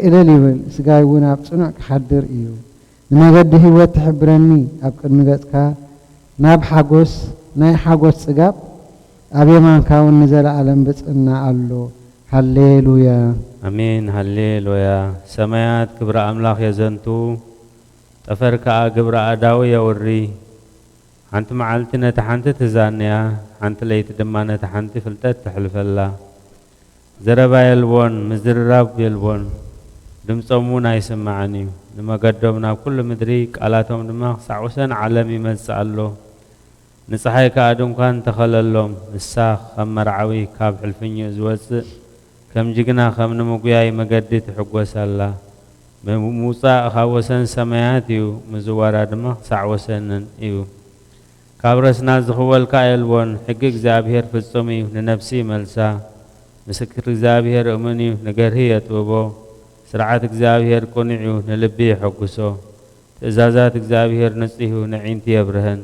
እልል ይብል፣ ስጋይ እውን ኣብ ጽኑዕ ክሓድር እዩ። ንመገዲ ህይወት ትሕብረኒ፣ ኣብ ቅድሚ ገጽካ ናብ ሓጎስ፣ ናይ ሓጎስ ጽጋብ ኣብ የማንካ እውን ንዘለኣለም ብጽና ኣሎ። ሃሌሉያ። ኣሜን፣ ሃሌሉያ። ሰማያት ክብሪ ኣምላኽ የዘንቱ፣ ጠፈር ከኣ ግብሪ ኣእዳዉ የውሪ። ሓንቲ መዓልቲ ነታ ሓንቲ ትዛነያ፣ ሓንቲ ለይቲ ድማ ነታ ሓንቲ ፍልጠት ተሕልፈላ። ዘረባ የልቦን፣ ምዝርራብ የልቦን፣ ድምጾም እውን ኣይስማዕን እዩ። ንመገዶም ናብ ኩሉ ምድሪ፣ ቃላቶም ድማ ክሳዕ ወሰን ዓለም ይመጽእ ኣሎ። ንጸሓይ ከኣ ድንኳን ተኸለሎም፣ ንሳ ከም መርዓዊ ካብ ሕልፍኝኡ ዝወጽእ፣ ከም ጅግና ከም ንምጉያይ መገዲ ትሕጎስ ኣላ። ምውጻእ ካብ ወሰን ሰማያት እዩ፣ ምዝዋራ ድማ ክሳዕ ወሰንን እዩ። ካብ ረስና ዝኽወል ከኣ የልቦን። ሕጊ እግዚኣብሔር ፍጹም እዩ፣ ንነፍሲ ይመልሳ። ምስክር እግዚኣብሔር እሙን እዩ፣ ንገርሂ የጥብቦ። ስርዓት እግዚኣብሔር ቅኑዕ እዩ፣ ንልቢ የሐጉሶ። ትእዛዛት እግዚኣብሔር ንጹህ እዩ፣ ነዒንቲ የብርሀን።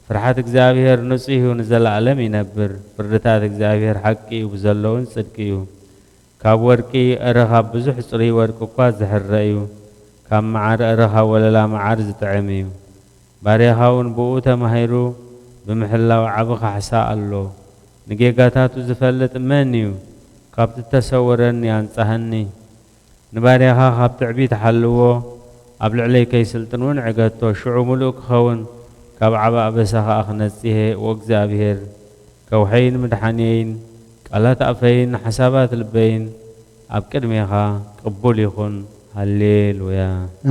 ፍርሓት እግዚኣብሔር ንጹህ እዩ፣ ንዘለኣለም ይነብር። ፍርድታት እግዚኣብሔር ሓቂ እዩ፣ ብዘለውን ጽድቂ እዩ። ካብ ወርቂ እረ ካብ ብዙሕ ጽሩይ ወርቂ እኳ ዝሕረ እዩ፣ ካብ መዓር እረ ካብ ወለላ መዓር ዝጥዕም እዩ። ባርያኻ እውን ብእኡ ተማሂሩ ብምሕላው ዓቢ ካሕሳ ኣሎ። ንጌጋታቱ ዝፈልጥ መን እዩ? ካብቲ እተሰወረኒ ኣንጻሃኒ። ንባርያኻ ካብ ትዕቢት ሓልዎ፣ ኣብ ልዕለይ ከይስልጥን እውን ዕገቶ። ሽዑ ምሉእ ክኸውን፣ ካብ ዓቢ ኣበሳ ኸኣ ክነጽሄ፣ ወእግዚኣብሄር፣ ከውሐይን ምድሓንየይን፣ ቃላት ኣፈይን ሓሳባት ልበይን ኣብ ቅድሜኻ ቅቡል ይኹን። ሃሌሉያ።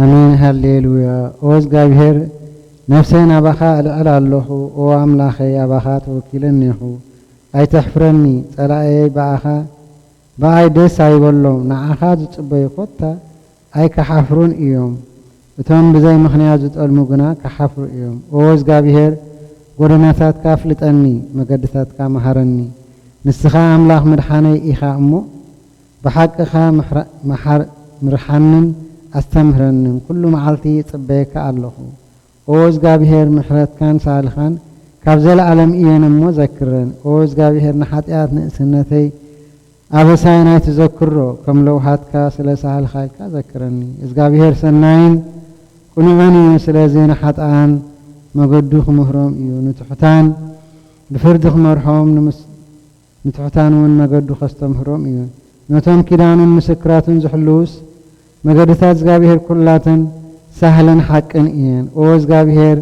ኣሜን፣ ሃሌሉያ። ኦ እግዚኣብሄር፣ ነፍሰይ ናባኻ እልዕል ኣለኹ። ኦ ኣምላኸይ፣ ኣባኻ ተወኪለ እኔኹ። ኣይተሕፍረኒ፣ ጸላእየይ ብኣኻ፣ ብኣይ ደስ ኣይበሎም። ንዓኻ ዝጽበዩ ኮታ ኣይክሓፍሩን እዮም። እቶም ብዘይ ምኽንያት ዝጠልሙ ግና ክሓፍሩ እዮም። ኦ እግዚኣብሄር፣ ጎደናታትካ ኣፍልጠኒ፣ መገድታትካ መሃረኒ። ንስኻ ኣምላኽ ምድሓነይ ኢኻ እሞ፣ ብሓቅኻ ምሕራ-፣ መሓር-፣ ምርሓንን ኣስተምህረንን። ኩሉ መዓልቲ ይጽበየካ ኣለኹ። ኦ እግዚኣብሄር፣ ምሕረትካን ሳህልኻን ካብ ዘለኣለም እየን እሞ ዘክረን። ኦ እግዚኣብሄር፣ ንሓጢኣት ንእስነተይ ኣበሳይ ናይ ትዘክሮ፣ ከም ለውሃትካ ስለ ሳህልኻ ኢልካ ዘክረኒ። እግዚኣብሄር ሰናይን ቅኑዕን እዩ፣ ስለዚ ንሓጥኣን መገዱ ክምህሮም እዩ፣ ንትሑታን ብፍርዲ ክመርሖም፣ ንምስ-፣ ንትሑታን እውን መገዱ ከስተምህሮም እዩ። ነቶም ኪዳኑን ምስክራቱን ዝሕልዉስ፣ መገድታት እግዚኣብሄር ኩላተን ሳህልን ሓቅን እየን። ኦ እግዚኣብሄር፣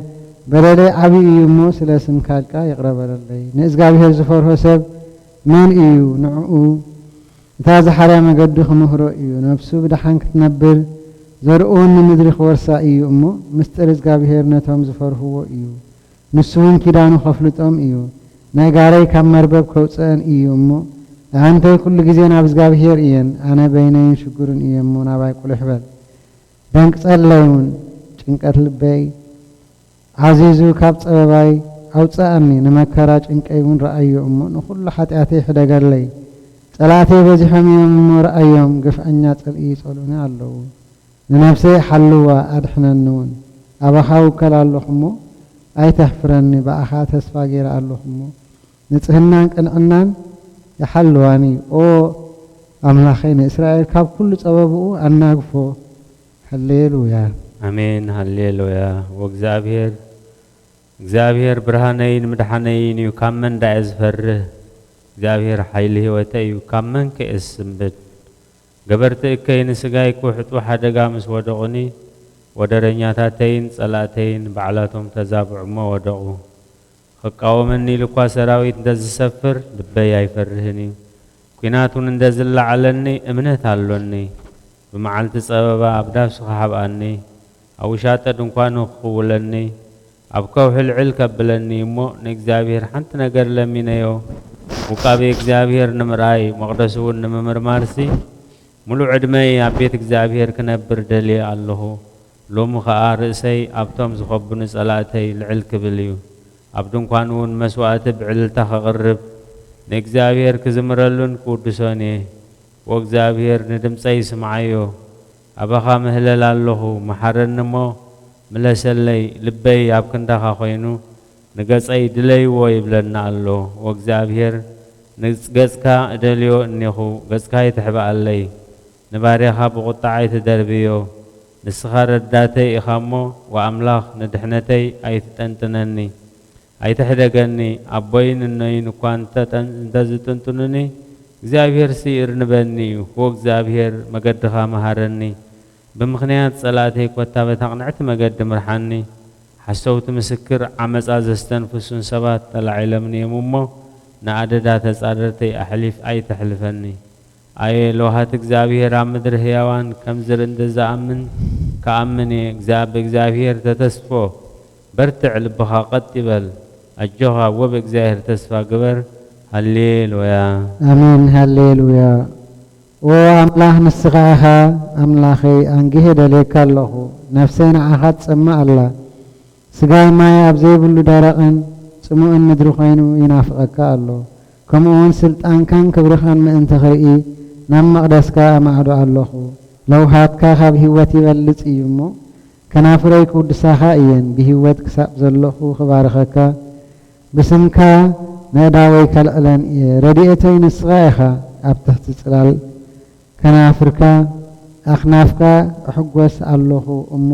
በደለይ ዓቢ እዩ እሞ፣ ስለ ስምካ ኢልካ ይቕረ በለለይ። ንእግዚኣብሄር ዝፈርሆ ሰብ መን እዩ? ንዕኡ እታ ዝሓርያ መገዲ ክምህሮ እዩ። ነፍሱ ብደሓን ክትነብር፣ ዘርኡውን ንምድሪ ክወርሳ እዩ እሞ፣ ምስጢር እግዚኣብሄር ነቶም ዝፈርህዎ እዩ። ንሱ እውን ኪዳኑ ከፍልጦም እዩ። ነእጋረይ ካብ መርበብ ከውፅአን እዩ እሞ፣ ኣዕንተይ ኩሉ ግዜ ናብ እግዚኣብሄር እየን። ኣነ በይነይን ሽጉርን እየ እሞ፣ ናባይ ቁልሕ በል። ደንቅጸለይ እውን፣ ጭንቀት ልበይ ዓዚዙ ካብ ጸበባይ ኣውጽኣኒ። ንመከራ ጭንቀይ እውን ረኣዮ እሞ፣ ንኹሉ ሓጢኣተይ ሕደገለይ። ጸላእተይ በዚሖም እዮም እሞ ረኣዮም፣ ግፍዐኛ ጽልኢ ይጸልኡኒ ኣለዉ። ንነፍሰይ ሓልዋ፣ ኣድሕነኒ እውን። ኣባኻ እውከል ኣለኹ እሞ፣ ኣይተሕፍረኒ፣ ብኣኻ ተስፋ ገይረ ኣለኹ እሞ፣ ንጽህናን ቅንዕናን ይሓልዋኒ። ኦ ኣምላኸይ፣ ንእስራኤል ካብ ኩሉ ጸበብኡ ኣናግፎ። ሃሌሉያ። ኣሜን፣ ሃሌሉያ። ወእግዚኣብሔር፣ እግዚኣብሔር ብርሃነይን ምድሓነይን እዩ፣ ካብ መን ዳየ ዝፈርህ? እግዚኣብሔር ሓይሊ ህይወተይ እዩ፣ ካብ መን ከ እስንብድ? ገበርቲ እከይ ንስጋይ ክውሕጡ ሓደጋ ምስ ወደቑኒ፣ ወደረኛታተይን ጸላእተይን ባዕላቶም ተዛብዑ እሞ ወደቑ። ክቃወመኒ ኢሉ እኳ ሰራዊት እንተ ዝሰፍር፣ ልበይ ኣይፈርህን እዩ። ኲናት እውን እንተ ዝለዓለኒ፣ እምነት ኣሎኒ። ብመዓልቲ ጸበባ ኣብ ዳሱ ክሓብኣኒ፣ ኣብ ውሻጠ ድንኳኑ ክኽውለኒ፣ ኣብ ከውሒ ልዕል ከብለኒ እሞ፣ ንእግዚኣብሔር ሓንቲ ነገር ለሚነዮ፣ ውቃቤ እግዚኣብሔር ንምርኣይ፣ መቕደሱ እውን ንምምርማርሲ፣ ምሉእ ዕድመይ ኣብ ቤት እግዚኣብሔር ክነብር ደልየ ኣለኹ። ሎሚ ኸኣ ርእሰይ ኣብቶም ዝኸቡኒ ጸላእተይ ልዕል ክብል እዩ። ኣብ ድንኳኑ እውን መስዋእቲ ብዕልልታ ከቕርብ፣ ንእግዚኣብሔር ክዝምረሉን ክውድሶን እየ። ኦ እግዚኣብሔር፣ ንድምጸይ ስምዓዮ። ኣባኻ ምህለል ኣለኹ፣ መሓረኒ እሞ ምለሰለይ። ልበይ ኣብ ክንዳኻ ኾይኑ፣ ንገጸይ ድለይዎ ይብለኒ ኣሎ። ኦ እግዚኣብሔር፣ ንገጽካ እደልዮ እኔኹ፣ ገጽካ ይትሕባኣለይ። ንባርያኻ ብቑጣ ኣይትደርብዮ። ንስኻ ረዳተይ ኢኻ እሞ፣ ወኣምላኽ ንድሕነተይ ኣይትጠንጥነኒ፣ ኣይትሕደገኒ። ኣቦይን እኖይን እኳ እንተ ጠን-፣ እንተ ዝጥንጥኑኒ፣ እግዚኣብሄርሲ ይእርንበኒ እዩ። ዎ እግዚኣብሄር፣ መገድኻ መሃረኒ። ብምኽንያት ጸላእተይ ኮታ በታ ቅንዕቲ መገዲ ምርሓኒ። ሓሰውቲ ምስክር ዓመጻ ዘስተንፍሱን ሰባት ተላዒሎምኒ እዮም እሞ፣ ንኣደዳ ተጻረርተይ ኣሕሊፍ ኣይተሕልፈኒ። ኣየ ለውሃት እግዚኣብሔር ኣብ ምድሪ ህያዋን ከም ዝርኢ እንተ ዝኣምን ክኣምን እየ። እግዚኣብ-፣ ብእግዚኣብሔር ተተስፎ በርትዕ፣ ልብኻ ቀጥ ይበል። ኣጆኻ፣ ወብእግዚኣብሔር ተስፋ ግበር። ሃሌሉያ። ኣሜን፣ ሃሌሉያ። ኦ ኣምላኽ፣ ንስኻ ኢኻ ኣምላኸይ፣ ኣንጊሄ ደልየካ ኣለኹ። ነፍሰይ ንዓኻ ትጸምእ ኣላ። ስጋይ ማይ ኣብ ዘይብሉ ደረቕን ጽሙእን ምድሪ ኮይኑ ይናፍቐካ ኣሎ። ከምኡውን ስልጣንካን ክብርኻን ምእንቲ ክርኢ ናብ መቕደስካ ኣማዕዶ ኣለኹ። ለውሃትካ ካብ ህይወት ይበልጽ እዩ እሞ፣ ከናፍረይ ክውድሳኻ እየን። ብህይወት ክሳብ ዘለኹ ክባርኸካ፣ ብስምካ ነእዳወይ ከልዕለን እየ። ረድኤተይ ንስኻ ኢኻ። ኣብ ትሕቲ ጽላል ከናፍርካ፣ ኣኽናፍካ እሕጎስ ኣለኹ እሞ፣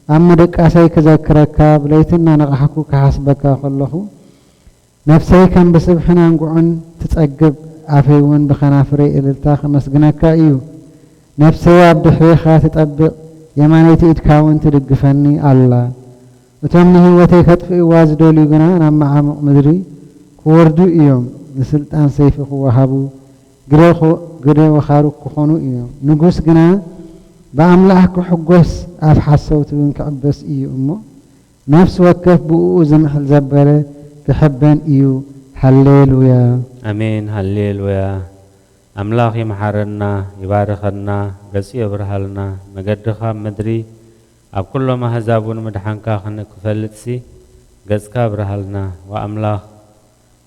ኣብ ምድቃሰይ ክዘክረካ፣ ብለይቲ እናነቓሕኩ ክሓስበካ ከለኹ፣ ነፍሰይ ከም ብስብሕን ኣንጉዕን ትጸግብ፣ ኣፈይ እውን ብኸናፍረይ እልልታ ከመስግነካ እዩ። ነፍሰይ ኣብ ድሕሬኻ ትጠብቕ፣ የማነይቲ ኢድካ እውን ትድግፈኒ ኣላ። እቶም ንህይወተይ ከጥፍእዋ ዝደልዩ ግና ናብ መዓሙቕ ምድሪ ክወርዱ እዮም፣ ንስልጣን ሰይፊ ክወሃቡ፣ ግደ ኹ-፣ ግደ ወኻሩ ክኾኑ እዮም። ንጉስ ግና ብኣምላኽ ክሕጎስ፣ ኣብ ሓሰውቲ እውን ክዕበስ እዩ እሞ፣ ነፍሲ ወከፍ ብእኡ ዝምሕል ዘበለ ክሕበን እዩ። ሃሌሉያ። ኣሜን፣ ሃሌሉያ። ኣምላኽ ይምሓረና፣ ይባርኸና፣ ገጹ የብርሃልና። መገድኻ ኣብ ምድሪ፣ ኣብ ኩሎም ኣህዛብ እውን ምድሓንካ ክን-፣ ክፈልጥሲ፣ ገጽካ ኣብርሃልና። ወኣምላኽ፣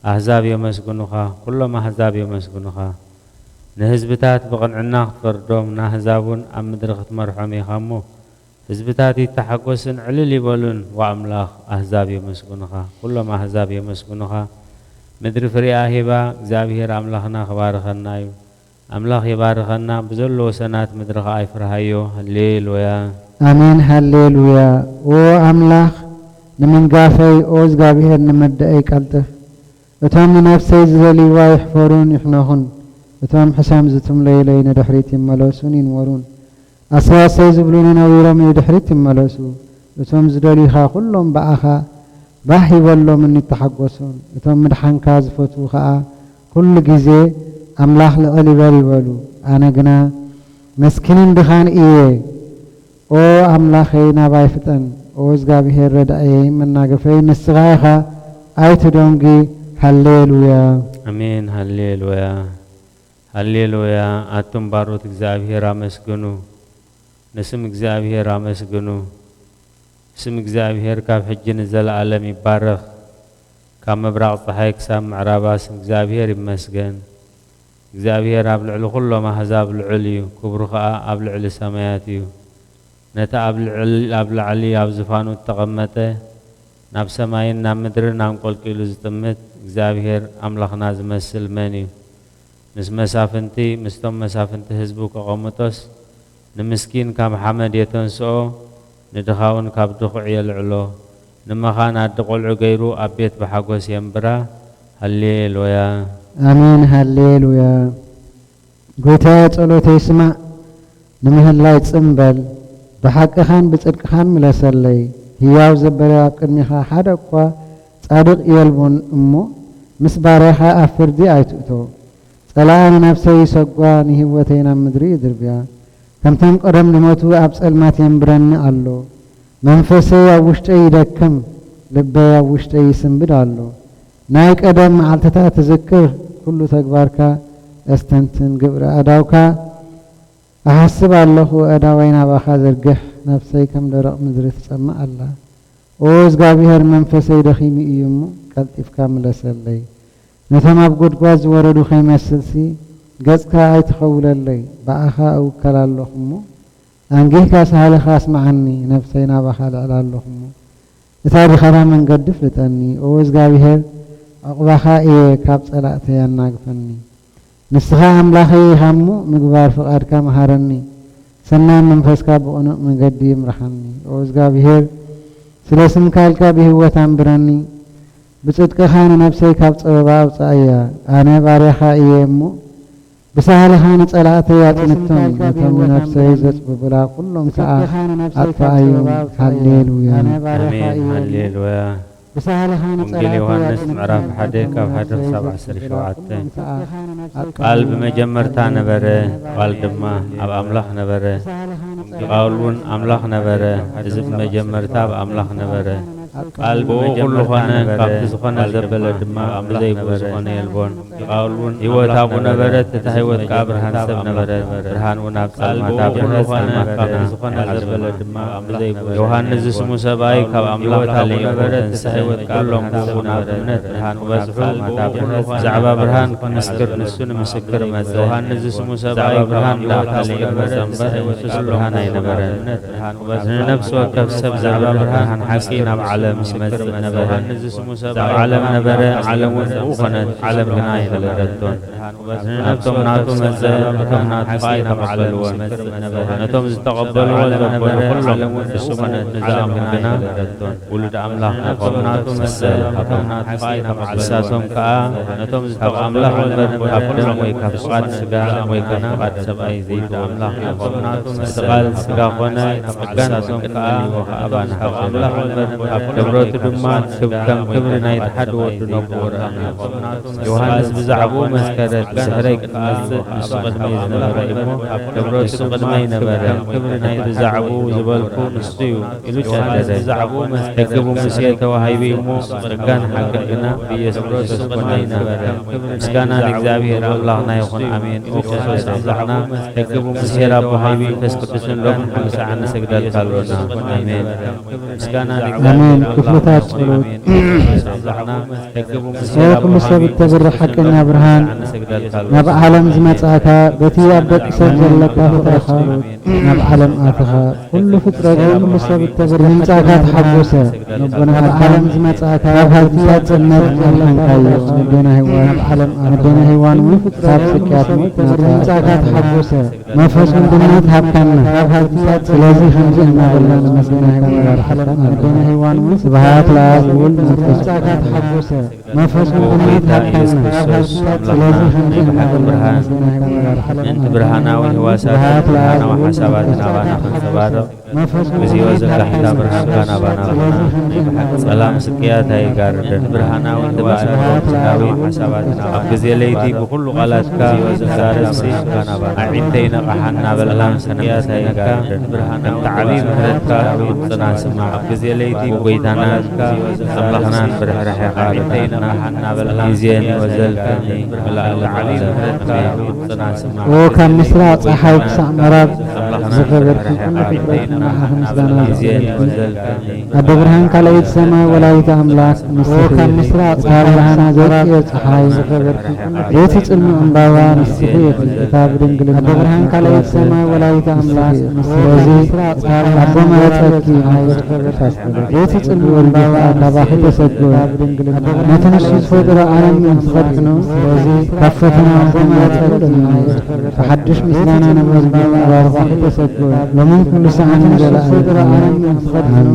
ኣህዛብ የመስግኑኻ፣ ኩሎም ኣህዛብ የመስግኑኻ። ንህዝብታት ብቕንዕና ክትፈርዶም፣ ንኣህዛብ እውን ኣብ ምድሪ ክትመርሖም ኢኻ እሞ፣ ህዝብታት ይተሓጎስን ዕልል ይበሉን። ወኣምላኽ፣ ኣህዛብ የመስግኑኻ፣ ኩሎም ኣህዛብ የመስግኑኻ። ምድሪ ፍሬኣ ሂባ፣ እግዚኣብሄር ኣምላኽና ክባርኸና እዩ። ኣምላኽ ይባርኸና፣ ብዘሎ ወሰናት ምድሪ ኸኣ ይፍርሃዮ። ሃሌሉያ። ኣሜን፣ ሃሌሉያ። ኦ ኣምላኽ፣ ንምንጋፈይ፣ ኦ እግዚኣብሄር፣ ንመዳእይ ቀልጥፍ። እቶም ንነፍሰይ ዝደልይዋ ይሕፈሩን ይሕነኹን። እቶም ሕሰም ዝትምለዩለይ ንድሕሪት ይመለሱን ይንወሩን። ኣሰይ ኣሰይ ዝብሉኒ ነዊሮም ንድሕሪት ይመለሱ። እቶም ዝደልዩኻ ኩሎም ብኣኻ ባህ ይበሎምን ይተሓጎሱን። እቶም ምድሓንካ ዝፈትዉ ኸኣ ኩሉ ግዜ ኣምላኽ ልዕል ይበል ይበሉ። ኣነ ግና መስኪንን ድኻን እየ። ኦ ኣምላኸይ ናባይ ፍጠን። ኦ እግዚኣብሄር ረዳእየይ መናገፈይ ንስኻ ኢኻ ኣይትደንጉ። ሃሌሉያ። ኣሜን። ሃሌሉያ። ሃሌሉያ። ኣቱም ባሮት እግዚኣብሄር ኣመስግኑ። ንስም እግዚኣብሄር ኣመስግኑ። ስም እግዚኣብሄር ካብ ሕጂ ንዘለኣለም ይባረኽ። ካብ ምብራቕ ጸሓይ ክሳብ ምዕራባ ስም እግዚኣብሄር ይመስገን። እግዚኣብሄር ኣብ ልዕሊ ኩሎም ኣህዛብ ልዑል እዩ፣ ክብሩ ኸኣ ኣብ ልዕሊ ሰማያት እዩ። ነቲ ኣብ ልዕል-፣ ኣብ ላዕሊ ኣብ ዝፋኑ እተቐመጠ፣ ናብ ሰማይን ናብ ምድርን ኣንቆልቂሉ ዝጥምት እግዚኣብሄር ኣምላኽና ዝመስል መን እዩ? ምስ መሳፍንቲ፣ ምስቶም መሳፍንቲ ህዝቡ ከቐምጦስ፣ ንምስኪን ካብ ሓመድ የተንስኦ፣ ንድኻ እውን ካብ ድኹዕ የልዕሎ። ንመኻን ኣደ ቖልዑ ገይሩ ኣብ ቤት ብሓጎስ የንብራ። ሃሌሉያ። ኣሜን፣ ሃሌሉያ። ጎይታየ፣ ጸሎተይ ስማዕ፣ ንምህላይ ጽም በል፣ ብሓቅኻን ብጽድቅኻን ምለሰለይ። ህያው ዘበለ ኣብ ቅድሚኻ ሓደ እኳ ጻድቕ የልቦን እሞ፣ ምስ ባርያኻ ኣብ ፍርዲ ኣይትእቶ። ጸላኣ ንነፍሰይ ይሰጓ፣ ንህይወተይ ናብ ምድሪ ይድርብያ። ከምቶም ቀደም ዝሞቱ ኣብ ጸልማት የንብረኒ ኣሎ። መንፈሰይ ኣብ ውሽጠይ ይደክም፣ ልበይ ኣብ ውሽጠይ ይስንብድ ኣሎ። ናይ ቀደም መዓልትታት ትዝክር፣ ኩሉ ተግባርካ ኣስተንትን፣ ግብሪ ኣእዳውካ እሓስብ ኣለኹ። ኣእዳወይ ናባኻ ዘርግሕ፣ ነፍሰይ ከም ደረቕ ምድሪ ትጸምእ ኣላ። ኦ እግዚኣብሄር፣ መንፈሰይ ደኺሙ እዩ እሞ፣ ቀልጢፍካ ምለሰለይ። ነቶም ኣብ ጐድጓድ ዝወረዱ ኸይመስልሲ፣ ገጽካ ኣይትኸውለለይ። ብኣኻ እውከል ኣለኹ እሞ፣ ኣንጊህካ ሳህልኻ ኣስምዓኒ። ነፍሰይ ናባኻ ልዕል ኣለኹ እሞ፣ እታ ድኻታ መንገዲ ፍለጠኒ። ኦ እግዚኣብሄር፣ ዕቑባኻ እየ፣ ካብ ጸላእተይ ኣናግፈኒ። ንስኻ ኣምላኸይ ኢኻ እሞ፣ ምግባር ፍቓድካ መሃረኒ። ሰናይ መንፈስካ ብቕኑዕ መገዲ ይምርሓኒ። ኦ እግዚኣብሄር፣ ስለ ስምካ ኢልካ ብህይወት ኣንብረኒ። ብጽድቅኻ ንነፍሰይ ካብ ጸበባ ኣውጽኣያ። ኣነ ባርያኻ እየ እሞ፣ ብሳህልኻ ንጸላእተይ ኣጽንቶም። ነቶም ንነፍሰይ ዘጽብቡላ ኩሎም ከኣ ኣጥፍኣዮም። ሃሌሉያ። ኣሜን። ሃሌሉያ። ወንጌል ዮሃንስ ምዕራፍ ሓደ ካብ ሓደ ክሳብ ዓሰርተ ሸውዓተ። ቃል ብመጀመርታ ነበረ፣ ቃል ድማ ኣብ ኣምላኽ ነበረ፣ ቃል እውን ኣምላኽ ነበረ። እዚ ብመጀመርታ ኣብ ኣምላኽ ነበረ። ቃል ብኡ ኩሉ ኾነ፣ ካብቲ ዝኾነ ዘበለ ድማ ብዘይ ብኡ ዝኾነ የልቦን። ቃል እውን ህይወት ኣብኡ ነበረት፣ እታ ህይወት ከኣ ብርሃን ሰብ ነበረት። ብርሃን እውን ኣብ ጸልማት ኣብርሀት፣ ጸልማት ከኣ ብዝኾነ ዘበለ ድማ ብዘይ ብኡ ዮሃንስ ዝስሙ ሰብኣይ ካብ ኣምላኽ ተለይዎ ተንስሐ። ኩሎም ብኡ ብእምነት ብርሃን ክበዝሑ ብዛዕባ ብርሃን ክምስክር፣ ንሱ ንምስክር መጸ። ዮሃንስ ዝስሙ ሰብኣይ ብርሃን ደኣ ክምስክር መጸ እምበር፣ ንሱስ ብርሃን ኣይነበረን። ንነፍሲ ወከፍ ሰብ ብዛዕባ ብርሃን ሓቂ ናብ ዓለም ይመጽእ ነበረ። ኣብ ዓለም ነበረ፣ ዓለም እውን ብኡ ኾነት፣ ዓለም ግና ኣይፈለጠቶን። ናብቶም ናቱ መጸ፣ ነቶም ናቱ ኸኣ ኣይተቐበልዎን። ነቶም ዝተቐበልዎ ዘበሉ ኩሎም ንሱ ኾነት፣ ንዛም ግና ውሉድ ኣምላኽ ንሶም ናቱ መሰል፣ ነቶም ናቱ ኸኣ ኣይተቐበልዎን። ንሳቶም ከኣ ነቶም ካብ ኣምላኽ እምበር ካብ ደም ወይ ካብ ፍቓድ ስጋ ወይ ካብ ፍቓድ ሰብኣይ ዘይተወልዱ። ኣምላኽ ነቶም ናቱ እቲ ቃል ስጋ ኾነ፣ ጸጋን ንሳቶም ከኣ ኣባና ካብ ኣምላኽ እምበር ካብ ክብረቱ ድማ ክብ-፣ ከም ክብሪ ናይቲ ሓደ ወዱ ነብኡ ረኣና። ዮሃንስ ብዛዕባኡ መስከረ፣ ድሕረይ ክትመጽእ ንሱ ቅድመይ ዝነበረ እሞ፣ ክብረቱ ንሱ ቅድመይ ነበረ። ብዛዕባኡ ዝበልኩ ንሱ እዩ ኢሉ ሸደደ። ሕጊ ብሙሴ ተዋሂቡ እሞ፣ ጸጋን ሓቅን ግና ብኢየሱስ ክርስቶስ ኮነ። ምስጋና ንእግዚኣብሔር ኣምላኽና ይኹን፣ ኣሜን። ኦ ክርስቶስ ኣምላኽና፣ ሕጊ ብሙሴ ተዋሂቡ፣ መንፈስ ቅዱስን ሎሚ ሓምሳዓ ንሰግደልካ ኣሎና። ኣሜን። ምስጋና ንእግዚኣብሔር ኣሜን። ኣምላኽና ክፍልታት ይኹን፣ ጸሎት። ኣሜን። ኦ ኩሉ ሰብ እተብርህ ሓቀኛ ብርሃን፣ ናብ ዓለም ዝመጻእካ፣ በቲ ኣብ ደቂ ሰብ ዘለካ ፍቕርኻ ናብ ዓለም ኣተኻ። ኩሉ ፍጥረት፣ ኦ ኩሉ ሰብ እተብርህ ምምጻእካ ሓቀኛ ተሓጎሰ። ብርሃን፣ ናብ ዓለም ዝመጻእካ፣ ካብ ሃብትታት ጽልመት ኣድሓንካዮ። ኣዴና ሄዋን፣ ኣዴና ሄዋን እውን ካብ ስቅያት ሞት ናጻ ምምጻእካ ተሓጎሰ። መንፈስ ወንድነት ሃብካና። ስለዚ ከምዚ እናበልና ነመስግነካ። ኣዴና ሄዋን እውን ስብሃት ለኣብ ወወልድ መንፈስ ቅዱስ። መንፈስ ወንድነት ሃብካና። ስለዚ ከምዚ እናበልና ነመስግነካ። ምእንቲ ብርሃናዊ ህዋሳት፣ ብርሃናዊ ሓሳባት ናባና ከንጸባርቕ፣ ግዜኡ ዘጋሕዳ ብርሃንካ ናባና። ጸላም ስቅያት ኣይጋርደን። ብርሃናዊ ህዋሳት፣ ኣብ ግዜ ለይቲ ብኹሉ ቃላትካ ዘዛረብሲ፣ ኣዒንተይ ነቓሓ እናበልና ሰናያታይካ፣ ከምቲ ዓብዪ ምሕረትካ ድምፅና ስማዕ። ኣብ ግዜ ለይቲ ጎይታና ኣምላኽናን ብርሕራሕኻ ርድኣና። ግዜን ወዘልካኒ ምልኣለ ዓለም። ኦ ካብ ምስራቕ ጸሓይ ክሳዕ ምዕራብ ዝኸበርኪ ኩሉ ፍጥረት ንዓኺ ምስጋና ይኹን። ኣደ ብርሃን ካልኣይቲ ሰማይ ወላዲተ ኣምላኽ ንስኺ፣ እታ ብርሃና ዘውጽኦ ጸሓይ፣ እቲ ጽልምኡ ዕምባባ ንስኺ ኢኺ፣ እታ ብድንግልና ኣደ ብርሃን ካልኣይቲ ሰማይ ወላዲተ ኣምላኽ ንስኺ ኢኺ። ስለዚ ኣቦ መረጸኪ፣ መንፈስ ቅዱስ ኣስተበኪ። እቲ ጽልምኡ ዕምባባ ካባኺ ተሰጎ። ነቲ ንሱ ዝፈጠሮ ዓለም ምስ ኸድሕኖ፣ ስለዚ ካብ ፈተና ኣቦ መረጸኪ፣ ብሓድሽ ምስጋና ነመስግን፣ ንባርኻኺ ተሰጎ። ሎምን ኩሉ ሰዓትን ዘለዓለምን። ኣሜን።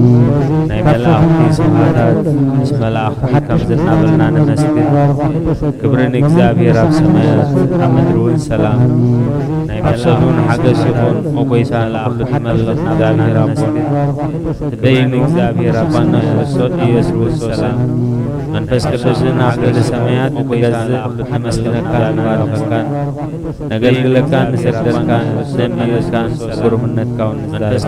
ናይ መላእኽቲ ስብሃታት ምስ መላእኽቲ ከምዚ እናበልና ነመስግን። ክብሪ ንእግዚኣብሔር ኣብ ሰማያት፣ ኣብ ምድሪ እውን ሰላም። ናይ መላእኽቲ ሓገዝ ይኹን፣ ኦ ጎይታ፣ ንኹሉ ትመልኽ እግዚኣብሔር ኣቦን በይኑ እግዚኣብሔር ኣባን ክርስቶስ ኢየሱስ ሰላም መንፈስ ቅዱስን ኣብ ልዕሊ ሰማያት ንገዝእ ነመስግነካን ንባርኸካን። ነገልግለካን ንሰግደልካን ነንብየካን ግሩምነትካ እውን ንዛረብ።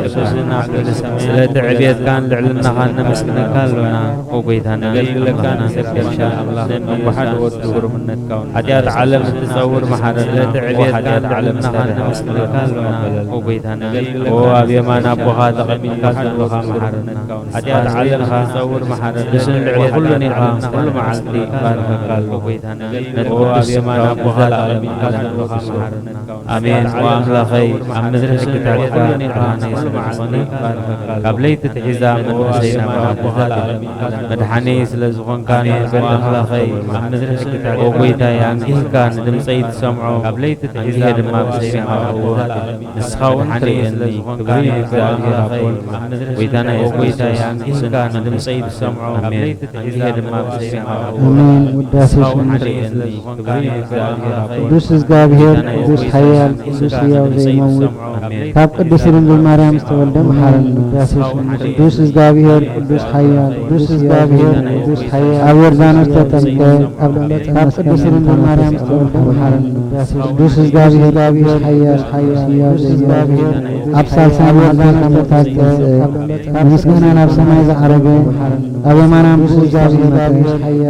ስለቲ ዕብየትካን ልዕልናኻን ነመስግነካ ኣሎና። ኦ ጎይታ ነገልግለካን ንሰግደልካን ኣምላኽ ነንብየካን ግሩምነትካ እውን ሓጢኣት ዓለም እትጸውር መሓረና። ስለቲ ዕብየትካን ልዕልናኻን ነመስግነካ ኣሎና። ኦ ጎይታ ነገልግለካ ኦ ኣብ የማን ኣቦኻ ተቐሚጥካ ዘለኻ መሓረና። ሓጢኣት ዓለም እትጸውር መሓረና። ቅዱስን ልዑል ኩሉን ኢኻ፣ ኩሉ መዓልቲ ባርኸካ ኣሎ። ነቲ ኦ ኣብ ቅዱስ የማን ስምካ ኣቦኻ ተቐሚጥካ ዘለኻ መሓረና። ኣሜን። ኦ ኣምላኸይ፣ ኣብ ምድሪ ሕግታትካ ብርሃነይ ስለ ዝኾነ፣ ካብ ለይቲ ትሒዛ መንፈሰይ ናባኻ ትዛረብ። መድሓኒይ ስለ ዝኾንካ፣ ንበደል ኣምላኸይ ኣብ ምድሪ ሕግታትካ። ኦ ጐይታይ፣ ኣንጊህካ ንድምፀይ ትሰምዖ፣ ካብ ለይቲ ትሒዛ መንፈሰይ ናባኻ ትዛረብ። ንስኻ እውን ትርእየኒ። ክብሪ ንእግዚኣብሔር ኣቦን ጎይታና የሱስ ክርስቶስን። ኣሜን። ውዳሴ ስምዒት። ቅዱስ እግዚኣብሔር፣ ቅዱስ ሓያል፣ ቅዱስ ሕያው ዘይመውት፣ ካብ ቅድስቲ ድንግል ማርያም ዝተወልደ መሓረኒ። ቅዱስ እግዚኣብሔር፣ ቅዱስ ሓያል፣ ቅዱስ እግዚኣብሔር፣ ቅዱስ ሓያል፣ ኣብ ዮርዳኖስ ተጠምቀ፣ ኣብ ልዕሊ ቅድስቲ ድንግል ማርያም ዝተወልደ መሓረኒ። ቅዱስ እግዚኣብሔር፣ ቅዱስ ሓያል፣ ቅዱስ እግዚኣብሔር፣ ኣብ ሳልሳይ መዓልቲ ካብ ሙታን ዝተንስአ፣ ንምስጋና ናብ ሰማይ ዝዓረገ፣ ኣብ የማናም ብስልጣን ዝመጸ፣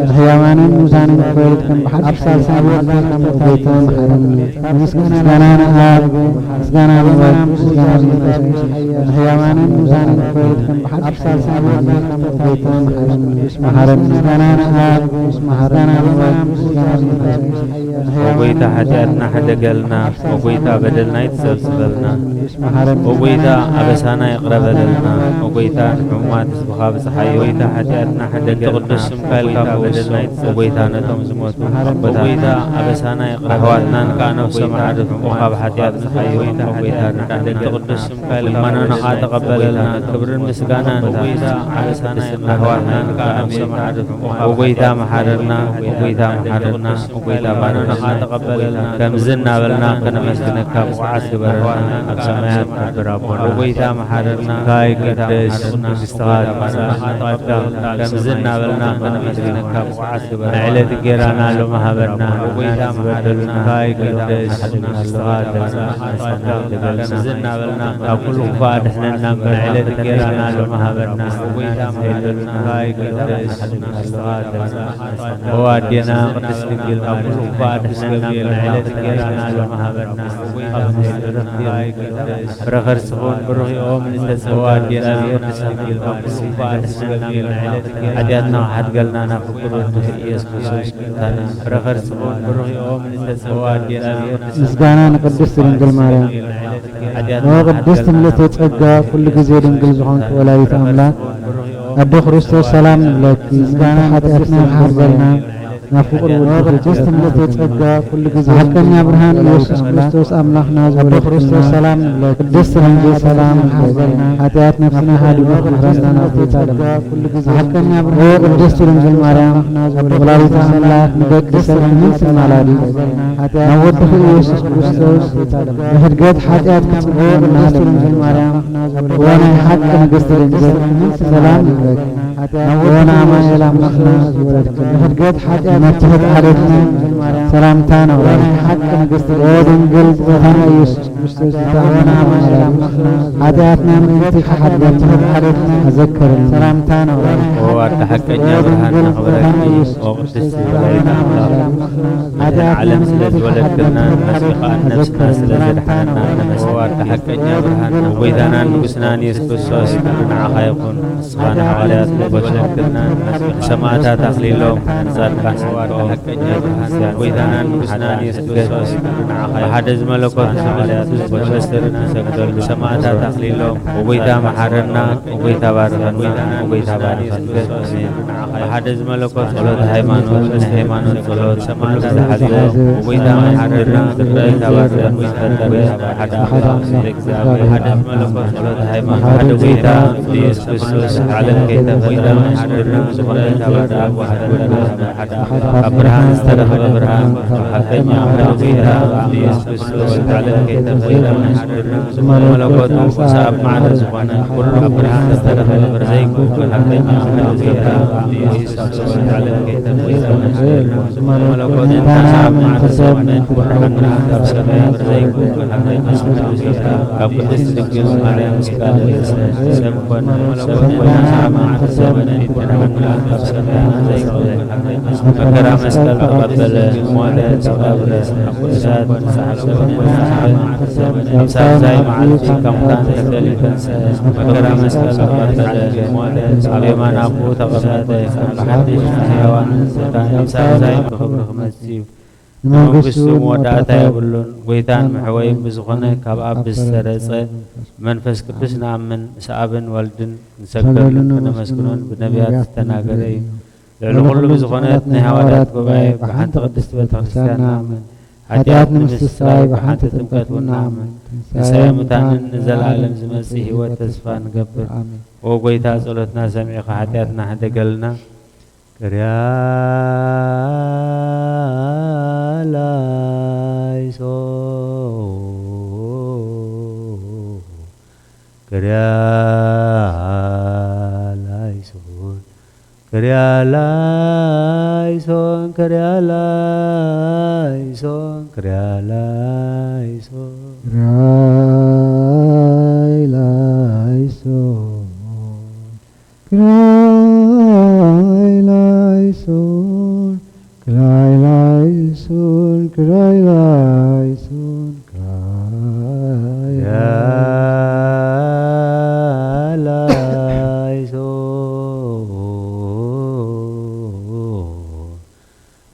ንሕያዋንን ሙታንን ክፈርድ ከም ብሓድሽ ሓያል ኣምላኽ ጐይታ መሓረኒ። ምስጋና ንኣብ፣ ምስጋና ንወልድ፣ ምስጋና ንመንፈስ ቅዱስ፣ ንሕያዋንን ሙታንን ክፈርድ ከም ብሓድሽ ሓያል ኣምላኽ ጐይታ መሓረኒ። መሓረኒ። ምስጋና ንኣብ፣ ምስጋና ንወልድ፣ ምስጋና ንመንፈስ ቅዱስ። ኦ ጐይታ፣ ሓጢኣትና ሕደገልና። ኦ ጐይታ፣ በደልና ይትሰብስበልና። መሓረኒ። ኦ ጐይታ፣ ኣበሳና ይቕረ በለልና። ኦ ጐይታ፣ ንሕሙማት ህዝብኻ ብጽሓዮ። ኦ ጐይታ፣ ሓጢኣትና ሕደገልና። ቅዱስ ስምካ ኢልካ ፈውሶም። ኦ ጐይታ፣ ነቶም ዝሞቱ ኣቦታትና፣ ኣበሳና ይቕረ በለልና። ኣሕዋትናን ከኣ ነፍሶም ኣዕርፎም። ኦ ካብ ሓጢኣት ዝሓዮ፣ ኦ ጐይታ፣ ንሕደገልና። ቅዱስ ስምካ ኢልካ ልመናና ከኣ ተቐበለልና። ክብርን ምስጋናን፣ ኦ ጐይታ፣ ኣበሳና ይቕረ በለልና። ኣሕዋትናን ከኣ ነፍሶም ኣዕርፎም። ኦ ጐይታ፣ መሓረና። ኦ ጐይታ፣ መሓረና። ኦ ጐይታ፣ ባርኸና። ከምዚ እናበልና ከነመስግነካ ብቑዓት ግበረና። ኣብ ሰማያት ንነብር ኣቦና፣ ኦ ጐይታ፣ መሓረና። እንታይ ቅድስ መንግስትኻ ትምጻእ፣ ፍቓድካ። ከምዚ እናበልና ከነመስግነካ ብቑዓት ግበረና። ንዕለት እንጌራና ሎሚ ሃበና። ኦ ጐይታ፣ መሓረና። እንታይ ቅድስ መንግስትኻ ትምጻእ፣ ፍቓድካ። ከምዚ እናበልና ካብ ኩሉ ክፉእ ኣድሕነና እምበር። ንዕለት እንጌራና ሎሚ ሃበና። ኦ ጐይታ፣ መሓረና። እንታይ ቅድስ መንግስትኻ ትምጻእ፣ ኦ ኣዴና ቅድስት ድንግል ማርያም፣ ኦ ገብርኤል፣ ንዕለት እንጌራና ሎሚ ሃበና። ፍረ ከርስኽን ብሩኽ እዮም ንተጸውዐ ኣዴና ቅድስት ድንግል ማርያም፣ ሓጢኣትና ውሓት ገልናና ፍቁር ወድኺ ኢየሱስ ክርስቶስ ይቅርታና። ፍረ ከርስኽን ብሩኽ እዮም ንተጸውዐ ኣዴና ቅድስት ምስጋና ንቅድስት ድንግል ማርያም። ኦ ቅድስት ምልእተ ጸጋ፣ ኩሉ ግዜ ድንግል ዝኾንኪ ወላዲት ኣምላኽ፣ ኣደ ክርስቶስ ሰላም ንብለኪ። ምስጋና ንሓጢኣትና ይምሓር በልና፣ ናብ ፍቕሪ ወድኺ ጸጋ፣ ኩሉ ግዜ ሓቀኛ ብርሃን ኢየሱስ ክርስቶስ ኣምላኽና ዝወለድክልና፣ ሰላም ንብለኪ። ቅድስት ድንግል ሰላም ንብለኪ። ሓጢኣት ነፍስና ሃዲሙ ክምሕረና ናብ ጌታ ለምኒ። ሓቀኛ ብርሃን ኦ ቅድስት ድንግል ማርያም፣ ወላዲተ ኣምላኽ፣ ንደቂ ሰብ ምንትን ኣማላዲት፣ ናብ ወድኺ ኢየሱስ ክርስቶስ ንሕድገት ሓጢኣት ክጽግበና ለምኒ። ኦ ናይ ሓቂ ንግስቲ ድንግል ሰላም ንብለኪ። ኦ ንኣማኑኤል ኣምላኽና ዝወለድክልና፣ ንሕድገት ሓጢኣት መፍትሒ ዓለትና ሰላምታ ነቕርብ። ኦ ድንግል ጎይታና ኢየሱስ ክርስቶስ፣ ዝታመን ኣማኑኤል ኣምላኽና፣ ሓጢኣትና ምእንቲ ክሓድገና ኣዘክርልና። ሰላምታ ነቕርብ። ኦ ኣደ ሓቀኛ ብርሃን ነኽብረኪ። ኦ ቅድስቲ ወላዲተ ኣምላኽ፣ መድኃኔ ዓለም ስለ ዝወለድክልና፣ ንመስቀል ነፍስና ስለ ዘድሓነና፣ ንመስዋዕት ሓቀኛ ብርሃን፣ ኦ ጐይታናን ንጉስናን ኢየሱስ ክርስቶስ፣ ክብሪ ንዓኻ ይኹን። ንስኻ ንሃዋርያት ንጉስ ወለድክልና፣ ንመስቀል ሰማዕታት ኣኽሊሎም፣ ንጻድቃን ስውኣት ሓቀኛ ብርሃን፣ ኦ ጐይታናን ንጉስናን ኢየሱስ ክርስቶስ፣ ክብሪ ንዓኻ ይኹን። ብሓደ ዝመለኮት ንሃዋርያት ንጉስ ወለድክልና፣ ንሰግደሉ ሰማዕታት ኣኽሊሎም፣ ኦ ጐይታ መሓረና፣ ኦ ጐይታ ባርኸና፣ ኦ ጐይታ ባርኸና። ኣሜን። ብሓደ ዝመለኮት ጸሎት ሃይማኖት፣ ናይ ሃይማኖት ጸሎት፣ ኩሉ ዝሓዘ፣ ኦ ጐይታ መሓረና፣ ኦ ጐይታ ባርኸና፣ ፈጠረ፣ ሓደ ኣምላኽ እግዚኣብሔር። ብሓደ ዝመለኮት ጸሎት ሃይማኖት፣ ሓደ ጐይታ ኢየሱስ ክርስቶስ፣ ዓለም ከይተፈጥረ መሓረና፣ ዝኾነ ተባረኽ፣ ሓደ ኣምላኽ፣ ሓደ ካብ ብርሃን ዝተረኽበ ብርሃን፣ ካብ ሓቀኛ ሓደ ጐይታ ኢየሱስ ክርስቶስ፣ ዓለም ከይተፈጥረ መሓረና፣ መለኮቱ ክሳብ ማዕረ ዝኾነ፣ ኩሉ ካብ ብርሃን ዝተረኽበ ብርሃን፣ ዘይኩን ሓቀኛ ሓደ ጐይታ ኢየሱስ ክርስቶስ፣ ዓለም ከይተፈጥረ መሓረና፣ መለኮቱ ክሳብ ማዕረ ዝኾነ፣ ኩሉ ካብ ብርሃን ካብ ሰማይ ዘይኩን ሓቀኛ ሓደ ጐይታ ካብ ቅድስት ድንግል ማርያም ስጋ ለበሰ፣ ሰብ ኮነ፣ ሰብ ኮነ፣ ሰብ ኮነ፣ መከራ መስቀል ተቐበለ፣ ሞተ፣ ተቐብረ፣ ኣብ ቅዱሳት መጻሕፍቲ ተጻሕፈ። ሳልሳይ መዓልቲ ካብ ሙታን ተፈልዩ ተንሥአ፣ መከራ መስቀል ተቐበለ፣ ሞተ፣ ኣብ የማን ኣቦኡ ተቐመጠ፣ ብሓድሽ ንሕያዋን ንሙታን ሳልሳይ ክብሪ ክመጽእ እዩ። ንመንግስቱ መወዳእታ የብሉን። ጎይታን መሕወይን ብዝኾነ ካብ ኣብ ብዝሰረጸ መንፈስ ቅዱስ ንኣምን፣ ምስ ኣብን ወልድን ንሰግደሉን ክነመስግኖን ብነቢያት ዝተናገረ እዩ። ልዕሊ ኩሉ ብዝኾነት ናይ ሃዋርያት ጉባኤ ብሓንቲ ቅድስቲ ቤተ ክርስቲያን ንኣምን። ሓጢኣት ንምስትስራይ ብሓንቲ ጥምቀት እውን ንኣምን። ትንሳኤ ሙታንን ንዘለኣለም ዝመጽእ ህይወት ተስፋ ንገብር። ኣሜን። ኦ ጎይታ፣ ጸሎትና ሰሚዕኻ ሓጢኣትና ሕደገልና። ክርያ ላይሶ፣ ክርያ ላይሶን፣ ክርያ ላይሶን፣ ክርያ ላይሶን፣ ክርያ ላይሶን። ክራይ ላይሶን፣ ክራይ ላይሶን፣ ክራይ ላይሶን፣ ክራይ ላይሶን፣ ክራይ ክርያ ላይሶን፣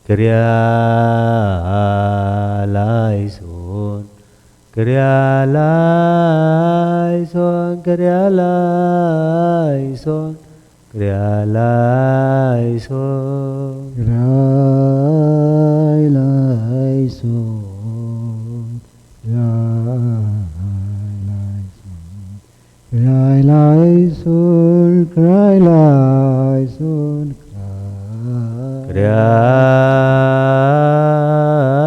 ክርያ ላይሶን፣ ክርያ ላይሶን፣ ክርያ ላይሶን፣ ክርያ ላይሶን። ክራይ ላይሶን፣ ክራይ ላይሶን፣ ክራይ ላይሶን፣ ክራይ ላይሶን፣ ክራይ ክርያ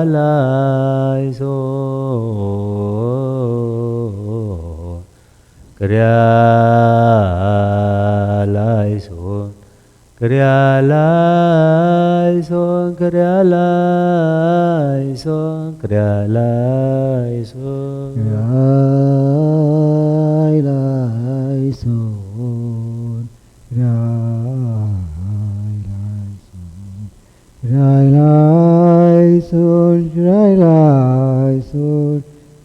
ላይሶን፣ ክርያ ላይሶን፣ ክርያ ላይሶን፣ ክርያ ላይሶን፣ ክርያ ላይሶን። ክራይ ላይሶን፣ ክራይ ላይሶን፣ ክራይ ላይሶን፣ ክራይ ላይሶን፣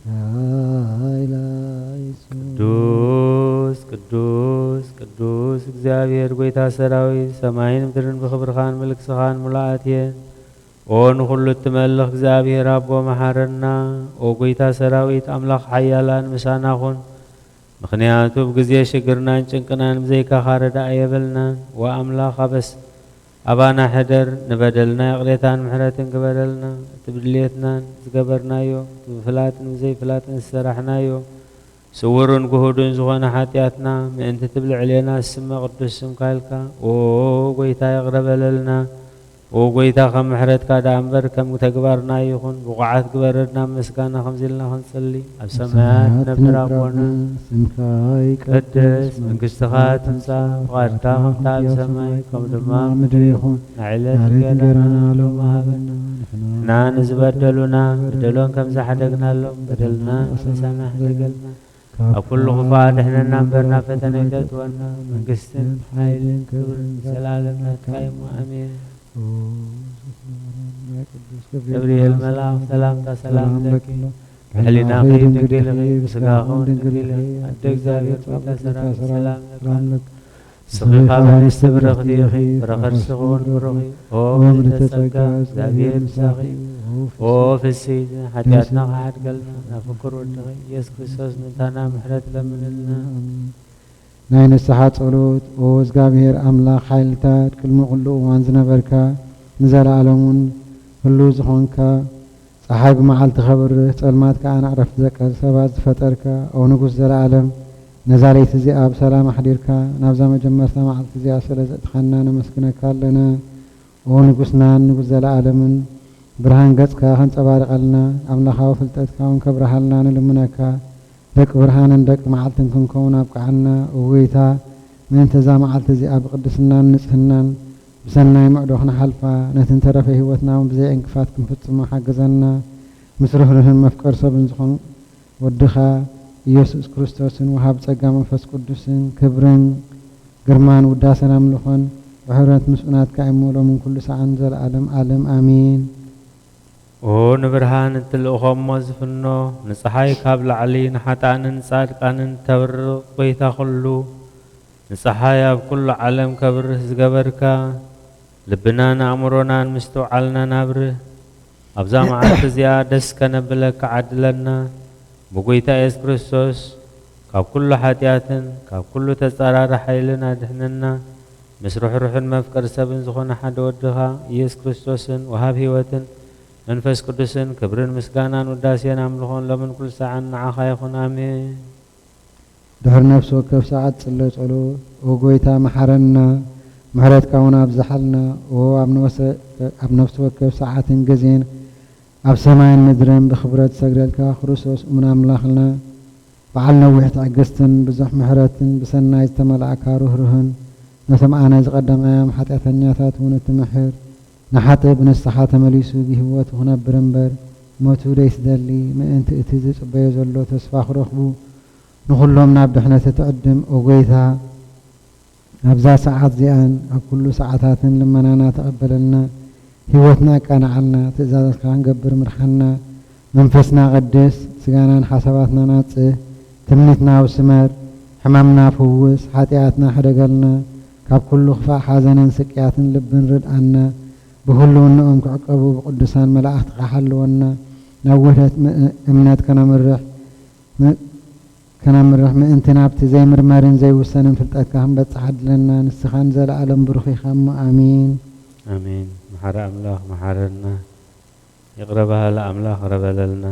ክራይ ላይሶን። ቅዱስ፣ ቅዱስ፣ ቅዱስ እግዚኣብሔር ጎይታ ሰራዊት፣ ሰማይን ምድርን ብኽብርኻን ምልክስኻን ምሉኣት እየን። ኦ ንኹሉ እትመልኽ እግዚኣብሔር ኣቦ፣ መሓረና። ኦ ጎይታ ሰራዊት፣ ኣምላኽ ሓያላን፣ ምሳና ኹን። ምኽንያቱ ብግዜ ሽግርናን ጭንቅናን ብዘይካኻ ረዳኢ የብልናን። ወኣምላኽ ኣበስ ኣባና ሕደር፣ ንበደልና ይቕሬታን ምሕረትን ግበረልና። እቲ ብድልየትናን ዝገበርናዮ፣ እቲ ብፍላጥን ብዘይፍላጥን ዝሰራሕናዮ፣ ስውርን ግሁድን ዝኾነ ሓጢኣትና ምእንቲ ትብል ዕሌና ስመ ቅዱስ ስምካ ኢልካ፣ ኦ ጎይታ፣ ይቕረ በለልና። ኦ ጎይታ፣ ከም ምሕረትካ ደኣ እምበር ከም ተግባርና ይኹን፣ ብቑዓት ግበረና። ምስጋና ከምዚ ኢልና ክንጽሊ፣ ኣብ ሰማያት ትነብር ኣቦና፣ ስምካ ይቀደስ፣ መንግስትኻ ትምጻእ፣ ፍቓድካ ከምታ ኣብ ሰማይ ከምኡ ድማ ኣብ ምድሪ ይኹን። ንዕለት እንጀራና ሎሚ ሃበና፣ ንሕና ንዝበደሉና በደሎም ከም ዝሓደግናሎም በደልና ንሳማሕ፣ ይቕረ በለልና። ካብ ኩሉ ክፉእ ኣድሕነና እምበር ናብ ፈተነ ኣይተእትወና። መንግስትን ሓይልን ክብርን ዘላለም ናትካ እዩ እሞ፣ ኣሜን። ገብርኤል መልኣኽ ሰላምታ ሰላም ለኪ፣ ብሕሊናኺ ድንግል ኢኺ፣ ብስጋኺ እውን ድንግል ኢኺ፣ ኣደ እግዚኣብሔር ጎይታ ሰራዊት ሰላም ለኪ። ንስኺ ካብ ኣንስቲ ብርኽቲ ኢኺ፣ ፍረ ከርስኺ እውን ብሩኽ እዩ። ኦ ምልዕተ ጸጋ፣ እግዚኣብሔር ምሳኺ እዩ። ኦ ፍስሕቲ፣ ሓጢኣትና ክሓድገልና ናብ ፍቁር ወድኺ ኢየሱስ ክርስቶስ ምእንታና ምሕረት ለምንልና። ኣሜን። ናይ ንስሓ ጸሎት። ኦ እግዚኣብሔር ኣምላኽ ሓይልታት፣ ቅድሚ ኩሉ እዋን ዝነበርካ፣ ንዘለኣለሙን ህሉው ዝኾንካ፣ ጸሓይ ብመዓልቲ ከብርህ፣ ጸልማት ከኣ ንዕረፍቲ ደቂ ሰባት ዝፈጠርካ፣ ኦ ንጉስ ዘለኣለም፣ ነዛ ለይቲ እዚኣ ብሰላም ኣሕዲርካ፣ ናብዛ መጀመርታ መዓልቲ እዚኣ ስለ ዘእትኻና ነመስግነካ ኣለና። ኦ ንጉስናን ንጉስ ዘለኣለምን፣ ብርሃን ገጽካ ከንጸባርቐልና፣ ኣምላኻዊ ፍልጠትካ እውን ከብርሃልና ንልምነካ። ደቂ ብርሃንን ደቂ መዓልትን ክንከውን ኣብቅዓና። ኦ ጎይታ፣ ምእንቲ እዛ መዓልቲ እዚኣ ብቅድስናን ንጽህናን ብሰናይ ምዕዶ ክንሓልፋ፣ ነቲ እንተረፈ ህይወትና እውን ብዘይ ዕንቅፋት ክንፍጽሞ ሓግዘና። ምስ ርህሩህን መፍቀር ሰብን ዝኾን ወድኻ ኢየሱስ ክርስቶስን ወሃብ ጸጋ መንፈስ ቅዱስን ክብርን ግርማን ውዳሰን ኣምልኾን ብሕብረት ምስኡ ናትካ እሞ ሎምን ኩሉ ሰዓን ዘለኣለም ዓለም ኣሜን። ኦ ንብርሃን እትልእኾ እሞ ዝፍኖ፣ ንጸሓይ ካብ ላዕሊ ንሓጥኣንን ንጻድቃንን እተብርቕ ጎይታ ኩሉ፣ ንጸሓይ ኣብ ኩሉ ዓለም ከብርህ ዝገበርካ፣ ልብናን ኣእምሮናን ምስትውዓልናን ኣብርህ። ኣብዛ መዓልቲ እዚኣ ደስ ከነብለካ ዓድለና። ብጎይታ ኢየሱስ ክርስቶስ ካብ ኩሉ ሓጢኣትን ካብ ኩሉ ተጻራሪ ሓይልን ኣድሕነና። ምስ ርሕሩሕን መፍቀር ሰብን ዝኾነ ሓደ ወድኻ ኢየሱስ ክርስቶስን ወሃብ ህይወትን መንፈስ ቅዱስን ክብርን ምስጋናን ውዳሴን ኣምልኾን ሎምን ኩሉ ሰዓን ንዓኻ ይኹን። ኣሜን። ድሕሪ ነፍሲ ወከፍ ሰዓት ጽለ ጸሎ፣ ኦ ጎይታ መሓረና፣ ምሕረትካ እውን ኣብዝሓልና። ኦ ኣብ ነወሰ-፣ ኣብ ነፍሲ ወከፍ ሰዓትን ግዜን ኣብ ሰማይን ምድርን ብኽብረት ሰግደልካ ክርስቶስ እሙን ኣምላኽና፣ በዓል ነዊሕ ትዕግስትን ብዙሕ ምሕረትን ብሰናይ ዝተመላእካ ርህሩህን፣ ነቶም ኣነ ዝቐደምናዮም ሓጢኣተኛታት እውን እትምሕር፣ ንሓጥእ ብንስሓ ተመሊሱ ብህይወቱ ክነብር እምበር፣ ሞቱ ደይትደሊ፣ ምእንቲ እቲ ዝጽበዮ ዘሎ ተስፋ ክረኽቡ፣ ንኹሎም ናብ ድሕነት እትዕድም፣ ኦ ጎይታ፣ ኣብዛ ሰዓት እዚኣን ኣብ ኩሉ ሰዓታትን ልመናና ተቐበለልና፣ ህይወትና ኣቃንዓልና፣ ትእዛዛትካ ክንገብር ምርሓና፣ መንፈስና ቀድስ፣ ስጋናን ሓሳባትናን ኣጽህ፣ ትምኒትና ኣውስመር፣ ሕማምና ፍውስ፣ ሓጢኣትና ሕደገልና፣ ካብ ኩሉ ክፋእ ሓዘንን ስቅያትን ልብን ርድኣና፣ ብህልውናኦም ክዕቀቡ ብቅዱሳን መላእኽትኻ ሓልወና፣ ናብ ውህደት ም-፣ እምነት ከነምርሕ ም-፣ ከነምርሕ ምእንቲ ናብቲ ዘይምርመርን ዘይውሰንን ፍልጠትካ ክንበጽሕ ዓድለና። ንስኻ ንዘለኣለም ብሩኽ ኢኻ እሞ፣ ኣሜን። ኣሜን። መሓሪ ኣምላኽ መሓረና፣ ይቕረ በሃሊ ኣምላኽ ይቕረ በለልና።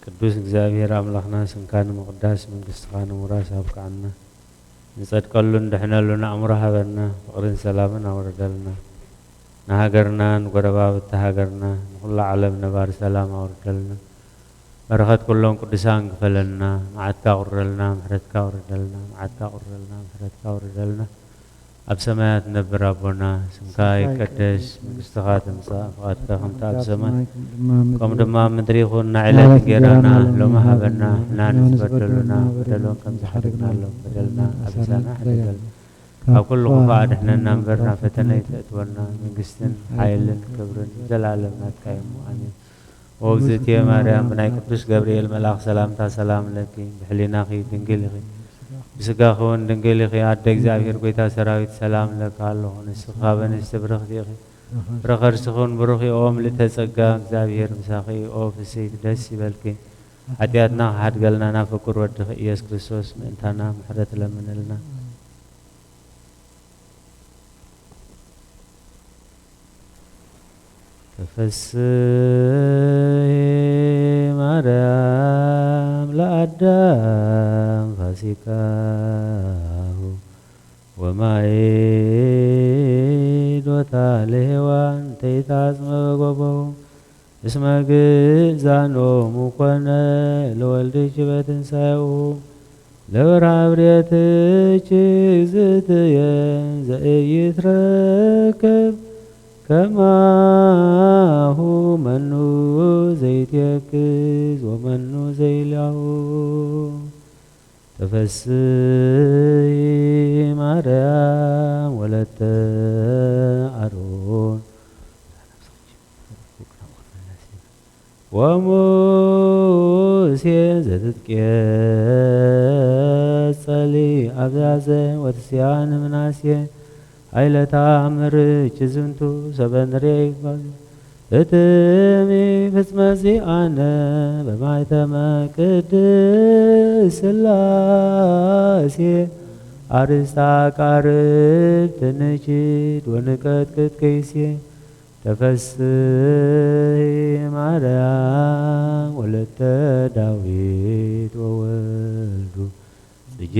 ቅዱስ እግዚኣብሔር ኣምላኽና፣ ስምካ ንምቕዳስ መንግስትኻ ንምውራስ ኣብቅዓና። ንጸድቀሉ ንድሕነሉ ኣእምሮ ሃበና፣ ፍቕርን ሰላምን ኣውርደልና። ንሃገርና፣ ንጎረባብቲ ሃገርና፣ ንኹላ ዓለም ነባሪ ሰላም ኣውርደልና። በረኸት ኩሎም ቅዱሳን ክፈለና። መዓትካ ቁረልና፣ ምሕረትካ ውረደልና። መዓትካ ቁረልና፣ ምሕረትካ ውረደልና። ኣብ ሰማያት ነብር ኣቦና፣ ስምካ ይቀደስ፣ መንግስትኻ ትምጻእ፣ ፍቓድካ ከምቲ ኣብ ሰማይ ከምኡ ድማ ኣብ ምድሪ ይኹን። ንዕለት እንጌራና ሎሚ ሃበና፣ ንሕና ንዝበደሉና በደሎም ከም ዝሓደግናሎም በደልና ኣቢሳና፣ ሕደገልና። ካብ ኩሉ ክፉእ ኣድሕነና እምበር፣ ናብ ፈተነ ኣይተእትወና። መንግስትን ሓይልን ክብርን ንዘለኣለም ናትካ እዩ እሞ፣ ኣሜን። ኦ እግዝእትየ ማርያም፣ ብናይ ቅዱስ ገብርኤል መልኣኽ ሰላምታ ሰላም ለኪ፣ ብሕሊናኺ ድንግል ኢኺ፣ ብስጋኺ እውን ድንግል ኢኺ። ኣደ እግዚኣብሔር፣ ጎይታ ሰራዊት፣ ሰላም እለኪ ኣለኹ። ንስኺ ካብ ኣንስቲ ብርኽቲ ኢኺ፣ ፍረ ከርስኺ እውን ብሩኽ እዩ። ኦ ምልዕተ ጸጋ፣ እግዚኣብሔር ምሳኺ እዩ። ኦ ፍስሕቲ፣ ደስ ይበልኪ፣ ሓጢኣትና ክሓድገልና ናብ ፍቁር ወድኺ ኢየሱስ ክርስቶስ ምእንታና ምሕረት ለምንልና። ተፈስሒ ማርያም ለአዳም ፋሲካሁ፣ ወማይዶታ ለሔዋን ተይታጽመ በጎቦሁ። እስመ ግእዛኖሙ ኮነ ለወልድኪ በትንሳኤሁ፣ ለበርሃ ብርየትኪ እግዝእትየ ዘኢይትረከብ ከማሁ። መኑ ዘይትየክዝ ወመኑ ዘይልያሁ። ተፈስሒ ማርያም ወለተ አሮን። ወሙሴ ዘትትቄጸሊ አብዛዘ ወትስያን ምናሴ ኃይለ ተአምርኪ ዝንቱ ሰበንሬ ይባል። እትሚ ፍጽመ ዚአነ በማይተመ ቅድስ ሥላሴ አርስታ ቃርብ ትንኪድ ወንቀጥቅጥ ከይሴ። ተፈስሒ ማርያም ወለተ ዳዊት ወወልዱ ጽጌ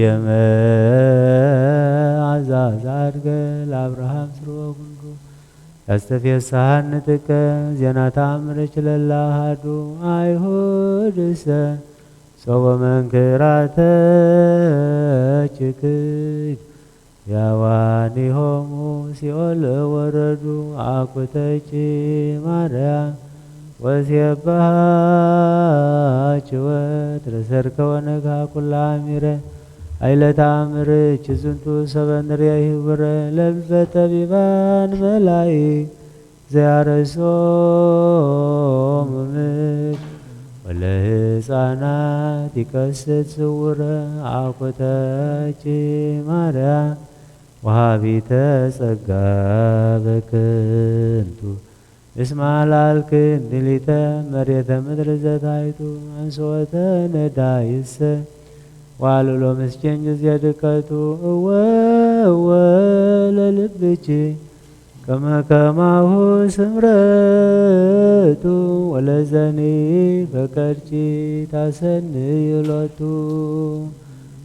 መዓዛ ዘአድገ ለአብርሃም ስርወ ጉንዱ። ያስተፌስሐኒ ጥቀ ዜና ተአምርኪ ለለ አሐዱ። አይሁድሰ ሶበ መንክራተኪ ክድ ያዋኒሆሙ ሲኦል ወረዱ። አኩተኪ ማርያም ወሴብሐኪ ወትረ ሰርክ ወነግህ ኩላ አሚረ። ኃይለ ተአምርኪ ዝንቱ ሰበ እንርየ ህቡረ ለልበ ጠቢባን መላእክት ዘያረሶም ምድር ወለህፃናት ይከስት ስውረ። አኩተኪ ማርያም ወሃቢተ ጸጋ በክንቱ እስማ ላልክን ድሊተ መሬተ ምድሪ ዘታይቱ፣ አንስወተ ነዳይሰ ዋልሎ ምስኪን ጊዜ ድቀቱ። እወ እወ ለልብኪ ከመ ከማሁ ስምረቱ፣ ወለዘኒ ፈቀድኪ ታሰንይ ሎቱ።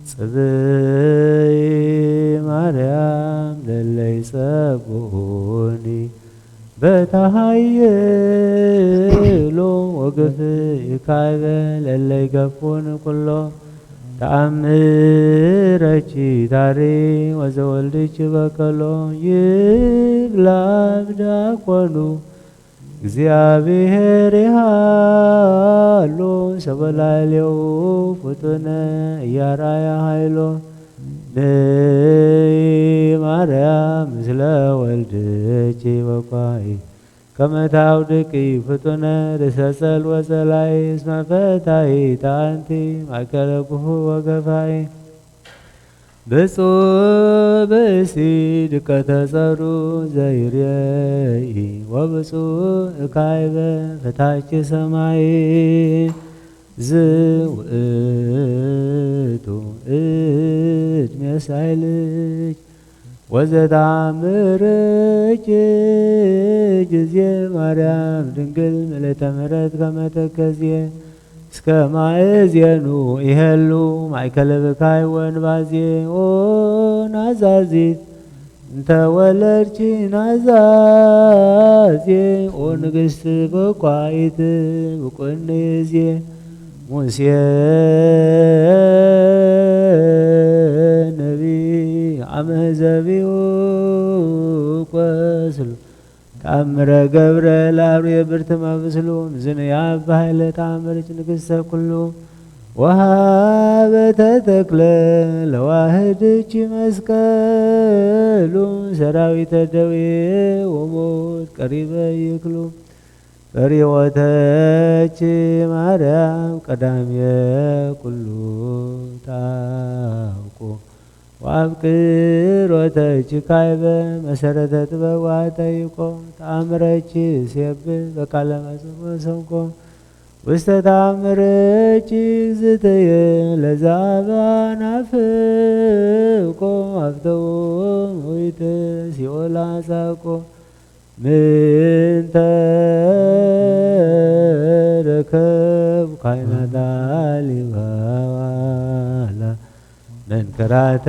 ጽብይ ማርያም ለለይ ጸብኡኒ በታሃየሎ ወግፍ ይካይበ ለለይ ገፉን ኩሎ ተኣምረኪ ታሪ ወዘወልድኪ በከሎ ይብላ ብዳኮኑ። እግዚኣብሔር ይሃሎ ሰበላሌው ፍጡነ እያራያ ሃይሎ። ነይ ማርያም ምስለ ወልድኪ በኳይ ከመ ታውድቂ ፍጡነ ርእሰ ጸል ወጸላይ እስመ ፈታይት አንቲ ማእከለ ግፉ ወገፋይ። ብፁዕ ብእሲ ድቀተ ጸሩ ዘይሬኢ ወብፁዕ እካይበ ፈታች ሰማይ። ዝውእቱ እድሜ ሳይልች ወዘተአምርኪ ጊዜ ማርያም ድንግል ምልዕተ ምሕረት ከመ ተከዜ እስከ ማእዜኑ ይሄሉ ማእከለ ብካይ ወንባዜ። ኦ ናዛዚት እንተ ወለድኪ ናዛዜ ኦ ንግስት በቋይት ብቁኒ እዜ ሙሴ ነቢ አመዘቢኡ ቆስሉ ተአምረ ገብረ ለአብርየ ብርት መብስሉ ምዝንያ በሃይለ ተአምርች ንግስተ ኩሉ ወሃበተ ተክለ ለዋህድኪ መስቀሉ ሰራዊተ ደዌ ወሞት ቀሪበ ይክሉ ፈሪዖተኪ ማርያም ቀዳምየ ኩሉ ታውቁ ወአፍቅሮተኪ ካይበ መሰረተ ጥበብ ወአጠይቆ ተአምረኪ ሴብ በቃለ መጽንቆ ሰንቆ ውስተ ተአምረኪ እግዝእትየ ለዛባ ናፍቆ አፍተዎ ሙይተ ሲኦል አጻቆ ምንተ ረከብ ካይናታ ሊባዋላ መንክራተ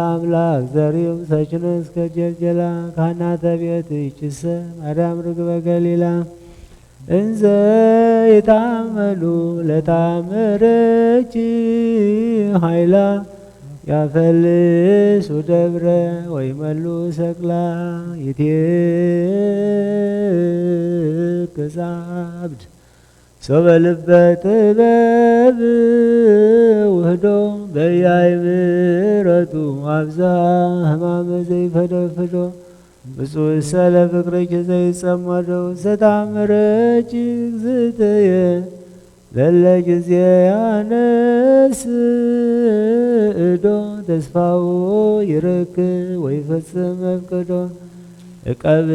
አምላክ ዘሪዮም ሰችኖ እስከ ጀልጀላ ካህናተ ቤት ይችሰ ማርያም ርግበ ገሊላ እንዘ ይታመኑ ለታምረኪ ኃይላ ያፈልሱ ደብረ ወይመሉ ሰቅላ ይትክዝ አብድ ሶበ ልበ ጥበብ ውህዶ በያይ ምረቱ አብዛ ህማመ ዘይፈደፍዶ ብፁዕ ሰለ ፍቅርኪ ዘይጸመዶ ዘታምረኪ እግዝእትየ ለለ ጊዜ ያነስ እዶ ተስፋው ይረክብ ወይፈጽም መፍቅዶ እቀብኒ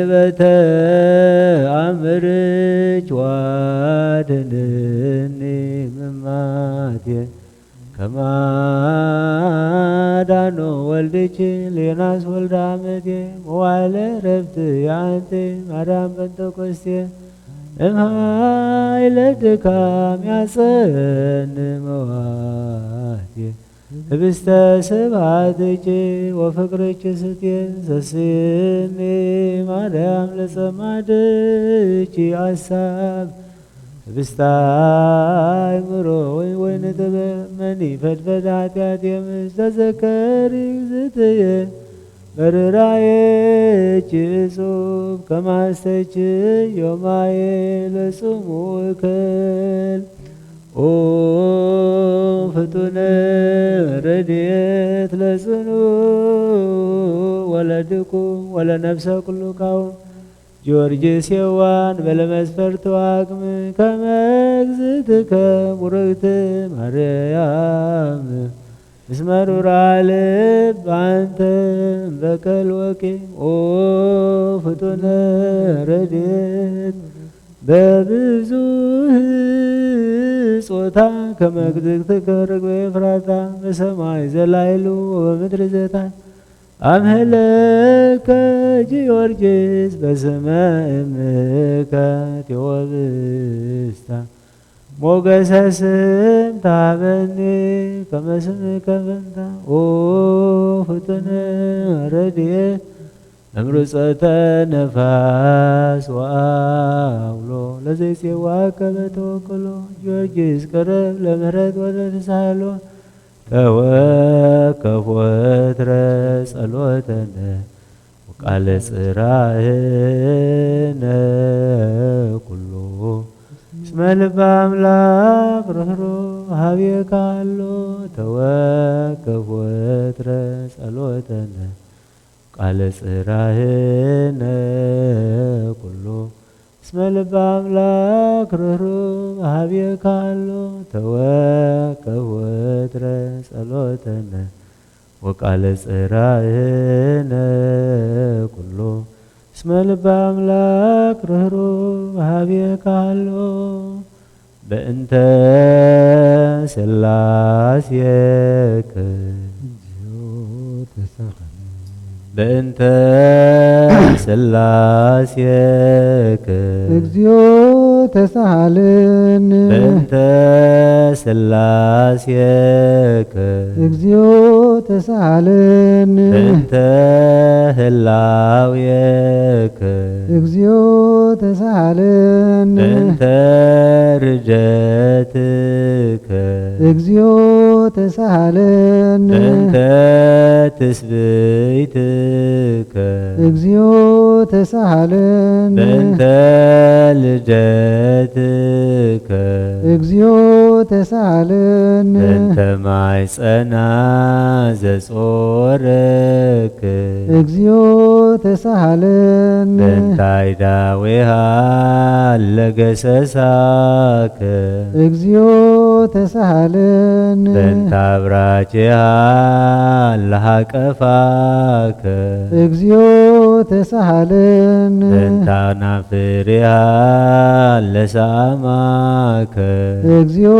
በተ አምርች ዋድንኒ ምማቴ ከማዳኖ ወልድኪ ሌናስ ወልደ አመቴ መዋዕለ ረፍት የአንቴ ማርያም ጴንጠቆስቴ እምሃይለ ድካም ያጸን መዋቴ ህብስተ ስብሐትኪ ወፍቅርኪ ስቴ ሰስኒ ማርያም ለጸማድኪ አሳብ ህብስተ አእምሮ ወይ ወይን ጥበብ መኒ ፈድፈድ ኃጢአት የምስ ተዘከሪ እግዝእትየ መርራዬኪ እጹብ ከማስተች ዮማዬ ለጽሙ እክል ኦ ፍጡነ ረድኤት ለጽኑ ወለድኩ ወለነፍሰ ኩሉ ካው ጊዮርጊስ የዋን በለመስፈርቱ አቅም ከመ እግዝእትከ ቡርክት ማርያም እስመ ሩራ ልብ አንተ በቀል ወቂ ኦ ፍጡነ ረድኤት በብዙህ ጾታ ከመ እግዝእትከ ርግበ ኤፍራታ በሰማይ ዘላይሉ ወበምድሪ ዘታ አምሄለከ ጊዮርጊስ በስመ እምከ ቴዎብስታ ሞገሰ ስም ተሃበኒ ከመ ስምከ ፈንታ ኦ ፍጡነ ረድኤት እምርጸተ ነፋስ ወአውሎ ለዘይጼዋከ በተወክሎ ጊዮርጊስ ቅረብ ለምህረት ወለተሳህሎ ተወከፍ ወትረ ጸሎተነ ወቃለ ጽራህነ ኩሉ እስመ ልበ አምላክ ርህሩህ ሀቤካ ኣሎ ተወከፍ ወትረ ጸሎተነ ቃለ ጽራህነ ኩሉ እስመ ልበ አምላክ ርህሩህ ሀቤካ ኣሎ ተወከፍ ወትረ ጸሎተነ ወቃለ ጽራህነ ኩሉ እስመ ልበ አምላክ ርህሩህ ሀቤካ ኣሎ በእንተ ስላሴክ በእንተ ስላሴክ እግዚኦ ተሳሃልን በእንተ ስላሴክ እግዚኦ ተሳሃልን በእንተ ህላዌክ እግዚኦ ተሳሃልን በእንተ ርደትከ እግዚኦ ተሳሃልን በእንተ ትስብእትከ እግዚኦ ተሳሃልን በእንተ ልደትከ እግዚኦ ተሳሃልን በእንተ ማይጸና ዘጾረክ እግዚኦ ተሳሃልን በእንታይ ዳዌሃ ለገሰሳክ እግዚኦ ተሳሃልን በእንታ ብራኬሃ ለሃቀፋክ እግዚኦ ተሳሃልን በእንታ ናፍሪሃ ለሳማክ እግዚኦ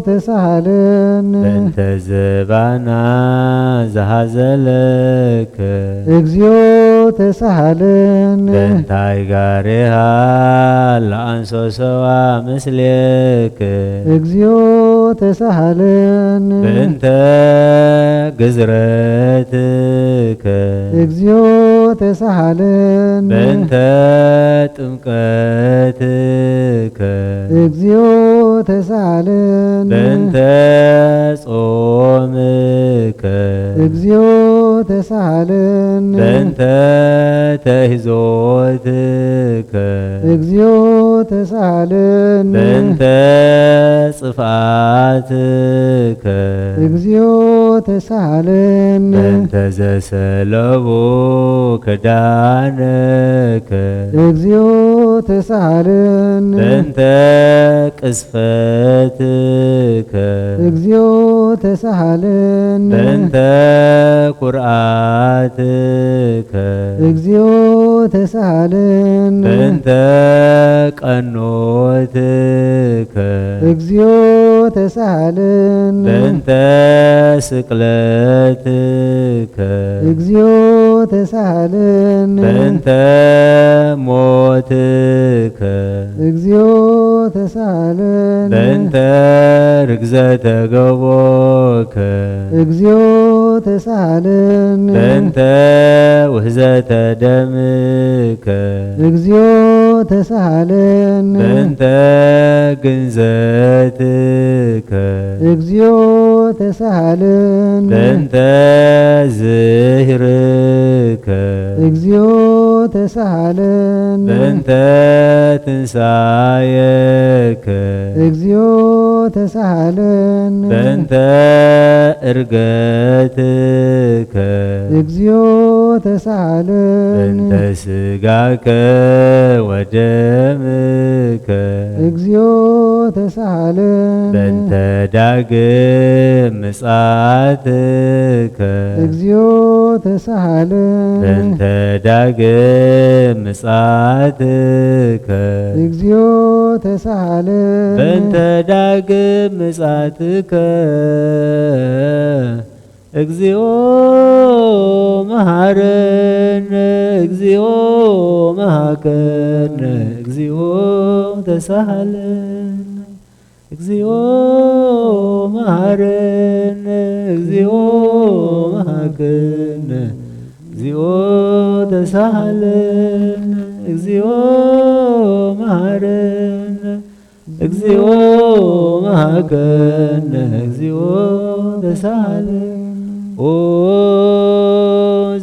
ተሳሃልን በእንተ ዘባና ዝሃዘለክ እግዚኦ ተሳሃልን በእንታይ ጋሬሃ ለአንሶሰዋ ምስሌክ እግዚኦ ተሳሃልን በእንተ ግዝረትከ እግዚኦ ተሳሃልን በእንተ ጥምቀትከ እግዚኦ ተሳሃልን በእንተ ጾምከ እግዚኦ ተሳሃልን በእንተ ተሂዞትከ እግዚኦ ተሳሃልን በእንተ ጽፍኣትከ እግዚኦ ተሳሃልን በእንተ ዘሰለቡ ክዳንከ እግዚኦ ተሳሃልን በእንተ ቅስፈትከ እግዚኦ ተሳሃልን በእንተ ኩርዓትከ እግዚኦ ተሳሃልን በእንተ ቀኖትከ እግዚኦ ተሳሃልን በእንተ ስቅለትከ እግዚኦ ተሳሃልን በእንተ ሞትከ እግዚኦ ተሳሃልን በእንተ ርግዘተ ገቦከ እግዚኦ ተሳሃልን በእንተ ውህዘተ ደምከ እግዚኦ ተሳሃልን በእንተ ግንዘትከ እግዚኦ ተሳሃልን በእንተ ዝህርከ እግዚኦ ተሳሃልን በእንተ ትንሳኤከ እግዚኦ ተሳሃልን በእንተ እርገትከ እግዚኦ ተሳሃልን በእንተ ስጋከ ወደምከ ተሳሃለ። በእንተ ዳግም ምጽኣትከ። እግዚኦ ተሳሃለ። በእንተ ዳግም ምጽኣትከ። እግዚኦ ተሳሃለ። በእንተ ዳግም ምጽኣትከ። እግዚኦ መሃረነ፣ እግዚኦ መሃከነ፣ እግዚኦ ተሳሃለነ። እግዚኦ መሃረነ፣ እግዚኦ መሃከነ፣ እግዚኦ ተሳሃለነ። እግዚኦ መሃረነ፣ እግዚኦ መሃከነ፣ እግዚኦ ተሳሃለነ። ኦ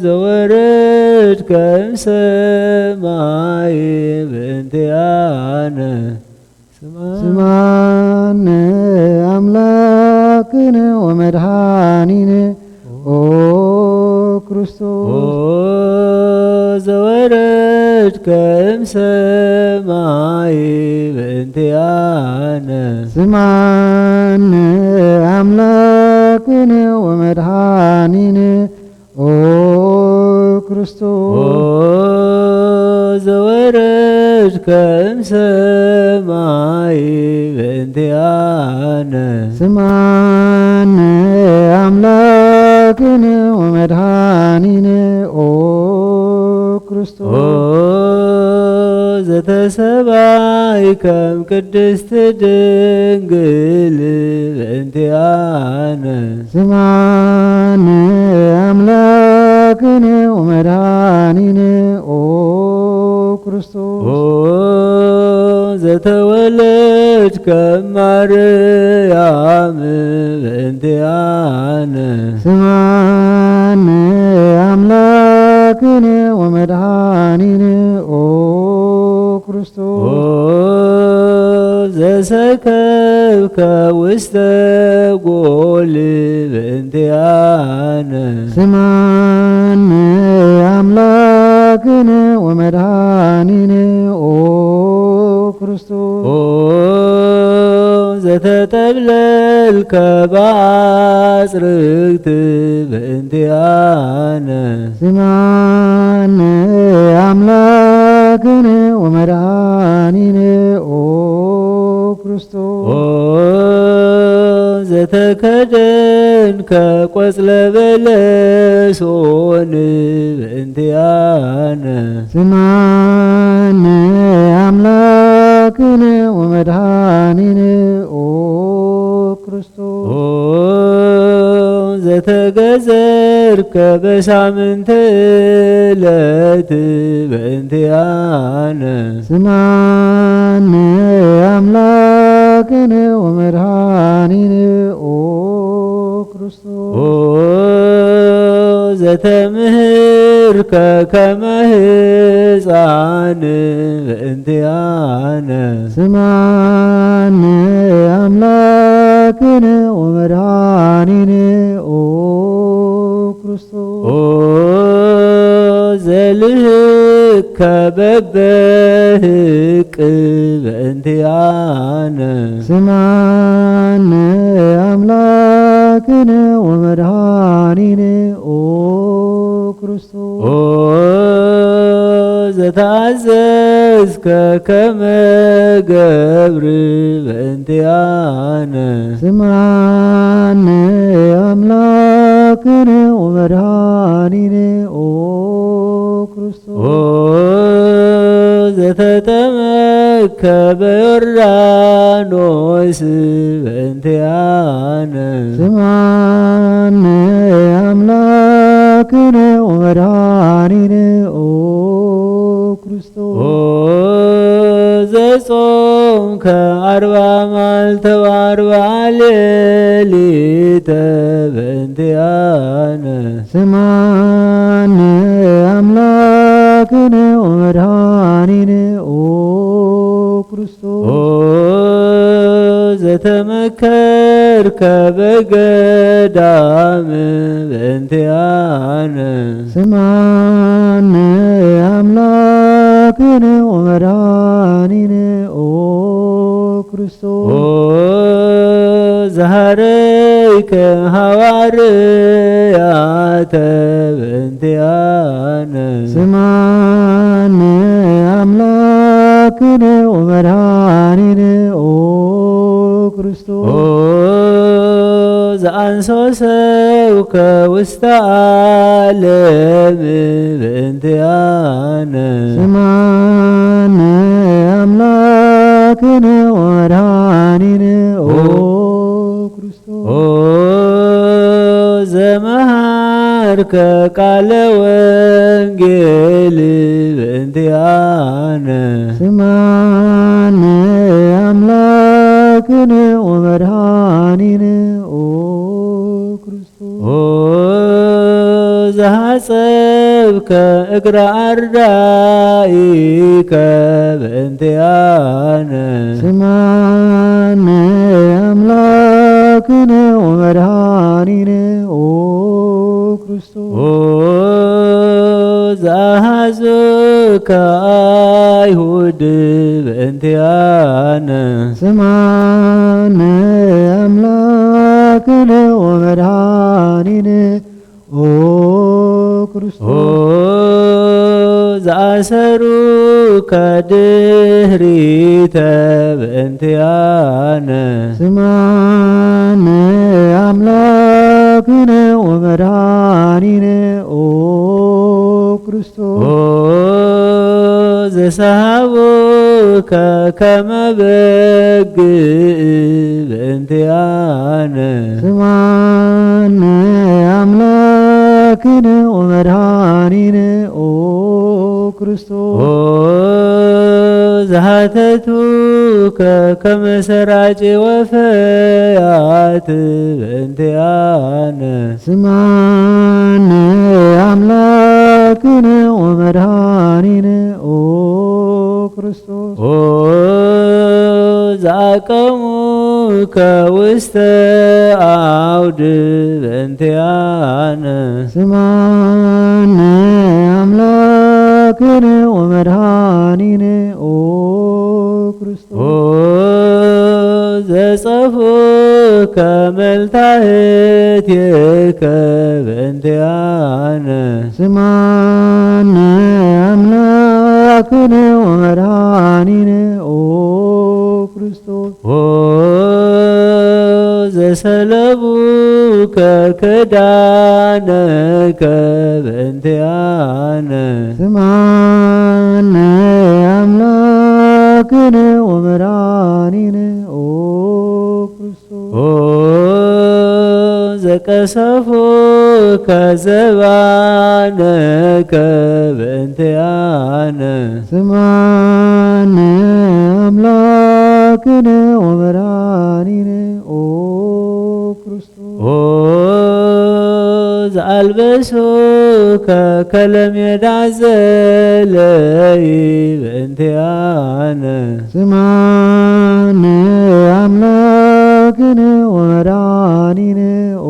ዘወረድከ እምሰማይ በእንቲኣነ። ስማነ ኣምላክነ ወመድኃኒነ ኦ ክርስቶስ። ኦ ዘወረድከ እምሰማይ በእንቲኣነ። ስማነ ኣምላክነ ወመድኃኒነ ኦ ክርስቶስ። ኦ ዘወረድከ እምሰማይ በእንቲኣነ። ስማነ ኣምላክነ ወመድኃኒነ ኦ ክርስቶስ። ኦ ዘተሰባይ ከም ቅድስት ድንግል በእንቲኣነ። ስማነ ኣምላክነ ወመድኃኒነ ኦ ክርስቶስ። ኦ ዘተወለድከ ማርያም በእንቲኣነ። ስማነ ኣምላክነ ወመድኃኒነ ኦ ክርስቶስ። ኦ ዘሰከብከ ውስተ ጎል በእንቲኣነ። ስማነ ኣምላክነ ወመድኃኒነ ኦ ክርስቶስ። ኦ ዘተጠብለልከ በአጽርግት በእንቲኣነ። ስማነ ኣምላክነ ወመድኃኒነ ኦ ክርስቶስ። ኦ ዘተከደንከ ቆጽለ በለሶን በእንቲኣነ። ስማነ ኣምላክነ ወመድኃኒነ ኦ ክርስቶስ። ኦ ዘተገዘርከ በሳምንት ዕለት በእንቲኣነ። ስማነ ኣምላክነ ወመድኃኒነ ኦ ክርስቶስ። ኦ ዘተምህርከ ከመ ህፃን በእንቲኣነ። ስማነ ኣምላክነ ወመድኃኒነ ኦ ክርስቶስ። ኦ ዘልህከ በበህቅ በእንቲኣነ። ስማነ ኣምላክነ ወመድኃኒነ ኦ ክርስቶስ። ኦ ዘተኣዘዝከ ከመ ገብር በእንቲኣነ። ስማነ ኣምላክነ ወመድኃኒነ ኦ ክርስቶስ። ኦ ዘተጠመከ በዮርዳኖስ በእንቲኣነ። ስማነ ኣምላክነ ወመድኃኒነ ኦ ክርስቶስ። ኦ ዘጾምከ ኣርባ መዓልተ ወኣርባ ሌሊተ በእንቲኣነ። ስማነ ኣምላክነ ወመድኃኒነ ኦ ክርስቶስ። ኦ ዘተመከርከ በገዳም በእንቲኣነ። ስማነ ኣምላክነ ወመድኃኒነ ኦ ክርስቶስ። ኦ ዘሃረይከ ሃዋርያተ በእንቲኣነ። ስማነ ኣምላክነ ወመድኃኒነ ኦ ክርስቶስ። ኦ ዘኣንሶ ሰብከ ውስተ ዓለም በእንቲኣነ። ስማነ ኣምላክነ ወመድኃኒነ ኦ ክርስቶስ። ኦ ዘመሃርከ ቃለ ወንጌል በእንቲኣነ። ስማነ ኣምላክነ ወመድኃኒነ ኦ ክርስቶስ። ኦ ዘሃጸብከ እግረ ኣርዳኢከ በእንቲኣነ። ስማነ ኣምላክነ ወመድኃኒነ ኦ ክርስቶስ። ኦ ዘኣሃዙከ ኣይሁድ በእንቲኣነ። ስማነ ኣምላክነ ወመድኃኒነ ኦ ክርስቶስ። ኦ ዘኣሰሩከ ድህሪተ በእንቲኣነ። ስማነ ኣምላክነ ወመድኃኒነ ኦ ክርስቶስ። ኦ ዘሰሃቡከ ከመ በግዕ በእንቲኣነ። ስማነ ኣምላክነ ወመድኃኒነ ኦ ክርስቶስ። ኦ ዘሃተቱከ ከመ ሰራጭ ወፈያት በእንቲኣነ። ስማነ ኣምላክነ ወመድኃኒነ ኦ ክርስቶስ። ኦ ዘኣቀሙከ ውስተ ዓውድ በእንቲኣነ። ስማነ ኣምላክነ ወመድኃኒነ ኦ ክርስቶስ። ኦ ዘጸፉከ መልታህቴከ በእንቲኣነ። ስማነ ኣምላክነ ወመድኃኒነ ኦ ክርስቶስ። ኦ ዘሰለቡከ ክዳነከ በእንቲኣነ። ስማነ ኣምላክነ ወመድኃኒነ ኦ ክርስቶስ። ኦ ዘቀሰፉከ ዘባነከ በእንቲኣነ። ስማነ ኣምላክነ ወመድኃኒነ ኦ ክርስቶስ። ኦ ዘኣልበሱከ ከለሜዳ ዘለይ በእንቲኣነ። ስማነ ኣምላክነ ወመድኃኒነ ኦ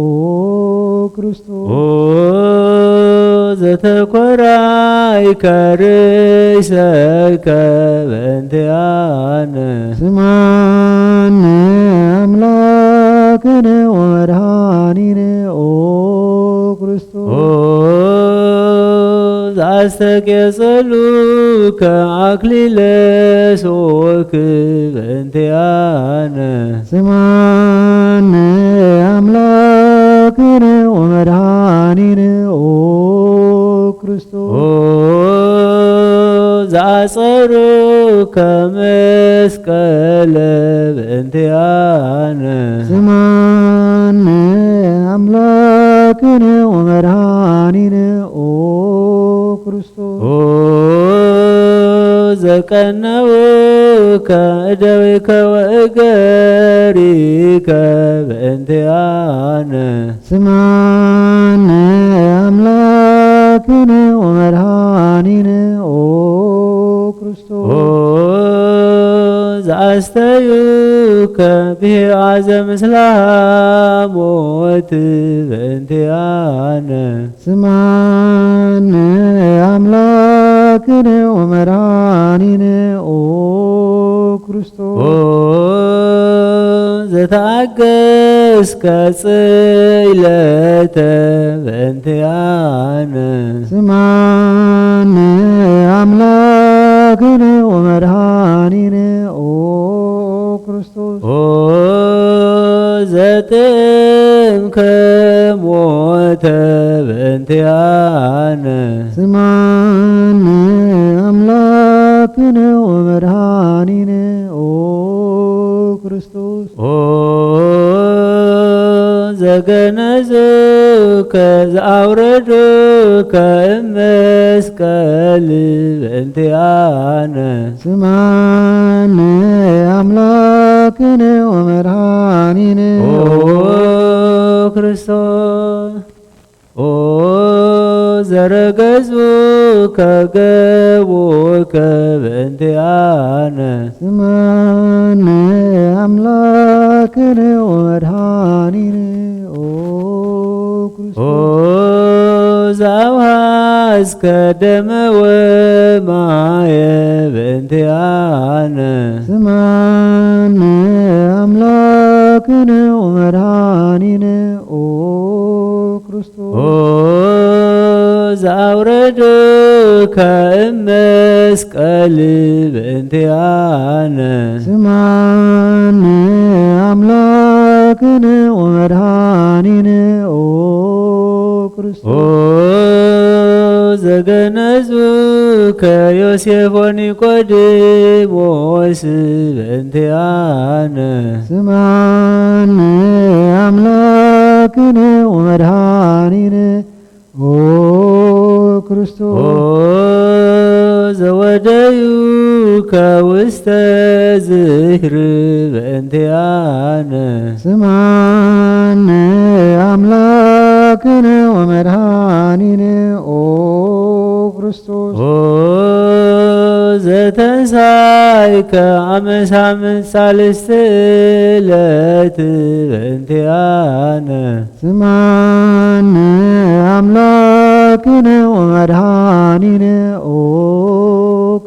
ክርስቶስ። ኦ ዘተኮራይከ ርእሰከ በእንቲኣነ። ስማነ ኣምላክነ ወመድኃኒነ ኦ ክርስቶስ። ኦ ዘኣስተቄጽሉከ ኣክሊለ ሶክ በእንቲኣነ። ስማነ ኣምላክነ ወመድኃኒነ ኦ ክርስቶስ። ኦ ዘኣጸሩከ መስቀለ በእንቲኣነ። ስማነ ኣምላክነ ወመድኃኒነ ኦ ክርስቶስ። ኦ ዘቀነውከ እደዊከ ወእገሪከ በእንቲኣነ። ስማነ ኣምላክነ ወመድኃኒነ ኦ ክርስቶስ። ኦ ዘኣስተዩከ ብሔዋ ዘምስላ ሞት በእንቲኣነ። ስማነ ኣምላክነ ወመድኃኒነ ኦ ክርስቶስ። ኦ ዘተኣገስከ ጽይለተ በእንቲኣነ። ስማነ ኣምላክነ ወመድኃኒነ ኦ ክርስቶስ። ኦ ዘጥምከ ሞተ በእንቲኣነ። ስማነ ኣምላክነ ወመድኃኒነ ኦ ክርስቶስ። ኦ ዘገነዙከ ዘኣውረዱከ እመስቀል በእንቲኣነ። ስማነ ኣምላክነ ወመድኃኒነ ኦ ኦ ክርስቶስ። ኦ ዘረገጹ ከገቡከ በእንቲኣነ። ስማነ ኣምላክነ ወመድኃኒነ ኦ ኦ ክርስቶስ። ዘኣውሃዝከ ደመ ወማየ በእንቲኣነ። ስማነ ኣምላክነ ወመድኃኒነ ኦ ክርስቶስ። ኦ ዘኣውረዱከ እመስቀል በእንቲኣነ። ስማነ ኣምላክነ ወመድኃኒነ ኦ ክርስቶስ። ኦ ዘገነዙከ ዮሴፍ ወኒቆዲሞስ በእንቲኣነ። ስማነ ኣምላክነ ወመድኃኒነ ኦ ክርስቶስ። ኦ ዘወደዩከ ውስተ ዝክር በእንቲኣነ። ስማነ ኣምላክነ ወመድኃኒነ ኦ ክርስቶስ። ኦ ዘተንሳይከ ኣመ ሳምንት ሳልስቲ ዕለት በእንቲኣነ። ስማነ ኣምላክነ ወመድኃኒነ ኦ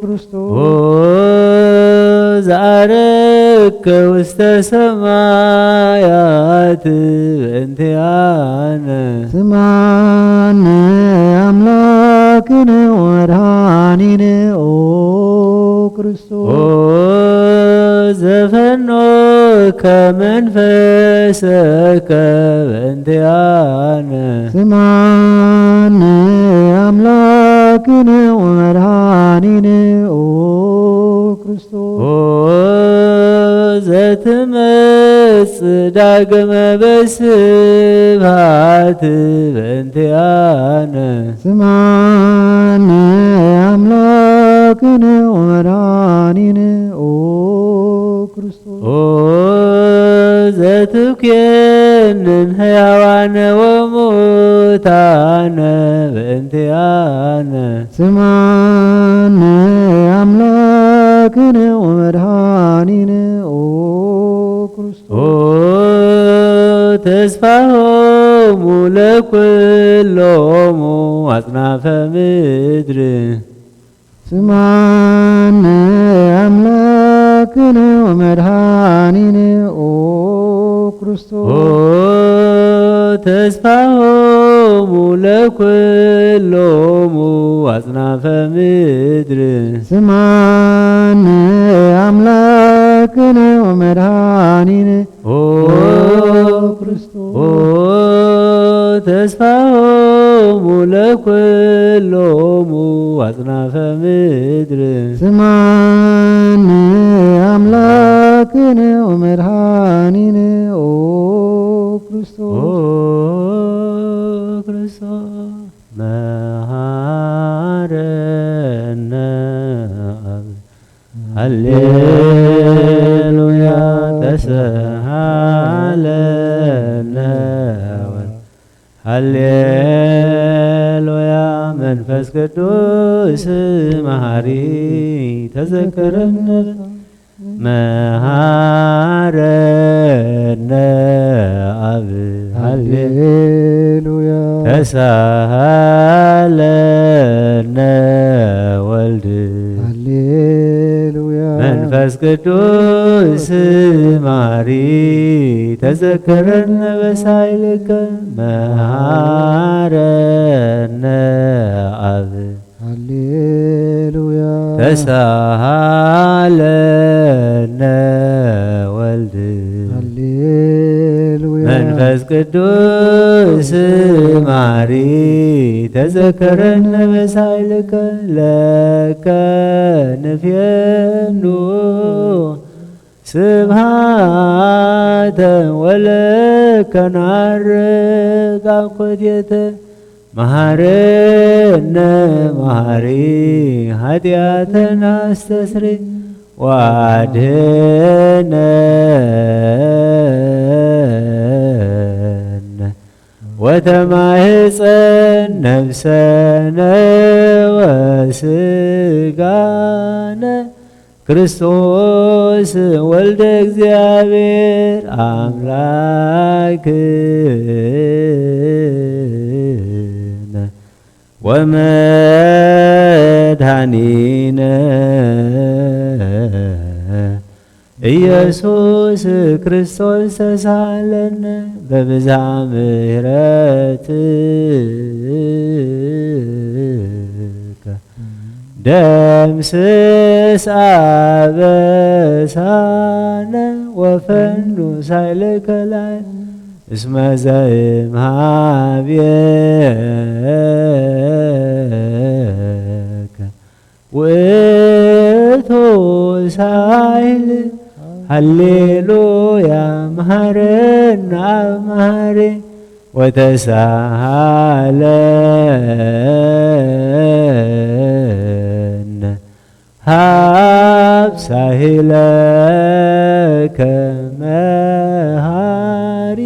ክርስቶስ። ኦ ዘኣረግከ ውስተ ሰማያት በእንቲኣነ። ስማነ ኣምላክነ ወመድኃኒነ ኦ ክርስቶስ። ኦ ዘፈኖከ መንፈሰከ በእንቲኣነ። ስማነ ኣምላክነ ወመድኃኒነ ኦ ክርስቶስ። ኦ ዘትመጽእ ዳግመ በስብሃት በእንቲኣነ። ስማነ ኣምላክነ ወመድኃኒነ ኦ ክርስቶስ። ኦ ዘትኩየንን ሕያዋነ ወሙታነ በእንቲኣነ። ስማነ ኣምላክነ ወመድኃኒነ ኦ ክርስቶስ። ኦ ተስፋሆሙ ለኩሎሙ ኣጽናፈ ምድር። ስማነ ኣምላክነ ወመድኃኒነ ኦ ክርስቶስ። ኦ ተስፋሆሙ ለኩሎሙ ኣጽናፈ ምድር። ስማነ ኣምላክነ ወመድኃኒነ ኦ ኦ ክርስቶስ። ኦ ተስፋሆሙ ለኩሎሙ ኣጽናፈ ምድር። ስማነ ኣምላክነ ወመድኃኒነ ኦ ክርስቶስ። ኦ ክርስቶስ መሃረነ ኣብ ሃሌሉያ ተሰሃለነ ወ-፣ ሃሌሉያ መንፈስ ቅዱስ መሃሪ ተዘከረነ መሃረነ ኣብ ሃሌ ሃሌሉያ ተሳሃለነ ወልድ ሃሌሉያ መንፈስ ቅዱስ ማሪ ተዘከረነ በሳይልከ መሃረነ ኣብ ሃሌሉያ። ተሳሃለነ ወልድ ሃሌሉያ። መንፈስ ቅዱስ ማሪ ተዘከረነ በሳይልከ ለከ ንፍየኑ ስብሃተ ወለከ ናርግ ኣብ ኮቴተ መሃረነ መሃሪ ኃጢአተና አስተስሪ ወአድህነነ ወተማህፀን ነፍሰነ ወስጋነ ክርስቶስ ወልደ እግዚኣብሔር አምላክነ ወመድኃኒነ ኢየሱስ ክርስቶስ ተሳለነ በብዝሃ ምሕረትከ ደምስስ አበሳነ ወፈኑ ሳይልከ ላይ እስመ ዘእምሃቤከ ውእቱ ሳይል ሃሌሉያ መሃረና መሃሪ ወተሳሃለነ ሃብ ሳሂለከ መሃሪ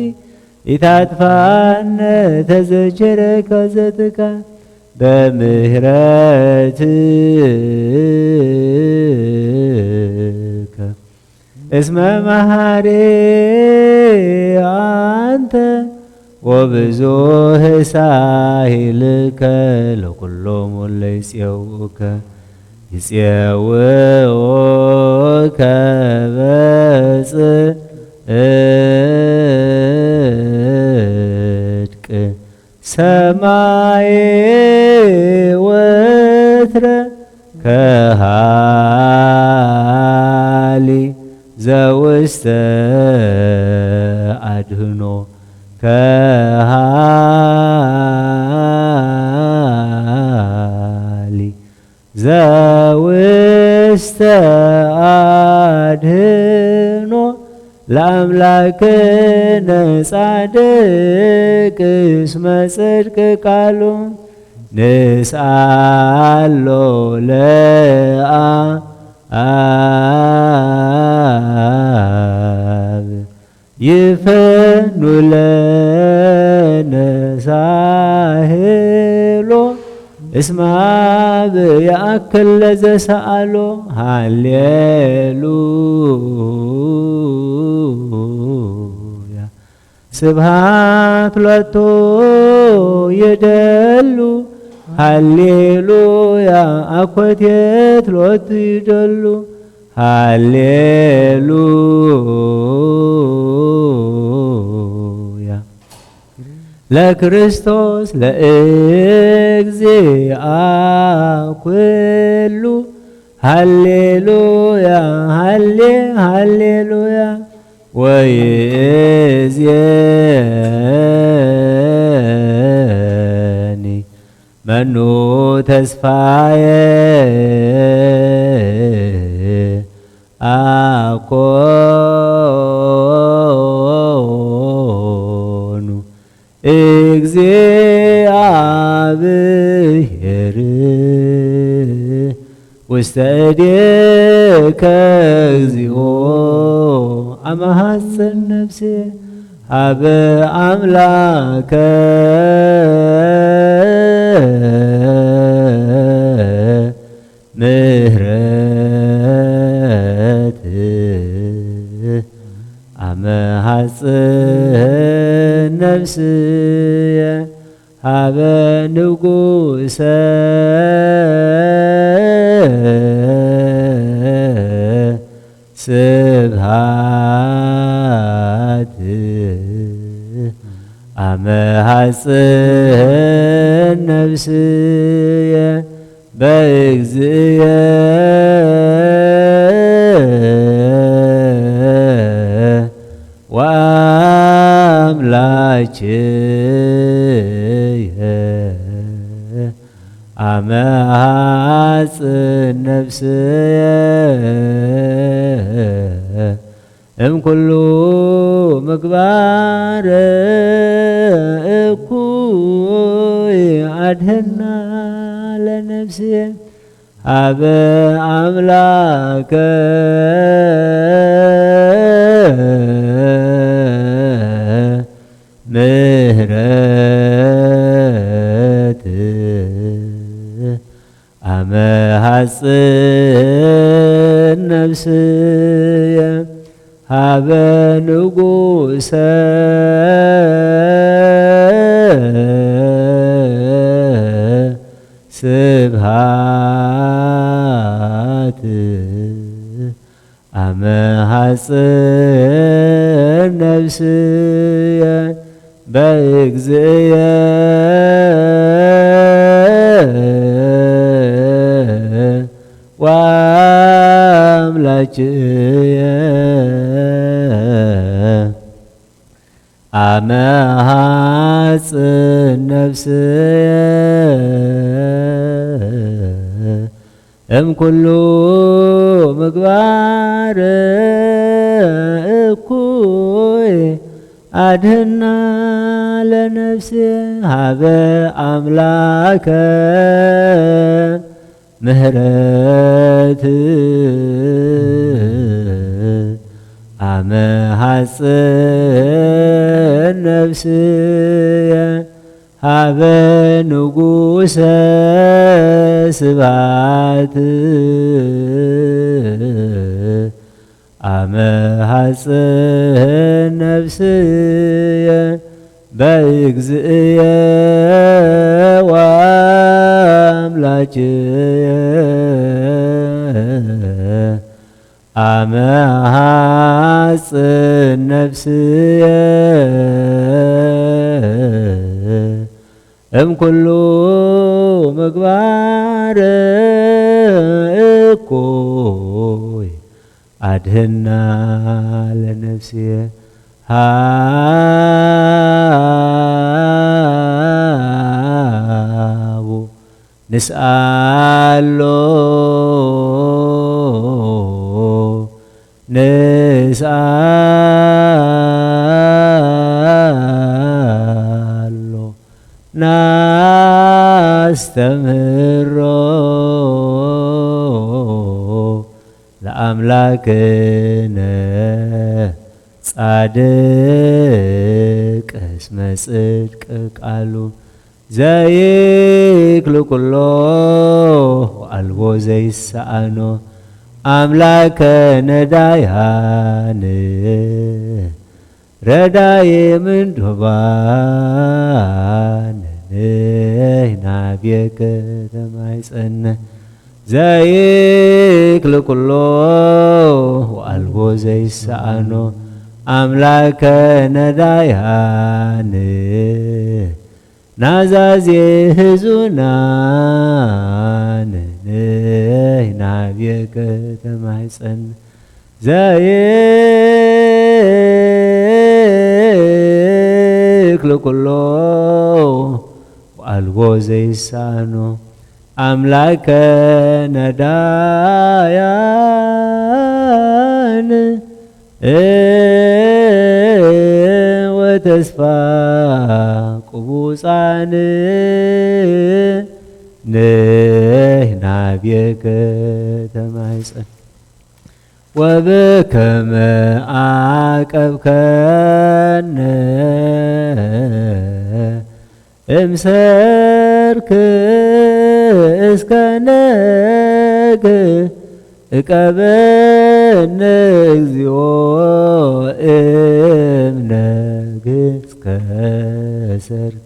ኢታጥፋነ ተዘጀረከ ዘትካ በምህረትከ እስመ መሃሪ አንተ ወብዙህ ሳሂልከ ለኩሎም እለ ይጼውኡከ ይጼውኡከ በጽድቅ ሰማይ ወትረ ከሃሊ ዘውስተ አድህኖ ከሃሊ ዘውስተ አድህኖ ለአምላክነ ጻድቅ እስመ ጽድቅ ቃሉ ንስአሎ ለአብ ይፈኑ ለነ ሳሄሎ እስመ አብ ያእክል ለዘሰአሎ ሃሌሉያ። ስብሃት ሎቱ ይደሉ ሃሌሉያ። አኮቴት ሎቱ ይደሉ ሃሌሉያ። ለክርስቶስ ለእግዚአ ኩሉ ሃሌሉያ ሃሌ ሃሌሉያ። ወይእዜኒ መኑ ተስፋየ አኮኑ እግዚአብሔር ውስተ እዴከ እግዚኦ አመሐጽን ነፍሴ ሀበ አምላከ ምህረት አመ ሐጽን ነፍስየ ሀበ ንጉሰ ስብሃት ኣመሃጽን ነፍስየ በእግዚእየ ወአምላክየ። ኣመሃጽን ነፍስየ እምኩሉ ምግባር እኩይ ኣድህና ለነፍስየ። ሀበ አምላከ ምህረት አመ ሐጽን ነፍስየ ሀበ ንጉሰ ስብሃት። አመ ሐጽን ነፍስየ በእግዚእየ ወአምላክየ። አመ ሐጽን ነፍስየ እምኩሉ ምግባር እኩይ አድህና ለነፍስየ ሀበ አምላከ ምህረት። አመ ሐጽን ነፍስየ ሀበ ንጉሰ ስብሃት። አመ ሐጽን ነፍስየ በእግዚእየ ወአምላክየ። አመ ሐጽን ነፍስየ እምኩሉ ምግባር እኩይ አድህና ለነፍስየ። ሃቡ ንስኣሎ ንስኣሎ ናስተምህሮ ለአምላክነ ጻድቅ እስመ ጽድቅ ቃሉ ዘይክል ኩሎ ወአልቦ ዘይሰኣኖ አምላከ ነዳያን ረዳየ ምንዱባን ንሕና ቤከ ተማይጸነ ዘይክል ኩሎ ወአልቦ ዘይሰኣኖ አምላከ ነዳያን ናዛዜ ህዙናን ንሕና ቤከ ተማይጸን ዘይክል ኩሎ ወአልቦ ዘይሳኖ አምላከ ነዳያን ወተስፋ ቅቡፃን ንሕና ቤከ ተማይፀን ወበከመ አቀብከነ እምሰርክ እስከ ነግ እቀበነ እግዚኦ እምነግ እስከ ሰርክ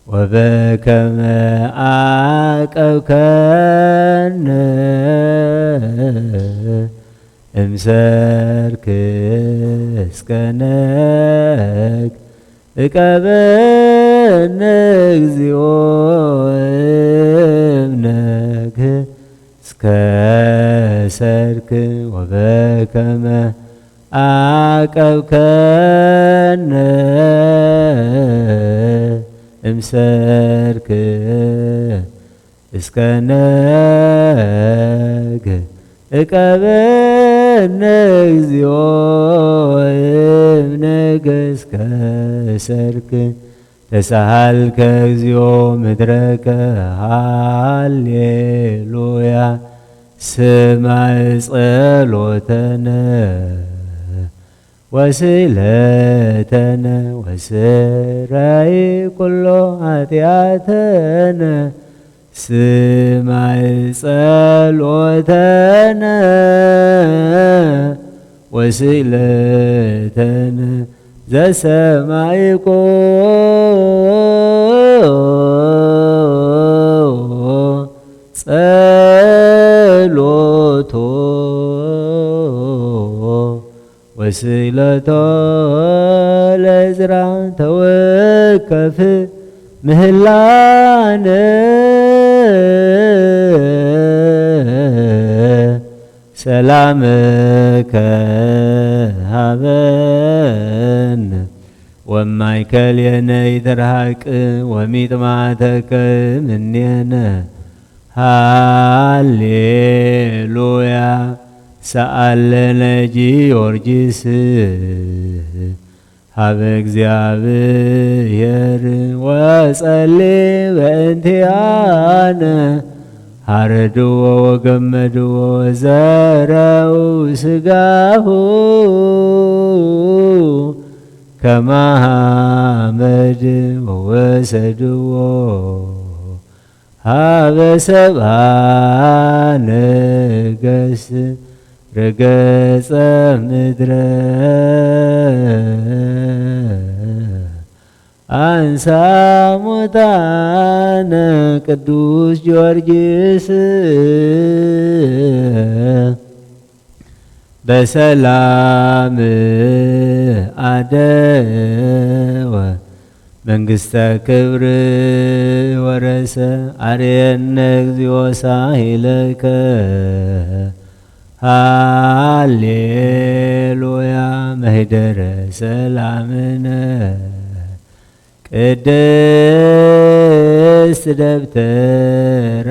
ወበከመ አቀብከነ እምሰርክ እስከ ነግ እቀበነ እግዚኦ እምነግ እስከ ሰርክ ወበከመ ዓቀብከነ እምሰርክ እስከ ነግ እቀበነ እግዚኦ እምነግ እስከ ሰርክ ተሳሃልከ እግዚኦ ምድረከ ሃሌሉያ ስማዕ ጸሎተነ ወስእለተነ ወስራይ ኩሎ ኃጢአተነ ስማዕ ጸሎተነ ወስእለተነ ዘሰማይኮ ጸሎቶ ወስእለቶ ለዝራ ተወከፍ ምህላነ ሰላምከ ሃበነ ወማእከሌነ ይትርሃቅ ወሚጥማተከ እምኔነ ሃሌሉያ ሰአለነ ጊዮርጊስ ሀበ እግዚኣብሔር ወጸሊ በእንቲአነ ሐረድዎ ወገመድዎ ወዘረው ስጋሁ ከመ ሐመድ ወወሰድዎ ሀበ ሰብአ ነገስ ረገጸ ምድረ አንሳ ሙታነ ቅዱስ ጊዮርጊስ በሰላም አደወ መንግስተ ክብር ወረሰ አርየነ እግዚኦ ሳይለከ ሃሌሉያ መህደረ ሰላምነ ቅድስት ደብተራ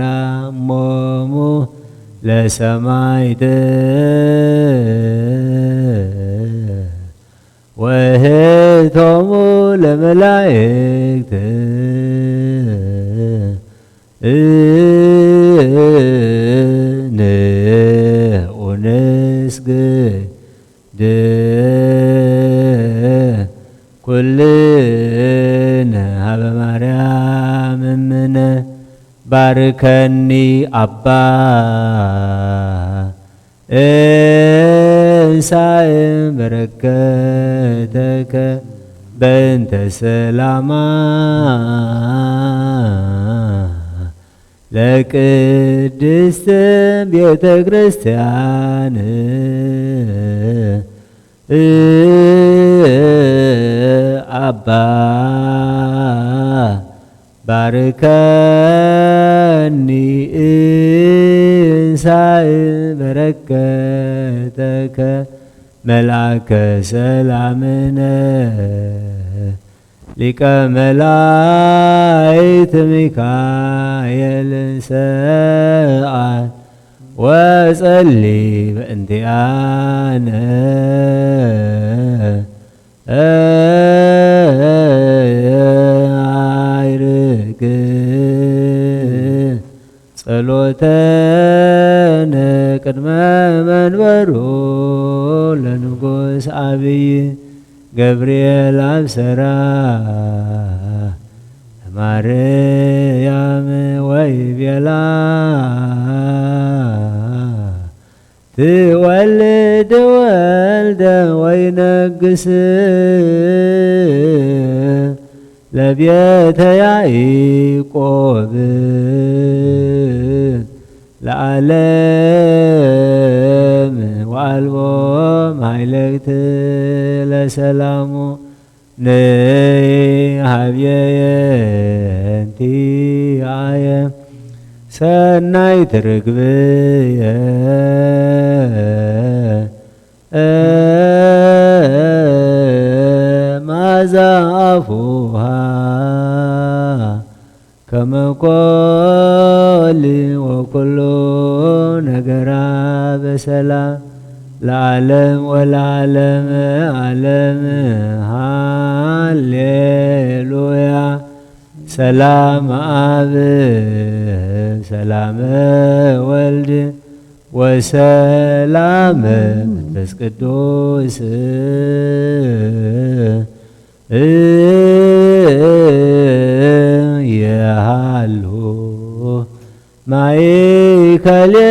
እሞሙ ለሰማይት ወህቶሙ ለመላእክት ንዑ ንስግድ ኩልነ ሀበ ማርያም እምነ ባርከኒ አባ እንሳእ በረከተከ በእንተ ሰላማ ለቅድስት ቤተ ክርስቲያን አባ ባርከኒ እንሳእ በረከተከ መልአከ ሰላምነ ሊቀ መላእክት ሚካኤል ሰአል ወጸሊ በእንቲአነ አይርግ ጸሎተነ ቅድመ መንበሩ ለንጉስ አብይ ገብርኤል አብሰራ ለማርያም ወይቤላ ትወልድ ወልደ ወይነግስ ለቤተ ያዕቆብ ለዓለም ወአልቦ ማይለግት ለሰላሙ ንሃብየየ እንቲአየ ሰናይ ትርግብየ ማዛ አፉሃ ከመ ኮል ወኩሉ ነገራ በሰላም ለዓለም ወለዓለም ዓለም። ሃሌሉያ። ሰላም አብ ሰላም ወልድ ወሰላም መንፈስ ቅዱስ የሃሉ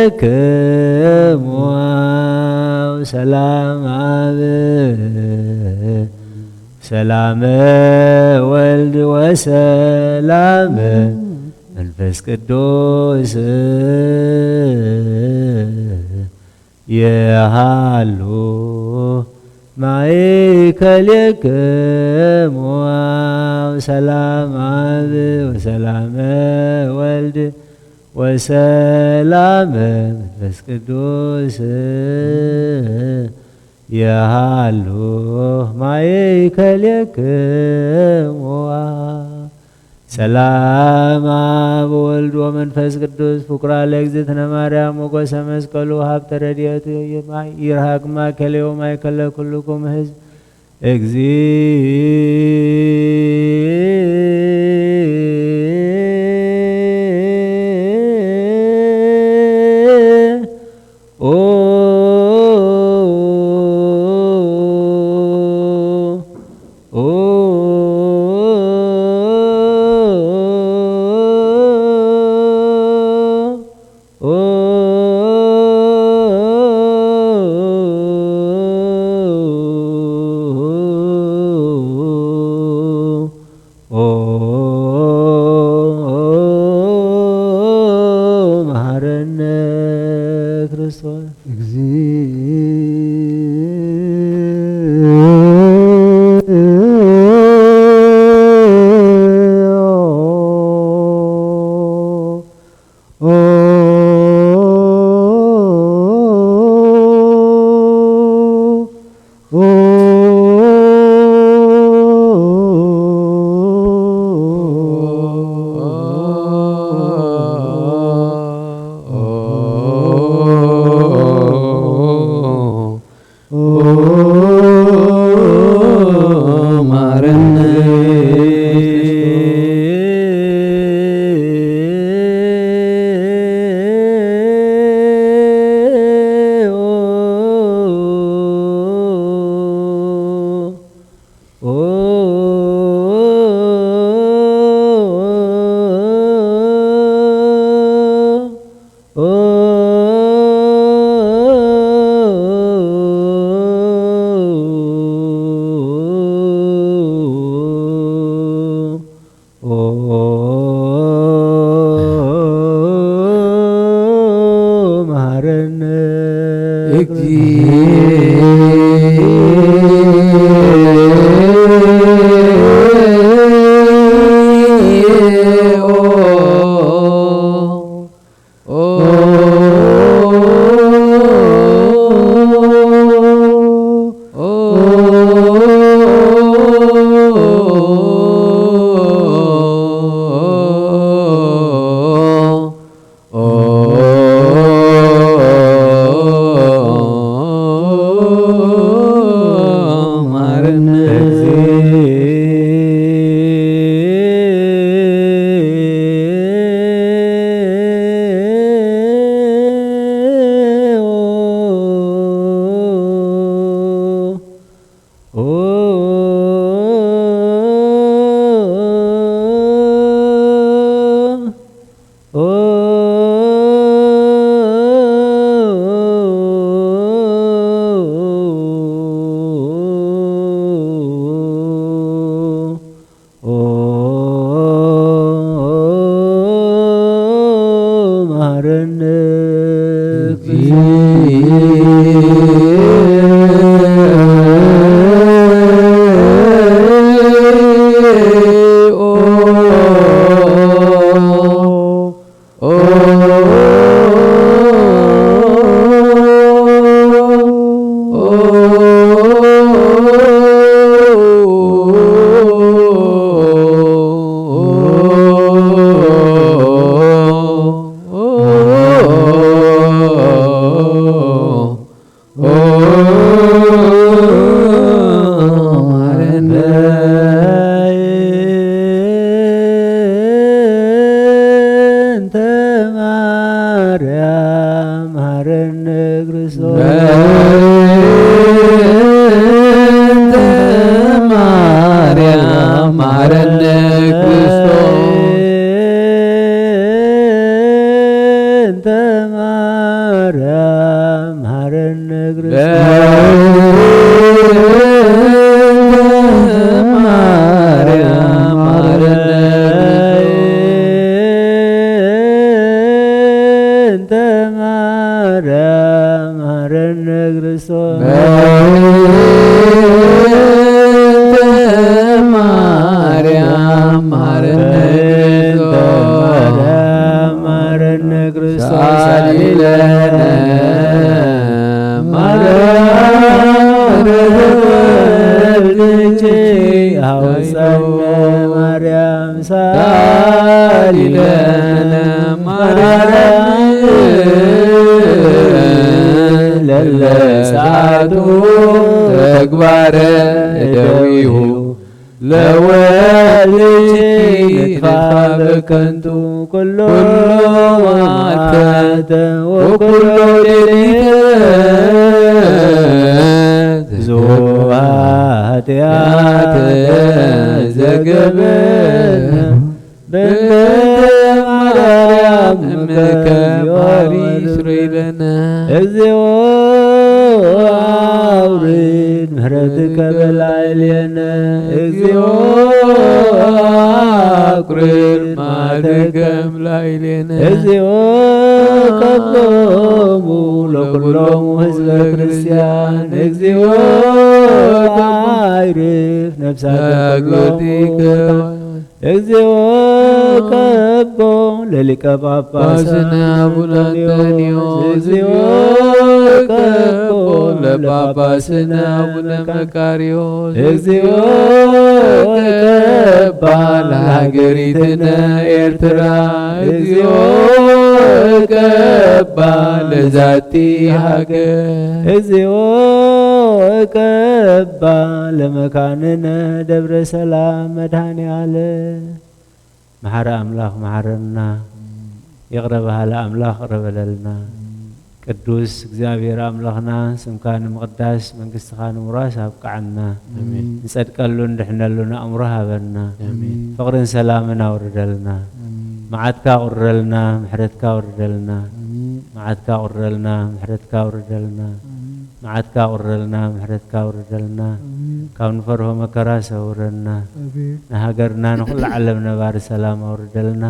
ማእከሌክሙ። ሰላም አብ ሰላም ወልድ ወሰላም መንፈስ ቅዱስ የሃሉ ማእከሌክሙ። ሰላም አብ ወሰላም ወልድ ወሰላም መንፈስ ቅዱስ የሃሉ ማእከሌክሙ። ሰላም አብ ወልድ ወመንፈስ ቅዱስ ፍቁራ ለእግዝእትነ ማርያም ሞገሰ መስቀሉ ሀብተ ረድኤቱ ይርሃቅ ማእከሌሁ ማእከለ ኩልኩም ህዝብ እግዚኦ። መሐረነ ክርስቶስ። መሐረነ እንተ ማርያም ማረነ ክርስቶስ ሳሊ ለነ። ማርያም ርህርህልኪ ሃውፀነ። ማርያም ሳሊ ለነ። ማርያም ለለ ሰዓቱ ተግባረ እደዊሁ ለወልድኪ ንጥፋ በከንቱ ኩሎ መዓልተ ወኩሎ ሌሊተ ብዙኃ ኃጢአተ ዘገብነ በእንተ ማርያም እምከ ማሪ ስረይለነ። እግዚኦ አውርድ ምሕረትከ በላዕሌነ። እግዚኦ አቁርር መዓተከ እምላዕሌነ። እግዚኦ ከቦሙ ለኩሎሙ ህዝበ ክርስቲያን። እግዚኦ አይርፍ ነፍሳተ ኩሎሙ። እግዚኦ ከቦ ለሊቀ ጳጳስነ አቡነ አንጠንዮስ። እግዚኦ ከቦ ለጳጳስነ አቡነ መቃርዮስ። እግዚኦ ከባ ለሃገሪትነ ኤርትራ። እግዚኦ ከባ ለዛቲ ሃገር። እግዚኦ ከባ ለመካንነ ደብረ ሰላም መድኃኔ ዓለም። መሓሪ ኣምላኽ መሓረና። ይቕረ በሃሊ ኣምላኽ ይቕረ በለልና። ቅዱስ እግዚኣብሔር ኣምላኽና፣ ስምካ ንምቕዳስ መንግስትኻ ንምውራስ ኣብቅዓና። ኣሜን። ንጸድቀሉ እንድሕነሉን ኣእምሮ ሃበና። ኣሜን። ፍቕርን ሰላምን ኣውርደልና። ኣሜን። መዓትካ ኣቑረልና፣ ምሕረትካ ኣውርደልና። ኣሜን። መዓትካ ኣቑረልና፣ ምሕረትካ ኣውርደልና። ኣሜን። መዓትካ ኣቑረልና፣ ምሕረትካ ኣውርደልና። ኣሜን። ካብ ንፈርሆ መከራ ሰውረና። ኣሜን። ንሃገርና ንኹሉ ዓለም ነባሪ ሰላም ኣውርደልና።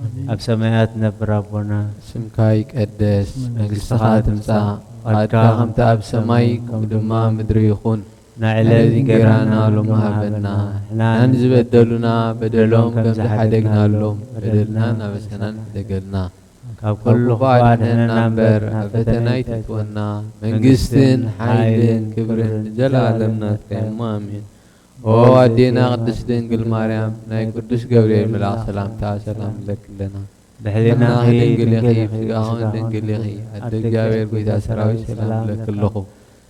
ኣሜን። ኣብ ሰማያት ነብር ኣቦና። ስምካ ይቀደስ፣ መንግስትኻ ትምጻእ፣ ፍቃድካ ከምቲ ኣብ ሰማይ ከምኡ ድማ ምድሪ ይኹን። ናይ ዕለት ዕለት እንጌራና እንጌራና ሎሚ ሎሚ ሃበና። ሃበና። ንሕና ንዝበደሉና በደሎም ከም ዝሓደግናሎም በደልና እናበሰና ንሕደገልና። ካብ ኩሉ ክፉእ ኣድሕነና እምበር፣ ናብ ፈተና ኣይተእትወና። መንግስትን ሓይልን ክብርን ንዘለኣለም ናትካ እሞ፣ ኣሜን። ኦ ኣዴና ቅድስት ድንግል ማርያም፣ ናይ ቅዱስ ገብርኤል መልኣኽ ሰላምታ ሰላም ንብለኪ ኣለና። ብሕሊናኺ ድንግል ኢኺ፣ ብስጋኺ ድንግል ኢኺ። ኣደ እግዚኣብሔር ጐይታ ሰራዊት ሰላም እብለኪ ኣለኹ።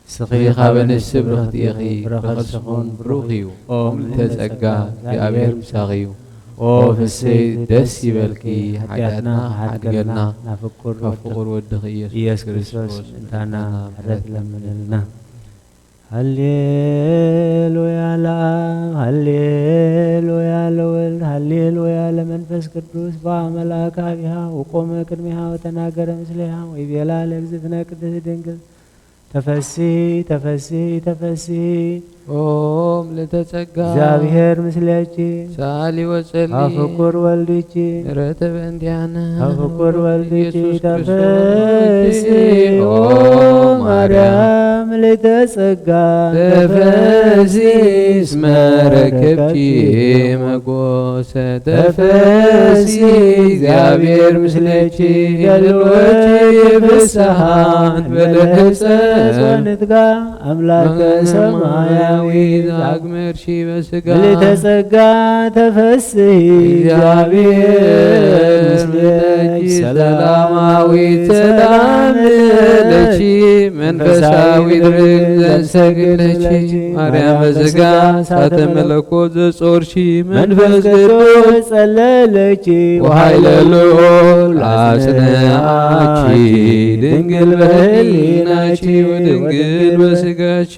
ንስኺ ካብ ኣንስቲ ብርኽቲ ኢኺ፣ ፍረ ከርስኺ እውን ብሩኽ እዩ። ኦም ልዕልቲ ጸጋ እግዚኣብሔር ምሳኺ እዩ። ኦ ፍስሕቲ ደስ ይበልኪ፣ ሓጢኣትና ክሓድገልና ናብ ፍቁር ወድኺ ኢየሱስ ክርስቶስ ምእንታና ምሕረት ለምንልና። ሃሌሉያ ለኣብ፣ ሃሌሉያ ለወልድ፣ ሃሌሉያ ለመንፈስ ቅዱስ። በአ መልአከ አቢሃ ወቆመ ቅድሚሃ ወተናገረ ምስሌሃ ወይቤላ ለእግዝእትነ ቅድስት ድንግል ተፈሲ፣ ተፈሲ፣ ተፈሲ። ኦም ልዕልቲ ጸጋ እግዚኣብሔር ምስሌኪ። ሰአሊ ወጸሊ። አፍቁር ወልድኪ። ምሕረተ በእንቲአነ። አፍቁር ወልድኪ ኢየሱስ ተፈሲ። ክርስቶስ። ኦ ማርያም ልዕልተ ጸጋ ተፈሲ እስመ ረከብኪ ሞገሰ። ተፈሲ እግዚኣብሔር ምስሌኪ። ገልወኪ ፍስሓን በለህፀ ጾንትካ ኣምላከ ሰማያዊ ዛግመርሺ በስጋ ምልዕተ ጸጋ ተፈስሒ እግዚኣብሔር ምስሌኪ ሰላማዊት ሰላም ለኪ መንፈሳዊት ርግዘት ሰግድ ለኪ ማርያም በስጋ እሳተ መለኮት ዘጾርሺ መንፈስ ቅዱስ ጸለለኪ ወኃይለ ልዑል አጽንዓኪ ድንግል በህሊናኪ ወድንግል በስጋኪ።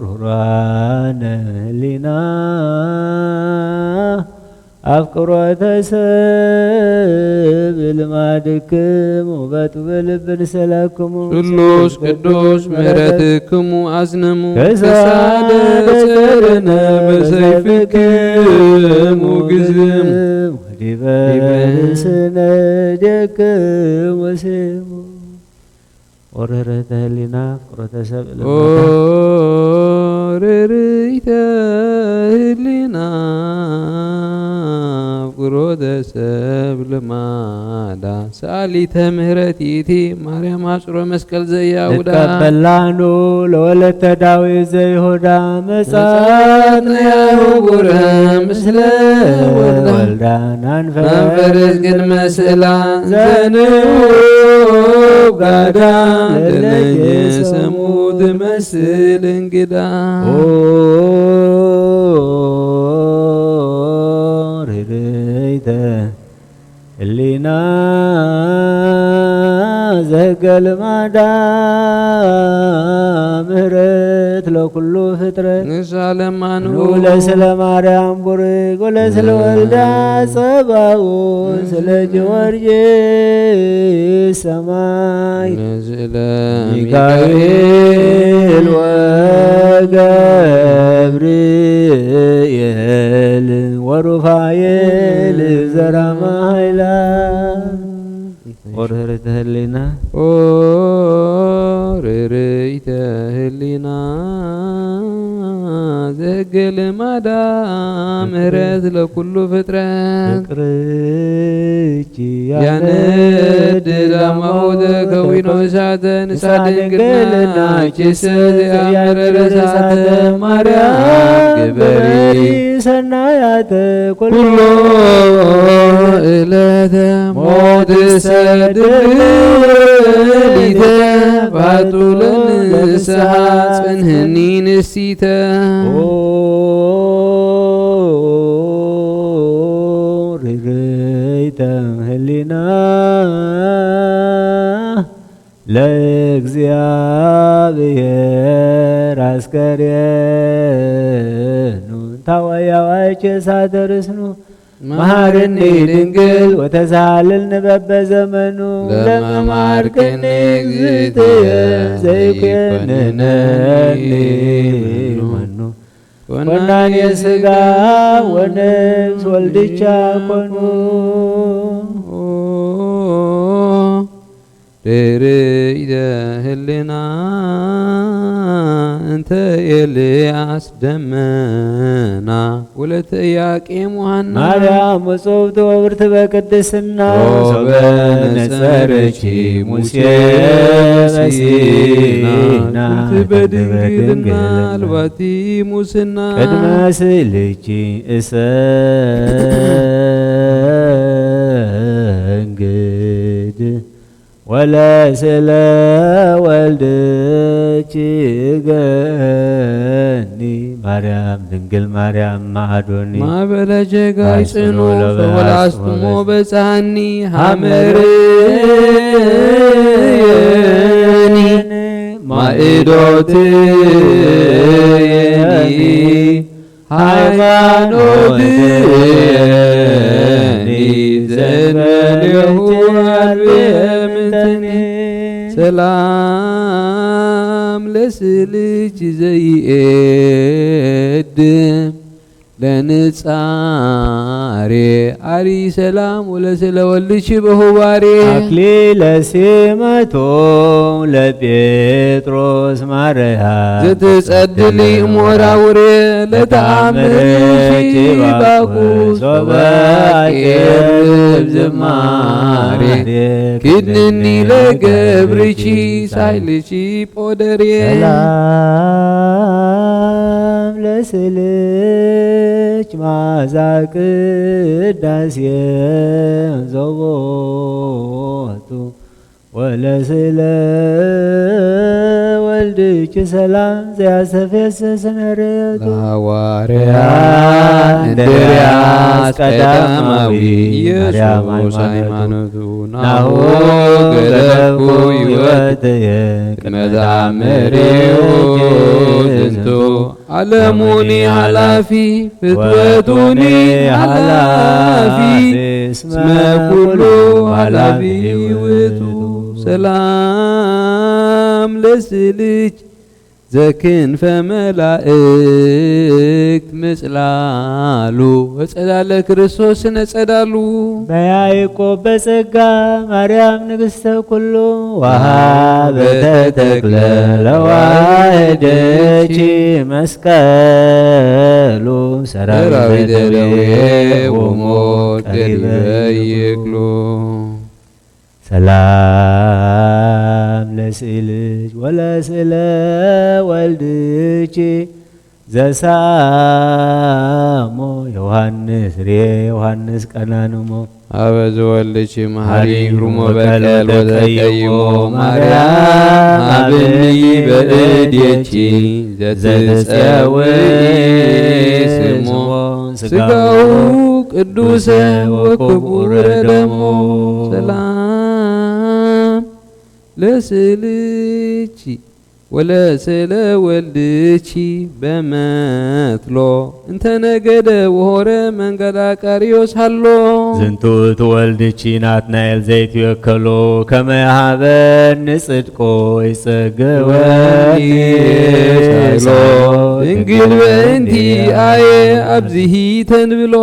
ሩራነ ህሊና አፍቅሮተ ሰብ ልማድክሙ በጥበብ ልብ ንሰለክሙ ስሉስ ቅዱስ ምሕረትክሙ አዝንሙ ከሳደ ከሳደ ጸርነ በሰይፍክሙ ግዝሙ ወዲበ ርእስነ ደክሙ ስሙ። ኦርህርህተ ህሊና ፍቅሮተ ሰብ ኦ ለማታ ርርይተ ህሊና ፍቅሮተ ሰብ ልማዳ ሰኣሊተ ምህረት ይእቲ ማርያም ኣጽሮ መስቀል ዘያውዳ። ንቀበላኑ ለወለተ ዳዊት ዘይሁዳ መጻት መጻት ነያ ህቡረ ምስለ ወልዳ ወልዳ ናንፈር መንፈርስ ቅድመ ስእላ ዘንውብ ጋዳ ለለየ ለለየ ሰሙ ሰሙ ትመስል እንግዳ። ኦ ርህርህይተ ህሊና ዘህገ ልማዳ ምህረት ለኩሉ ፍጥረት ንሳ ለማኑ ንዑ ለስለ ማርያም ቡርክ ወለስለ ወልዳ ጸባኦት ስለ ጊዮርጊስ ሰማይ ንስለ ሚካኤል ሚካኤል ወገብርኤል ወሩፋኤል ዘራማ ኃይላ ኦርህርተ ህሊና ኦ ርርይተ ህሊና ዘህገ ልማዳ ምህረት ለኩሉ ፍጥረት ፍቅርኪ ያነድ ያነድ ዳማው ተከዊኖ እሳተ ንሳ ንሳ ድንግልና ድንግልና ኪሰ ዘያመረረ እሳተ ማርያም ግበሪ ሰናያተ ኩሎ ኩሎ እለተ ሞት ሰድልተ ባጡ ለንስሓ ጽንህኒ ንስቲተ ኦ ርግይተ ህሊና ለእግዚኣብሔር ኣስከሬኑ እንታወያዋይ ኬሳ ተርስኑ መሃርኒ ድንግል ወተሳልልኒ በበዘመኑ ለመማርክኒ ለመማርክኒ እግዝእትየ እግዝእትየ ዘይኮንነኒ ዘይኮንነኒ መኑ መኑ ኮናኔ ስጋ ወነፍስ ወልድቻ ኮኑ። ርርይተ ህልና እንተ ኤልያስ ደመና ወለተ ኢያቄም ወሃና ማርያም ውጽውቲ ወብርት በቅድስና ሶበ ሶበ ነጸረኪ ነጸረኪ ሙሴ ሙሴ በሲና በሲና በድንግልና በድንግልና አልባቲ ሙስና ቅድመ ስእልኪ እሰግድ ወለስለ ወልድኪ ገኒ ማርያም ድንግል ማርያም ማዕዶኒ ማዕበለ ጀጋይ ጽኑ ጽኑ ለበ ፈወላስጥሞ አስሞ በ- በጻኒ ሃመርየኒ ማእዶትየኒ ሃይማኖትየኒ ዘንበሌሁ አልብየ ምንተኒ ሰላም ለስልኪ ዘይኤድም ለንጻሬ አሪ ሰላም ወለስለ ወልድኪ በሁባሬ አክሊለ ሲመቶም ለጴጥሮስ ማርያ ዘትጸድሊ እሞራውሬ ለተአምር ለተአምር ኪባኩ ኪባኩ ሶበ ሶበ አቄርብ ዝማሬ ዝማሬ ክድንኒ ለገብርኪ ሳይልኪ ፖደርየ ሰላም ለስልች ማዛ ቅዳሴ ዘቦቱ ወለስለ ወልድች ሰላም ዘያስተፌስስ ነሬቱ ለሐዋርያ እንድርያስ ቀዳማዊ ማርያም ኢየሱስ ሃይማኖቱ ናሁ ገደፍኩ ሕይወትየ ቅድመ ተአምርዮ ዝንቱ ዓለሙኒ ኃላፊ ፍትወቱኒ ኃላፊ እስመ ኩሉ ኃላፊ ውእቱ ሰላም ለስልች ዘክንፈ መላእክት ምጽላ ሉ ወጸዳለ ክርስቶስ ነጸዳሉ። በያዕቆብ በጸጋ ማርያም ንግሥተ ኩሉ ወሃበተ ተክለ ለዋህደኪ መስቀሉ ሰራዊተ ደዌ ወሞት ቀሪበ ይክሉ። ሰላም ለስእልኪ ወለስእለ ወልድኪ ዘሳሞ ዮሃንስ ርኤ ዮሃንስ ቀናንሞ። አበ ዘወልድኪ መሐሪ መሐሪ ግሩሞ በቀል በቀል ወተቀይሞ ወተቀይሞ ማርያም ማርያም አብኒ በእዴኪ ዘትጸውዒ ዘትጸውዒ ስሞ ስሞ ስጋሁ ስጋሁ ቅዱሰ ቅዱሰ ወክቡረ ወክቡረ ደሞ። ደሞ። ሰላም ለስእልኪ ወለስእለ ወልድኪ በመትሎ እንተ ነገደ ወሆረ መንገላ ቀርዮስ ሃሎ። ዝንቱ ትወልድኪ ናትናኤል ዘይትወከሎ ከመ ይሃበኒ ጽድቆ ይጸገወኒ ወኒ ሳይሎ። ሳይሎ። ድንግል በእንቲ አየ ኣብዚሂ ተንብሎ።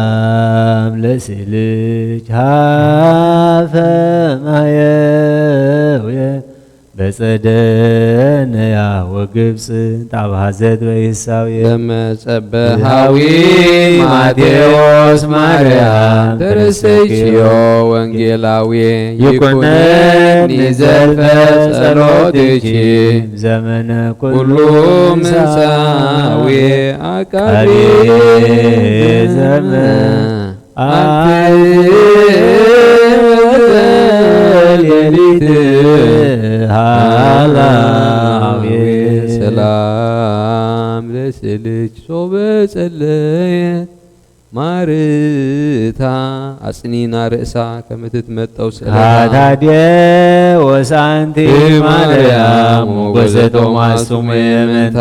ሰላም ለስእልኪ ሃፈ ማየውየ በጸደነያ ወግብጽ ጣብ ሐዘት በይሳውየ። ለመጸበሃዊ ማቴዎስ ማርያም ተረሰይክዮ ወንጌላዊ ይኩነኒ ዘልፈ ጸሎትኪ ዘመነ ኩሉ ኩሉ ምሳዊ ምሳዊ አቃቤ አቃቤ ዘመን ዘመን አንተ ወለሊት ሃላዌ። ሰላም ለስእልኪ ሶበ ጸለየት ማርታ አጽኒና ርእሳ ከምትትመጠው ስእለታ። ካታዴ ወሳንቲ ማርያም ሞገዘ ቶማስ ሱሜ መንታ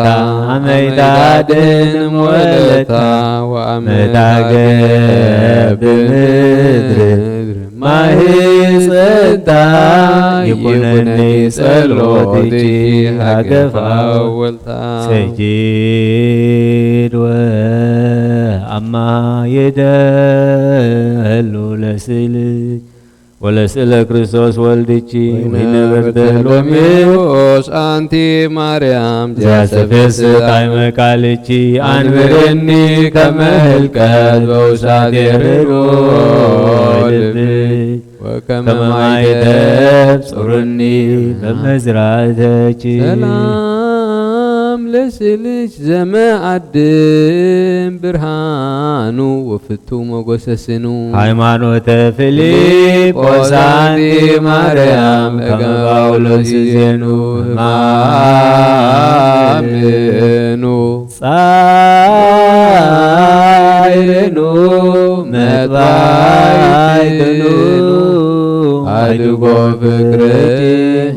አመይታድን ወለታ ወአመታገብ ምድር ማህፀንታ ይኩነኒ ጸሎትኪ ሃገፋ ወልታ። ሰጊድ ወአማ ይደሉ ለስእልኪ ወለስእለ ክርስቶስ ወልድኪ ወይነ ወይነ በርተ በርተ ሎሚ ሎሚ ኦስ አንቲ ማርያም ዘያሰፈስ ጣዕመ ቃልኪ አንብርኒ ከመ ህልቀት በውሳት የርዶ ልብ ወከመ ከመ ማይ ማይ ተብጽሩኒ በመዝራእተኪ። ሰላም ለስእልኪ ዘመአድም ብርሃኑ ወፍቱ ሞገሰ ስኑ። ሃይማኖተ ፊልጶስ አንቲ ማርያም ከመ ጳውሎስ ይዜኑ ህማምኑ። ጻይርኑ መጥባይትኑ አድጎ ፍቅርኪ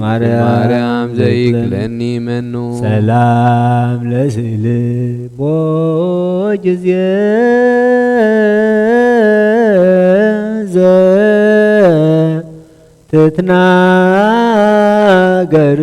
ማርያም ማርያም ዘይክለኒ መኑ። ሰላም ለስእልኪ ቦ ጊዜ ዘ ትትናገር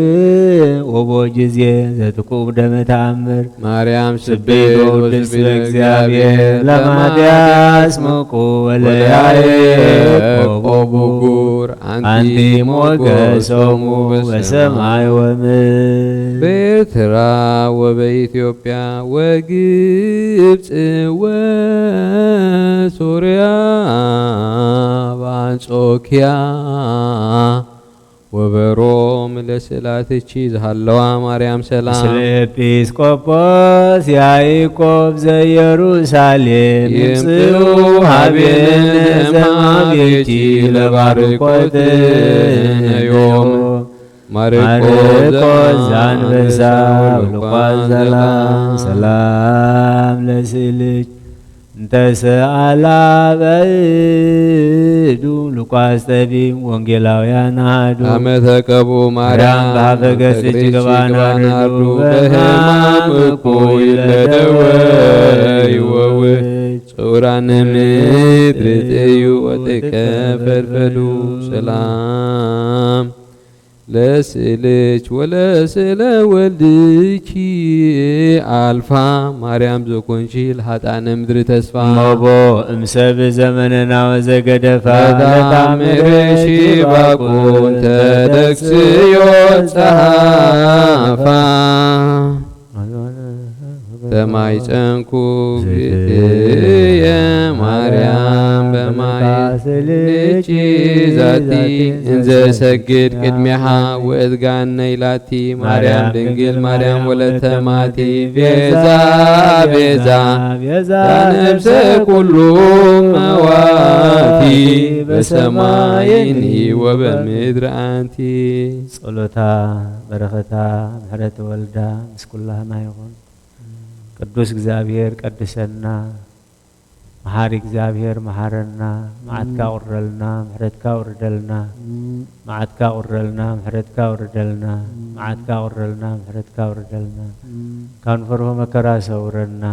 ወቦ ጊዜ ዘትኩብ ደመ ተአምር። ማርያም ስብሕት ስብሕት ወቅድስት ወስብሕት ለእግዚአብሔር ለማዳስ ለማዳስ መቁ ወለያየ ወለያየ ቆቡ ቆቡ ጉር አንቲ አንቲ ሞገሶሙ ሞገሶሙ በሰማይ ወምድር። በኤርትራ ወበኢትዮጵያ ወግብጽ ወሶርያ በአንጾኪያ ወበሮም ለስእላትኪ ዝሃለዋ ማርያም ሰላም። ምስለ ኤጲስቆጶስ ያዕቆብ ዘኢየሩሳሌም ይምጽኡ ይምጽኡ ሀቤነ ሀቤነ እምአቤኪ እምአቤኪ ለባርኮት ለባርኮት ነዮም። ነዮም። ማርቆስ ማርቆስ ዘአንበሳ ዘአንበሳ ወልቋስ ዘላም። ሰላም ለስእልኪ እንተ ሰአላ በእዱ ሉቃስ ጠቢብ ወንጌላውያን አሐዱ። አመ ተቀቡ ማርያም ማርያም በሀፈ ገጽኪ በፍቅርኪ ገባና ገባና አርዱ፣ አርዱ፣ በህማም በህማም እኩይ እኩይ ለደወዩ ለደወዩ ወውድ ጽውራነ ምድር ጥዩ ወጥቀ ፈድፈዱ። ሰላም ለስእልች ወለስእለ ወልድኪ ኣልፋ ማርያም ዘኮንቺ ለኃጥኣነ ምድሪ ተስፋ። እሞቦ እምሰብ ዘመንና ወዘገደፋ ለታምርሽ ለታምርሽ ባቁን ባቁን ተደክስዮ ተደክስዮ ጸሃፋ። ተማይጸንኩ ግእየ ማርያም በማይ ልጭ ዛቲ እንዘ ሰግድ ቅድሜኻ ወእዝጋን ነይላቲ ማርያም ድንግል ማርያም ወለተ ማቲ ቤዛ ቤዛ ቤዛ ነፍሰ ኩሉ መዋቲ በሰማይኒ ወበምድር ኣንቲ። ጸሎታ በረኸታ ምሕረት ወልዳ ምስ ኩላህና ይኹን። ቅዱስ እግዚኣብሔር ቀድሰና፣ መሓሪ እግዚኣብሔር መሓረና፣ መዓትካ ቁረልና፣ ምሕረትካ ውርደልና፣ መዓትካ ቁረልና፣ ምሕረትካ ውርደልና፣ መዓትካ ቁረልና፣ ምሕረትካ ውርደልና፣ ካብ ንፈርሆ መከራ ሰውረና፣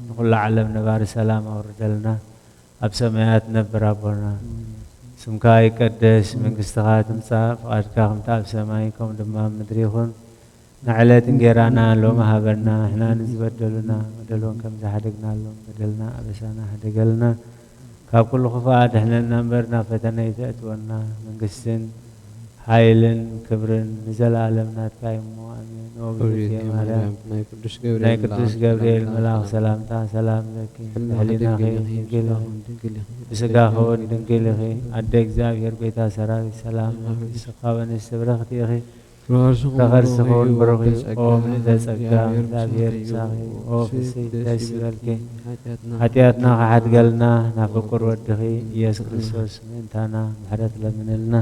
ንኹላ ዓለም ነባሪ ሰላም ኣውርደልና፣ ኣብ ሰማያት ነብር ኣቦና፣ ስምካ ይቀደስ፣ መንግስትኻ ትምጻእ፣ ፍቓድካ ከምቲ ኣብ ሰማይ ከምኡ ድማ ኣብ ምድሪ ይኹን። ንዕለት እንጌራና ሎሚ ሃበና፣ ንሕና ንዝበደሉና፣ በደሎም ከም ዝሓደግናሎም፣ በደልና ኣበሳና ሓደገልና፣ ካብ ኩሉ ክፉእ ኣድሕነና እምበር፣ ናብ ፈተነ ኣይተእትወና፣ መንግስትን ሓይልን ክብርን ንዘለኣለም ናትካ እዩ እሞ፣ ኣሜን። ኦ ብዝእቲ ማርያም፣ ናይ ቅዱስ ገብርኤል ናይ ቅዱስ ገብርኤል መልኣኽ ሰላምታ ሰላም ለኪ፣ ሕሊናኺ ድንግል ኢኺ፣ ብስጋኺ እውን ድንግል ኢኺ። ኣደ እግዚኣብሔር፣ ቤታ ሰራዊት፣ ሰላም ለኪ፣ ንስኻ በንስቲ ብርኽቲ ኢኺ። ተኸርስኹን ብሩኽ እዩ። ኦ ምልእተ ጸጋ፣ እግዚኣብሔር ምሳኺ። ኦ ፍስሕቲ ደስ ይበልኪ። ሓጢኣትና ክሓድገልና ናብ ፍቁር ወድኺ ኢየሱስ ክርስቶስ ምእንታና ምሕረት ለምንልና።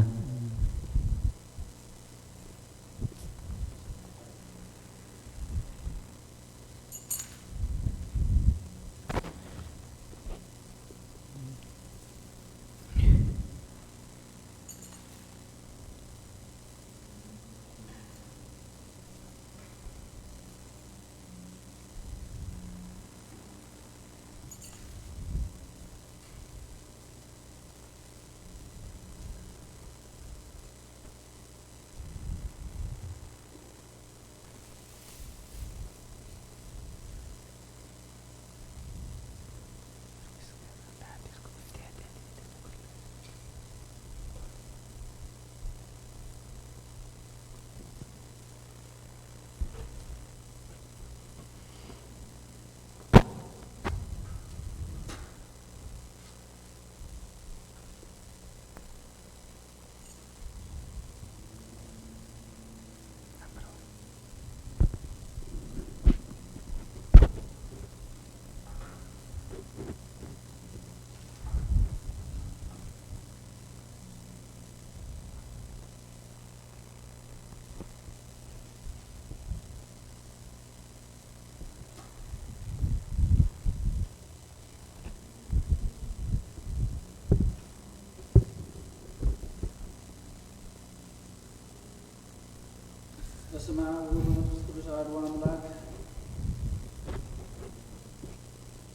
በስመ አብ ወወልድ ወመንፈስ ቅዱስ አሐዱ አምላክ።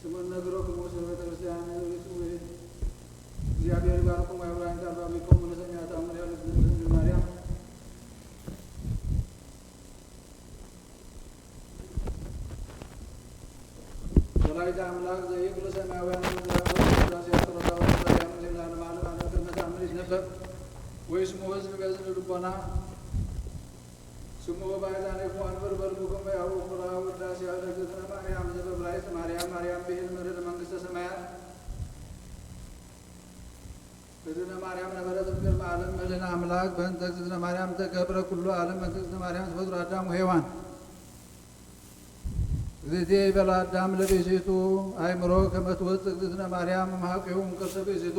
ስሙን ነግሮ ክሙ ስለ ቤተ ክርስቲያን ርቱ እግዚአብሔር ይባርኩም። ወያብራን ቃል ባቢኮም ወለሰሚያታ መሪያ ለእግዚእነ ድንግል ማርያም። ወላዲተ አምላክ ዘይክል ሰማያውያን ወምድራውያን ቅዱሳን ጸሎታ ወበረከታ ያኑር ለዓለመ ዓለም። ዓለም ቅድመ ተአምር ይትነበብ ወይስሙ ሕዝብ በዝን ልቦና። ስሙ ባይዛኔክሙ አንብር በልቡክሙ ያውቁ ለውዳሴ ለእግዝእትነ ማርያም ዘበብራይት ማርያም ማርያም ብሂል ምድር መንግስተ ሰማያት። እግዝእትነ ማርያም ነበረት እምቅድመ ዓለም መድኃኔ አምላክ በእንተ እግዝእትነ ማርያም ተገብረ ኩሉ ዓለም በእንተ እግዝእትነ ማርያም ተፈጥሮ አዳም ወሔዋን። እግዝእትየ ይበላ አዳም ለብእሲቱ አእምሮ ከመ ትወፅእ እግዝእትነ ማርያም እምሃቅሁ እምቅርሰ ብእሲቱ።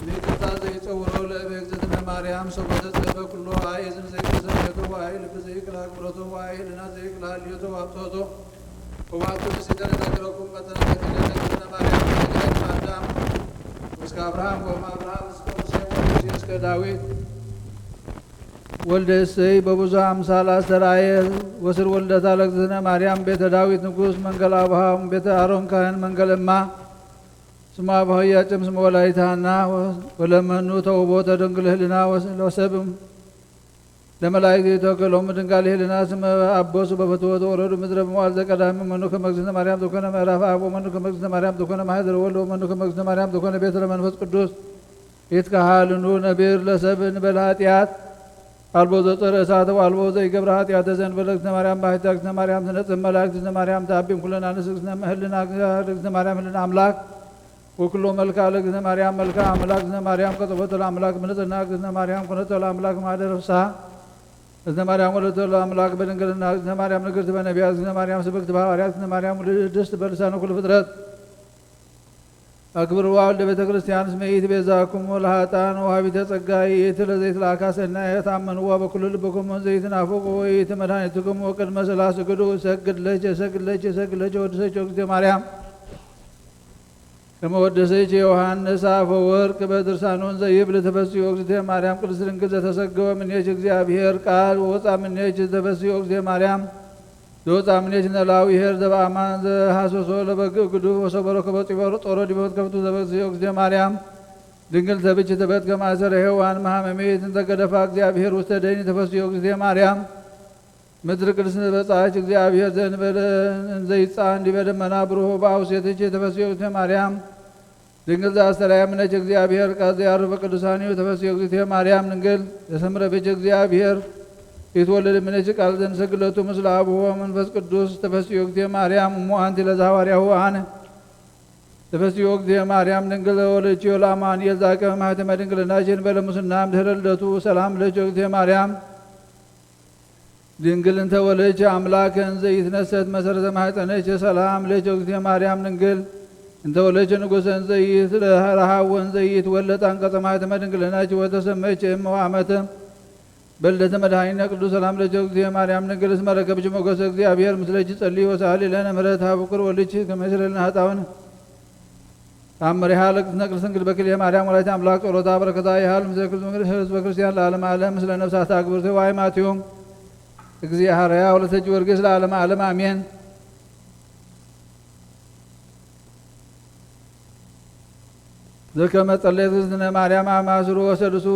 ሊቅታ ዘይጸውሮ ለእበ እግዝእትነ ማርያም ሰቦ ተጸበ ኩሎ አይ እዝን ዘይቅሰ ቤቶ ወአይ ልብ ዘይቅላ ግብረቶ ወአይ ህልና ዘይቅላ ህልዮቶ ወአብጽሖቶ። ወባቱ ምስጢር እነግረኩም መተናገር እግዝእትነ ማርያም ተገናኝ አዳም እስከ አብርሃም ወእም አብርሃም እስከ ሙሴ ወሙሴ እስከ ዳዊት። ወልደ እሰይ በብዙ ኣምሳል ኣስተርኣየ። ወስር ወልደታ ለእግዝእትነ ማርያም ቤተ ዳዊት ንጉስ መንገል ኣቡሃ ቤተ ኣሮን ካህን መንገል እማ ስማ በሆያ ጭም ስመ ወላዲተ ሃና ወለመኑ ተውቦ ተደንግል ህልና ወሰብም ለመላእክት ይተከሎም ድንጋል ህልና ስመ አቦሱ በፈትወ ተወረዱ ምድረ በመዋል ዘቀዳሚ መኑ ከመ እግዝእትነ ማርያም ተኮነ ምዕራፍ አብ ወመኑ ከመ እግዝእትነ ማርያም ተኮነ ማህደረ ወልድ ወመኑ ከመ እግዝእትነ ማርያም ተኮነ ቤተ ለመንፈስ ቅዱስ ይትከሃልኑ ነቢር ለሰብ እንበል ኃጢአት አልቦ ዘጸረ እሳተ ወአልቦ ዘይገብረ ኃጢአተ ዘእንበለ እግዝእትነ ማርያም ባሕቲ እግዝእትነ ማርያም ትነጽህ መላእክት እግዝእትነ ማርያም ተአቢም ኩለን አንስት እግዝእትነ ህልና እግዝእትነ ማርያም ህልና አምላክ ወኩሎ መልክዓ ለእግዝእትነ ማርያም መልክዓ አምላክ እግዝእትነ ማርያም ቀጸበቶ ለአምላክ ብንጽህና እግዝእትነ ማርያም ኮነቶ ለአምላክ ማህደረ ፍስሐ እዝነ ማርያም ወለደቶ ለአምላክ በድንግልና እዝነ ማርያም ንግርት በነቢያት እዝነ ማርያም ስብክት በሐዋርያት እዝነ ማርያም ውድድስት በልሳነ ኩሉ ፍጥረት አክብርዋ ወልደ ቤተ ክርስቲያን እስመ ይእቲ ቤዛኩም ለኃጥኣን ወሃቢተ ጸጋ ይእቲ ለዘይትለአካ ሰናየ ታመንዋ በኩሉ ልብኩም ዘይትናፍቁ ወይእቲ መድኃኒትኩም ወቅድመ ስላ ስግዱ እሰግድ ለች እሰግድ ለች እሰግድ ለች ወድሰች እግዝእትየ ማርያም ከመ ወደሰች ዮሐንስ አፈወርቅ በድርሳኑ እንዘ ይብል ተፈስዮ እግዝእትየ ማርያም ቅድስት ድንግል ዘተሰገወ ምኔች እግዚአብሔር ቃል ወወፃ ምኔች ተፈስዮ እግዝእትየ ማርያም ዘወፃ ምኔች ነላዊ ኄር ዘበአማን ዘሐሰሶ ለበግ እግዱ ወሰበሮ ከበ ጢበሩ ጦሮ ዲበ መትከፍቱ ዘበስዮ እግዝእትየ ማርያም ድንግል ተብች ተበት ከማሰረ ሔዋን መሃመሜት እንተገደፋ እግዚአብሔር ውስተ ደይን ተፈስዮ እግዝእትየ ማርያም ምድር ቅድስት በጻች እግዚአብሔር ዘእንበለ እንዘይጻን ዲበ ደመና ብሩህ በአውሴትች ተፈስዮ እግዝእትነ ማርያም ድንግል ዘአስተርአየ ምነች እግዚአብሔር ቃል ዘያርፍ ቅዱሳን እዩ። ተፈስዮ እግዝእትየ ማርያም ድንግል ዘሰምረ ብች እግዚአብሔር ይትወለድ ምነች ቃል ዘንሰግለቱ ምስለ አብሆ መንፈስ ቅዱስ ተፈስዮ እግዝእትየ ማርያም እሞ አንቲ ለዘሐዋርያሁ አነ ተፈስዮ እግዝእትየ ማርያም ድንግል ዘወለችዮ ለአማኑኤል ዛቀ ማህተመ ድንግልናችን በለ ሙስናም ድህረ ልደቱ ሰላም ለች እግዝእትየ ማርያም ድንግል እንተ ወለች አምላክ እንዘ ይትነሰት መሰረተ ማህፀነች ሰላም ለች እግዝእትየ ማርያም ድንግል እንተ ወለች ንጉሰ እንዘ ይትረሃው ወእንዘ ይትወለድ አንቀጸ ማህተመ ድንግልናች ወተሰመች እም ወአመተ በልደተ መድኃኒነ ቅዱስ ሰላም ለች እግዝእትየ ማርያም ድንግል እስመ ረከብች ሞገሰ እግዚአብሔር ምስለች ጸልይ ወሳሊ ለነ ምህረት ሀብ ፍቅር ወልች ከመ ይስረልና ሀጣውን ታምሪሃ ለቅድስነ ቅድስት ድንግል በክልኤ ማርያም ወላዲተ አምላክ ጸሎታ በረከታ ይሃሉ ምስለ ኩሉ ህዝበ ክርስቲያን ለዓለመ ዓለም ምስለ ነፍሳት አግብርተ ዋይ ማትዮም እግዚአ ሐረያ ወለተ ጊዮርጊስ ለዓለመ ዓለም አሜን። ዘከመ ጸለየት እግዝእትነ ማርያም አማስሩ ወሰድሱ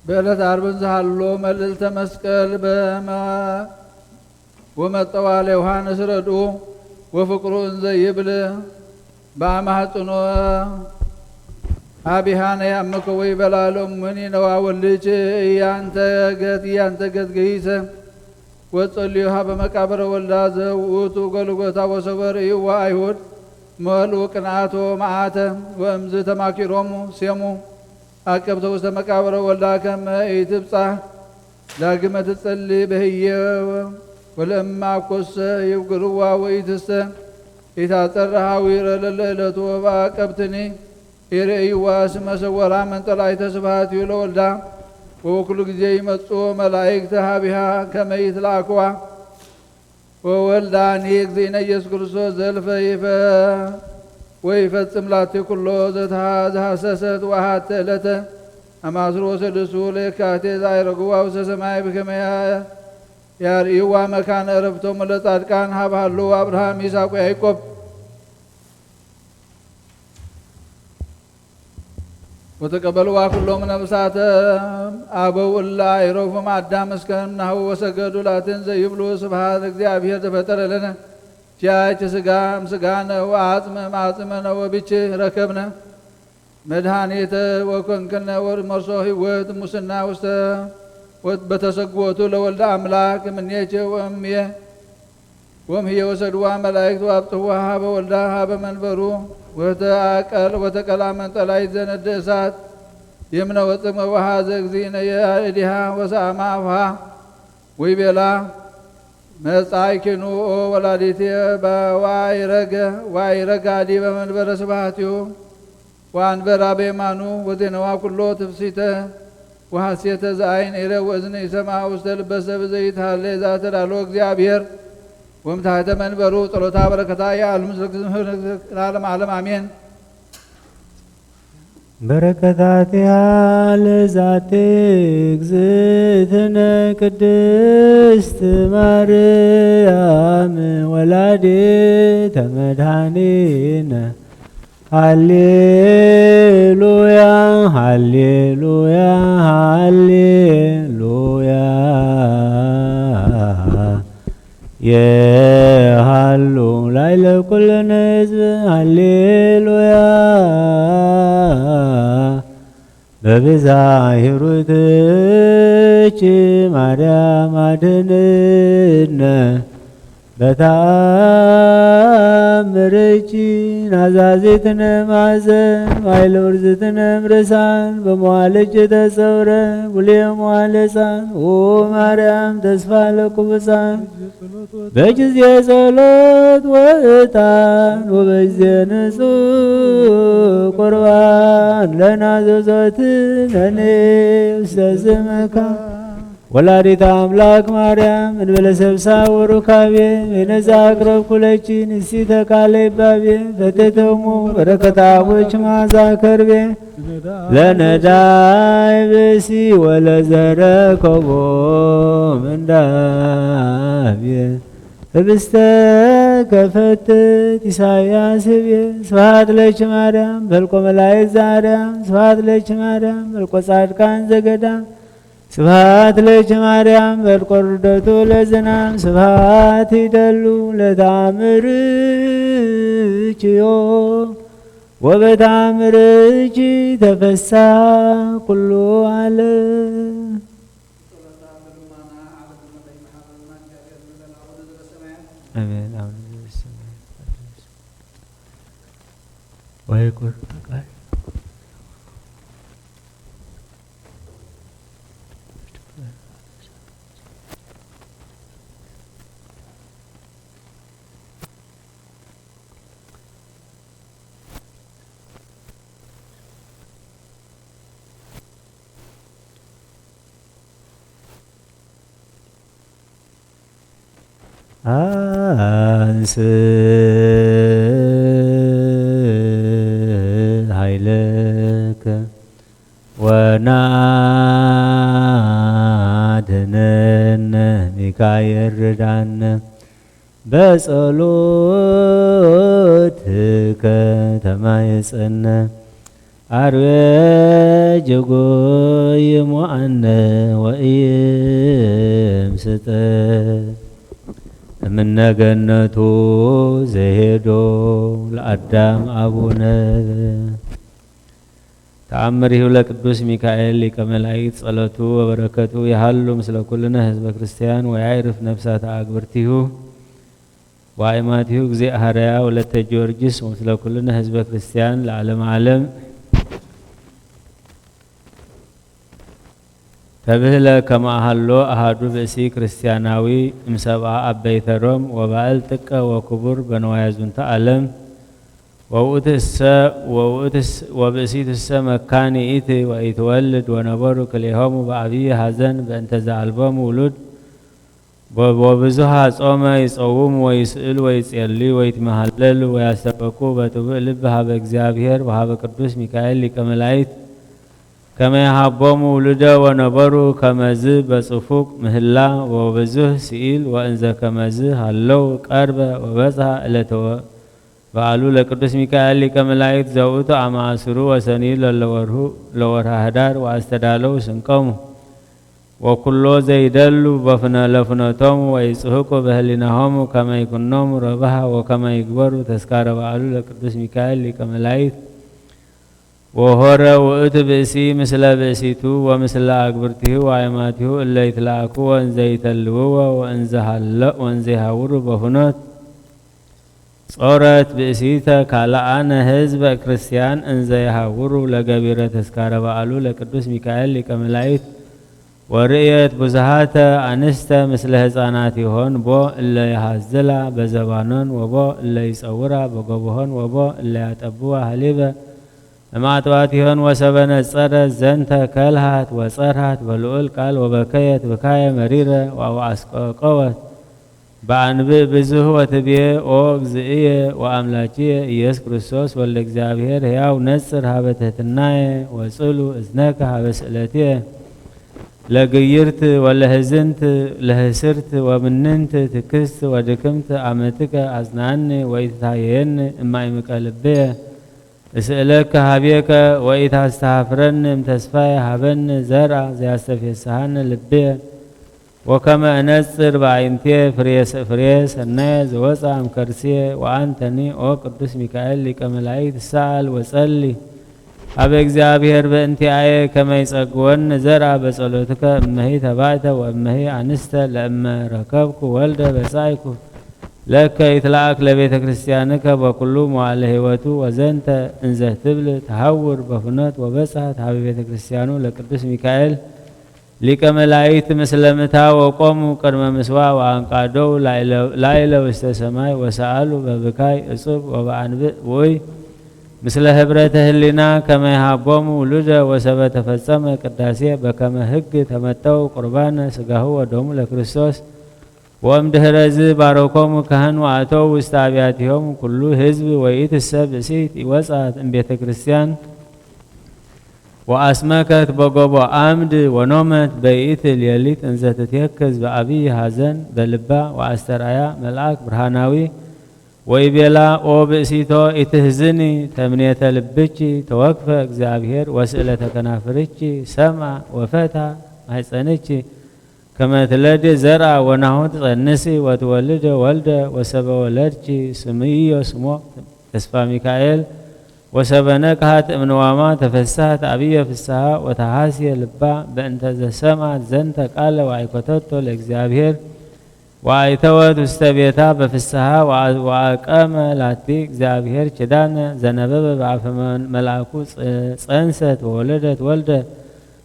በዕለት ዓርብን ዝሃሎ መልዕልተ መስቀል በመ ወመጠዋ ለዮሐንስ ረድኡ ወፍቅሩ እንዘ ይብል በአማህጽኖ አቢሃነ ያመከ ወይ በላሎም ምን ይነዋ ወልች እያንተ ገት እያንተ ገት ገይሰ ወጸልዩ ሀበ መቃብረ ወልዳ ዘውእቱ ጎልጎታ ወሰበ ርእይዋ አይሁድ መልኡ ቅንአቶ መዓተ ወእምዝ ተማኪሮሙ ሴሙ አቀብተ ውስተ መቃብረ ወልዳ ከመ ኢትብጻሕ ዳግመ ትጸሊ በህየ ወለእማ ኮሰ ይብግርዋ ወኢትሰ ኢታጸር ሐዊረ ለለዕለቱ ወበአቀብትኒ ኢርእይዋ እስመ ሰወራ መንጠላይተ ስብሐት እዩ ለወልዳ ወበኩሉ ጊዜ ይመጽኡ መላእክተ ሀቢሃ ከመ ይትለአክዋ ወወልዳኒ እግዚእነ ኢየሱስ ክርስቶስ ዘልፈ ይፈ ወይፈጽም ላቲ ኩሎ ዘተሃ- ዘሃሰሰት ወአሐተ ዕለተ አማስሮ ወሰድሱ ለየካቴ ዘአይረግዋ ውስተ ሰማይ ብከመ ያ- ያርእይዋ መካነ ዕረፍቶም ለጻድቃን ሀብ ሀሎ አብርሃም ይስሐቅ ወያዕቆብ ወተቀበልዋ ኩሎም ነፍሳተ አበው እለ አይረፉም አዳም እስከ እምናሁ ወሰገዱ ላትን ዘይብሉ ስብሐት ለእግዚአብሔር ዘፈጠረ ለነ ቻች ስጋ እምስጋነ ወአጽም እምአጽምነ ወብች ረከብነ መድኃኒተ ወኮንክነ ወመርሶ ህይወት ሙስና ውስተ ወ- በተሰግወቱ ለወልደ አምላክ እምኔቼ ወእምየ ወምህየ ወሰድዋ መላእክት ወአብጽሕዋ ሀበ ወልዳ ሀበ መንበሩ ወተአቀል ወተቀልአ መንጠላይት ዘነድ እሳት የምነ ወጽም ወበሃዘ እግዚእነ የእዲሃ ወሰአማ አፍሃ ወይቤላ መጻእኪኑ ኦ ወላዲትየ በዋይረገ ዋይረጋ ዲበ መንበረ ስብሐትዩ ወአንበራ በየማኑ ወዜነዋ ኩሎ ትፍሲተ ወሐሴተ ዘአይን ኤረ ወእዝነ ይሰምዓ ውስተ ልበ ሰብ ዘይትሃለ ዛተዳሎ እግዚአብሔር ወምታሕተ መንበሩ ጸሎታ በረከታ የአሉ ምስለ ለዓለም ዓለም አሜን። በረከታቲሃ ለዛቲ እግዝእትነ ቅድስት ማርያም ወላዲተ መድኃኒነ ሃሌሉያ ሃሌሉያ ሃሌሉያ የሃሉ ላይለ ኩልነ ህዝብ ሃሌሉያ በብዛ ሂሩትኪ ማርያም አድንነ በተአምርኪ ናዛዚትነ ማዘን ማይለ ውርዝትነ ምርሳን በመዋልኪ ተሰውረ ብሉየ መዋለ ሕፃን ኦ ማርያም ተስፋ ለኩብፃን በጊዜ ጸሎት ወዕጣን ወበጊዜ ንጹሕ ቁርባን ለናዘዞትነኒ ውስተ ዝምካ ወላዲተ አምላክ ማርያም እንበለ ሰብሳ ወሩካቤ በይነዛ አቅረብኩ ለኪ ንስቲተ ቃለ ይባቤ ፈቴተሙ በረከታ አቦች ማዛ ከርቤ ለነዳይ ብእሲ ወለዘረከቦ ምንዳቤ ህብስተ ከፈትት ኢሳያስ ህቤ ስብሐት ለኪ ማርያም በልቆ መላእክት ዘአርያም ስብሐት ለኪ ማርያም በልቆ ጻድቃን ዘገዳም ስብሐት ለኪ ማርያም በልቆ ርደቱ ለዝናም ስብሐት ይደሉ ለተአምርኪዮ ወበተአምርኪ ተፈሳ ኩሉ ዓለም። አሜን። አሜን። ወይ ጉድ። አንስ ኃይለከ ወናድነነ ሚካኤል ርዳነ በጸሎትከ ተማየጸነ አርዌ ጅጎይ ሞአነ ወኢይምስጠ እምነ ገነቱ ዘሄዶ ለአዳም አቡነ። ተአምር ይሁብ ለቅዱስ ሚካኤል ሊቀ መላእክት ጸሎቱ ወበረከቱ ይሃሉ ምስለ ኩልነ ህዝበ ክርስቲያን ወያዕርፍ ነፍሳተ አግብርቲሁ ወአእማቲሁ እግዚእ ሐረያ ወለተ ጊዮርጊስ ወምስለ ኩልነ ህዝበ ክርስቲያን ለዓለመ ዓለም። ተብህለ ከመ አሃሎ አሃዱ ብእሲ ክርስቲያናዊ እምሰብአ አበይተ ሮም ወባእል ጥቀ ወክቡር በንዋየ ዝንቱ ዓለም ወውእትሰ ወውእትስ ወብእሲትሰ መካን ይእቲ ወኢትወልድ ወነበሩ ክልኤሆሙ በአብይ ሐዘን በእንተ ዘአልቦሙ ውሉድ ወ- ወብዙሃ ጾመ ይጾውሙ ወይስእሉ ወይጼልዩ ወይትመሃለሉ ወያስተበቁ በጥቡእ ልብ ሀበ እግዚአብሔር ወሀበ ቅዱስ ሚካኤል ሊቀ መላእክት ከመ የሀቦሙ ውሉደ ወነበሩ ከመዝ በጽፉቅ ምህላ ወብዙህ ስኢል ወእንዘ ከመዝ ሀለው ቀርበ ወበጽሐ ዕለተ ወ- በዓሉ ለቅዱስ ሚካኤል ሊቀ መላእክት ዘውእቱ አመ አስሩ ወሰኒ ለለወርሁ ለወርሃ ህዳር ወአስተዳለው ስንቆሙ ወኩሎ ዘይደሉ በፍነ ለፍኖቶሙ ወይጽህቁ በህሊናሆሙ ከመ ይኩኖሙ ረብሃ ወከመ ይግበሩ ተስካረ በዓሉ ለቅዱስ ሚካኤል ሊቀ መላእክት ወሆረ ውእቱ ብእሲ ምስለ ብእሲቱ ወምስለ አግብርቲሁ ወአይማቲሁ እለ ይትለአክዎ እንዘ ይተልውዎ ወእንዘ ሃለ-፣ ወእንዘ ይሃውሩ በፍኖት። ጾረት ብእሲተ ካልአነ ህዝበ ክርስቲያን እንዘ ይሃውሩ ለገቢረ ተስካረ በዓሉ ለቅዱስ ሚካኤል ሊቀ መላእክት ወርእየት ብዙሃተ አንስተ ምስለ ህፃናት ይሆን ቦ እለ ይሃዝላ በዘባኖን ወቦ እለ ይጸውራ በጎብሆን ወቦ እለ ያጠብዋ ሀሊበ እማጥባቲሆን ወሰበ ነጸረት ዘንተ ከልሃት ወጸርሃት በልዑል ቃል ወበከየት ብካየ መሪረ ወአስቀቀወት በአንብእ ብዙህ ወትብዬ ኦ እግዝእየ ወአምላኪየ ኢየሱስ ክርስቶስ ወልደ እግዚኣብሔር ሕያው ነጽር ሀበ ትሕትናየ ወጽሉ እዝነከ ሀበ ስእለትየ ለግይርት ወለህዝንት ለህስርት ወምንንት ትክስት ወድክምት አመትከ አጽንዓኒ ወኢትታየየኒ እማይምቀ ልብየ እስእለከ ሀቤከ ወኢታስተሃፍረኒ እምተስፋየ ሀበኒ ዘርአ ዘያስተፌስሃኒ ልብየ ወከመ እነጽር በአይንትየ ፍሬ ስ-፣ ፍሬ ሰናየ ዘወፅአ እምከርስየ ወአንተኒ ኦ ቅዱስ ሚካኤል ሊቀ መላእክት ሰአል ወጸሊ ሀበ እግዚኣብሔር በእንቲአየ ከመ ይጸግወኒ ዘርአ በጸሎትከ እመሂ ተባእተ ወእመሂ አንስተ ለእመ ረከብኩ ወልደ በጻይኩ ለከ ይትለአክ ለቤተ ክርስቲያንከ በኩሉ መዋዕለ ሕይወቱ ወዘንተ እንዘ ትብል ተሐውር በፍኖት ወበጽሐት ሀበ ቤተ ክርስቲያኑ ለቅዱስ ሚካኤል ሊቀ መላእክት ምስለ ምታ ወቆሙ ቅድመ ምስዋ ወአንቃደው ላይለ ውስተ ሰማይ ወሰአሉ በብካይ እጹብ ወበአንብእ ውኡይ ምስለ ህብረተ ህሊና ከመ ይሃቦሙ ውሉደ ወሰበ ተፈጸመ ቅዳሴ በከመ ህግ ተመጠው ቁርባነ ስጋሁ ወደሙ ለክርስቶስ ወእምድህረዝ ባረኮሙ ካህን ወአተው ውስተ አብያቲሆሙ ኩሉ ህዝብ ወኢትሰ ብእሲት ይወጻት እምቤተ ክርስቲያን ወአስመከት በጎቦ አምድ ወኖመት በይእቲ ሌሊት እንዘ ትትየክዝ በአብይ ሐዘን በልባ ወአስተርአያ መልአክ ብርሃናዊ ወይቤላ ኦ ብእሲቶ ኢትህዝኒ ተምኔተ ልብኪ ተወክፈ እግዚኣብሔር ወስእለተ ከናፍርኪ ሰምአ ወፈታ ማሕፀንኪ ከመ ትለዲ ዘርአ ወናሁ ትጸንሲ ወትወልደ ወልደ ወሰበ ወለድኪ ስምዮ ስሞ ተስፋ ሚካኤል ወሰበ ነቅሃት እምንዋማ ተፈሳህት አብየ ፍስሃ ወተሃስየ ልባ በእንተ ዘሰምዐት ዘንተ ቃለ ወአይኮተቶ ለእግዚኣብሔር ወአይተወት ውስተ ቤታ በፍስሃ ወአ-፣ ወአቀመ ላቲ እግዚኣብሔር ኪዳነ ዘነበበ በአፈ መን-፣ መልአኩ ጸ-፣ ጸንሰት ወወለደት ወልደ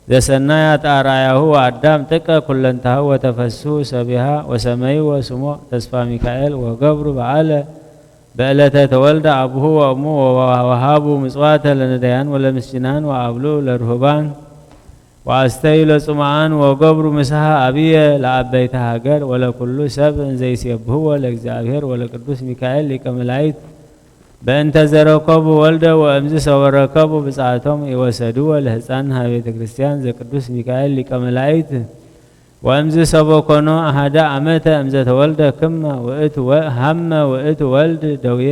ዘሰናያት አርአያሁ ወአዳም ጥቀ ኩለንታሁ ወተፈስሁ ሰቢሃ ወሰመይዎ ስሞ ተስፋ ሚካኤል ወገብሩ በዓለ በዕለተ ተወልደ አቡሁ ወእሙ ወወሃቡ ምጽዋተ ለነዳያን ወለምስኪናን ወአብሉ ለርሁባን ወአስተዩ ለጽሙዓን ወገብሩ ምስሃ አብየ ለአበይተ ሃገር ወለኩሉ ሰብ እንዘይሴብህዎ ለእግዚኣብሔር ወለቅዱስ ሚካኤል ሊቀ መላእክት በእንተ ዘረከቡ ወልደ ወእምዝ ሰበረከቡ ብጻቶም ይወሰድዎ ለህፃን ሀቤተ ክርስቲያን ዘቅዱስ ሚካኤል ሊቀ መላእክት ወእምዝ ሰቦኮኖ አሃደ አመተ እምዘተወልደ ክመ ውእቱ ወ-፣ ሀመ ውእቱ ወልድ ደውየ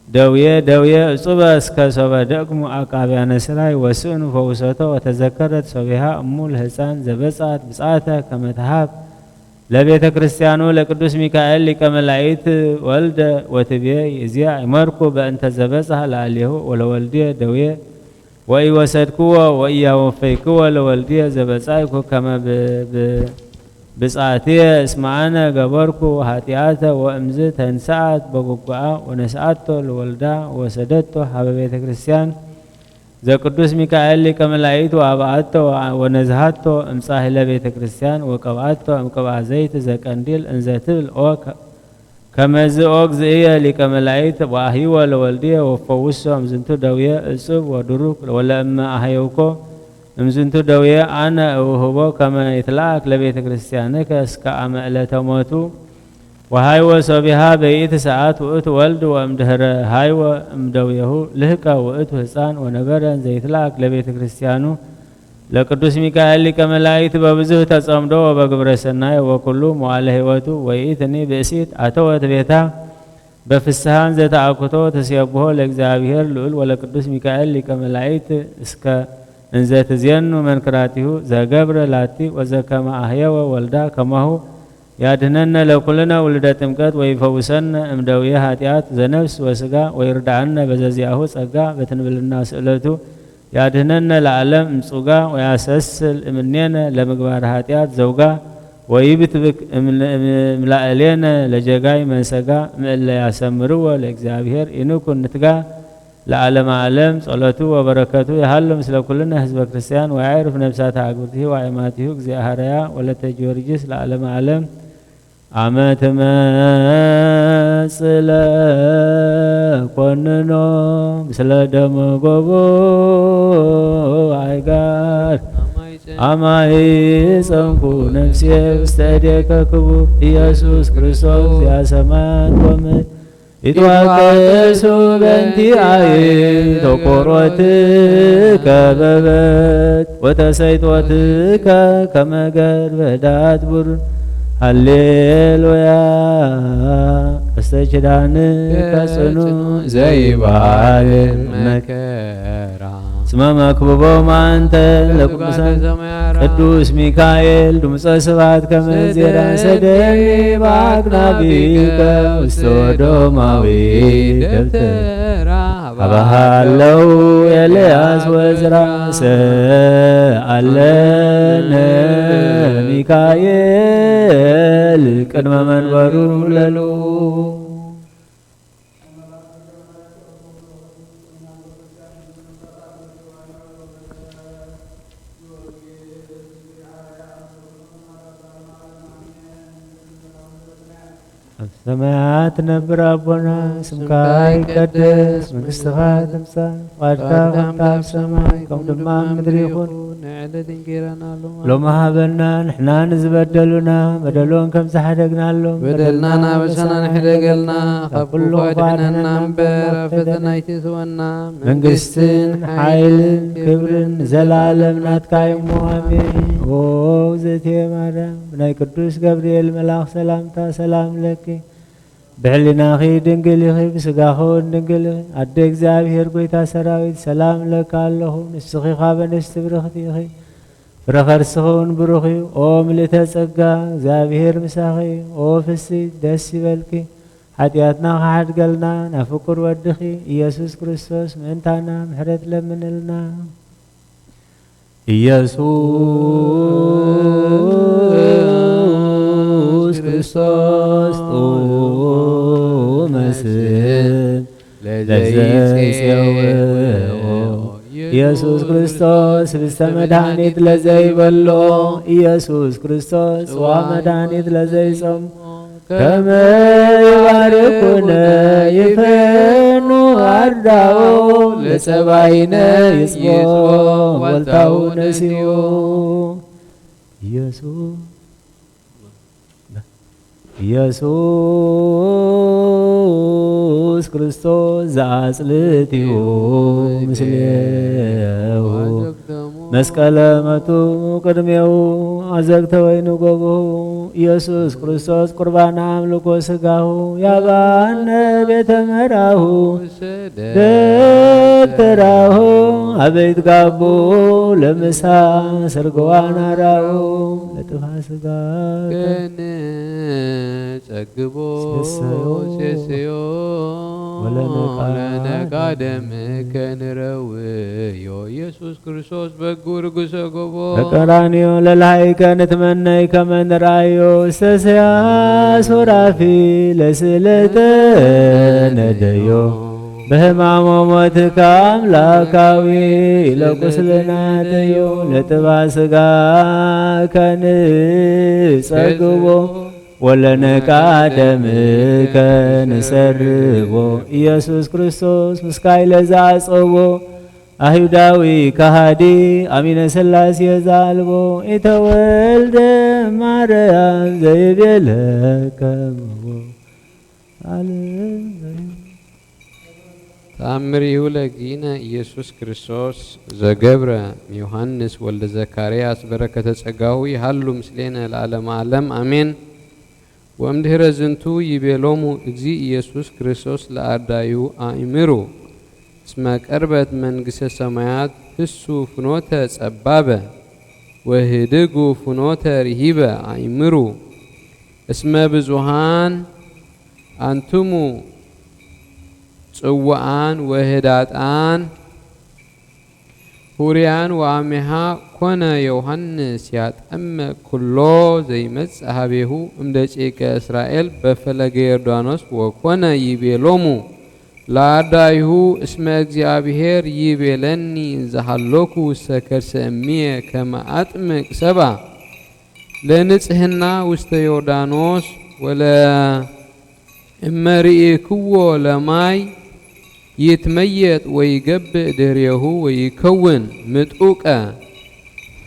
ደውየ ደውየ እጹበ እስከ ሶበ ደቅሙ አቃብያነ ስራይ ወስእኑ ፈውሰቶ ወተዘከረት ሶቢሃ እሙ ለህፃን ዘበጻት ብጻተ ከመ ተሃብ ለቤተ ክርስቲያኑ ለቅዱስ ሚካኤል ሊቀ መላእክት ወልደ ወትቤ ይእዚያ ይመርኩ በእንተ ዘበጻህ ለአሌሁ ወለወልድየ ደውየ ወኢወሰድክዎ ወኢያወፈይክዎ ለወልድየ ዘበጻይኩ ከመ ብ-፣ ብ-፣ ብጻትየ እስመ አነ ገበርኩ ኃጢአተ ወእምዝ ተንስአት በጉጉአ ወነስአቶ ለወልዳ ወሰደቶ ሀበ ቤተ ክርስቲያን ዘቅዱስ ሚካኤል ሊቀ መላእክት ወአብአቶ ወነዝሃቶ እምጻሂለ ቤተ ክርስቲያን ወቀብአቶ እምቅብአ ዘይት ዘቀንዲል እንዘ ትብል ኦ ከ-፣ ከመዝ ኦ እግዝእየ ሊቀ መላእክት ወአህይወ ለወልድየ ወፈውሶ እምዝንቱ ደውየ እጹብ ወድሩክ ወለእመ አህየውኮ እምዝንቱ ደውየ አነ እውህቦ ከመ ይትለአክ ለቤተ ክርስቲያንከ እስከ አመ ዕለተ ሞቱ ወሃይወ ሶቢሃ በይእቲ ሰዓት ውእቱ ወልድ ወእምድህረ ሃይወ እምደውየሁ ልህቀ ውእቱ ህፃን ወነበረ እንዘይትለአክ ለቤተ ክርስቲያኑ ለቅዱስ ሚካኤል ሊቀ መላእክት በብዙህ ተጸምዶ ወበግብረ ሰናይ ወኩሉ መዋዕለ ሕይወቱ ወይእትኒ ብእሲት አተወት ቤታ በፍስሃን ዘተአኩቶ ተስየብሖ ለእግዚአብሔር ልዑል ወለቅዱስ ሚካኤል ሊቀ መላእክት እስከ እንዘ ትዜኑ መንክራቲሁ ዘገብረ ላቲ ወዘከመ አህየወ ወልዳ ከማሁ ያድህነነ ለኩልነ ውሉደ ጥምቀት ወይፈውሰነ እምደውየ ኃጢአት ዘነፍስ ወስጋ ወይርድኣነ በዘዚአሁ ጸጋ በትንብልና ስእለቱ ያድህነነ ለዓለም እምጹጋ ወያሰስል እምኔነ ለምግባር ኃጢአት ዘውጋ ወይብትብክ እምላእሌነ ለጀጋይ መንሰጋ ምእለ ያሰምርዎ ለእግዚኣብሔር ኢንኩን ንትጋ ለዓለመ ዓለም። ጸሎቱ ወበረከቱ ይሃሉ ምስለ ኩልነ ህዝበ ክርስቲያን ወያዕርፍ ነፍሳተ አግብርቲሁ ወአይማቲሁ እግዚአ ሐረያ ወለተ ጊዮርጊስ ለዓለመ ዓለም። አመ ትመጽእ ለኮንኖ ምስለ ደመ ጎቦ አይጋር አማይ ጸንኩ ነፍሴ ውስተ እዴከ ክቡር ኢየሱስ ክርስቶስ ያሰማን ወምድር ይትዋቀሱ በንቲ አይ ተቆሮትከ በበት ወተሰይጦትከ ከመገር በዳት ቡር ሃሌሉያ። እስተ ኪዳንከ ጽኑ ዘይባል መከራ እስመ መክብቦም አንተ ለቅዱሳን ቅዱስ ሚካኤል ድምፀ ስብሐት ከመ ዜና ሰደኒ በአክናፊከ ውስተ ዶማዊ ደብተራ ሀበሃለው ኤልያስ ወዝራ ሰአለነ ሚካኤል ቅድመ መንበሩ ለሉ ኣብ ሰማያት ትነብር ኣቦና፣ ስምካ ይቀደስ፣ መንግስትኻ ትምጻእ፣ ፍቓድካ ከም ኣብ ሰማይ ከምኡ ድማ ኣብ ምድሪ ይኹን። ንዕለት እንጌራና ሎሚ ሃበና፣ ንሕና ንዝበደሉና በደሎም ከም ዝሓደግናሎም፣ በደልና ናበሳና ንሕደገልና፣ ካብ ኩሉ ክፉእ ኣድሕነና እምበር፣ ኣብ ፈተና ኣይትእትወና። መንግስትን ሓይልን ክብርን ንዘለኣለም ናትካ እዩ እሞ፣ ኣሜን። ኦ እግዝእትየ ማርያም፣ ብናይ ቅዱስ ገብርኤል መልኣኽ ሰላምታ ሰላም ለኪ፣ ብሕሊናኺ ድንግል ኢኺ፣ ብስጋኺ እውን ድንግል ኢኺ። ኣደ እግዚኣብሔር፣ ጎይታ ሰራዊት፣ ሰላም እለኪ ኣለኹ። ንስኺ ካብ ኣንስቲ ብርኽቲ ኢኺ፣ ፍረ ከርስኺ እውን ብሩኽ እዩ። ኦ ምልእተ ጸጋ፣ እግዚኣብሔር ምሳኺ እዩ። ኦ ፍስሕቲ፣ ደስ ይበልኪ፣ ሓጢኣትና ክሓድገልና ናብ ፍቁር ወድኺ ኢየሱስ ክርስቶስ ምእንታና ምሕረት ለምንልና። ኢየሱስ ክርስቶስ ጥዑመ ስም ለዘይጼውኦ። ኢየሱስ ክርስቶስ ህብስተ መድኃኒት ለዘይበሎ። ኢየሱስ ክርስቶስ ጽዋ መድኃኒት ለዘይጾሞ። ከመ ይባርኩነ ይፈኑ አርዳኦ ለጸባይነ ይጽቦ ወልታሁ ነሲኦ። ኢየሱስ ኢየሱስ ክርስቶስ ዘአጽልእቲሁ ምስሌሁ መስቀለ መቱ ቅድሜሁ አዘግተ ወይኑ ጎብሁ። ኢየሱስ ክርስቶስ ቁርባነ አምልኮ ሥጋሁ ያባነ ቤተ መራሁ ደተራሁ አበይት ጋቡ ለምሳ ስርግዋን አራሁ ለጥፋ ሥጋ ከነ ጸግቦ ሴሰዮ ሴሰዮ ወለነቃ ለነቃ ደምከ ንረውዮ ኢየሱስ ክርስቶስ በጉ ርጉሰ ጎቦ በቀራንዮ ለልሃይከ ንትመነይ ከመ ንርአዮ ሰሰያ ሱራፊ ለስእለተ ነደዮ በህማሞ ሞትከ አምላካዊ ለቁስልናተዮ ለጥባ ሥጋ ከንጸግቦ ወለነቃ ደምከ ንሰርቦ ኢየሱስ ክርስቶስ ምስካይ ለዘአጸቦ አይሁዳዊ ከሃዲ አሚነ ሥላሴ ዘአልቦ ኢተወልደ ማርያም ዘይቤለ ከመቦ ዓለም ተአምሪሁ ለጊነ ኢየሱስ ክርስቶስ ዘገብረ ዮሐንስ ወልደ ዘካርያስ በረከተ ጸጋሁ ይሃሉ ምስሌነ ለዓለመ ዓለም አሜን። ወእምድህረ ዝንቱ ይቤሎሙ እግዚእ ኢየሱስ ክርስቶስ ለአርዳዩ አእምሩ እስመ ቀርበት መንግሥተ ሰማያት ህሱ ፍኖተ ጸባበ ወህድጉ ፍኖተ ርሂበ አእምሩ እስመ ብዙሃን ኣንትሙ ጽውዓን ወህዳጣን፣ ሁርያን ወአሜሃ ኮነ ዮሐንስ ያጠምቅ ኩሎ ዘይመጽእ ሀቤሁ እምደቂቀ እስራኤል በፈለገ ዮርዳኖስ ወኮነ ይቤሎሙ፣ ለአዳይሁ እስመ እግዚአብሔር ይቤለኒ እንዘሃሎኩ ውስተ ከርሰ እምየ ከመ አጥምቅ ሰባ ለንጽህና ውስተ ዮርዳኖስ ወለ እመ ርኢክዎ ለማይ ይትመየጥ ወይገብእ ድህሬሁ ወይከውን ምጡቀ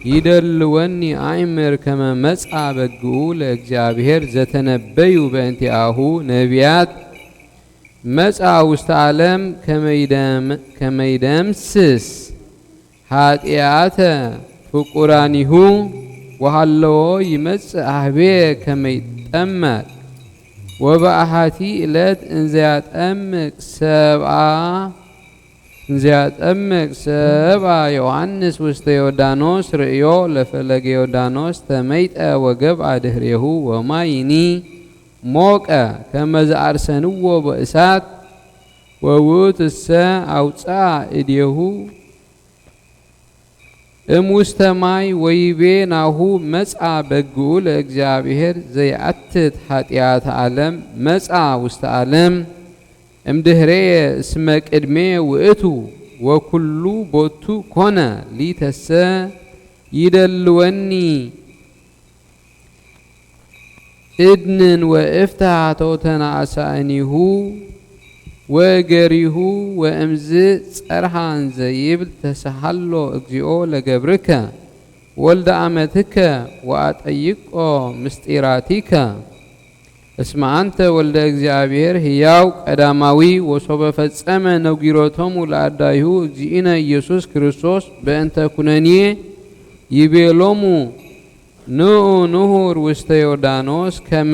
ይደልወኒ አእምር ከመ መጽአ በግኡ ለእግዚአብሔር ዘተነበዩ በእንቲአሁ ነቢያት መጽአ ውስተ ዓለም ከመይደም-፣ ከመይደምስስ ኃጢአተ ፍቁራኒሁ ወሃለዎ ይመጽእ ሀቤ ከመይጠመቅ ወበአሃቲ ዕለት እንዘያጠምቅ ሰብአ እንዘያጠምቅ ሰብአ ዮሐንስ ውስተ ዮርዳኖስ ርእዮ ለፈለገ ዮርዳኖስ ተመይጠ ወገብአ ድህሬሁ ወማይኒ ሞቀ ከመ ዘአርሰንዎ በእሳት ወውእቱሰ አውፅአ እዴሁ እም ውስተ ማይ ወይቤ ናሁ መጽአ በግኡ ለእግዚአብሔር ዘይአትት ኃጢአተ ዓለም መጽአ ውስተ ዓለም እምድህሬየ እስመ ቅድሜ ውእቱ ወኩሉ ቦቱ ኮነ ሊተሰ ይደልወኒ እድንን ወእፍትሐ ተውተናእሳእኒሁ ወእገሪሁ ወእምዝ ጸርሃ እንዘ ይብል ተሰሃሎ እግዚኦ ለገብርከ ወልደ አመትከ ወአጠይቆ ምስጢራቲከ። እስመ አንተ ወልደ እግዚአብሔር ሕያው ቀዳማዊ ወሶበ ፈጸመ ነጊሮቶሙ ለአዳይሁ እግዚእነ ኢየሱስ ክርስቶስ በእንተ ኩነኔ ይቤሎሙ ንዑ ንሁር ውስተ ዮርዳኖስ ከመ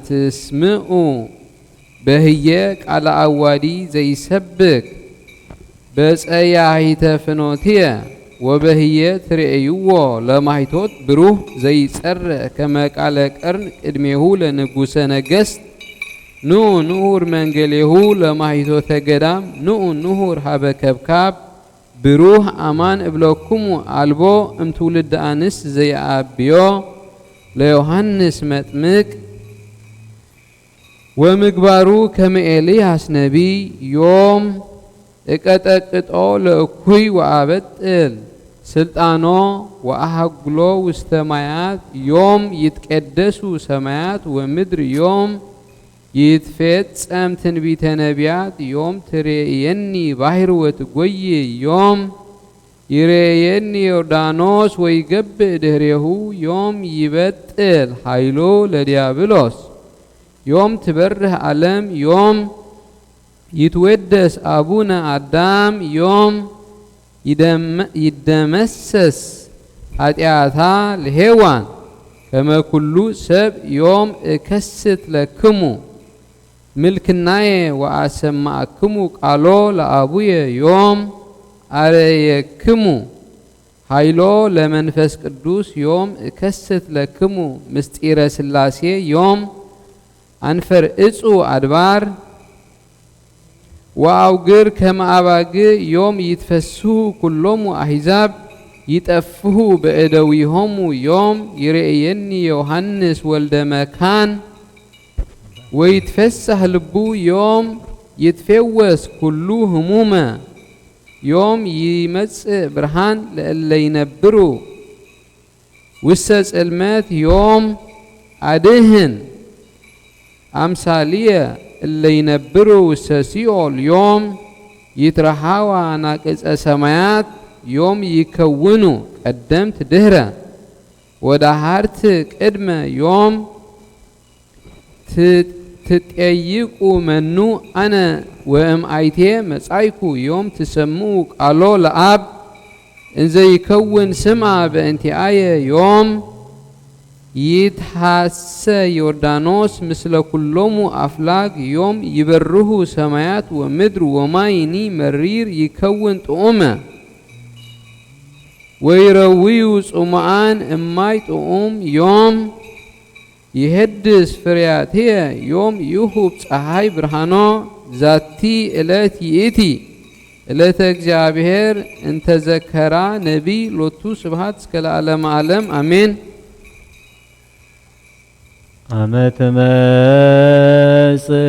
ትስምዑ በህየ ቃለ አዋዲ ዘይሰብክ በጸያሂተ ፍኖትየ ወበህየ ትርእይዎ ለማይቶት ብሩህ ዘይጸርእ ከመ ቃለ ቀርን ቅድሜሁ ለንጉሰ ነገስት ንዑ ንሁር መንገሌሁ ለማይቶተ ገዳም ንዑ ንሁር ሀበ ከብካብ ብሩህ አማን እብለኩሙ አልቦ እምትውልድ አንስት ዘይአብዮ ለዮሐንስ መጥምቅ ወምግባሩ ከመ ኤልያስ ነቢይ ዮም እቀጠቅጦ ለእኩይ ወአበጥል ስልጣኖ ወአሃጉሎ ውስተ ማያት ዮም ይትቀደሱ ሰማያት ወምድር ዮም ይትፌጸም ትንቢተ ነቢያት ዮም ትሬእየኒ ባሕር ወትጎይ ዮም ይሬየኒ ዮርዳኖስ ወይገብእ ድህሬሁ ዮም ይበጥል ኃይሎ ለዲያብሎስ ዮም ትበርህ ዓለም ዮም ይትወደስ አቡነ አዳም ዮም ይደመ-፣ ይደመሰስ ኃጢአታ ለሔዋን ከመ ኩሉ ሰብ ዮም እከስት ለክሙ ምልክናየ ወአሰማዕክሙ ቃሎ ለአቡየ ዮም አረየክሙ ኃይሎ ለመንፈስ ቅዱስ ዮም እከስት ለክሙ ምስጢረ ሥላሴ ዮም አንፈር እጹ አድባር ወአውግር ከመ አባግዕ ዮም ይትፈስሁ ኩሎሙ አሕዛብ ይጠፍሁ በእደዊሆሙ ዮም ይርእየኒ ዮሐንስ ወልደ መካን ወይትፌሳህ ልቡ ዮም ይትፌወስ ኩሉ ህሙመ ዮም ይመጽእ ብርሃን ለእለ ይነብሩ ውስተ ጽልመት ዮም አድህን አምሳልየ እለ ይነብሩ ውስተ ሲኦል ዮም ይትረሃዋ ናቅጸ ሰማያት ዮም ይከውኑ ቀደምት ድህረ ወዳሃርት ቅድመ ዮም ት-፣ ትጠይቁ መኑ አነ ወእም አይቴ መጻይኩ ዮም ትሰምዑ ቃሎ ለአብ እንዘ ይከውን ስምዐ በእንቲአየ ዮም ይትሐሰ ዮርዳኖስ ምስለ ኩሎሙ አፍላግ ዮም ይበርሁ ሰማያት ወምድር ወማይኒ መሪር ይከውን ጥዑመ ወይረውዩ ጽሙዓን እማይ ጥዑም ዮም ይሄድስ ፍርያትየ ዮም ይሁብ ፀሓይ ብርሃኖ። ዛቲ ዕለት ይእቲ ዕለተ እግዚኣብሔር እንተዘከራ ነቢይ ሎቱ ስብሐት እስከ ለዓለመ ዓለም ኣሜን። አመ ትመጽእ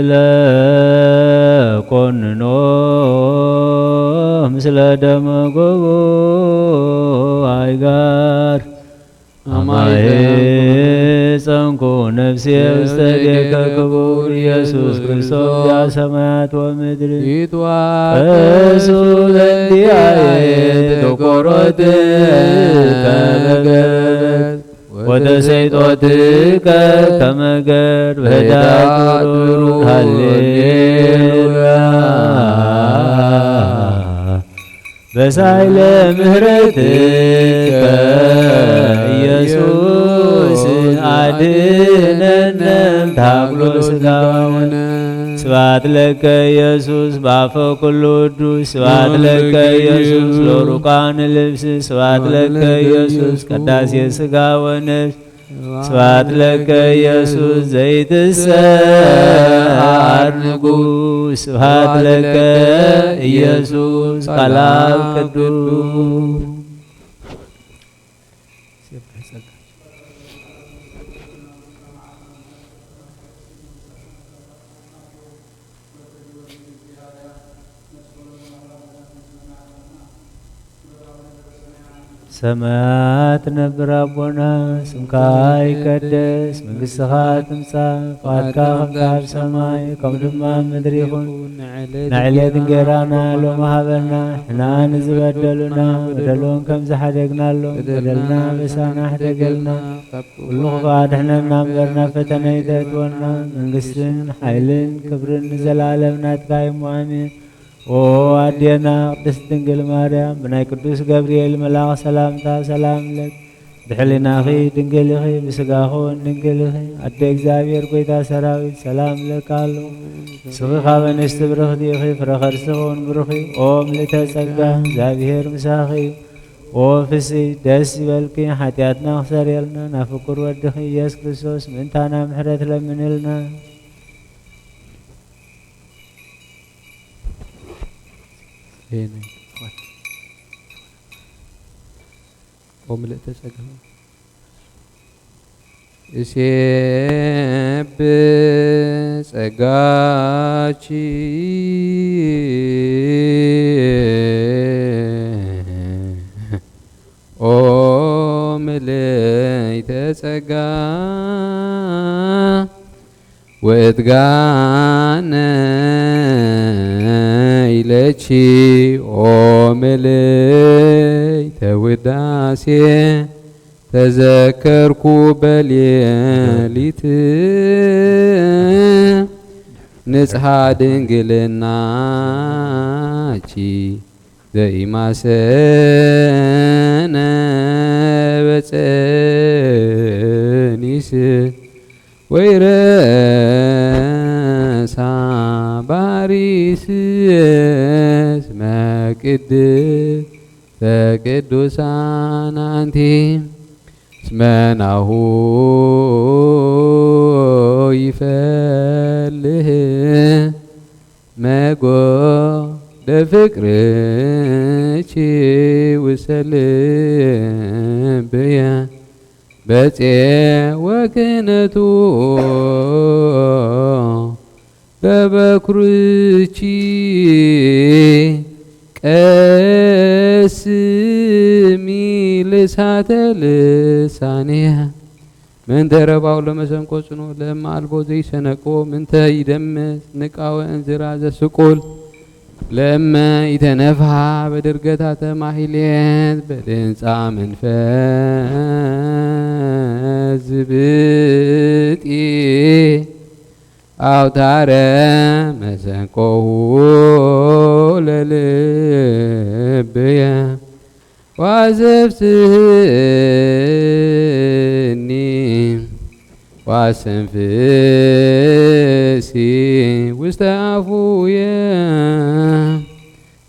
ለኮንኖ ምስለ ደመ ጎቦ አይጋር አማይ ጸንኩ ነፍሴ ውስተ እዴከ ክቡር ኢየሱስ ክርስቶስ ያ ሰማያት ወምድር ይትዋቀሱ በእንቲአየ ተቆሮት ከመገር ወተሰይጦትከ ከመገር በዳት ብሩር። ሃሌሉያ። በሳይለ ምህረትከ ኢየሱስ አድነነ እምታግሎ ስጋውነ። ስብሐት ለከ ኢየሱስ በአፈ ኩሉ ቅዱስ። ስብሐት ለከ ኢየሱስ ለሩቃን ልብስ። ስብሐት ለከ ኢየሱስ ቀዳሴ ስጋ ወነፍስ። ስብሐት ለከ ኢየሱስ ዘይትሰዓር ንጉስ። ስብሐት ለከ ኢየሱስ ቃል አብ ቅዱስ። ሰማያት ነብር አቦና፣ ስምካ ይቀደስ፣ መንግስትኻ ትምጻእ፣ ፍቓድካ ከምቲ ኣብ ሰማይ ከምኡ ድማ ኣብ ምድሪ ይኹን። ንዕለት እንጌራና ሎሚ ሃበና፣ ንሕና ንዝበደሉና በደሎም ከም ዝሓደግናሎም በደልና በሳና ሕደገልና፣ ካብ ኩሉ ክፉእ ኣድሕነና እምበር ናብ ፈተነ ኣይተእትወና። መንግስትን ሓይልን ክብርን ንዘለኣለም ናትካ እዩ እሞ ኣሜን። ኦ ኣዴና ቅድስት ድንግል ማርያም፣ ብናይ ቅዱስ ገብርኤል መልኣኽ ሰላምታ ሰላም እብለኪ። ብሕሊናኺ ድንግል ኢኺ፣ ብስጋኺ እውን ድንግል ኢኺ። ኣደ እግዚኣብሔር ጐይታ ሰራዊት ሰላም እብለኪ ኣለኹ። ንስኺ ካብ ኣንስቲ ብርኽቲ ኢኺ፣ ፍረ ከርስኺ እውን ብሩኽ እዩ። ኦ ምልእተ ጸጋ፣ እግዚኣብሔር ምሳኺ እዩ። ኦ ፍስሕቲ ደስ ይበልኪ፣ ሓጢኣትና ክሰርየልና ናብ ፍቁር ወድኺ ኢየሱስ ክርስቶስ ምእንታና ምሕረት ለምንልና። ኦ ምልእተ ጸጋ እሴብ ጸጋኪ ኦ ምልእተ ጸጋ ወእትጋነ ኢለኪ ኦ ምልእተ ውዳሴ ተዘከርኩ በሌሊት ንጽሓ ድንግልናኪ ዘይማሰነ በጸኒስ ወይረሳ ባሪስ እስመ ቅድስተ ቅዱሳን አንቲ እስመ ናሁ ይፈልህ መጎደ ፍቅርኪ ውስተ ልብየ በጼ ወክህነቱ በበኩርኪ ቀስሚ ልሳተ ልሳንየ ምንተ ረባው ለመሰንቆ ጽኑዕ ለእመ አልቦ ዘይሰነቆ ምንተ ይደምጽ ንቃወ እንዝራ ዘስቁል ለእመ ኢተነፍሃ በድርገታተ ማሕሌት በድንጻ መንፈስ ዝብጢ አውታረ መሰንቆሁ ለልብየ ዋዘፍስህኒ ዋሰንፍሲ ውስተ አፉየ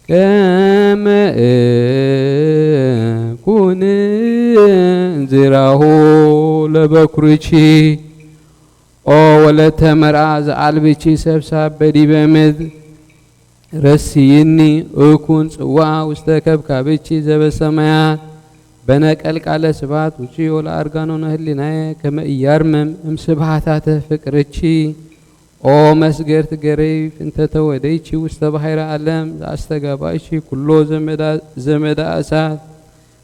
ከመ እኩን እንዝራሁ ለበኩርኪ ኦ ወለተ መርኣ ዘኣልብቺ ሰብሳብ በዲበ ምድር ረስይኒ፣ እኩን ጽዋ ውስተ ከብካብቺ ዘበሰማያት። በነቀል ቃለ ስብሐት ውፅዮ ለአርጋኖነ ህሊናየ ከመ ኢያርምም እምስብሐታተ ፍቅርቺ። ኦ መስገርት ገረይፍ እንተ ተወደይቺ ውስተ ባሕረ ዓለም ዘአስተጋባእቺ ኩሎ ዘመዳ-፣ ዘመዳ እሳት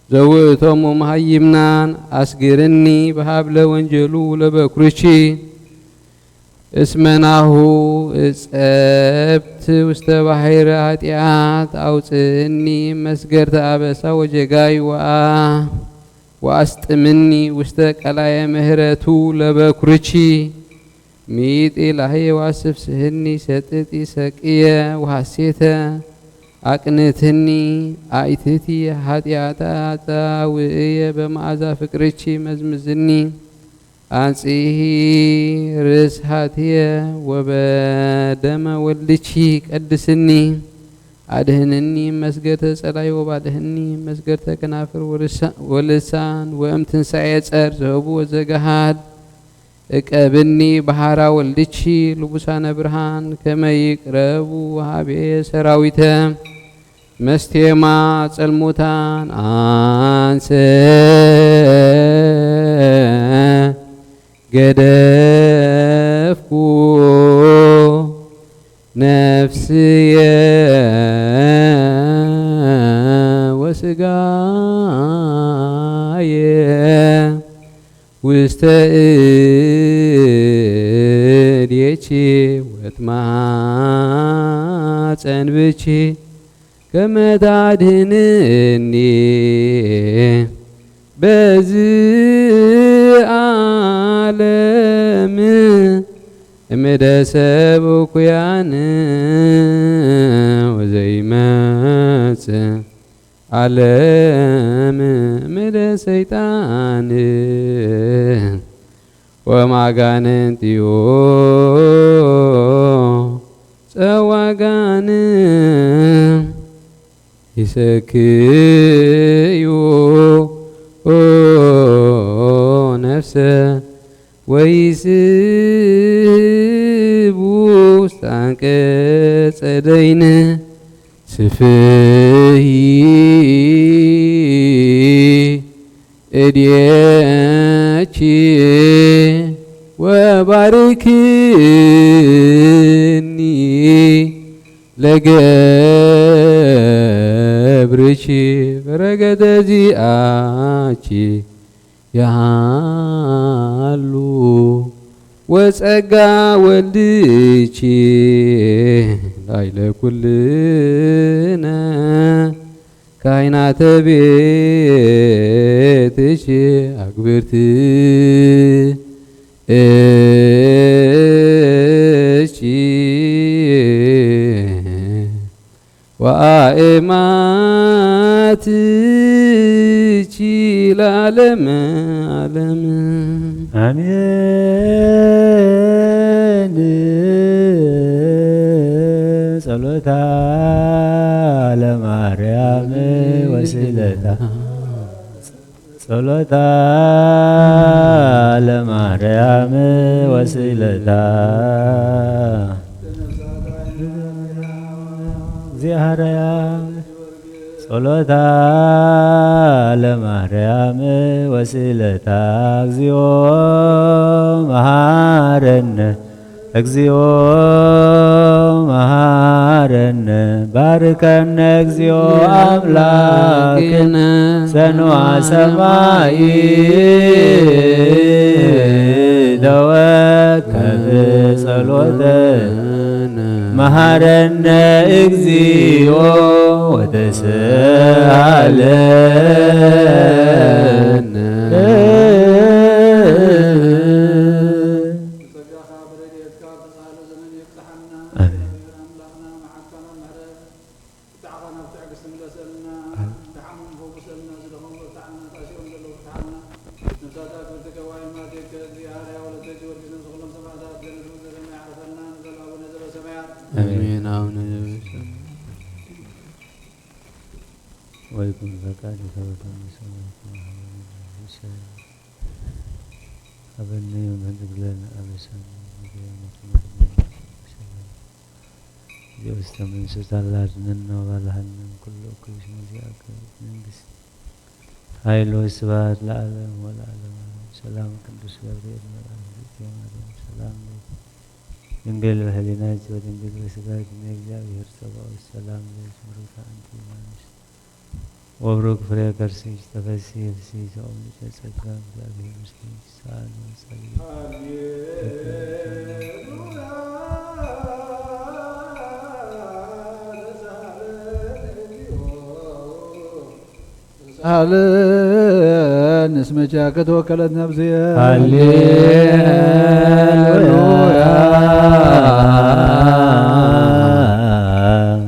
ዘውእቶሙ መሃይምናን አስግርኒ በሃብለ ወንጀሉ ለበኩርቺ። እስመ ናሁ እጸብት ውስተ ባሕረ ኃጢአት አውፅእኒ መስገርተ አበሳ ወጀጋይ ወአ-፣ ወአስጥምኒ ውስተ ቀላየ ምህረቱ ለበኩርቺ። ሚጢ ላህየ ወአስፍስህኒ ሰጥጢ ሰቅየ ወሐሴተ አቅንትኒ። አይትቲ ኃጢአተ አጻውእየ በመዓዛ ፍቅርቺ መዝምዝኒ። አንጽሂ ርእሳትየ ወበደመ ወልድኪ ቀድስኒ። አድህንኒ መስገርተ ጸላይ ወባልህኒ መስገርተ ከናፍር ወርሳ-፣ ወልሳን ወእም ትንሳኤ ጸር ዘህቡ ወዘገሃድ። እቀብኒ በሃራ ወልድኪ ልቡሳነ ብርሃን ከመ ይቅረቡ ወሃቤ ሰራዊተ። መስቴማ ጸልሙታን አንሰ ገደፍኩ ነፍስየ ወስጋየ ውስተ እዴኪ ወትማጸንብኪ ከመ ታድህንኒ በዚ ዓለም እምደ ሰብ እኩያን ወዘይመጽእ ዓለም እምደ ሰይጣን ወማጋንንቲዮ ጸዋጋን ይሰክዩ ነፍሰ ወይስቡ ውስተ አንቀጸ ደይን። ስፍሂ እዴኪ ወባርክኒ ለገብርኪ በረከተ ዚአኪ ያሃሉ ወጸጋ ወልድኪ ላዕለ ኩልነ ካህናተ ቤትኪ አግብርቲ እኪ ወአእማትኪ ለዓለመ ዓለም። አሜን። ጸሎታ ለማርያም ወስእለታ ጸሎታ ለማርያም ወስእለታ እግዚአርያ ጸሎታ ለማርያም ወስእለታ እግዚኦ መሐረነ እግዚኦ መሐረነ ባርከነ እግዚኦ አምላክነ ጸንዋ ሰማይ ተወከብ ጸሎተ መሐረነ እግዚኦ ወተስአለነ። ጸጋኻ ብረድኤትካ ብተሳህለ ዘመን የብጽሓና። ኣሜን። እግዚኣብሔር ኣምላኽና መሓርካና ምሕረት፣ ቁጣዕኻ ናብ ትዕግስቲ ምለሰልና። ኣሜን። ደሓሞም ፈውሰልና፣ ዝደኸሙ በርትዓልና፣ ተኣሲሮም ዘለዉ ፍትሓልና። ነፍሳታ ክብርቲ ገዋይ ማቴከ እግዚኣብሔር ወለተ ጊዮርጊስ ነፍሲ ኩሎም ሰማዕታት ገነት መንበረ ሰማይ ያዕርፈልና። ንበል ኣቡነ ዘበሰማያት። ኣሜን። ኣቡነ ዘበሰማያት። ወይኩን ፈቃድከ በከመ በሰማይ ከማሁ በምድር። ሀበነ መምህር እግለነ አበሳነ ወገየ መኩመት ሰላም። እግዚኦ ውስተ መንሱት አላድነን ነው ባልሃንን ኩሉ እኩይ ስመ ዚአከ መንግስት ኃይል ወስብሐት ለዓለም ወለዓለም። ሰላም ቅዱስ ገብርኤል መልአክ ዝእቲ ማርያም ሰላም ለኪ። ድንግል በህሊናኪ ወድንግል በስጋኪ እም እግዚአብሔር ጸባኦት ሰላም ለኪ። ብሩክ አንቲ እም አንስት ወብሩክ ፍሬ ከርስኪ ተፈሲ ፍሲ ተኦምሊተ ጸጋ እግዚአብሔር ምስሌኪ። ሳሉ ጸልዩ። ሳልን እስመ ኪያከ ተወከለት ነፍስየ። ሃሌሉያ።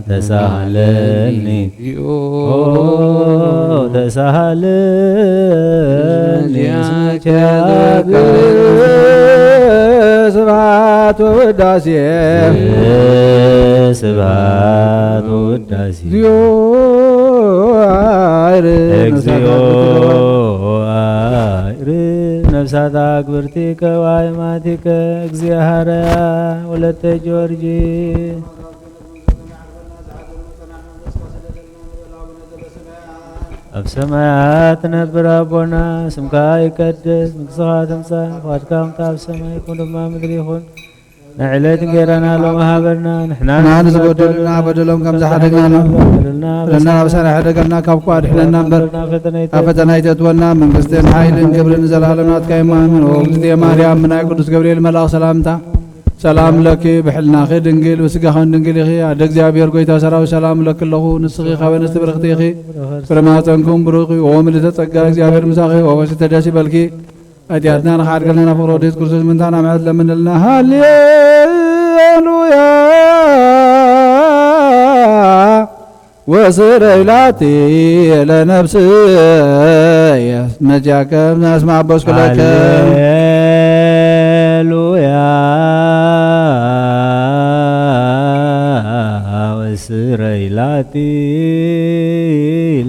ተሳሃለኒ ኦ ተሳሃለኒ እስመ ኪያከ ስብሐት ወውዳሴ። ስብሐት ወውዳሴ። እግዚኦ አይር እግዚኦ አይር ነፍሳታ ግብርቲከ ዋይማቲከ እግዚአብሔር ወለተ ጊዮርጊስ። ኣብ ሰማያት ትነብር ኣቦና፣ ስምካ ይቀደስ፣ መንግስትኻ ትምጻእ፣ ፍቓድካ ከምቲ ኣብ ሰማይ ከምኡ ድማ ምድሪ ይኹን። ናይ ዕለት እንጌራና ሎሚ ሃበና፣ ንሕና ንሕና ንዝበደሉና በደሎም ከም ዝሓደግና ንበድለና፣ በደልና በደልና ኣበሳና ይሕደገልና፣ ካብ ክፉእ ኣድሕነና እምበር፣ ናብ ፈተና ካብ ፈተና ኣይተእትወና። መንግስትን ሓይልን ክብርን ንዘለኣለም ናትካ እዩ፣ ኣሜን። ኦ እግዝእትየ ማርያም፣ ብናይ ቅዱስ ገብርኤል መልኣኽ ሰላምታ ሰላም ለኪ፣ ብሕልናኺ ድንግል፣ ብስጋኽን ድንግል ኢኺ። ኣደ እግዚኣብሔር፣ ጎይታ ሰራዊት፣ ሰላም እብለኪ ኣለኹ። ንስኺ ካብ ኣንስቲ ብርኽቲ ኢኺ፣ ፍረ ማህፀንኩም ብሩኽ እዩ። ኦ ምልዕተ ጸጋ፣ እግዚኣብሔር ምሳኺ፣ ኦ ፈስሕቲ ደስ ይበልኪ። ኃጢአትና ንኻድገልና ፍቕሪ ወድስ ክርስቶስ ምንታና ምሕረት ለምንልና። ሃሌሉያ። ወስረይ ላቲ ለነፍስየ መጃከም ናስማ አበስኩለከ። ሃሌሉያ። ወስረይ ላቲ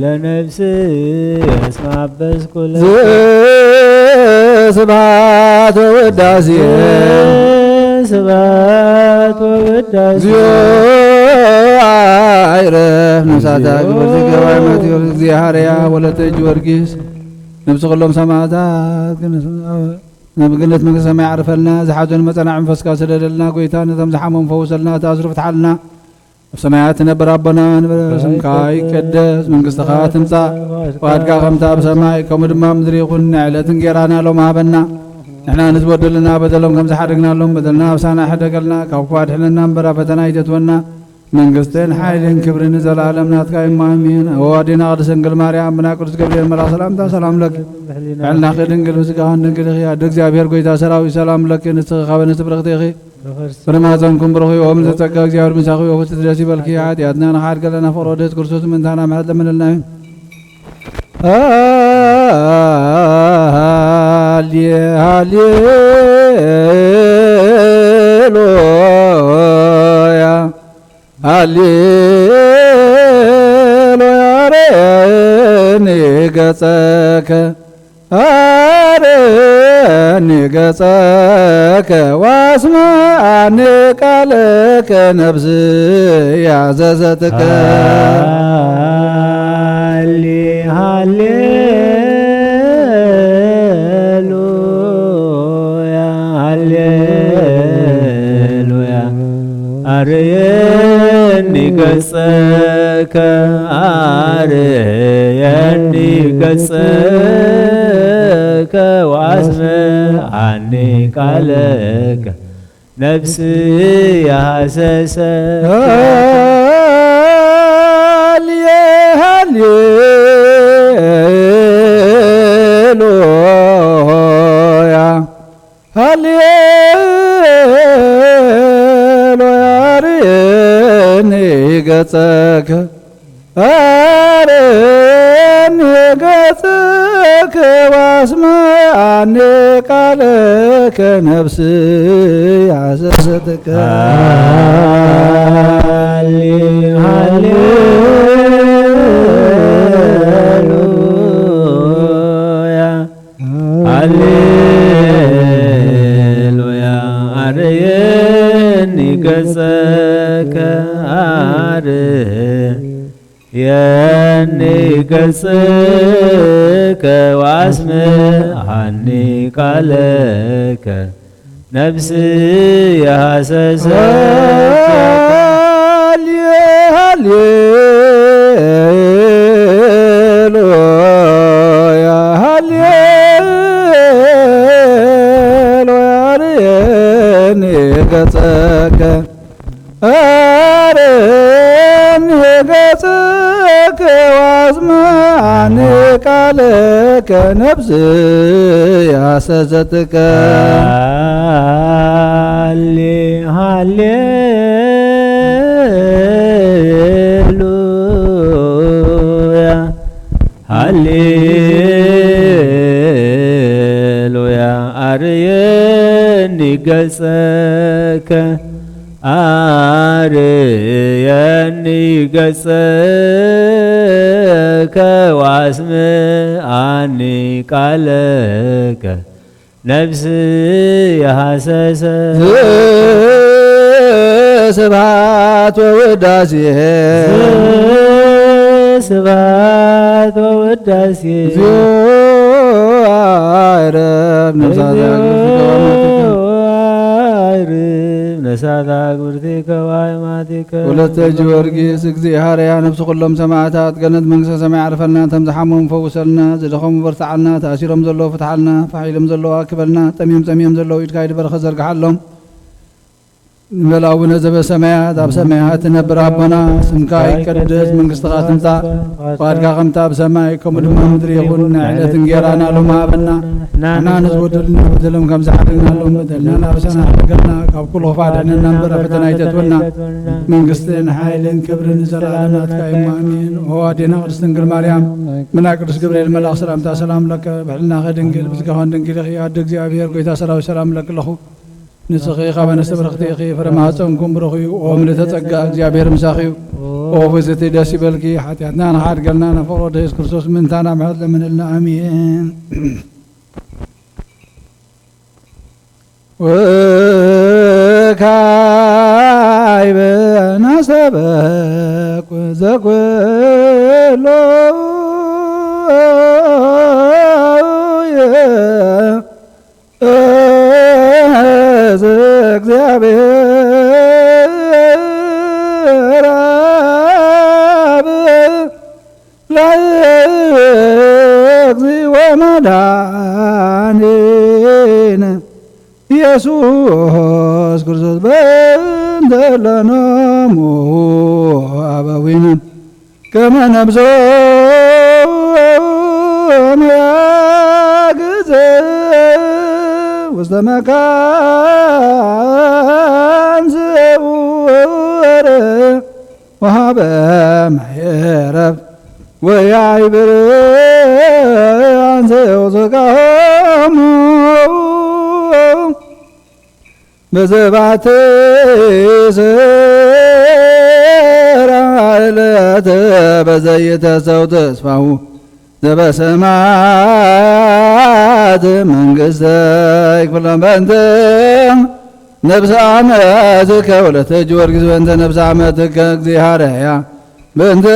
ለነፍስየ እስማ አበስኩለከ። ስብሐት ወውዳሴ። ስብሐት ወውዳሴ። እግዚኦ አይረፍ ነፍሳታ እግዚኦ። ግብር ዝገባይ ማቴዎስ እግዚአብሔር ወለተ ጊዮርጊስ። ነብሲ ኩሎም ሰማዕታት ግን ናብ ገነት መንግስተ ሰማይ ያዕርፈልና። ዝሓዘኑ መጸናዕ መንፈስካ ስደደልና ጎይታ፣ ነቶም ዝሓመሙ ፈውሰልና፣ ተኣስሩ ፍትሓልና። ኣብ ሰማያት ትነብር ኣቦና፣ ንበረ ስምካ ይቀደስ፣ መንግስትኻ ትምጻእ፣ ፍቓድካ ከምታ ኣብ ሰማይ ከምኡ ድማ ኣብ ምድሪ ይኹን። ናይ ዕለት እንጌራና ሎም ሃበና። ንሕና ንዝበደሉና በደሎም ከም ዝሓደግናሎም በደልና ኣበሳና ይሕደገልና፣ ካብ ክፉእ ኣድሕነና እምበር ኣብ ፈተና ኣይተእትወና። መንግስትን ሓይልን ክብርን ንዘለኣለም ናትካ እዩ፣ ኣሜን። ኦ ኣዴና ቅድስት ድንግል ማርያም፣ ብናይ ቅዱስ ገብርኤል መልኣኽ ሰላምታ ሰላም ለኪ። ሕልናኺ ድንግል፣ ብስጋኽን ድንግል ኢኺ። ኣደ እግዚኣብሔር፣ ጎይታ ሰራዊት፣ ሰላም ለኪ። ንስኺ ካብ ኣንስቲ ብርኽቲ ኢኺ። ብርማዘንኩም ብሩኽ እዩ፣ ኦም ዝተጸጋ እግዚኣብሔር ምሳኹ እዩ፣ ፍጽት ደስ ይበልኪ። ኃጢአትና ንኻድገለና ፍቕሮ ደስ ክርስቶስ ምንታና ምሕረት ለምንልና እዩ። ሃሌ-፣ ሃሌሉያ፣ ሃሌሉያ፣ ርኤኒ ገጸከ። አርኒ ገጸከ ወአስምዓኒ ቃለከ ነፍስየ አዘዘትከ። ሃሌ-፣ ሃሌሉያ፣ ሃሌሉያ። አርየኒ ገጸከ፣ አርየኒ ገጸከ፣ ወአስምዓኒ ቃለከ፣ ነፍስየ ሐሰሰት። ሃሌ-፣ ሃሌሉያ። ሃሌሉያ፣ አርየኒ ገጸከ፣ አርየኒ ገጸከ፣ ወአስምዓኒ ቃለከ፣ ነፍስየ ሐሰሰትከ። ሃሌ-፣ ሃሌሉያ። ሃሌ-፣ ከኣርየኒ ገጽከ ወአስምዓኒ ቃለከ። ነፍስየ ሃሰሰት። ሃሌ-፣ ሃሌሉያ፣ ሃሌሉያ፣ አርየኒ ገጸከ፣ አርየኒ ገጸከ፣ ወአስምዓኒ ቃለከ፣ ነፍስየ ሃሰሰትከ። ሃሌ-፣ ሃሌሉያ፣ ሃሌሉያ፣ አርየኒ ገጸከ፣ አርየኒ ገጸከ፣ ወአስምዓኒ ቃለከ። ነፍስየ ሃሰሰት። ስብሐት ወውዳሴ። ስብሐት ወውዳሴ። እግዚኦ አይረፍ ነፍሳተ እግዚኦ አግብርቲከ ወአማቲከ። አይርፍ ነፍሳተ አግብርቲከ ወአማቲከ። ወለተ ጊዮርጊስ እግዚእ ሐረያ ነፍሲ ኩሎም ሰማዕታት ገነት መንግስተ ሰማይ ዓርፈልና፣ ተም ዝሓመሙ ፈውሰልና፣ ዝደኸሙ በርትዓልና፣ ተኣሲሮም ዘለዉ ፍትሓልና፣ ፋሕ ኢሎም ዘለዉ ኣክበልና፣ ጠምዮም ጸሚኦም ዘለዉ ኢድካ ኢድ በረኸት ዘርግሓሎም። ንበል ኣቡነ ዘበሰማያት፣ ኣብ ሰማያት ትነብር ኣቦና፣ ስምካ ይቀደስ፣ መንግስትኻ ትምጻእ፣ ፍቓድካ ከምቲ ኣብ ሰማይ ከምኡ ድማ ኣብ ምድሪ ይኹን። ናይ ዕለት እንጌራና ሎሚ ሃበና፣ ንሕና ንዝበደሉና በደሎም ከም ዝሓለና ሎም በደልና ናበሳና ሓደገልና፣ ካብ ኩሉ ክፉእ ኣድሕነና እምበር ኣብ ፈተና ኣይተእትወና። መንግስትን ሓይልን ክብርን ንዘለኣለም ናትካ እዩ፣ ኣሜን። ኦ ኣዴና ቅድስት ድንግል ማርያም፣ ብናይ ቅዱስ ገብርኤል መልኣኽ ሰላምታ ሰላም ለከ፣ ብሕልናኸ ድንግል፣ ብስጋኸን ድንግል ኢኺ፣ ኣደ እግዚኣብሔር፣ ጎይታ ሰራዊት ሰላም እለኪ ኣለኹ። ንስኺ ካብ ኣንስቲ ብርኽቲ ኢኺ፣ ፍረ ማህፀንኩም ብሩኽ እዩ። ኦ ምልእተ ጸጋ፣ እግዚኣብሔር ምሳኺ እዩ። ኦ ፍስቲ ደስ ይበልኪ፣ ሓጢኣትና ንሓድገልና፣ ንፍቕሮ ወደ የሱስ ክርስቶስ ምእንታና ምሕረት ለምንልና። ኣሜን። ወካዕበ ናስተበቁ ዘኩሎ እዝ እግዚኣብሔር ኣብ ለእግዚኦ መድኃኒነ ኢየሱስ ክርስቶስ በእንተ ለኖሙ አበዊነ ከመ ነብሶም ያግዘ ውስተ መካን ስውር ወሃበ ማየ ዕረፍት ወያዕብር አንሰዮ ስጋሆሙ። በዘባቲ ስራ ዕለት በዘይተሰው ተስፋሁ ዘበሰማያት መንግስተ ይክፍሎም በእንተ ነብሰ አመትከ ወለተ ጊዮርጊስ በእንተ ነብሰ አመትከ እግዚሃርያ በእንተ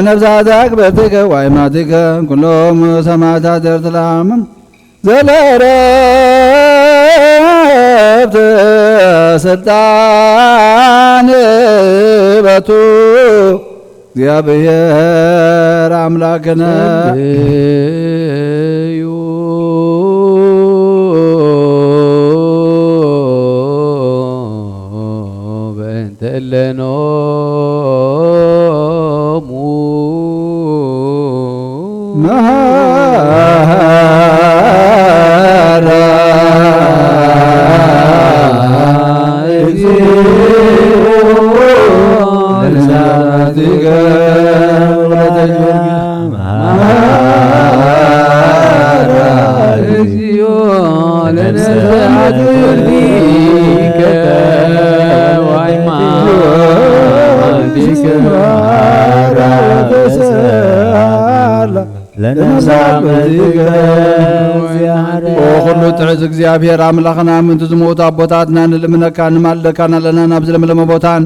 ነብሳተ አክበርትከ ዋይማትከ ኩሎም ሰማዕታት ኤርትራ ዘለረፍት ስልጣን በቱ እግዚኣብሔር ኣምላክነ እዩ። በእንተ እለኖሙ መሃራ እግዚኦ ለነፍሳቲከ ወለተ ጊዮርጊስ መሃራ እግዚኦ ለነፍሳቲከ ወሃይማኖቲከ መሃራ ተሰላ ነብሳ መትከ እግዚኣብሔር። ኦ ኩሉ ትሕት እግዚኣብሔር ኣምላኽና፣ ምእንቲ ዝሞቱ ኣቦታትና ንልምነካ ንማልደካን ኣለና። ናብ ዝለምለመ ቦታን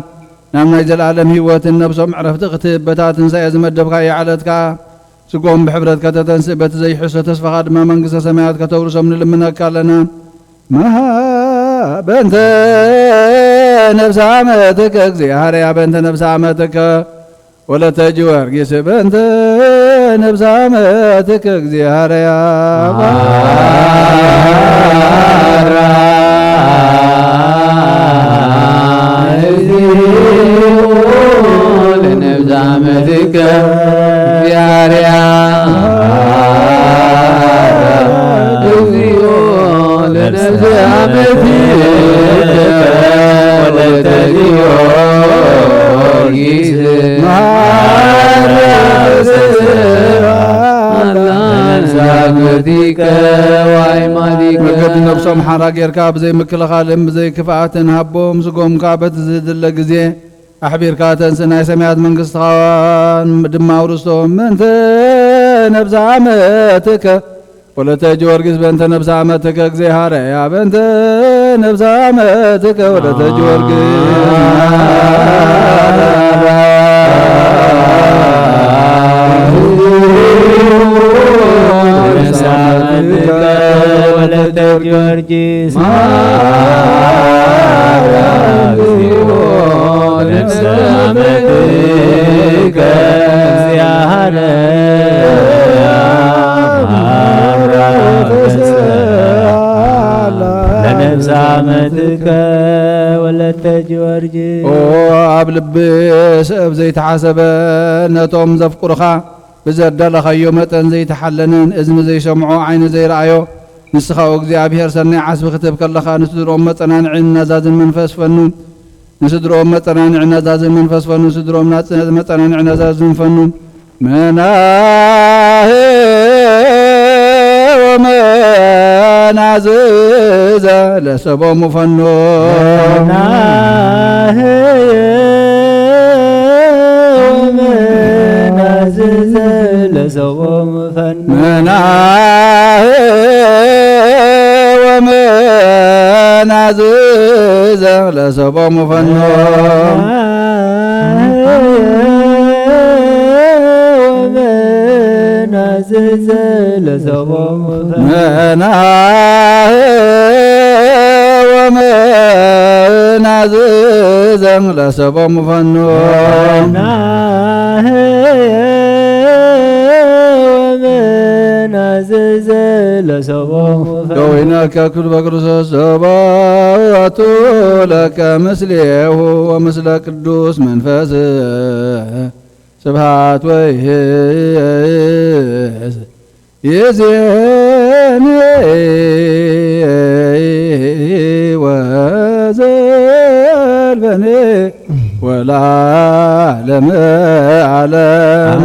ናብ ናይ ዘለኣለም ህይወትን ነብሶም ዕረፍቲ ክትህብ በታ ትንሳኤ ዝመደብካዮ ዓለት ከኣ ስጎም ብሕብረት ከተተንስእ በቲ ዘይሕሶ ተስፋኻ ድማ መንግስተ ሰማያት ከተውርሶም ንልምነካ ኣለና። መሃ በእንተ ነብሳ መትከ እግዚኣብሔር፣ በእንተ ነብሳ መትከ ወለተ ጊዮርጊስ በእንተ ነብሳ መትከ እግዚሃርያ። ለነብሳ መትከ እግዚሃርያ። እግዚኦ ለነብሳ መትከ ወለተ ጊዮርጊስ። መገዲ ነብሶም ሓራ ጌርካ ብዘይ ምክልኻልን ብዘይ ክፍኣትን ሃቦም። ስጎምካ በቲ ዝድለ ግዜ ኣሕቢርካ ተንስ፣ ናይ ሰማያት መንግስትኻ ድማ ኣውርስቶም። ምእንተ ነብሳ መትከ ወለተ ጊዮርጊስ በእንተ ነብሳ መትከ እግዚሃርያ በእንተ ነብሳ መትከ ወለተ ጊዮርጊስ። ወለተ ጊዮርጊስ። ለነብሳ መትከ ወለተ ጊዮርጊስ። ኦ ኣብ ልቢ ሰብ ዘይተሓሰበ፣ ነቶም ዘፍቅሩኻ ብዘዳለኻዮ መጠን ዘይተሓለነን እዝኒ ዘይሰምዖ ዓይኒ ዘይረኣዮ፣ ንስኻ ኦ እግዚኣብሔር ሰናይ ዓስቢ ክትህብ ከለኻ ንስድሮኦም መጸናንዒን ናዛዝን መንፈስ ፈኑ። ንስድሮኦም መጸናንዒ ናዛዝን መንፈስ ፈኑ። ንስድሮኦም ናጽ-፣ መጸናንዒ ናዛዝን ፈኑ። መናህ ወመናዝዘ ለሰቦሙ ፈኑ። መናህ ወመናዝዘ ለሰቦሙ ፈኑ። መናህ ወመናዝዘ ለሰቦሙ ፈኑ። ወመናዝዘ ለሰቦሙ ፈኑ። መናህ ወመናዝዘ ለሰቦሙ ፈኑ። መናህ ወመናዝዘ ለሰቦሙ ፈኑ። ደዊነ ከክል በክርስቶስ ሰባቱ ለከ ምስሌሁ ወምስለ ቅዱስ መንፈስ ስብሐት ወይስ ይዜኒ ወዘልፈኒ ወለዓለመ ዓለም።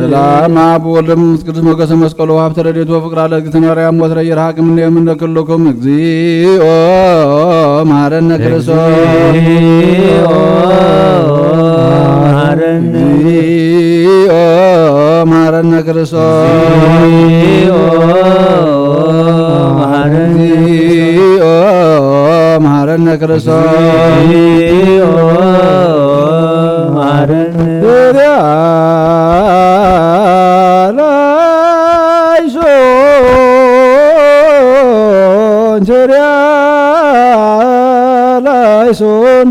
ሰላም አብ ወልድ መንፈስ ቅዱስ ሞገሰ መስቀሉ ሀብተ ረድኤቱ ወፍቅር አለ እግዝእትነ ማርያም ወትረ ይርሃቅ እምኔ እምነ ኩልኩም እግዚኦ መሐረነ ክርስቶስ። እግዚኦ መሐረነ። እግዚኦ መሐረነ ክርስቶስ። እግዚኦ መሐረነ። እግዚኦ መሐረነ ክርስቶስ። እግዚኦ መሐረነ። ኪርያ ላይሶን፣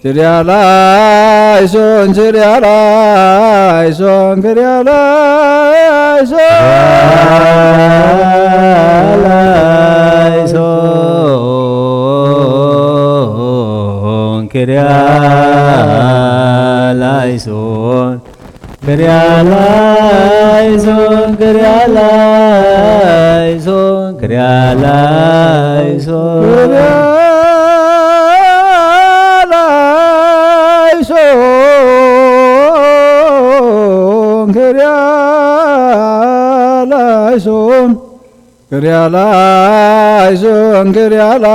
ኪርያ ላይሶን፣ ኪርያ ላይሶን፣ ኪርያ ላይሶን፣ ኪርያ ላይሶን። ላይሶን፣ ኪርያ ላይሶን። ክርያ ላይሶን፣ ክርያ ላይሶን፣ ክርያ ላይሶን። ክርያ ላይሶን፣ ክርያ ላይሶን። ክርያላይሶን ክርያላይሶን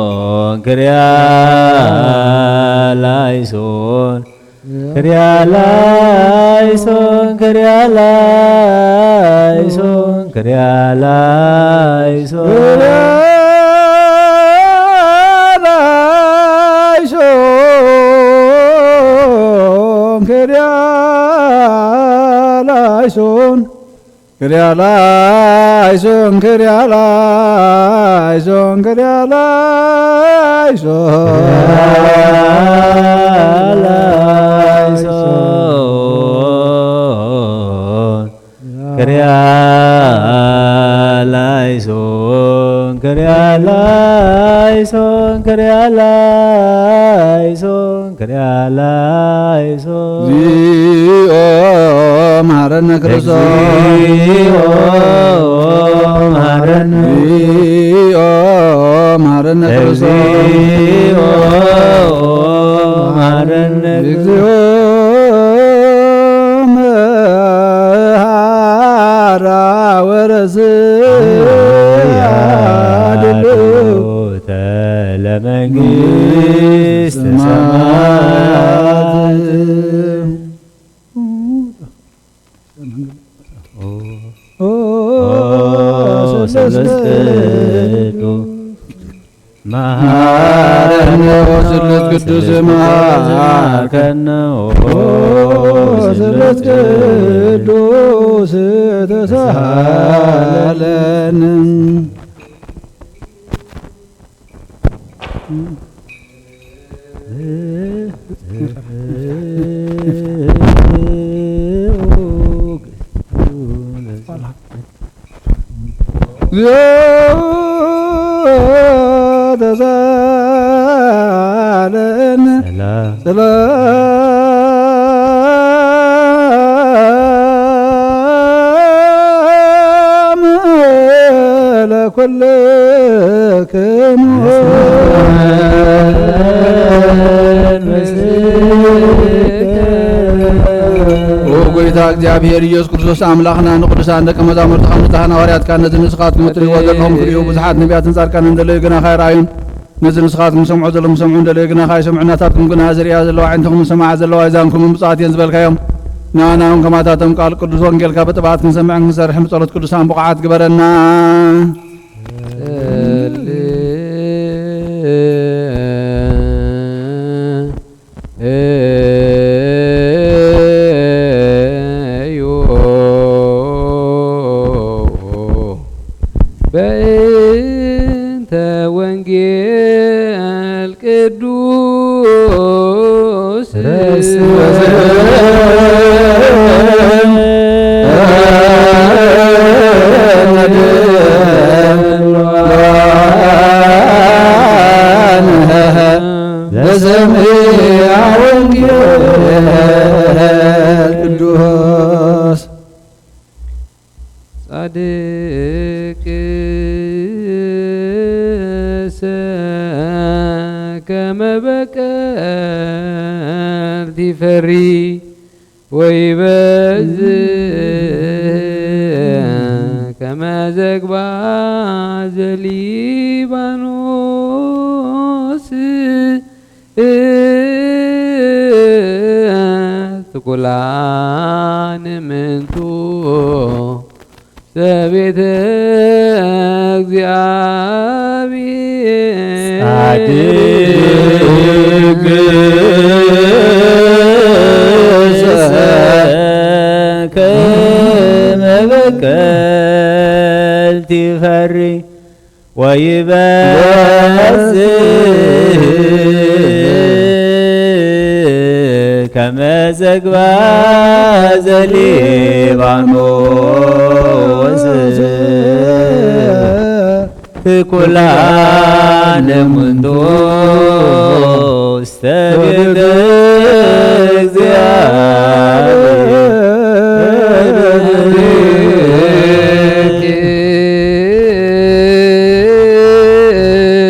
ክርያላይሶን ክርያላይሶን ክርያላይሶን ክርያላይሶን ክርያላይሶን ክርያላይሶን ክርያላይሶን ክርያላይሶን ክርያላይሶን ክርያላይሶን ክርያላይሶን ክርያላይሶን ክርያላይሶን ክርያላይሶን ክርያላይሶን። እግዚኦ መሐረነ ክርስቶስ። እግዚኦ መሐረነ። እግዚኦ መሐረነ ክርስቶስ። እግዚኦ መሐረነ። እግዚኦ መሐራ ወረስ ያድሉ ለመንግስት ሰማያት። ኦ ስሉስ ቅዱስ መሐረነ። ኦ ስሉስ ቅዱስ መሐረነ። ኦ ስሉስ ቅዱስ ተሳሃለነ። እግዚኦ ተሳለነ። ሰላም። ሰላም ለኩልክሙ። ኦ ጎይታ እግዚኣብሔር ኢየሱስ ክርስቶስ ኣምላኽና፣ ንቅዱሳን ደቀ መዛሙርትኻ፣ ንጽሓን ሃዋርያትካ፣ ነዚ ንስኻትኩም እትርእይዎ ዘለኹም ክርእዩ ብዙሓት ነቢያትን ጻድቃንን ዘለዩ ግናኻ ኣይረኣዩን። ነዚ ንስኻትኩም ሰምዖ ዘለኹም ሰምዑ፣ እንደለዩ ግናኻ ኣይሰምዑን። ናታትኩም ግና ዝርእያ ዘለዋ ኣዒንትኹም ዝሰምዓ ዘለዋ ኣእዛንኩም ብፁዓት እየን ዝበልካዮም፣ ንኣና እውን ከማታቶም ቃል ቅዱስ ወንጌልካ ብጥብዓት ክንሰምዕን ክንሰርሕን ብጸሎት ቅዱሳን ብቑዓት ግበረና። ጸልዩ በእንተ ወንጌል ቅዱስ። በሰምያ ወንጌል ቅዱስ። ጻድቅሰ ከመ በቀልት ይፈሪ ወይበዝሕ ከመ ዘግባ ዘሊባኖስ። ትኩላን ምንቱ ዘቤተ እግዚአብሔር። ጻድቅ ከመ በቀልት ይፈሪ ወይበዝሕ ከመ ዘግባ ዘሊባኖስ። ትኩላን ምንቱ ውስተ ቤተ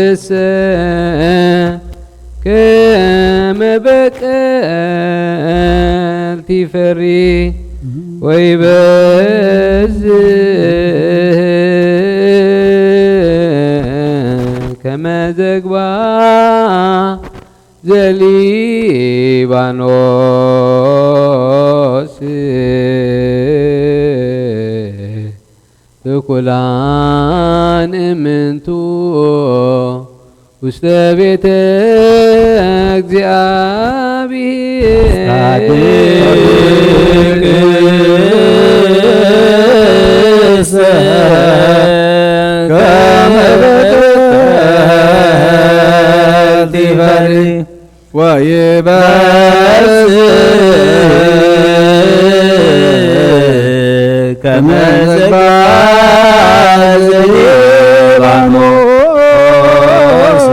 እግዚአብሔር። ከመ በቀልቲ ይፈሪ ወይበዝሕ ከመ ዘግባ ዘሊባኖስ። ትኩላን እምንቱ ውስተ ቤተ እግዚአብሔር። ጻድቅ ከመ በቀልቲ ይፈሪ ወይበዝሕ ከመ ዘግባ ዘሊባኖስ።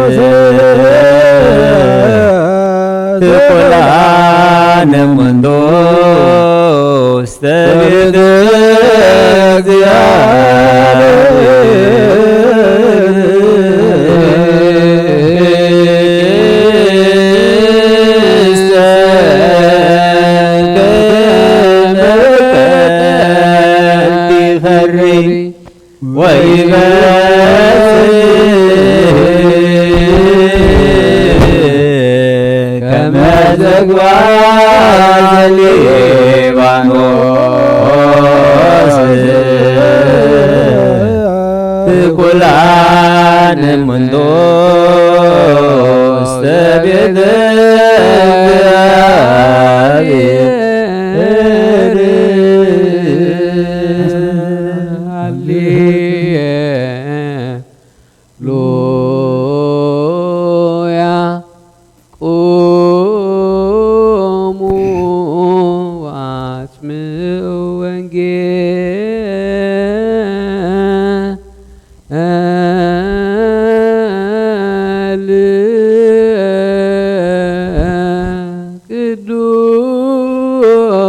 ትኩላን እምንቱ ውስተ ቤተ እግዚአብሔር። ከመ ዘግባ ዘሊባኖስ። ትኩላን እምንቱ ውስተ ቤተ እግዚአብሔር። ሃሌ ሉያ። ቁሙ ወአስምዑ ወንጌል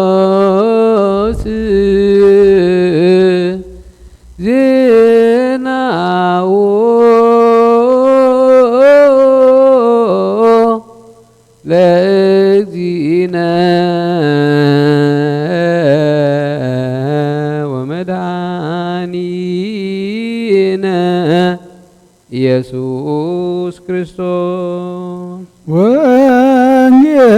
ቅዱስ ዜናዎ ለእግዚእነ ወመድኃኒነ ኢየሱስ ክርስቶስ። ወንጌል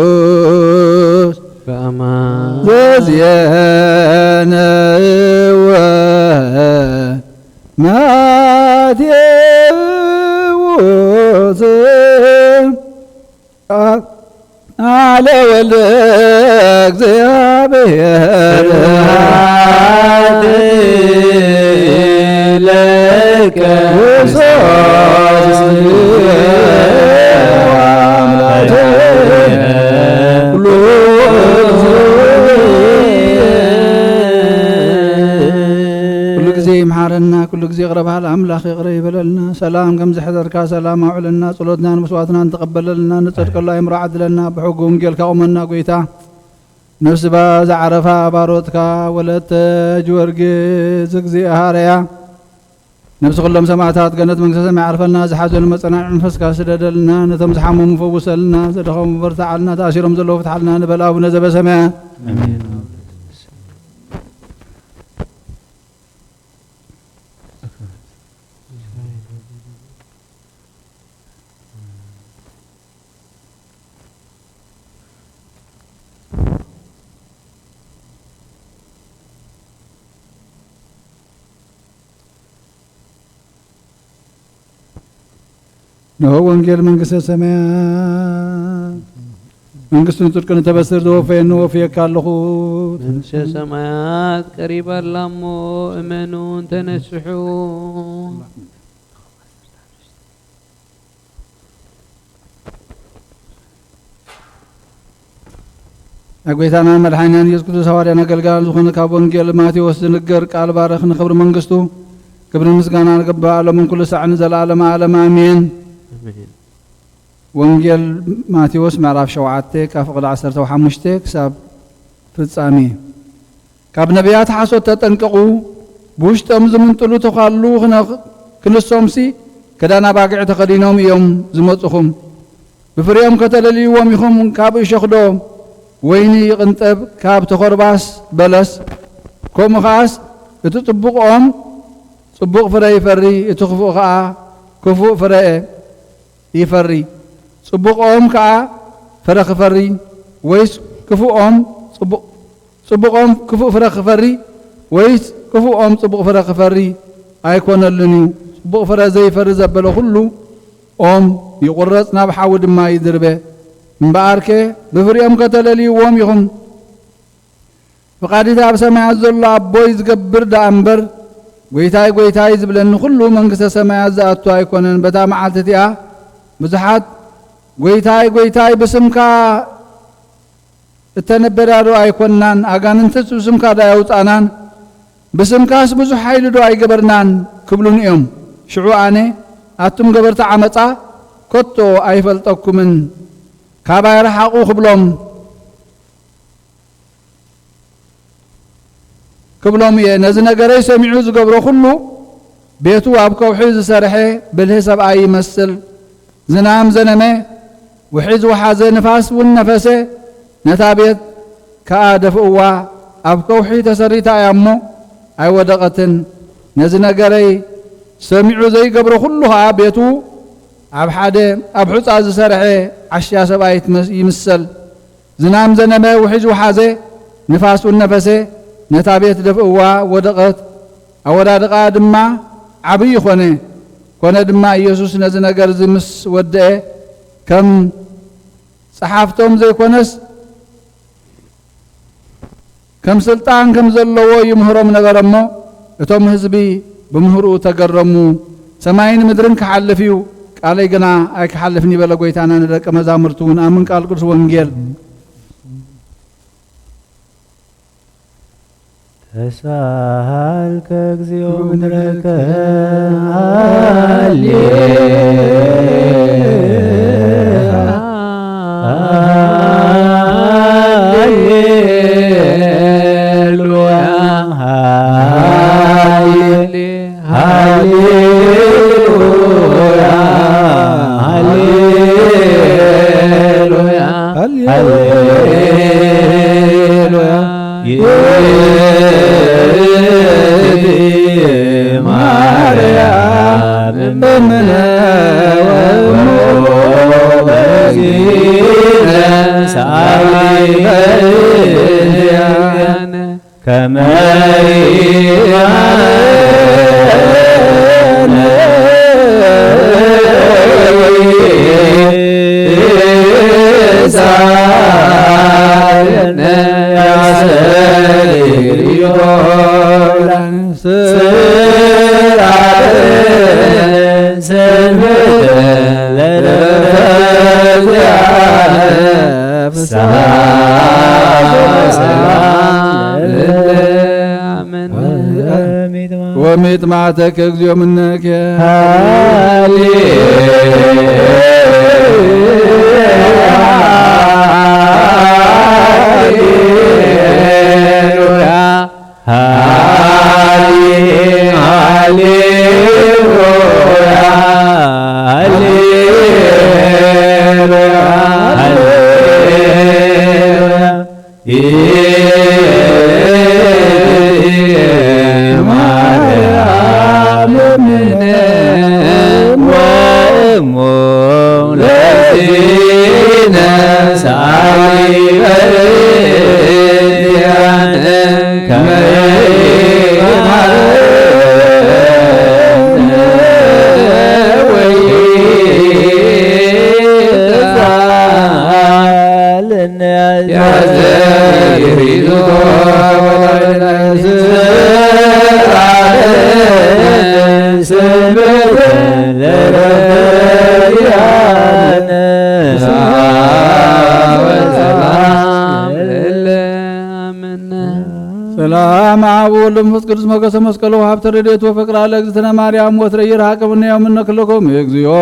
ቅዱስ በአማን ዘዜነወ ማቴዎስ አለ ወልደ እግዚአብሔር። ስብሐት ለከ ክርስቶስ። ኩሉ ግዜ ይምሓረና፣ ኩሉ ግዜ ይቕረ በሃል ኣምላኽ ይቕረ ይበለልና። ሰላም ከም ዝሕደርካ ሰላም ኣውዕለልና። ጸሎትናን መስዋዕትናን ተቐበለልና። ንጸድቀሉ ኣእምሮ ዓድለና። ብሕጊ ወንጌልካ ቁመና ጎይታ። ነፍሲ ባ ዝዓረፋ ባሮትካ ወለተ ጊዮርጊስ እግዚኣብሃርያ። ነፍሲ ኩሎም ሰማዕታት ገነት መንግስተ ሰማይ ዓርፈልና። ዝሓዘኑ መጸናንዒ መንፈስካ ስደደልና። ነቶም ዝሓመሙ ፈውሰልና። ዘደኸሙ በርትዓልና። ተኣሲሮም ዘለዉ ፍትሓልና። ንበል ኣቡነ ዘበሰማያት። ኣሜን። እነሆ ወንጌል መንግስተ ሰማያት። መንግስትን ጽድቅን እተበስር ዝወፈየኒ ወፍየካ ኣለኹ። መንግስተ ሰማያት ቀሪባ ኣላ እሞ እመኑን ተነስሑ። ኣብ ጎይታናን መድሓኒናን ኢየሱስ ክርስቶስ ሃዋርያን ኣገልጋልን ዝኾነ ካብ ወንጌል ማቴዎስ ዝንገር ቃል ባርኽ ንኽብሪ መንግስቱ ክብርን ምስጋናን ይግባእ ሎምን ኩሉ ሳዕን ንዘለዓለመ ዓለም ኣሜን። ኣሜን። ወንጌል ማቴዎስ ምዕራፍ ሸውዓተ ካብ ፍቕዲ ዓሰርተ ሓሙሽተ ክሳብ ፍጻሜ። ካብ ነቢያት ሓሶት ተጠንቀቑ፣ ብውሽጦም ዝምንጥሉ ተዃሉ ክነ-፣ ክንሶምሲ ክዳን ኣባጊዕ ተኸዲኖም እዮም ዝመጹኹም። ብፍሬኦም ከተለልይዎም ኢኹም። ካብ እሾኽዶ ወይኒ ይቕንጠብ፣ ካብ ተኾርባስ በለስ? ከምኡ ኸኣስ እቲ ጽቡቕ ኦም ጽቡቕ ፍረ ይፈሪ፣ እቲ ክፉእ ኸኣ ክፉእ ፍረ ይፈሪ። ጽቡቕ ኦም ከኣ ፍረ ክፈሪ፣ ወይስ ክፉእ ኦም ጽቡቕ፣ ጽቡቕ ኦም ክፉእ ፍረ ክፈሪ፣ ወይስ ክፉእ ኦም ጽቡቕ ፍረ ክፈሪ ኣይኮነሉን እዩ። ጽቡቕ ፍረ ዘይፈሪ ዘበለ ኩሉ ኦም ይቑረጽ፣ ናብ ሓዊ ድማ ይድርበ። እምበኣርከ ብፍሪኦም ከተለልይዎም ኢኹም። ፍቓድ እቲ ኣብ ሰማያት ዘሎ ኣቦይ ዝገብር ደኣ እምበር፣ ጐይታይ፣ ጐይታይ ዝብለኒ ኩሉ መንግስተ ሰማያት ዝኣቱ ኣይኮነን። በታ መዓልቲ እቲኣ ብዙሓት፣ "ጐይታይ፣ ጐይታይ፣ ብስምካ እተነበዳ ዶ ኣይኮንናን? ኣጋንንትስ ብስምካ ዶ ኣየውጻእናን? ብስምካስ ብዙሕ ሓይሊ ዶ ኣይገበርናን?" ክብሉኒ እዮም። ሽዑ ኣነ፣ "ኣቱም ገበርቲ ዓመጻ፣ ከቶ ኣይፈልጠኩምን፣ ካባይ ርሓቑ" ክብሎም። ክብሎም እየ። ነዚ ነገረይ ሰሚዑ ዝገብሮ ኩሉ፣ ቤቱ ኣብ ከውሒ ዝሰርሐ ብልሂ ሰብኣይ ይመስል። ዝናም ዘነመ፣ ውሒዝ ወሓዘ፣ ንፋስ እውን ነፈሰ፣ ነታ ቤት ከኣ ደፍእዋ። ኣብ ከውሒ ተሰሪታ እያ እሞ ኣይወደቐትን። ነዚ ነገረይ ሰሚዑ ዘይገብሮ ኩሉ ኸኣ ቤቱ ኣብ ሓደ ኣብ ሑጻ ዝሰርሐ ዓሻ ሰብኣይ ትመስ-፣ ይምሰል። ዝናም ዘነመ፣ ውሒዝ ወሓዘ፣ ንፋስ እውን ነፈሰ፣ ነታ ቤት ደፍእዋ፣ ወደቐት። ኣወዳድቓ ድማ ዓብዪ ኾነ። ኮነ ድማ፣ ኢየሱስ ነዚ ነገር እዚ ምስ ወደአ፣ ከም ጸሓፍቶም ዘይኮነስ፣ ከም ስልጣን ከም ዘለዎ ይምህሮም ነበረ እሞ፣ እቶም ህዝቢ ብምህርኡ ተገረሙ። "ሰማይን ምድርን ክሓልፍ እዩ፣ ቃለይ ግና ኣይክሓልፍን" ይበለ ጐይታና ንደቀ መዛሙርቱ እውን። ኣምን ቃል ቅዱስ ወንጌል። ተሳሃልከ እግዚኦ ምድረከ ሃሌ ሃሌሉያ ሃሌ ሃሌሉያ ሃሌሉያ ሃሌሉያ። ማርያም እምነ ወእሙ በዚነ ሰአሊ በእንቲአነ ከመ ይሃበነ ወሚጥማተከ እግዚኦ ምነከ። ሃሌሉያ ሃሌ ሃሌሉያ ሃሌሉያ ሃሌሉያ ማርያም እምነ ወእሙ ለእግዚእነ ሰአሊ በእንቲአነ ከመ ይሃበነ ወይትሳለነ። ስብሐት ለእግዚአብሔር። ሰላም አብ ወወልድ ወመንፈስ ቅዱስ ሞገሰ መስቀሉ ወሀብተ ረድኤቱ ወፍቅራ ለእግዝእትነ ማርያም ወትረ ይርሐቅ እምነ ወእምነ ኩልክሙ። እግዚኦ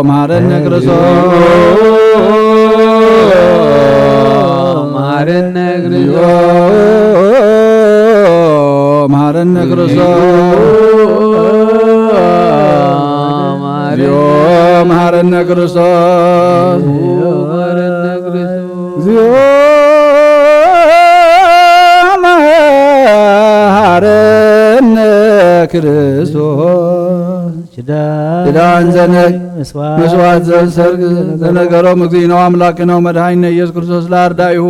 መሐረነ ክርስቶስ። መሐረነ ክርስቶስ። መሐረነ ክርስቶስ። እግዚኦ መሐረነ ክርስቶስ። እግዚኦ መሐረነ ክርስቶስ። ኪዳን ዘነግ መስዋዕት ዘሰርግ ዘነገሮም እግዚእነ አምላክነ ወመድኃኒነ ኢየሱስ ክርስቶስ ለአርዳኢሁ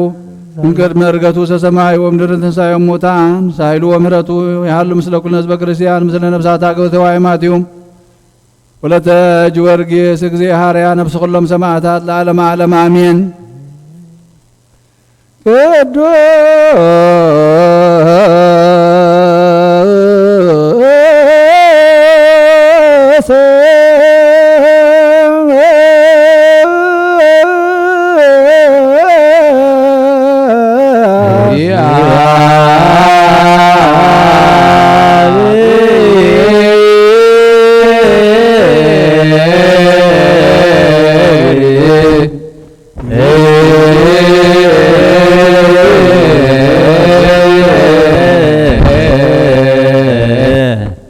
እምቅድመ ዕርገቱ ውስተ ሰማይ ወእምድኅረ ትንሣኤሁ እሙታን ሳይሉ ወምህረቱ ይሃሉ ምስለ ኩልነ ህዝበ ክርስቲያን ምስለ ነፍሳት አገው ተዋይማቲሁ ወለተ ጊዮርጊስ እግዚእ ሐረያ ነፍስ ኩሎም ሰማዕታት ለዓለመ ዓለም አሜን። ቅዱስ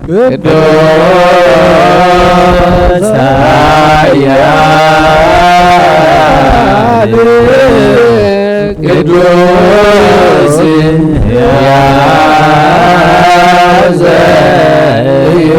ቅዱስ ኃያል ቅዱስ ሕያው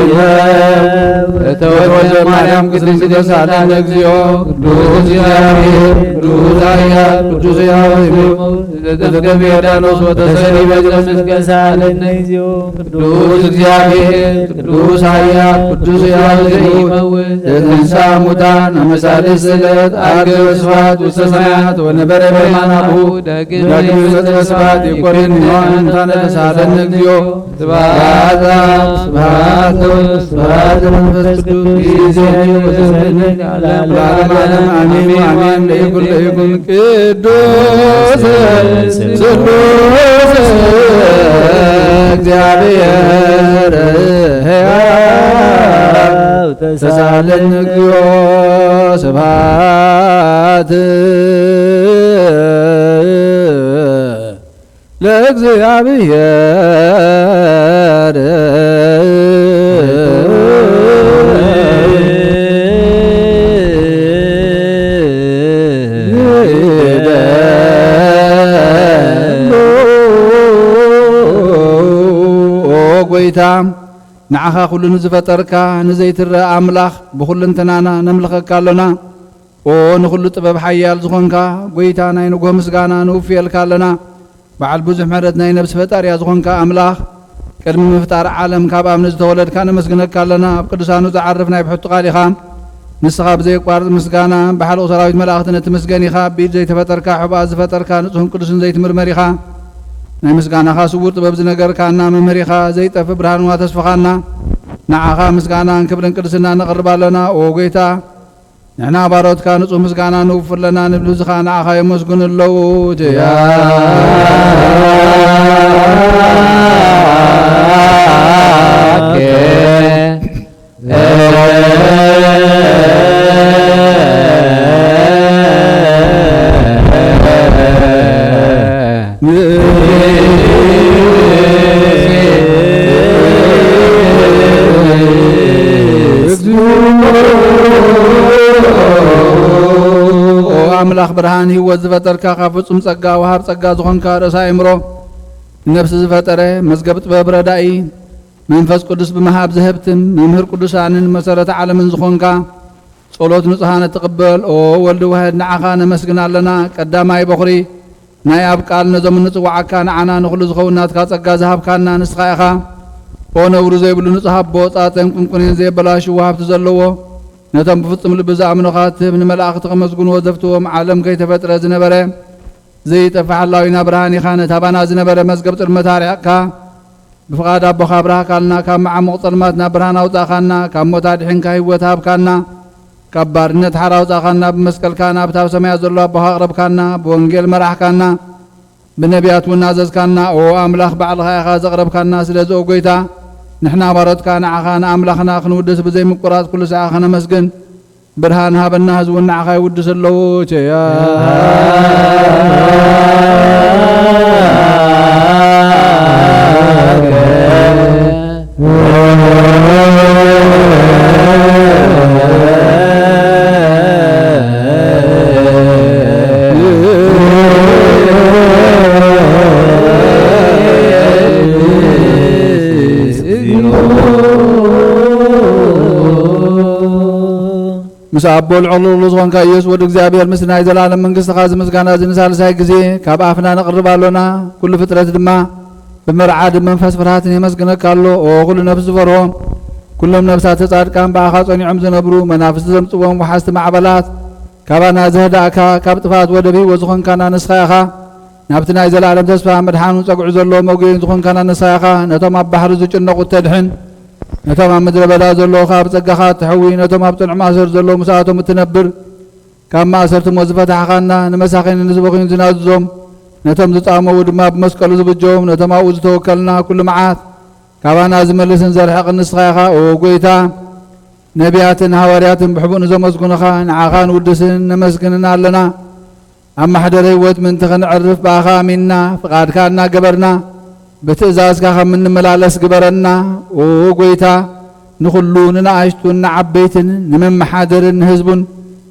ዘኢይመውት ተወልደ ማርያም ቅድስት ሳላን እግዚኦ ቅዱስ እግዚአብሔር ቅዱስ ኃያል ቅዱስ ሕያው ዘኢይመውት ዘተሰቅለ በዮርዳኖስ ወተሰቅለ በእፀ መስቀል ሳለነ እግዚኦ ቅዱስ እግዚአብሔር ቅዱስ ኃያል ቅዱስ ሕያው ዘኢይመውት ዘተንሥአ እሙታን አመ ሳልስት ዕለት ዐርገ በስብሐት ውስተ ሰማያት ወነበረ በየማነ አቡሁ ዳግም ይመጽእ በስብሐት ይኮንን ሕያዋን ሙታነ ተሳሃለነ እግዚኦ ስብሐት ለአብ ስብሐት ለወልድ ስብሐት ለመንፈስ ቅዱስ ይእዜኒ ወዘልፈኒ ለዓለመ ዓለም አሜን ወአሜን። ለይኩን ለይኩን ቅዱስ ስሉስ እግዚአብሔር ሕያው ተሳለን እግዚኦ ስብሐት ለእግዚአብሔር። ኦ ጎይታ፣ ንዓኻ ኩሉ ንዝፈጠርካ ንዘይትረአ ኣምላኽ ብኹልንትናና ነምልኸካ ኣሎና። ኦ ንኹሉ ጥበብ ሓያል ዝኾንካ ጎይታ፣ ናይ ንጎህ ምስጋና ንውፍየልካ ኣለና። በዓል ብዙሕ ምሕረት ናይ ነብሲ ፈጣሪያ ዝኾንካ ኣምላኽ፣ ቅድሚ ምፍጣር ዓለም ካብ ኣብ ንዝተወለድካ ነመስግነካ ኣለና። ኣብ ቅዱሳኑ ዝዓርፍ ናይ ብሕቱ ቃል ኢኻ። ንስኻ ብዘየቋርጽ ምስጋና ብሓለቑ ሰራዊት መላእኽቲ ነትምስገን ኢኻ። ብኢድ ዘይተፈጠርካ፣ ሕቡኣት ዝፈጠርካ፣ ንጹህን ቅዱስን ዘይትምርመር ኢኻ። ናይ ምስጋናኻ ስውር ጥበብ ዝነገርካና መምህር ኢኻ። ዘይጠፍእ ብርሃን ዋተስፍኻና። ንዓኻ ምስጋናን ክብርን ቅድስና ነቕርብ ኣለና። ኦ ጎይታ፣ ንሕና ባሮትካ ንጹህ ምስጋና ንውፍር ኣለና፣ ንብሊ ዝኻ ንዓኻ የመስግኑ ኣለዉ። ኦ ኣምላኽ ብርሃን ህይወት ዝፈጠርካ፣ ካብ ፍጹም ጸጋ ወሃብ ጸጋ ዝኾንካ ርእሰ ኣእምሮ ንነፍሲ ዝፈጠረ፣ መዝገብ ጥበብ ረዳኢ፣ መንፈስ ቅዱስ ብምሃብ ዝህብትን መምህር ቅዱሳንን መሰረተ ዓለምን ዝኾንካ፣ ጸሎት ንጹሃን እትቕበል፣ ኦ ወልድ ዋሕድ፣ ንዓኻ ነመስግን ኣለና። ቀዳማይ በኹሪ ናይ ኣብ ቃል ነዞም እንጽውዓካ ንዓና ንኹሉ ዝኸውን ናትካ ጸጋ ዝሃብካና ንስኻ ኢኻ። ኦ ነውሪ ዘይብሉ ንጹህ ኣቦ፣ ጻጸን ቁንቁኔን ዘየበላሽዎ ሃብቲ ዘለዎ፣ ነቶም ብፍጹም ልቢ ዝኣምኑኻ እትህብ፣ ንመላእኽቲ ከመስግንዎ ዘፍትዎም ዓለም ከይተፈጥረ ዝነበረ ዘይጠፍእ ሓላዊና ብርሃን ኢኻ። ነቲ ኣባና ዝነበረ መዝገብ ጽልመት ኣርሒቕካ፣ ብፍቓድ ኣቦኻ ኣብራህካልና፣ ካብ መዓሙቕ ጸልማት ናብ ብርሃን ኣውጻእካና፣ ካብ ሞት ኣድሒንካ ህይወት ሃብካና፣ ካብ ባርነት ሓራ ኣውጻእካና፣ ብመስቀልካ ናብታ ኣብ ሰማያት ዘሎ ኣቦኻ ኣቕረብካና፣ ብወንጌል መራሕካና፣ ብነቢያት እውን ኣዘዝካና። ኦ ኣምላኽ፣ ባዕልኻ ኢኻ ዘቕረብካና። ስለዚ ኦ ጐይታ፣ ንሕና ባሮትካ ንዓኻ ንኣምላኽና ክንውድስ ብዘይምቁራጽ ኩሉ ሰዓት ከነመስግን። ብርሃን ሃበና፣ ህዝቢ እውን ንዓኻ ይውድስ ኣለዉ። ቸያ ምስ ኣቦ ልዑል ልኡል ዝኾንካ ኢየሱስ ወዲ እግዚኣብሔር፣ ምስቲ ናይ ዘላለም መንግስትኻ እዚ ምስጋና እዚ ንሳልሳይ ግዜ ካብ ኣፍና ነቕርብ ኣሎና። ኩሉ ፍጥረት ድማ ብመርዓድ መንፈስ ፍርሃትን የመስግነካ ኣሎ። ኦ ኩሉ ነፍሲ ዝፈርሆ፣ ኩሎም ነፍሳተ ጻድቃን ብኣኻ ጸኒዖም ዝነብሩ፣ መናፍስቲ ዘምጽዎም ወሓዝቲ ማዕበላት፣ ካባና ዘህዳእካ፣ ካብ ጥፍኣት ወደብ ህይወት ዝኾንካና ንስኻ ኢኻ። ናብቲ ናይ ዘላለም ተስፋ መድሓኑ ጸግዑ ዘሎ መጉየይ ዝኾንካና ንስኻ ኢኻ። ነቶም ኣብ ባሕሪ ዝጭነቑ እተድሕን፣ ነቶም ኣብ ምድረ በዳ ዘለዉ ኸኣ ብጸጋኻ እትሕዊ፣ ነቶም ኣብ ጽኑዕ ማእሰር ዘለዉ ምስኣቶም እትነብር፣ ካብ ማእሰርቲ ሞት ዝፈታሕኻና፣ ንመሳኺን ንዝበኽዩን ዝናዝዞም፣ ነቶም ዝጻመዉ ድማ ብመስቀሉ ዝብጀዎም፣ ነቶም ኣብኡ ዝተወከልና ኩሉ መዓት ካባና ዝመልስን ዘርሕቕን ንስኻ ኢኻ። ኦ ጐይታ፣ ነቢያትን ሃዋርያትን ብሕቡእ ንዘመስግኑኻ ንዓኻ ንውድስን ነመስግንን ኣለና። ኣብ ማሕደር ህይወት ምእንቲ ኸነዕርፍ ብኣኻ ኣሚንና፣ ፍቓድካ እናገበርና ብትእዛዝካ ኸም እንመላለስ ግበረና። ኦ ጐይታ፣ ንኹሉ ንነኣሽቱን ንዓበይትን ንመመሓደርን ንህዝቡን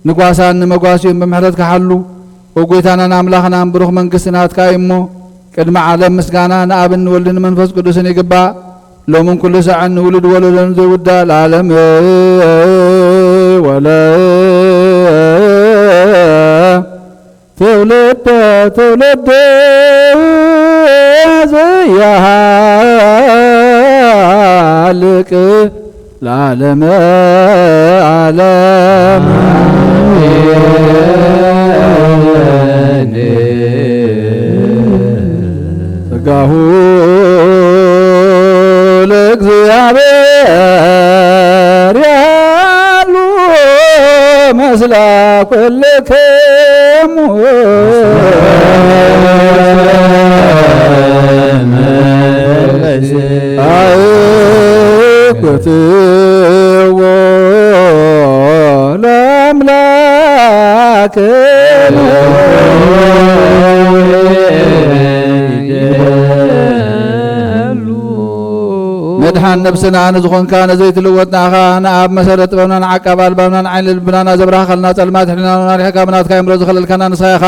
ንጓሳን ንመጓስዮን ብምሕረትካ ሓሉ። ኦ ጐይታናን ኣምላኽናን ብሩኽ መንግስቲ ናትካ እዩ እሞ፣ ቅድሚ ዓለም ምስጋና ንኣብን ንወልድን ንመንፈስ ቅዱስን ይግባእ። ሎምን ኩሉ ሳዕን ንውሉድ ወለዶን ዘይውዳእ ለዓለም ወለ ትውልደ ትውልድ ዘያሃልቅ ለዓለመ ዓለም። ጸጋሁ ለእግዚኣብሔር ያሉ መስላ ኩልክሙ ኣይኩትዎ ለኣምላክነ። መድሓን ነብስና ንዝኾንካ ነዘይትልወጥ ንኣኻ፣ ንኣብ መሰረት ጥበብና፣ ንዓቃብ ኣልባብና፣ ንዓይኒ ልብናና ዘብራህኻልና፣ ጸልማት ሕሊናና ኣርሒቕካ ብናትካ ኣእምሮ ዝኸለልካና ንስኻ ኢኻ።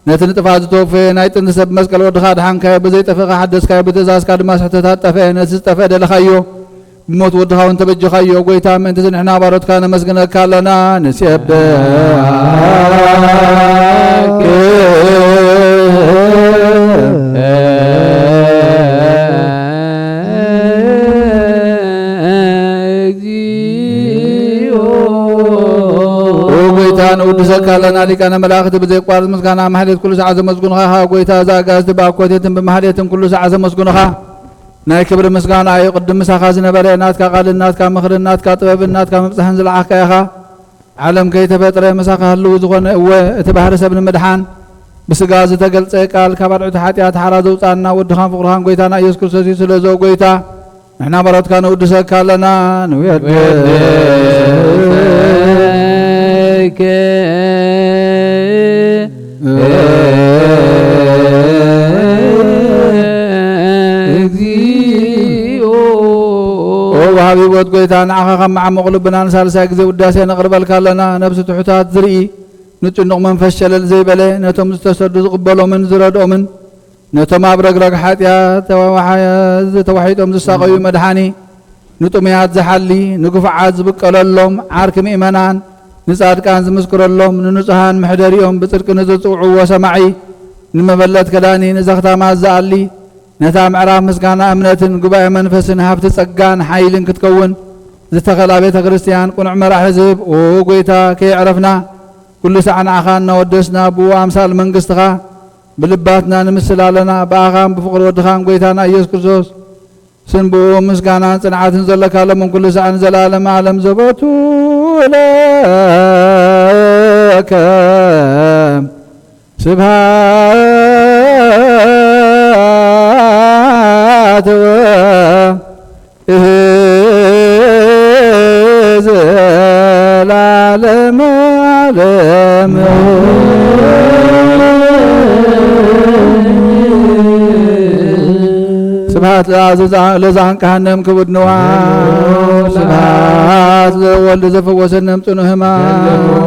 ነቲ ንጥፋት ዝተወፈየ ናይ ጥንቲ ሰብ ብመስቀል ወድኻ ኣድሓንካዮ፣ ብዘይጠፍእ ኸኣ ሓደስካዮ፣ ብትእዛዝካ ድማ ስሕተታት ጠፍአ። ነቲ ዝጠፍአ ደለኻዮ፣ ብሞት ወድኻ እውን ተበጀኻዮ። ጐይታ፣ ምእንቲ እዚ ንሕና ባሮትካ ነመስግነካ ኣለና፣ ንሴብሐኪ። ኦ ጐይታ፣ ንውድሰካ ኣለና፣ ሊቃነ መላእኽቲ ብዘይቋርጽ ምስጋና ማሕሌት ኩሉ ሰዓት ዘመስግኑኻ ኢኻ። ጐይታ፣ እዛ ኣጋእዝቲ ብኣኮቴትን ብማሕሌትን ኩሉ ሰዓት ዘመስግኑኻ። ናይ ክብሪ ምስጋና እዩ። ቅድም ምሳኻ ዝነበረ፣ ናትካ ቃልን ናትካ ምኽርን ናትካ ጥበብን ናትካ ምብጻሕን ዝለዓኽካ ኢኻ። ዓለም ከይተፈጥረ ምሳኻ ህልው ዝኾነ፣ እወ፣ እቲ ባህሪ ሰብ ንምድሓን ብስጋ ዝተገልጸ ቃል፣ ካብ ኣድዕቲ ሓጢኣት ሓራ ዘውጻና ወድኻን ፍቕርኻን ጐይታና ኢየሱስ ክርስቶስ እዩ። ስለዚ ኦ ጐይታ፣ ንሕና ባሮትካ ንውድሰካ ኣለና፣ ንውየድሰኪ። እግዚኦ። ኦ ወሃቢ ህይወት ጐይታ፣ ንዓኻ ካብ መዓሙቕ ልብና ንሳልሳይ ግዜ ውዳሴ ነቕርበልካ ኣለና። ነብሲ ትሑታት ዝርኢ፣ ንጭኑቕ መንፈስ ሸለል ዘይበለ፣ ነቶም ዝተሰዱ ዝቕበሎምን ዝረድኦምን፣ ነቶም ኣብ ረግረግ ሓጢኣት ተዋዋሓ-፣ ተዋሒጦም ዝሳቐዩ መድሓኒ፣ ንጥሙያት ዝሓሊ፣ ንግፉዓት ዝብቀለሎም፣ ዓርኪ ምእመናን፣ ንጻድቃን ዝምስክረሎም፣ ንንጹሃን መሕደሪኦም፣ ብጽድቂ ንዝጽውዕዎ ሰማዒ፣ ንመበለት ከዳኒ፣ ንዘኽታማት ዝኣሊ፣ ነታ ምዕራፍ ምስጋና እምነትን ጉባኤ መንፈስን ሃብቲ ጸጋን ሓይልን ክትከውን ዝተኸላ ቤተ ክርስቲያን ቅኑዕ መራሒ ዝህብ፣ ኦ ጐይታ፣ ከየዕረፍና ኩሉ ሳዕ ንዓኻ እናወደስና ብኡ ኣምሳል መንግስትኻ ብልባትና ንምስል ኣለና። ብኣኻን ብፍቕሪ ወድኻን ጐይታና ኢየሱስ ክርስቶስ ስም ብኡ ምስጋናን ጽንዓትን ዘለካ ሎምን ኩሉ ሰዓን ንዘለዓለመ ዓለም ዘበቱ ለከ ስብሐት ወእህ ዘላለመ ዓለም። ስብሐት ለአብ ዘዛ-፣ ለዘአንቀሐነ እምክቡድ ንዋ። ስብሐት ለወልድ ዘፈወሰነ እምጽኑ ሕማም።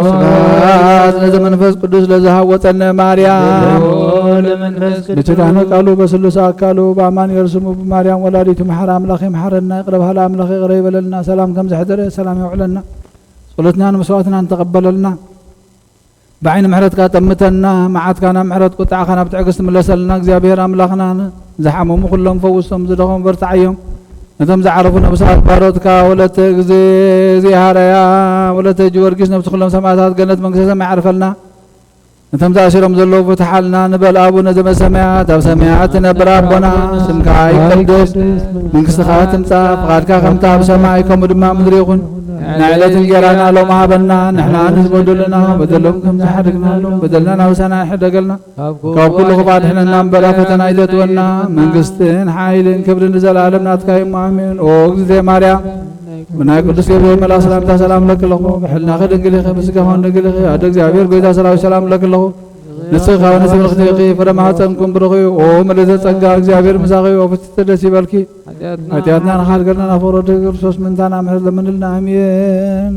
ስብሐት ለዘመንፈስ ቅዱስ ለዘሃወጸነ ማርያም። ለመንፈስ ቅዱስ። በኪዳነ ቃሉ በስሉስ አካሉ በአማኑኤል ስሙ በማርያም ወላዲቱ መሐረ አምላኽ ይምሐረና። ይቅረ በሃሊ አምላኽ ይቅረ ይበለልና። ሰላም ከም ዘሕደረ ሰላም የውዕለና። ጸሎትናን መስዋዕትናን ተቀበለልና። ብዓይኒ ምሕረትካ ጠምተና፣ መዓትካ ናብ ምሕረት፣ ቁጥዓኻ ናብ ትዕግስቲ ምለሰልና። እግዚኣብሔር ኣምላኽና፣ ዝሓመሙ ኩሎም ፈውሶም፣ ዝደኸሙ በርትዓዮም። ነቶም ዝዓረፉ ነብሳት ባሮትካ፣ ወለተ እግዜ፣ እግዜ ሃረያ፣ ወለተ ጊዮርጊስ፣ ነብሲ ኩሎም ሰማዕታት ገነት መንግስተ ሰማይ ዓርፈልና። ነቶም ተኣሲሮም ዘለዉ ፍትሓልና ንበል። ኣቡነ ዘበሰማያት፣ ኣብ ሰማያት ትነብር ኣቦና፣ ስምካ ይቀደስ፣ መንግስትኻ ትምጻእ፣ ፍቓድካ ከምታ ኣብ ሰማይ ከምኡ ድማ ምድሪ ይኹን። ናይ ዕለት እንጌራና ሎም ሃበና፣ ንሕና ንዝበደሉና በደሎም ከም ዝሓደግናሎም በደልና ናብ ውሳና ይሕደገልና፣ ካብ ኩሉ ክፉእ ኣድሕነና እምበር ኣብ ፈተና ኣይተእትወና። መንግስትን ሓይልን ክብርን ንዘለኣለም ናትካ እዩ። ኣሜን። ኦ እግዝእትየ ማርያም፣ ብናይ ቅዱስ ገብርኤል መልኣኽ ሰላምታ ሰላም እለኪ ኣለኹ። ብሕልናኺ ድንግል ኢኺ፣ ብስጋኺ እውን ድንግል ኢኺ። ኣደ እግዚኣብሔር ጐይታ ሰራዊት ሰላም እለኪ ኣለኹ። ንስኺ ካብ ኣንስቲ ብርኽቲ ኢኺ፣ ፍረ ማህፀንኩም ብሩኽ እዩ። ኦ ምልዕተ ጸጋ፣ እግዚኣብሔር ምሳኺ እዩ። ኦ ፍጽምቲ ደስ ይበልኪ። ሓጢኣትና ንኻልገልና ናብ ፍቕሪ ወዲ ክርስቶስ ምእንታና ምሕረት ለምንልና። ኣሜን።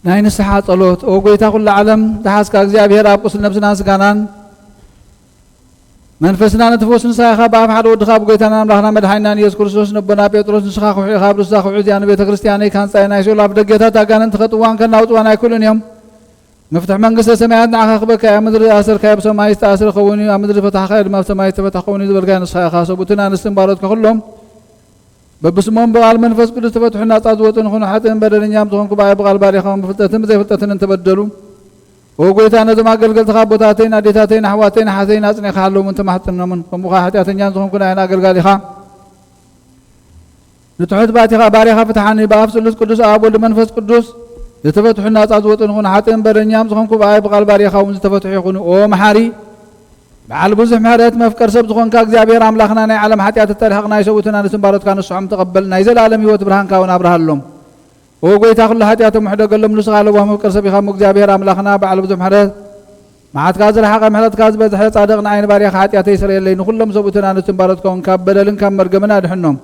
ናይ ንስሓ ጸሎት። ኦ ጐይታ ኩሉ ዓለም፣ ዝሓዝካ እግዚኣብሔር ኣብ ቁስል ነብስናን ስጋናን መንፈስና ንትፈውስ ንስኻ ኢኻ። ብኣፍ ሓደ ወድኻ ብጐይታና ኣምላኽና መድሓኒናን ኢየሱስ ክርስቶስ ነቦና ጴጥሮስ፣ ንስኻ ክውሒ ኢኻ፣ ኣብ ርእስኻ ክውሒ እዚኣ ንቤተ ክርስቲያነይ ካንጻይ ናይ ሲኦል ኣፍ ደገታት ኣጋንንቲ ከጥዋን ከናውጽዋን ኣይክእሉን እዮም። መፍትሕ መንግስተ ሰማያት ንዓኻ ክበካ እያ። ኣብ ምድሪ ዝኣሰርካዮ ብሰማይ ዝተኣስረ ክኸውን እዩ፣ ኣብ ምድሪ ዝፈታሕካዮ ድማ ኣብ ሰማይ ዝተፈትሐ ክኸውን እዩ ዝበልካዮ ንስኻ ኢኻ። ሰብኡትን ኣንስትን ባሮትካ ኩሎም በብስሞም ብቓል መንፈስ ቅዱስ ተፈትሑ ናጻ ዝወጡ ንኹኑ። ሓጥእን በደለኛም ዝኾንኩ ብኣይ ብቓል ባሪኻውን ብፍልጠትን ብዘይፍልጠትን እንተበደሉ፣ ኦ ጐይታ፣ ነዞም ኣገልገልትኻ ኣቦታተይን ኣዴታተይን ኣሕዋተይን ኣሓተይን ኣጽኒዕካ ሓለዎምን ተማሕጽኖምን። ከምኡ ኸኣ ሓጢኣተኛን ዝኾንኩ ንኣይን ኣገልጋሊኻ ንትሑት ባቲኻ ባሪኻ ፍትሓኒ። ብኣፍ ስሉስ ቅዱስ ኣብ ወልድ መንፈስ ቅዱስ ዝተፈትሑ ናጻ ዝወጡ ንኹኑ። ሓጥእን በደለኛም ዝኾንኩ ብኣይ ብቓል ባሪኻ እውን ዝተፈትሑ ይኹኑ። ኦ መሓሪ፣ በዓል ብዙሕ ምሕረት መፍቀር ሰብ ዝኾንካ እግዚኣብሔር ኣምላኽና፣ ናይ ዓለም ሓጢኣት እተርሕቕ ናይ ሰብኡትን ኣንስትን ባሮትካ ንስሖም ተቐበል፣ ናይ ዘለኣለም ህይወት ብርሃንካ እውን ኣብርሃሎም። ኦ ጐይታ፣ ኩሉ ሓጢኣቶም ሕደገሎም፣ ንስኻ ለዋህ መፍቀር ሰብ ኢኻ እሞ እግዚኣብሔር ኣምላኽና በዓል ብዙሕ ምሕረት፣ መዓትካ ዝረሓቐ ምሕረትካ ዝበዝሐ ጻድቕ ንዓይ ንባርያኻ ሓጢኣተይ ስረየለይ፣ ንኹሎም ሰብኡትን ኣንስትን ባሮትካ እውን ካብ በደልን ካብ መርገምን ኣድሕኖም።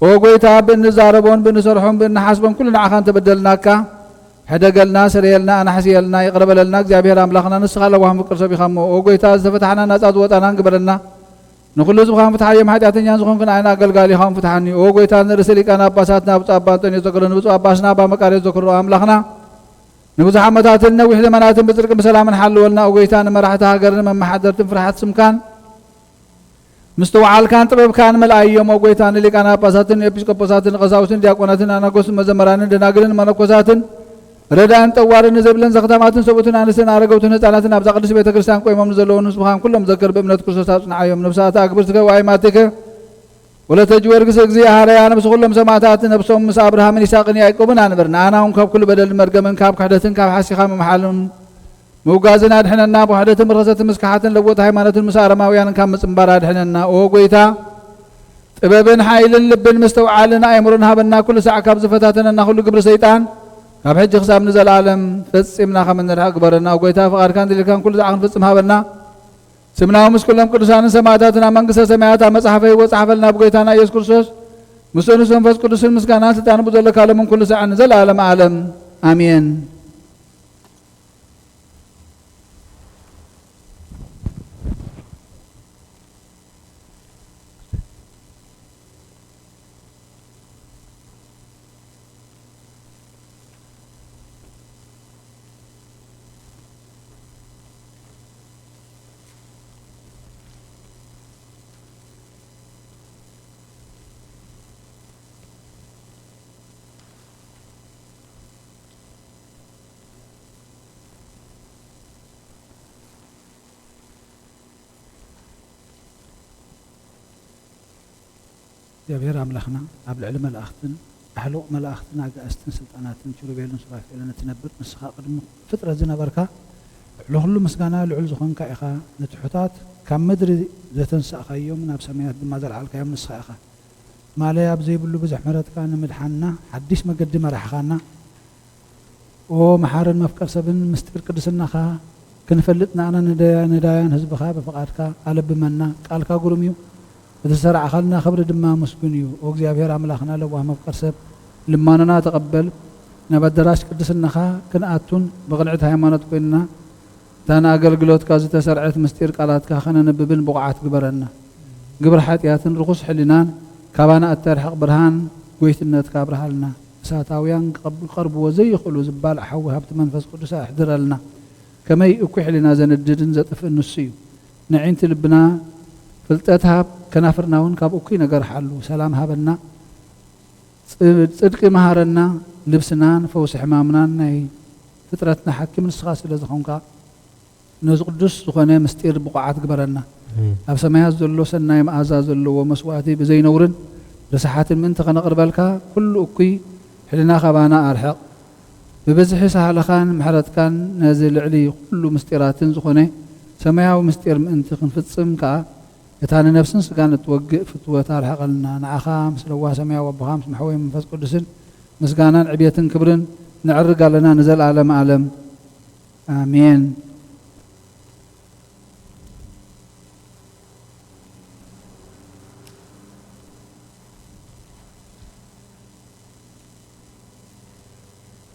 ኦ ጐይታ፣ ብእንዛረቦን ብእንሰርሖን ብእንሓስቦን ኩሉ ንዓኻ እንተበደልናካ፣ ሕደገልና፣ ስረየልና፣ ኣናሕስየልና፣ ይቕረ በለልና። እግዚኣብሔር ኣምላኽና ንስኻ ለዋህ ምፍቅር ሰብ ኢኻ እሞ፣ ኦ ጐይታ፣ ዝተፈታሕናን ናጻ ዝወጣናን ግበረልና። ንኹሉ ህዝብኻን ፍትሓዮም፣ ሓጢኣተኛን ዝኾንኩ ንዓይን ኣገልጋሊኻውን ፍትሓኒ። ኦ ጐይታ፣ ንርእሰ ሊቃነ ጳጳሳትና ብፁዕ ኣባ እንጠንዮስ ዘክሮ፣ ንብፁዕ ኣባ ስና ኣባ መቃርዮስ ዘክሮ፣ ኣምላኽና ንብዙሕ ዓመታትን ነዊሕ ዘመናትን ብጽድቅን ብሰላምን ሓልወልና። ኦ ጐይታ፣ ንመራሕቲ ሃገርን መመሓደርትን ፍርሓት ስምካን ምስትውዓልካን ጥበብካን መልኣዮም። ኦ ጐይታ፣ ንሊቃነ ጳጳሳትን ንኤጲስቆጶሳትን ንቀሳውስትን ዲያቆናትን ኣናጎስን መዘመራንን ደናግልን መነኮሳትን ረዳእን ጠዋርን ንዘይብለን ዘኽታማትን ሰብኡትን ኣንስትን ኣረገውትን ህፃናትን ኣብዛ ቅድስት ቤተ ክርስቲያን ቆይሞም ንዘለዉ ንስኻን ኩሎም ዘክር፣ ብእምነት ክርስቶስ ኣጽንዓዮም። ነፍሳት ኣግብርትከ ወኣይማትከ ወለተ ጊዮርጊስ እግዚእ ሐረያ፣ ነፍሲ ኩሎም ሰማዕታት ነፍሶም ምስ ኣብርሃምን ይስሐቅን ያዕቆብን ኣንብር። ንኣና እውን ካብ ኩሉ በደልን መርገምን ካብ ክሕደትን ካብ ሓሲኻ ምምሓልን ምውጋዝን ኣድሕነና። ብውሕደትን ብርኸሰትን ምስክሓትን ለወጥ ሃይማኖትን ምስ ኣረማውያንን ካብ ምጽንባር ኣድሕነና። ኦ ጎይታ፣ ጥበብን ሓይልን ልብን ምስትውዓልን ኣእምሮን ሃበና። ኩሉ ሳዕ ካብ ዝፈታተነና ኩሉ ግብሪ ሰይጣን ካብ ሕጂ ክሳብ ንዘለኣለም ፈጺምና ከም እንርሕቕ ግበረና። ኦ ጎይታ፣ ፍቓድካን ድሌትካን ኩሉ ሳዕ ክንፍጽም ሃበና። ስምና ምስ ኩሎም ቅዱሳንን ሰማዕታትን ኣብ መንግስተ ሰማያት ኣብ መጽሓፈ ህይወት ጸሓፈልና። ብጎይታና ኢየሱስ ክርስቶስ፣ ምስ መንፈስ ቅዱስን ምስጋናን ስልጣን ብዘለካ ሎምን ኩሉ ሳዕን ንዘለኣለም ዓለም ኣሜን። እግዚኣብሔር ኣምላኽና ኣብ ልዕሊ መላእኽትን ኣሕሉቕ መላእኽትን ኣጋእዝትን ስልጣናትን ኪሩቤልን ሱራፌልን እትነብር፣ ንስኻ ቅድሚ ፍጥረት ዝነበርካ፣ ልዕሊ ኩሉ ምስጋና ልዑል ዝኾንካ ኢኻ። ንትሑታት ካብ ምድሪ ዘተንሳእካዮም፣ ናብ ሰማያት ድማ ዘልዓልካዮም ንስኻ ኢኻ። ማለያ ኣብ ዘይብሉ ብዙሕ ምሕረትካ ንምድሓንና ሓዲስ መገዲ መራሕኻና። ኦ መሓርን መፍቀር ሰብን ምስጢር ቅድስናኻ ክንፈልጥ ንኣና ነዳያ-፣ ነዳያን ህዝብኻ ብፍቓድካ ኣለብመና። ቃልካ ግሩም እዩ፣ እቲ ዝሰራዕኻልና ክብሪ ድማ ምስጉን እዩ። ኦ እግዚኣብሔር ኣምላኽና ለዋህ መፍቀር ሰብ ልማኖና ተቐበል። ናብ ኣዳራሽ ቅድስናኻ ክንኣቱን ብቕንዕቲ ሃይማኖት ኮይንና እታ ንኣገልግሎትካ ዝተሰርዐት ምስጢር ቃላትካ ከነንብብን ብቑዓት ግበረና። ግብሪ ሓጢኣትን ርኹስ ሕሊናን ካባና እተርሕቕ ብርሃን ጎይትነትካ ኣብርሃልና። እሳታውያን ክቐብ-፣ ክቐርብዎ ዘይኽእሉ ዝባል ሓዊ ሃብቲ መንፈስ ቅዱስ ኣሕድረልና። ከመይ እኩይ ሕሊና ዘንድድን ዘጥፍእን ንሱ እዩ። ነዒንቲ ልብና ፍልጠት ሃብ፣ ከናፍርና እውን ካብ እኩይ ነገር ሓሉ። ሰላም ሃበና፣ ጽ-፣ ጽድቂ መሃረና፣ ልብስናን ፈውሲ ሕማምናን ናይ ፍጥረትና ሓኪም ንስኻ ስለ ዝኾንካ፣ ነዚ ቅዱስ ዝኾነ ምስጢር ብቑዓት ግበረና። ኣሜን። ኣብ ሰማያት ዘሎ ሰናይ መኣዛ ዘለዎ መስዋእቲ ብዘይነውርን ርስሓትን ምእንቲ ከነቕርበልካ፣ ኩሉ እኩይ ሕልና ካባና ኣርሕቕ። ብብዝሒ ሳህልኻን ምሕረትካን ነዚ ልዕሊ ኩሉ ምስጢራትን ዝኾነ ሰማያዊ ምስጢር ምእንቲ ክንፍጽም ከኣ፣ እታ ንነፍስን ስጋን እትወግእ ፍትወት ኣርሕቐልና። ንዓኻ ምስ ለዋህ ሰማያዊ ኣቦኻ ምስ መሕወይ መንፈስ ቅዱስን ምስጋናን ዕብየትን ክብርን ነዕርግ ኣለና ንዘለኣለመ ዓለም። ኣሜን።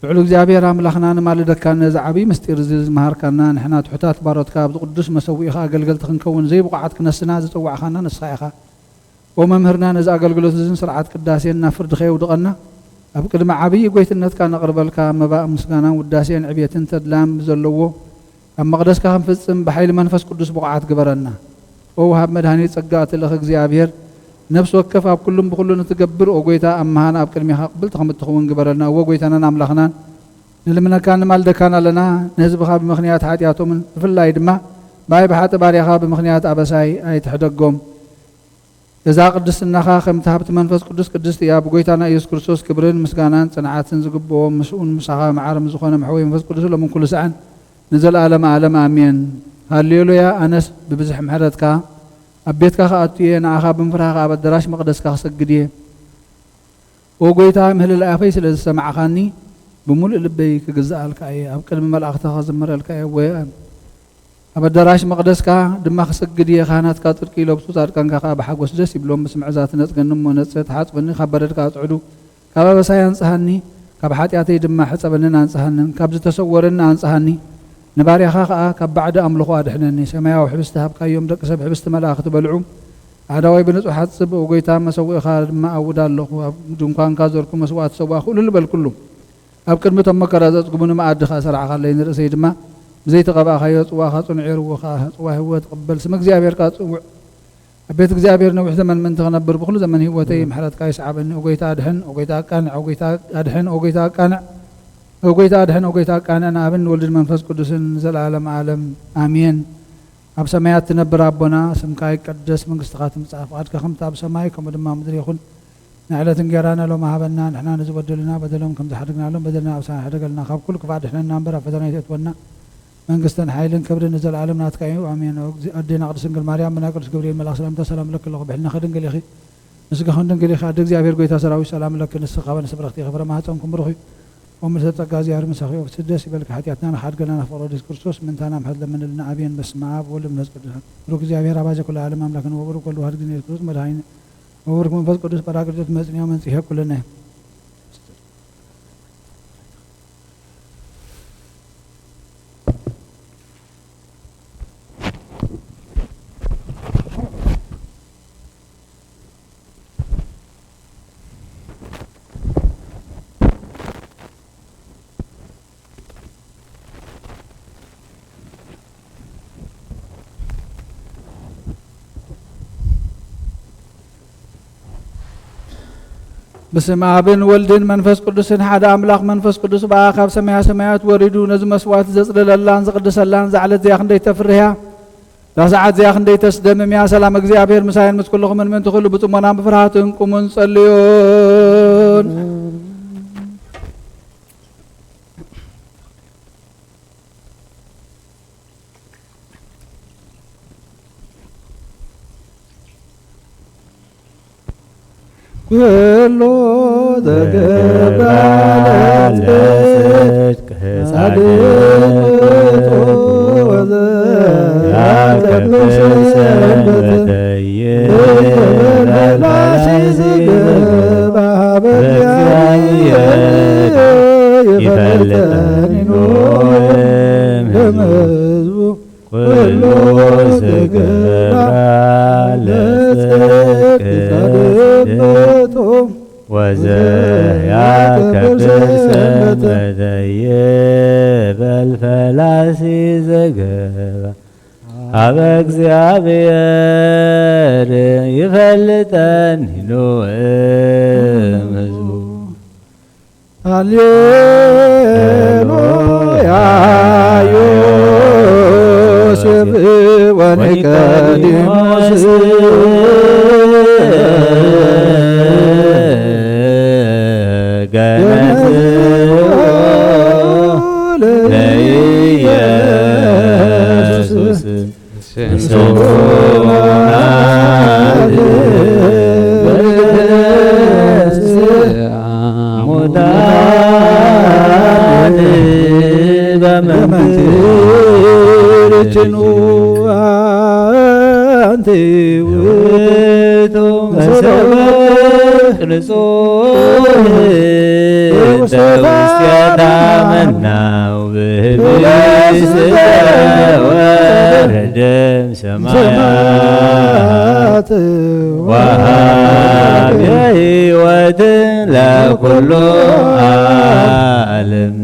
ልዑል እግዚኣብሔር ኣምላኽና፣ ንማልደካ ነዚ ዓብዪ ምስጢር እዚ ዝመሃርካና፣ ንሕና ትሑታት ባሮትካ ኣብዚ ቅዱስ መሰውኢኻ ኣገልገልቲ ክንከውን ዘይብቑዓት ክነስና ዝጸዋዕኻና ንስኻ ኢኻ። ኦ መምህርና፣ ነዚ ኣገልግሎት እዝን ስርዓት ቅዳሴን ናብ ፍርዲ ከየውድቐና፣ ኣብ ቅድሚ ዓብዪ ጎይትነትካ ነቕርበልካ መባእ ምስጋናን ውዳሴን ዕብየትን ተድላን ብዘለዎ ኣብ መቕደስካ ክንፍጽም ብሓይሊ መንፈስ ቅዱስ ብቑዓት ግበረና። ኦ ወሃብ መድኃኒት ጸጋ፣ እቲ ልእኽ እግዚኣብሔር፣ ነፍሲ ወከፍ ኣብ ኩሉን ብኹሉን እትገብር፣ ኦ ጐይታ፣ ኣብ መሃና ኣብ ቅድሜኻ ቅብልቲ ከም እትኸውን ግበረልና። እወ ጐይታናን ኣምላኽናን፣ ንልምነካን ንማልደካን ኣለና። ንህዝብኻ ብምኽንያት ሓጢኣቶምን ብፍላይ ድማ ብኣይ ብሓጢ ባርያኻ ብምኽንያት ኣበሳይ ኣይትሕደጎም። እዛ ቅድስናኻ ከምቲ ሃብቲ መንፈስ ቅዱስ ቅድስቲ እያ። ብጐይታና ኢየሱስ ክርስቶስ ክብርን ምስጋናን ጽንዓትን ዝግብኦ፣ ምስኡን ምሳኻ መዓር ምስ ዝኾነ መሕወይ መንፈስ ቅዱስ ሎምን ኩሉ ሰዓን ንዘለኣለመ ዓለም ኣሜን። ሃሌሉያ። ኣነስ ብብዝሒ ምሕረትካ ኣብ ቤትካ ክኣቱ እየ፣ ንዓኻ ብምፍራህ ኣብ ኣዳራሽ መቕደስካ ክሰግድ እየ። ኦ ጐይታ፣ ምህልላይ ኣፈይ ስለ ዝሰማዕኻኒ፣ ብምሉእ ልበይ ክግዝኣልካ እየ፣ ኣብ ቅድሚ መላእኽትኻ ክዝምረልካ እየ። ወ-፣ ኣብ ኣዳራሽ መቕደስካ ድማ ክሰግድ እየ። ካህናትካ ጽድቂ ይለብሱ፣ ጻድቃንካ ከኣ ብሓጎስ ደስ ይብሎም። ብስምዒ እዛ ትነጽገኒ እሞ ነጽህ፣ ትሓጽበኒ፣ ካብ በደልካ ኣጽዕዱ፣ ካብ ኣበሳይ ኣንጽሃኒ፣ ካብ ሓጢኣተይ ድማ ሕጸበንን ኣንጽሃንን፣ ካብ ዝተሰወረኒ ኣንጽሃኒ፣ ንባርያኻ ከኣ ካብ ባዕዲ ኣምልኾ ኣድሕነኒ። ሰማያዊ ሕብስቲ ሃብካዮም፣ ደቂ ሰብ ሕብስቲ መላእኽቲ በልዑ። ኣእዳወይ ብንጹሓት ጽብእ ጐይታ፣ መሰውኢኻ ድማ ኣውድ ኣለኹ። ኣብ ድንኳንካ ዘርኩ መስዋእቲ ሰዋ ክእልል በልኩሉ። ኣብ ቅድሚ እቶም መከራ ዘጽግቡኒ መኣዲ ኸኣ ሰራዕኻለይ። ንርእሰይ ድማ ብዘይተቐባእካዮ ጽዋኻ ጽንዑ የርውኻ። ጽዋ ህይወት ቅበል። ስም እግዚኣብሔር ከኣ ጽውዕ። ኣብ ቤት እግዚኣብሔር ነዊሕ ዘመን ምእንቲ ክነብር ብኹሉ ዘመን ህይወተይ ምሕረትካ ይስዓበኒ። ኦ ጐይታ ኣድሕን፣ ኦ ጐይታ ኣቃንዕ፣ ኦ ጐይታ ኣድሕን፣ ኦ ጐይታ ኣቃንዕ። ኦ ጎይታ ኣድሕን፣ ኦ ጎይታ ቃንዕ፣ ንኣብን ንወልድን መንፈስ ቅዱስን ንዘለዓለም ዓለም ኣሜን። ኣብ ሰማያት ትነብር ኣቦና፣ ስምካ ይቀደስ፣ መንግስትኻ ትምጻእ፣ ፍቓድካ ከምቲ ኣብ ሰማይ ከምኡ ድማ ኣብ ምድሪ ይኹን። ንዕለት እንጌራና ሎሚ ሃበና፣ ንሕና ንዝበደሉና በደሎም ከም ዝሓደግናሎም በደልና ኣብ ሰማይ ሕደገልና፣ ካብ ኩሉ ክፋእ ድሕነና እምበር ኣብ ፈተና ኣይተእትወና። መንግስትን ሓይልን ክብርን ንዘለዓለም ናትካ እዩ፣ ኣሜን። ኦ ኣዴና ቅድስት ድንግል ማርያም፣ ብናይ ቅዱስ ገብርኤል መልኣኽ ሰላምታ ሰላም እለኪ ኣለኹ፣ ብሕልና ከድንግል ኢኺ፣ ንስጋኽን ድንግል ኢኺ፣ ኣደ እግዚኣብሔር ጎይታ ሰራዊት ሰላም ለኪ፣ ንስኺ ካብ ኣንስቲ ብርኽቲ ኢኺ፣ ፍረ ማህፀንኩም ብሩኽ እዩ። ኦም ምልዕተ ጸጋ እግዚኣብሔር ምሳኺ፣ ኦ ፍስሕቲ ደስ ይበልኪ፣ ሓጢኣትና ንኽሓድገልና ናብ ፍቕሪ ወድስ ክርስቶስ ምእንታና ምሕረት ለምንልና፣ ኣሜን። በስመ ኣብ ወወልድ ወመንፈስ ቅዱስ። ብሩክ እግዚኣብሔር ኣብ ኣዘ ኩሉ ዓለም ኣምላክን ወቡሩክ ወልድ ዋሕድ ጊዜ ክርስቶስ መድኃኒነ ወቡሩክ መንፈስ ቅዱስ ጳራቅሊጦስ መጽንዮ መንጽሔ ኩልነ። በስመ ኣብን ወልድን መንፈስ ቅዱስን ሓደ ኣምላኽ። መንፈስ ቅዱስ ብኣ ካብ ሰማያ ሰማያት ወሪዱ ነዚ መስዋዕቲ ዘጽለለላን ዝቕድሰላን እዛ ዕለት እዚኣ ክንደይ ተፍርህ እያ። እዛ ሰዓት እዚኣ ክንደይ ተስደምም እያ። ሰላም እግዚኣብሔር ምሳይን ምስ ኩልኹምን ምእንቲ ኩሉ ብጽሞናን ብፍርሃትን ቁሙን ጸልዩን። ኩሉ ዘገባ ለጽድቅ ጻድቅ ውእቱ ወዘያከብር ሰንበተ ይበላሲ ዝገባ በእግዚአብሔር ይፈልጠኒ ኖህ እምሕዝቡ ኩሉ ዝግባ ለጽድቅ ጻድቅ ውእቱ ወዘያከብር ሰንበተ ይበል ፈላሲ ዘገባ አበ እግዚአብሔር ይፈልጠኒ ኖህ እምሕዝቡ። ሃሌሉያ ዮሴፍ ወኒቆዲሞስ ገነዝዎ ለኢየሱስ። ሰማያት ወሃቢ ሕይወት ለኩሉ ዓለም።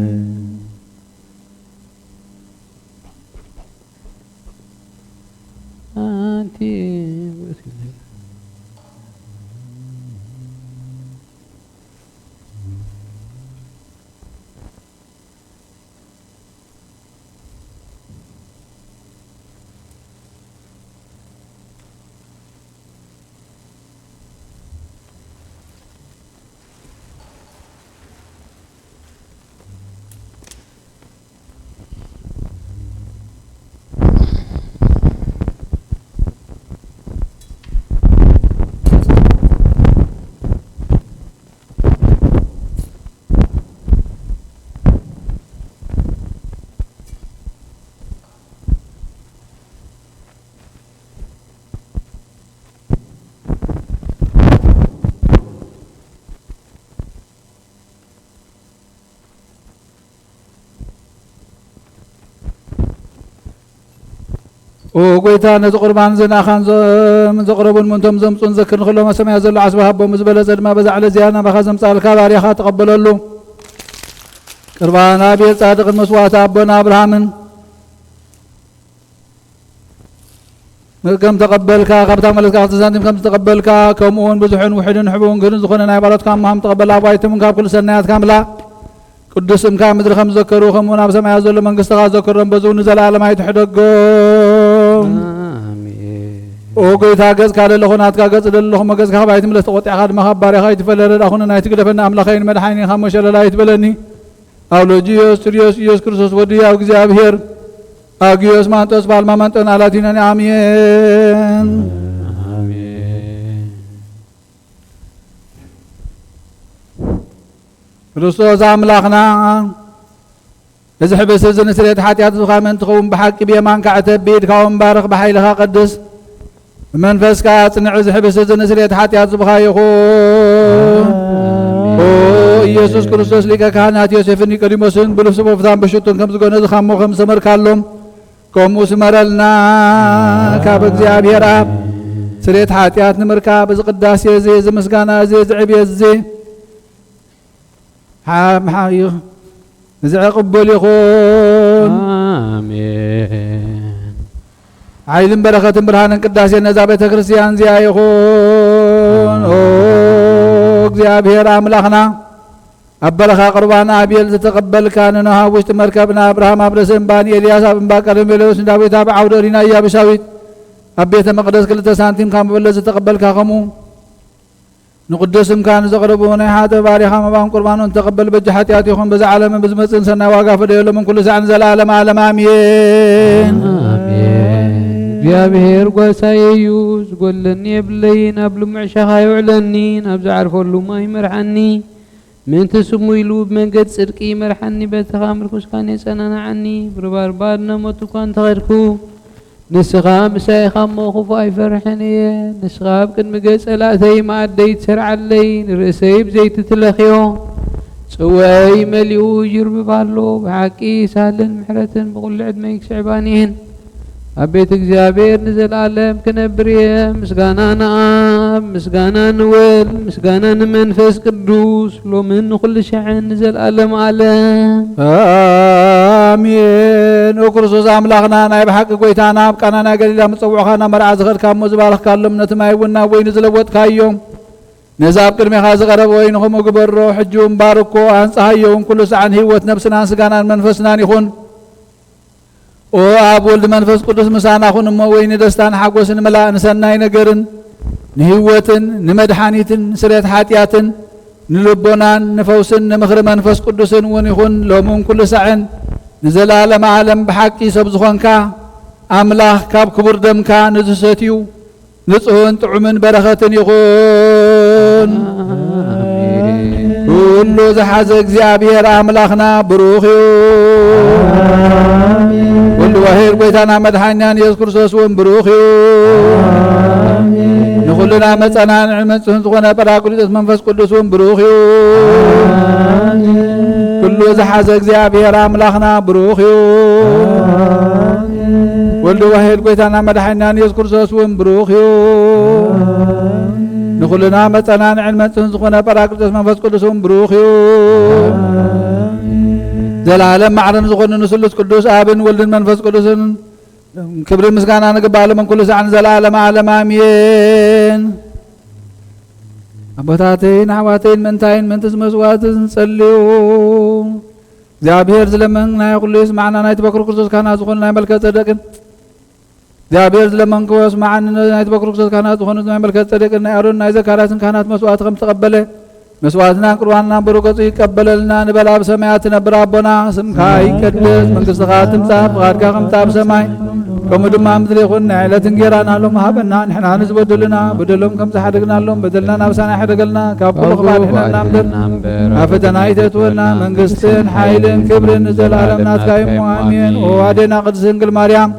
ኦ ጎይታ፣ ነዚ ቁርባን እዚ ንኣኻን ዘ-፣ ዘቕረቡን ምእንቶም ዘምጹን ዘክር ንኹሎም ኣብ ሰማያት ዘሎ ዓስቢ ሃቦም። ዝበለጸ ድማ በዛ ዕለት እዚኣ ናባኻ ዘምጻልካ ባርያኻ ተቐበለሉ። ቅርባን ኣቤል ጻድቕን መስዋዕቲ ኣቦና ኣብርሃምን ከም ተቐበልካ፣ ካብታ መለስካ ክልተ ሳንቲም ከም ዝተቐበልካ፣ ከምኡ እውን ብዙሕን ውሑድን ሕቡን ግህርን ዝኾነ ናይ ባሮትካ ምሃም ተቐበል። ኣባይትምን ካብ ኩሉ ሰናያትካ ምላ። ቅዱስ ስምካ ኣብ ምድሪ ከም ዝዘከሩ፣ ከምኡ እውን ኣብ ሰማያት ዘሎ መንግስትኻ ዘከሮም፣ በዚ እውን ንዘለኣለም ኣይትሕደጎም። ኣሜን። ኦ ጎይታ፣ ገጽካ ለለኹ ናትካ ገጽ ለለኹ፣ መገጽካ ካብ ኣይትምለስ፣ ተቆጢዕካ ድማ ካብ ባርያኻ ኣይትፈለ። ረዳእኹን ኣይትግደፈኒ፣ ኣምላኸይን መድሓኒን ካብ መሸለላ ኣይትበለኒ። ኣውሎጂዮስ ቱሪዮስ ኢየሱስ ክርስቶስ ወዲ ያው እግዚኣብሔር፣ ኣጊዮስ ማንጦስ ባልማ ማንጦን ኣላቲነን። ኣሜን። ኣሜን። ክርስቶስ ኣምላኽና፣ እዚ ሕብስ እዚ ንስርየት ሓጢኣት ዝኻመ እንትኸውን፣ ብሓቂ ብየማንካ ዕተብ፣ ብኢድካ እውን ባርኽ፣ ብሓይልኻ ቀድስ፣ ብመንፈስካ ኣጽንዕ። እዚ ሕብስ እዚ ንስርየት ሓጢኣት ዝብኻ ይኹን። ኦ ኢየሱስ ክርስቶስ፣ ሊቀ ካህናት ዮሴፍን ኒቆዲሞስን ብልብሲ ቦፍታን ብሽቱን ከም ዝጎነ ዝኻሞ ከም ዝሰመርካሎም፣ ከምኡ ስመረልና። ካብ እግዚኣብሔር ኣብ ስርየት ሓጢኣት ንምርካብ፣ እዚ ቅዳሴ እዚ፣ እዚ ምስጋና እዚ፣ እዚ ዕብየት እዚ ሓ-፣ ሓ-፣ ይኽ-፣ እዚ ዕቕቡል ይኹን። ኣሜን። ሓይልን በረኸትን ብርሃንን ቅዳሴ ነዛ ቤተ ክርስቲያን እዚኣ ይኹን። ኦ እግዚኣብሔር ኣምላኽና፣ ኣብ በረኻ ቁርባን ኣቤል ዝተቐበልካ፣ ንኖህ ኣብ ውሽጢ መርከብ፣ ንኣብርሃም ኣብ ርእሲ እምባ፣ ንኤልያስ ኣብ እምባ ቀርሜሎስ፣ ንዳዊት ኣብ ዓውደ ሪና ኢያቡሳዊት ኣብ ቤተ መቕደስ ክልተ ሳንቲም ካብ መበለት ዝተቐበልካ፣ ከምኡ ንቅዱስ ስምካ ንዘቕረብዎ ናይ ሓጥእ ባሪኻ መባን ቁርባኑን ተቐበል። በጃ ሓጢኣት ይኹን፣ በዚ ዓለምን ብዝመጽእን ሰናይ ዋጋ ፍደየሎም፣ ኩሉ ሳዕ ንዘለዓለመ ዓለም ኣሜን። ኣሜን። እግዚኣብሔር ጓሳየ እዩ፣ ዝጎድለኒ የብለይን። ኣብ ልሙዕ ሻኻ የውዕለኒ፣ ናብ ዝዓርፈሉ ማይ ይመርሓኒ። ምእንቲ ስሙ ኢሉ ብመንገዲ ጽድቂ ይመርሓኒ። በትኻ ምርኩስካን የጸናንዓኒ። ብርባርባ ኣድነ ሞቱ እኳ እንተኸድኩ፣ ንስኻ ምሳይ ኢኻ እሞ ክፉእ ኣይፈርሕን እየ። ንስኻ ኣብ ቅድሚ ገጽ ጸላእተይ መኣደይ ትሰርዓለይ፣ ንርእሰይ ብዘይቲ ትለኽዮ፣ ጽዋየይ መሊኡ ይርብብ ኣሎ። ብሓቂ ሳልን ምሕረትን ብኹሉ ዕድመይ ክስዕባኒ እየን። ኣብ ቤት እግዚኣብሔር ንዘለኣለም ክነብር እየ። ምስጋና ንኣብ፣ ምስጋና ንወልድ፣ ምስጋና ንመንፈስ ቅዱስ፣ ሎምን ንኹሉ ሻዕን ንዘለኣለም ዓለም። ኣሜን። ኦ ክርስቶስ ኣምላኽና፣ ናይ ብሓቂ ጎይታና፣ ኣብ ቃና ናይ ገሊላ ምጸውዕኻ ናብ መርዓ ዝኸድካ እሞ ዝባረኽካሎም፣ ነቲ ማይ እውን ናብ ወይኒ ዝለወጥካዮ፣ ነዚ ኣብ ቅድሜኻ ዝቐረበ ወይኒ ከምኡ ግበሮ። ሕጂ እውን ባርኮ፣ ኣንጽሃዮ እውን፣ ኩሉ ሳዕን ህይወት ነብስናን ስጋናን መንፈስናን ይኹን። ኦ ኣብ፣ ወልድ፣ መንፈስ ቅዱስ ምሳና ኩን እሞ፣ ወይኒ ደስታን ሓጎስን ምላእ፣ ንሰናይ ነገርን ንህይወትን ንመድሓኒትን ንስርየት ሓጢኣትን ንልቦናን ንፈውስን ንምኽሪ መንፈስ ቅዱስን እውን ይኹን፣ ሎምን ኩሉ ሳዕን ንዘለኣለመ ዓለም። ብሓቂ ሰብ ዝኾንካ ኣምላኽ፣ ካብ ክቡር ደምካ ንዝሰትዩ ንጹህን ጥዑምን በረኸትን ይኹን። ኣሜን። ኩሉ ዝሓዘ እግዚኣብሔር ኣምላኽና ብሩኽ እዩ። ኣሜን። ወልድ ዋሕድ ጎይታና መድሓኒናን የሱስ ክርስቶስ እውን ብሩኽ እዩ። ኣሜን። ንኹልና መጸናንዕን መንጽህን ዝኾነ ጳራቅሊጦስ መንፈስ ቅዱስ እውን ብሩኽ እዩ። ኣሜን። ኩሉ ዝሓዘ እግዚኣብሔር ኣምላኽና ብሩኽ እዩ። ኣሜን። ወልድ ዋሕድ ጎይታና መድሓኒናን የሱስ ክርስቶስ እውን ብሩኽ እዩ። ኣሜን። ንኹልና መጸናንዕን መንጽህን ዝኾነ ጳራቅሊጦስ መንፈስ ቅዱስ እውን ብሩኽ እዩ። ኣሜን። ዘላለም ማዕረን ዝኾኑ ንስሉስ ቅዱስ ኣብን ወልድን መንፈስ ቅዱስን ክብርን ምስጋናን ይግባእ፣ ሎምን ኩሉ ሳዕን ንዘለኣለመ ዓለም ኣሜን። ኣቦታተይን ኣሕዋተይን፣ ምእንታይን ምእንቲ እዚ መስዋዕቲ ንጸልዩ። እግዚኣብሔር ዝለመንናዮ ኩሉ ይስማዕና። ናይቲ በኩር ክርስቶስ ካህናት ዝኾኑ ናይ መልከ ጸደቅን፣ እግዚኣብሔር ዝለመንክዎ ስማዓኒ። ናይቲ በኩር ክርስቶስ ካህናት ዝኾኑ ናይ መልከ ጸደቅን ናይ ኣሮን ናይ ዘካርያስን ካህናት መስዋዕቲ ከም ዝተቐበለ፣ መስዋዕትናን ቁርባንናን ብሩህ ገጹ ይቀበለልና። ንበል ኣብ ሰማያት ትነብር ኣቦና፣ ስምካ ይቀደስ፣ መንግስትኻ ትምጻእ፣ ፍቓድካ ከምቲ ኣብ ሰማይ ከምኡ ድማ ኣብ ምድሪ ይኹን። ናይ ዕለት እንጌራና ሎሚ ሃበና፣ ንሕና ንዝበደሉና በደሎም ከም ዝሓደግናሎም በደልና ናብሳና ኣይሕደገልና፣ ካብ ኩሉ ክፋእ ኣድሕነና እምበር፣ ናብ ፈተና ኣይተእትወና፣ መንግስትን ሓይልን ክብርን ንዘለኣለም ናትካ እዩ እሞ፣ ኣሜን። ኦ ኣዴና ቅድስት ድንግል ማርያም፣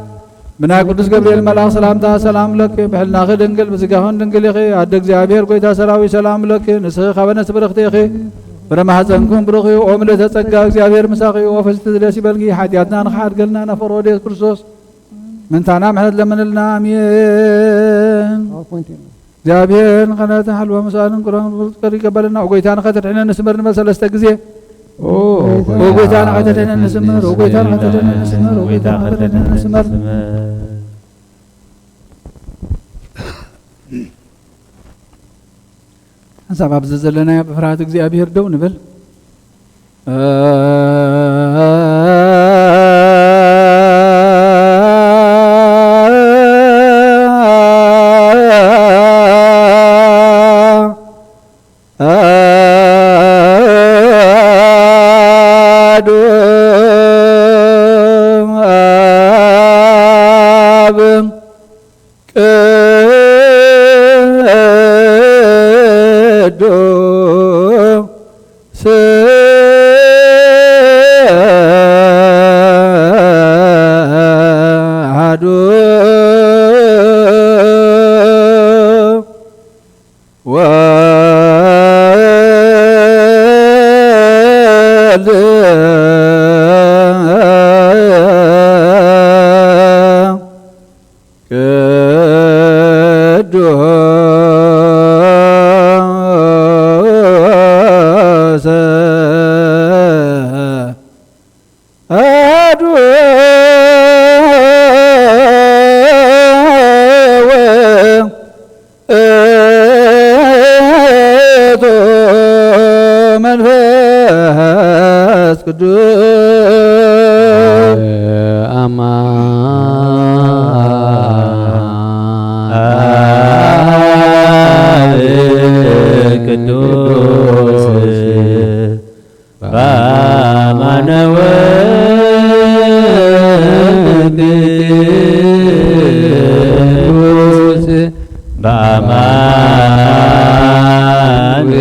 ብናይ ቅዱስ ገብርኤል መልኣኽ ሰላምታ ሰላም ለኪ፣ ብሕልናኺ ድንግል፣ ብስጋኽን ድንግል ኢኺ። ኣደ እግዚኣብሔር፣ ጎይታ ሰራዊት፣ ሰላም ለኪ፣ ንስኺ ካብ ኣንስቲ ብርኽቲ ኢኺ፣ ፍረ ማሕፀንክን ብሩኽ እዩ። ኦ ምልእተ ጸጋ፣ እግዚኣብሔር ምሳኺ እዩ። ኦ ፍስሕቲ ደስ ይበልኪ፣ ሓጢኣትና ንኽሓድገልና፣ ናብ ፍቕሪ ወደ የሱስ ክርስቶስ ምንታና ምሕረት ለምንልና። ኣሜን። እግዚኣብሔር ንኸነተ ሓልዋ ምሳልን ቅሮን ፍቅር ይቀበልና። ኦ ጎይታ ንኸተድሕነኒ ስመር ንበል ሰለስተ ግዜ። ኦ ጎይታ ንኸተድሕነኒ ስመር፣ ኦ ጎይታ ንኸተድሕነኒ ስመር፣ ኦ ጎይታ ንኸተድሕነኒ ስመር። ሓንሳብ ኣብዚ ዘለናዮ ብፍርሃት እግዚኣብሔር ደው ንበል። አሐዱ አብ ቅዱስ አሐዱ ወልድ ቅዱስ አሐዱ ውእቱ መንፈስ ቅዱስ። አማን ቅዱስ በአማነ ወመንፈስ ቅዱስ በአማን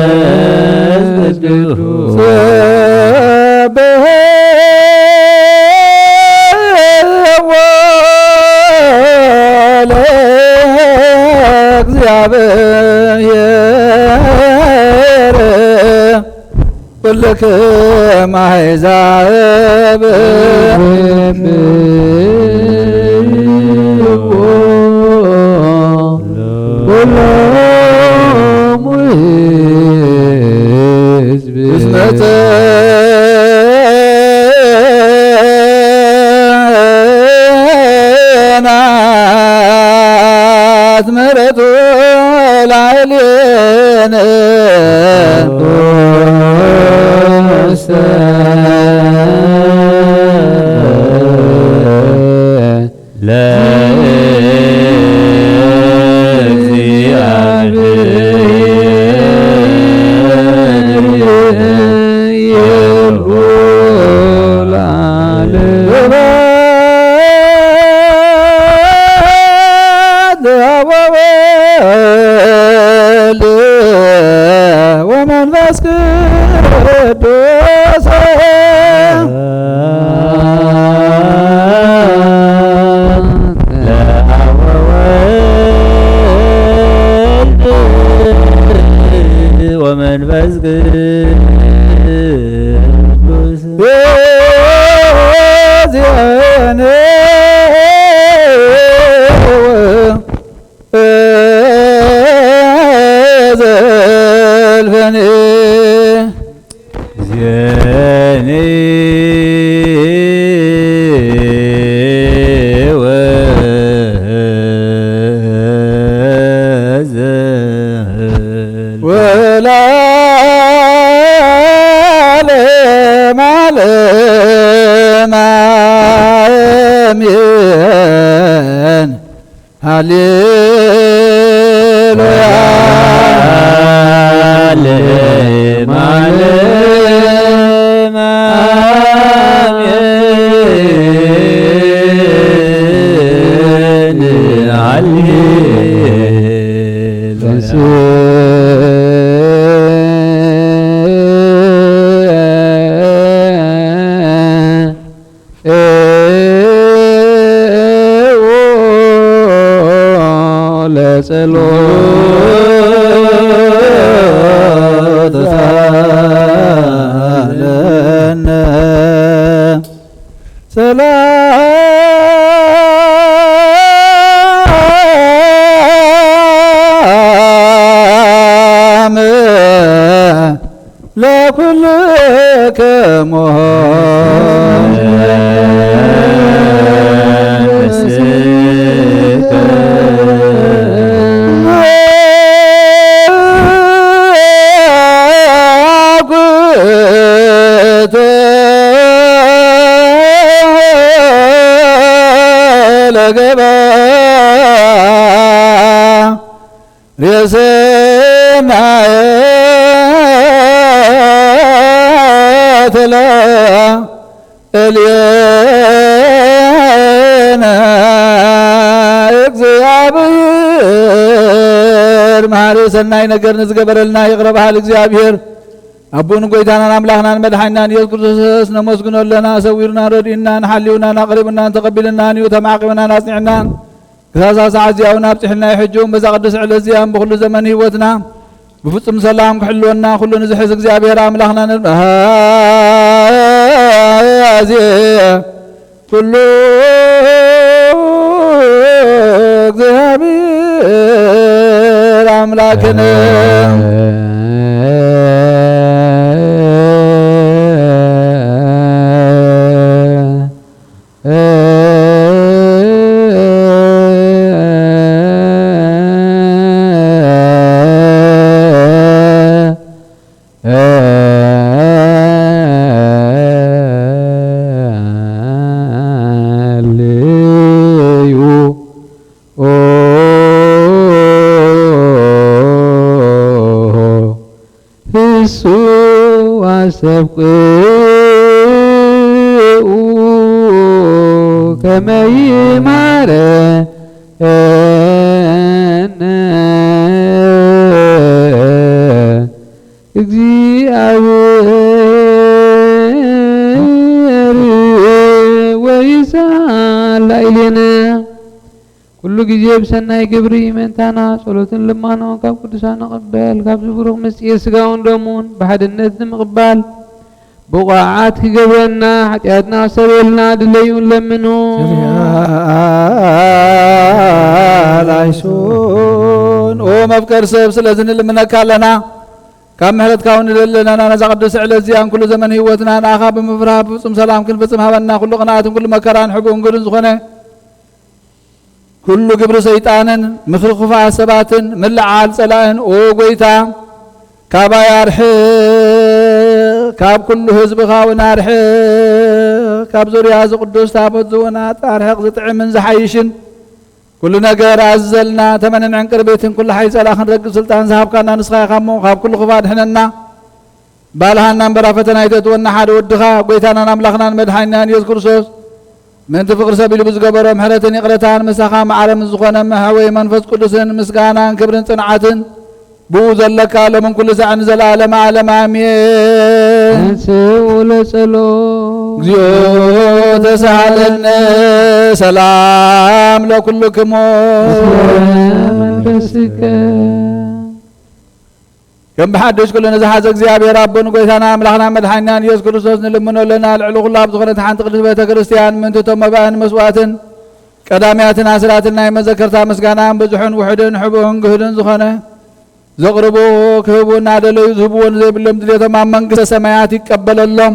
መንፈስ ቅዱስ ሰብሕዎ ለእግዚአብሔር ኩልክም አሕዛብ። ኩሎሙ ሕዝብ እስመ ጸንዐት ምሕረቱ ላዕሌነ። ለእግዚአብሔር ይልቦ ለዓለም። ወወልድ ወመንፈስ ቅዱስ ለአብ ወወልድ ወመንፈስ ቅዱስ ዜኔ ዘልፈኔ ዜኔ ወዘል ወለዓለመ ዓለም አሜን። ሃሌሉያ። ዓለም ዓለም አሜን። ሃሌሉያ። ለጸሎት ሳለነ ሰላም ለኩልክሙ ለገባ ርእስና እልየነ። እግዚኣብሔር መሓሪ ሰናይ ነገር ንዝገበረልና ይቕረ በሃል እግዚኣብሔር ኣቦን ጎይታናን ኣምላኽናን መድሓኒናን ኢየሱስ ክርስቶስ ነመስግኖ ኣለና። ሰዊሩና ረድኡናን ሓልዩናን ኣቕሪቡናን ተቐቢልናን እዩ፣ ተማዕቂብናን ኣጽኒዕናን ክሳብ ሳዕ እዚኣ እውን ኣብጺሕና እዩ። ሕጂ እውን በዛ ቅዱስ ዕለት እዚኣ ብኹሉ ዘመን ህይወትና ብፍጹም ሰላም ክሕልወና ኩሉ ንዝሕዝ እግዚኣብሔር ኣምላኽና ንልመን። ኣዜ ኩሉ እግዚኣብሔር ኣምላክነ። ፍስዋ ሰብ ቅኡ ከመ ይማረነ እግዚኣብሔር ወይሳላ ኢሌነ። ኩሉ ግዜ ብሰናይ ግብሪ ምእንታና ጸሎትን ልማኖን ካብ ቅዱሳን ንቕበል። ካብዚ ብሩኽ ምስጢር ስጋውን ደሙን ብሓድነት ንምቕባል ብቑዓት ክገብረና፣ ሓጢኣትና ክሰረየልና ድለዩ ንለምኑ። ላይሶን ኦ መፍቀር ሰብ፣ ስለዚ ንልምነካ ኣለና። ካብ ምሕረትካ እውን ንደሊ ኣለና። ነዛ ቅድስቲ ዕለት እዚኣን ኩሉ ዘመን ህይወትና ንኣኻ ብምፍራህ ብፍጹም ሰላም ክንፍጽም ሃበና። ኩሉ ቅንኣትን ኩሉ መከራን ሕቡእን ግህድን ዝኾነ ኩሉ ግብሪ ሰይጣንን ምኽሪ ክፉኣት ሰባትን ምልዓል ጸላእን፣ ኦ ጐይታ፣ ካባይ ኣርሕቕ፣ ካብ ኩሉ ህዝብኻ እውን ኣርሕቕ፣ ካብ ዙርያ እዚ ቅዱስ ታቦት ዝውናጥ ኣርሕቕ፣ ዝጥዕምን ዝሓይሽን ኩሉ ነገር ኣዝዘልና። ተመንን ዕንቅርቢትን ኩሉ ሓይሊ ጸላእ ክንረግጽ ስልጣን ዝሃብካና ንስኻ ኢኻ እሞ፣ ካብ ኩሉ ክፉእ ኣድሕነና። ባልሃና እምበራ ፈተና ኣይተእትወና፣ ሓደ ወድኻ ጐይታናን ኣምላኽናን መድሓኒናን ኢየሱስ ክርስቶስ ምእንቲ ፍቕሪ ሰብ ኢሉ ብዝገበሮ ምሕረትን ይቕረታን ምሳኻ ማዕረ ምስ ዝኾነ መሕወይ መንፈስ ቅዱስን ምስጋናን ክብርን ጽንዓትን ብኡ ዘለካ ሎምን ኩሉ ሳዕን ንዘለዓለመ ዓለም ኣሜን። ተንሥኡ ለጸሎት። እግዚኦ ተሳሃለነ። ሰላም ለኩልክሙ። ምስለ መንፈስከ። ከም ብሓድሽ ኩሉ ንዝሓዘ እግዚኣብሔር ኣቦን ጐይታና ኣምላኽና መድሓኒናን ኢየሱስ ክርስቶስ ንልምኖ ኣለና። ልዕሊ ኩሉ ኣብ ዝኾነት ሓንቲ ቅድስት ቤተ ክርስቲያን ምእንቲ እቶም መባእን መስዋዕትን ቀዳምያትን ኣስራትን ናይ መዘከርታ ምስጋና ብዝሑን ውሑድን ሕቡእን ግህድን ዝኾነ ዘቕርቡ ክህቡ እናደለዩ ዝህብዎ ንዘይብሎም ድሌቶም ኣብ መንግስተ ሰማያት ይቀበለሎም።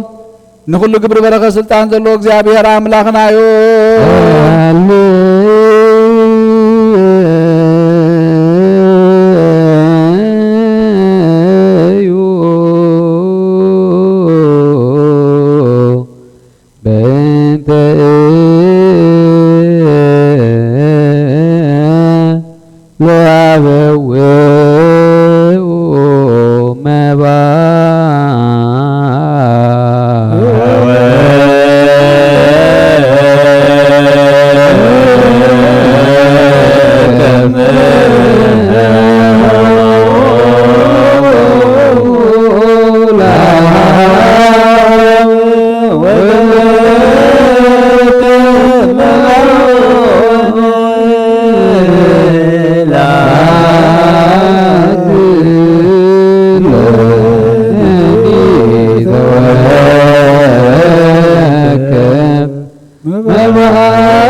ንኹሉ ግብሪ በረኸት ስልጣን ዘለዎ እግዚኣብሔር ኣምላኽና እዩ። በእንተ ለአበው መባ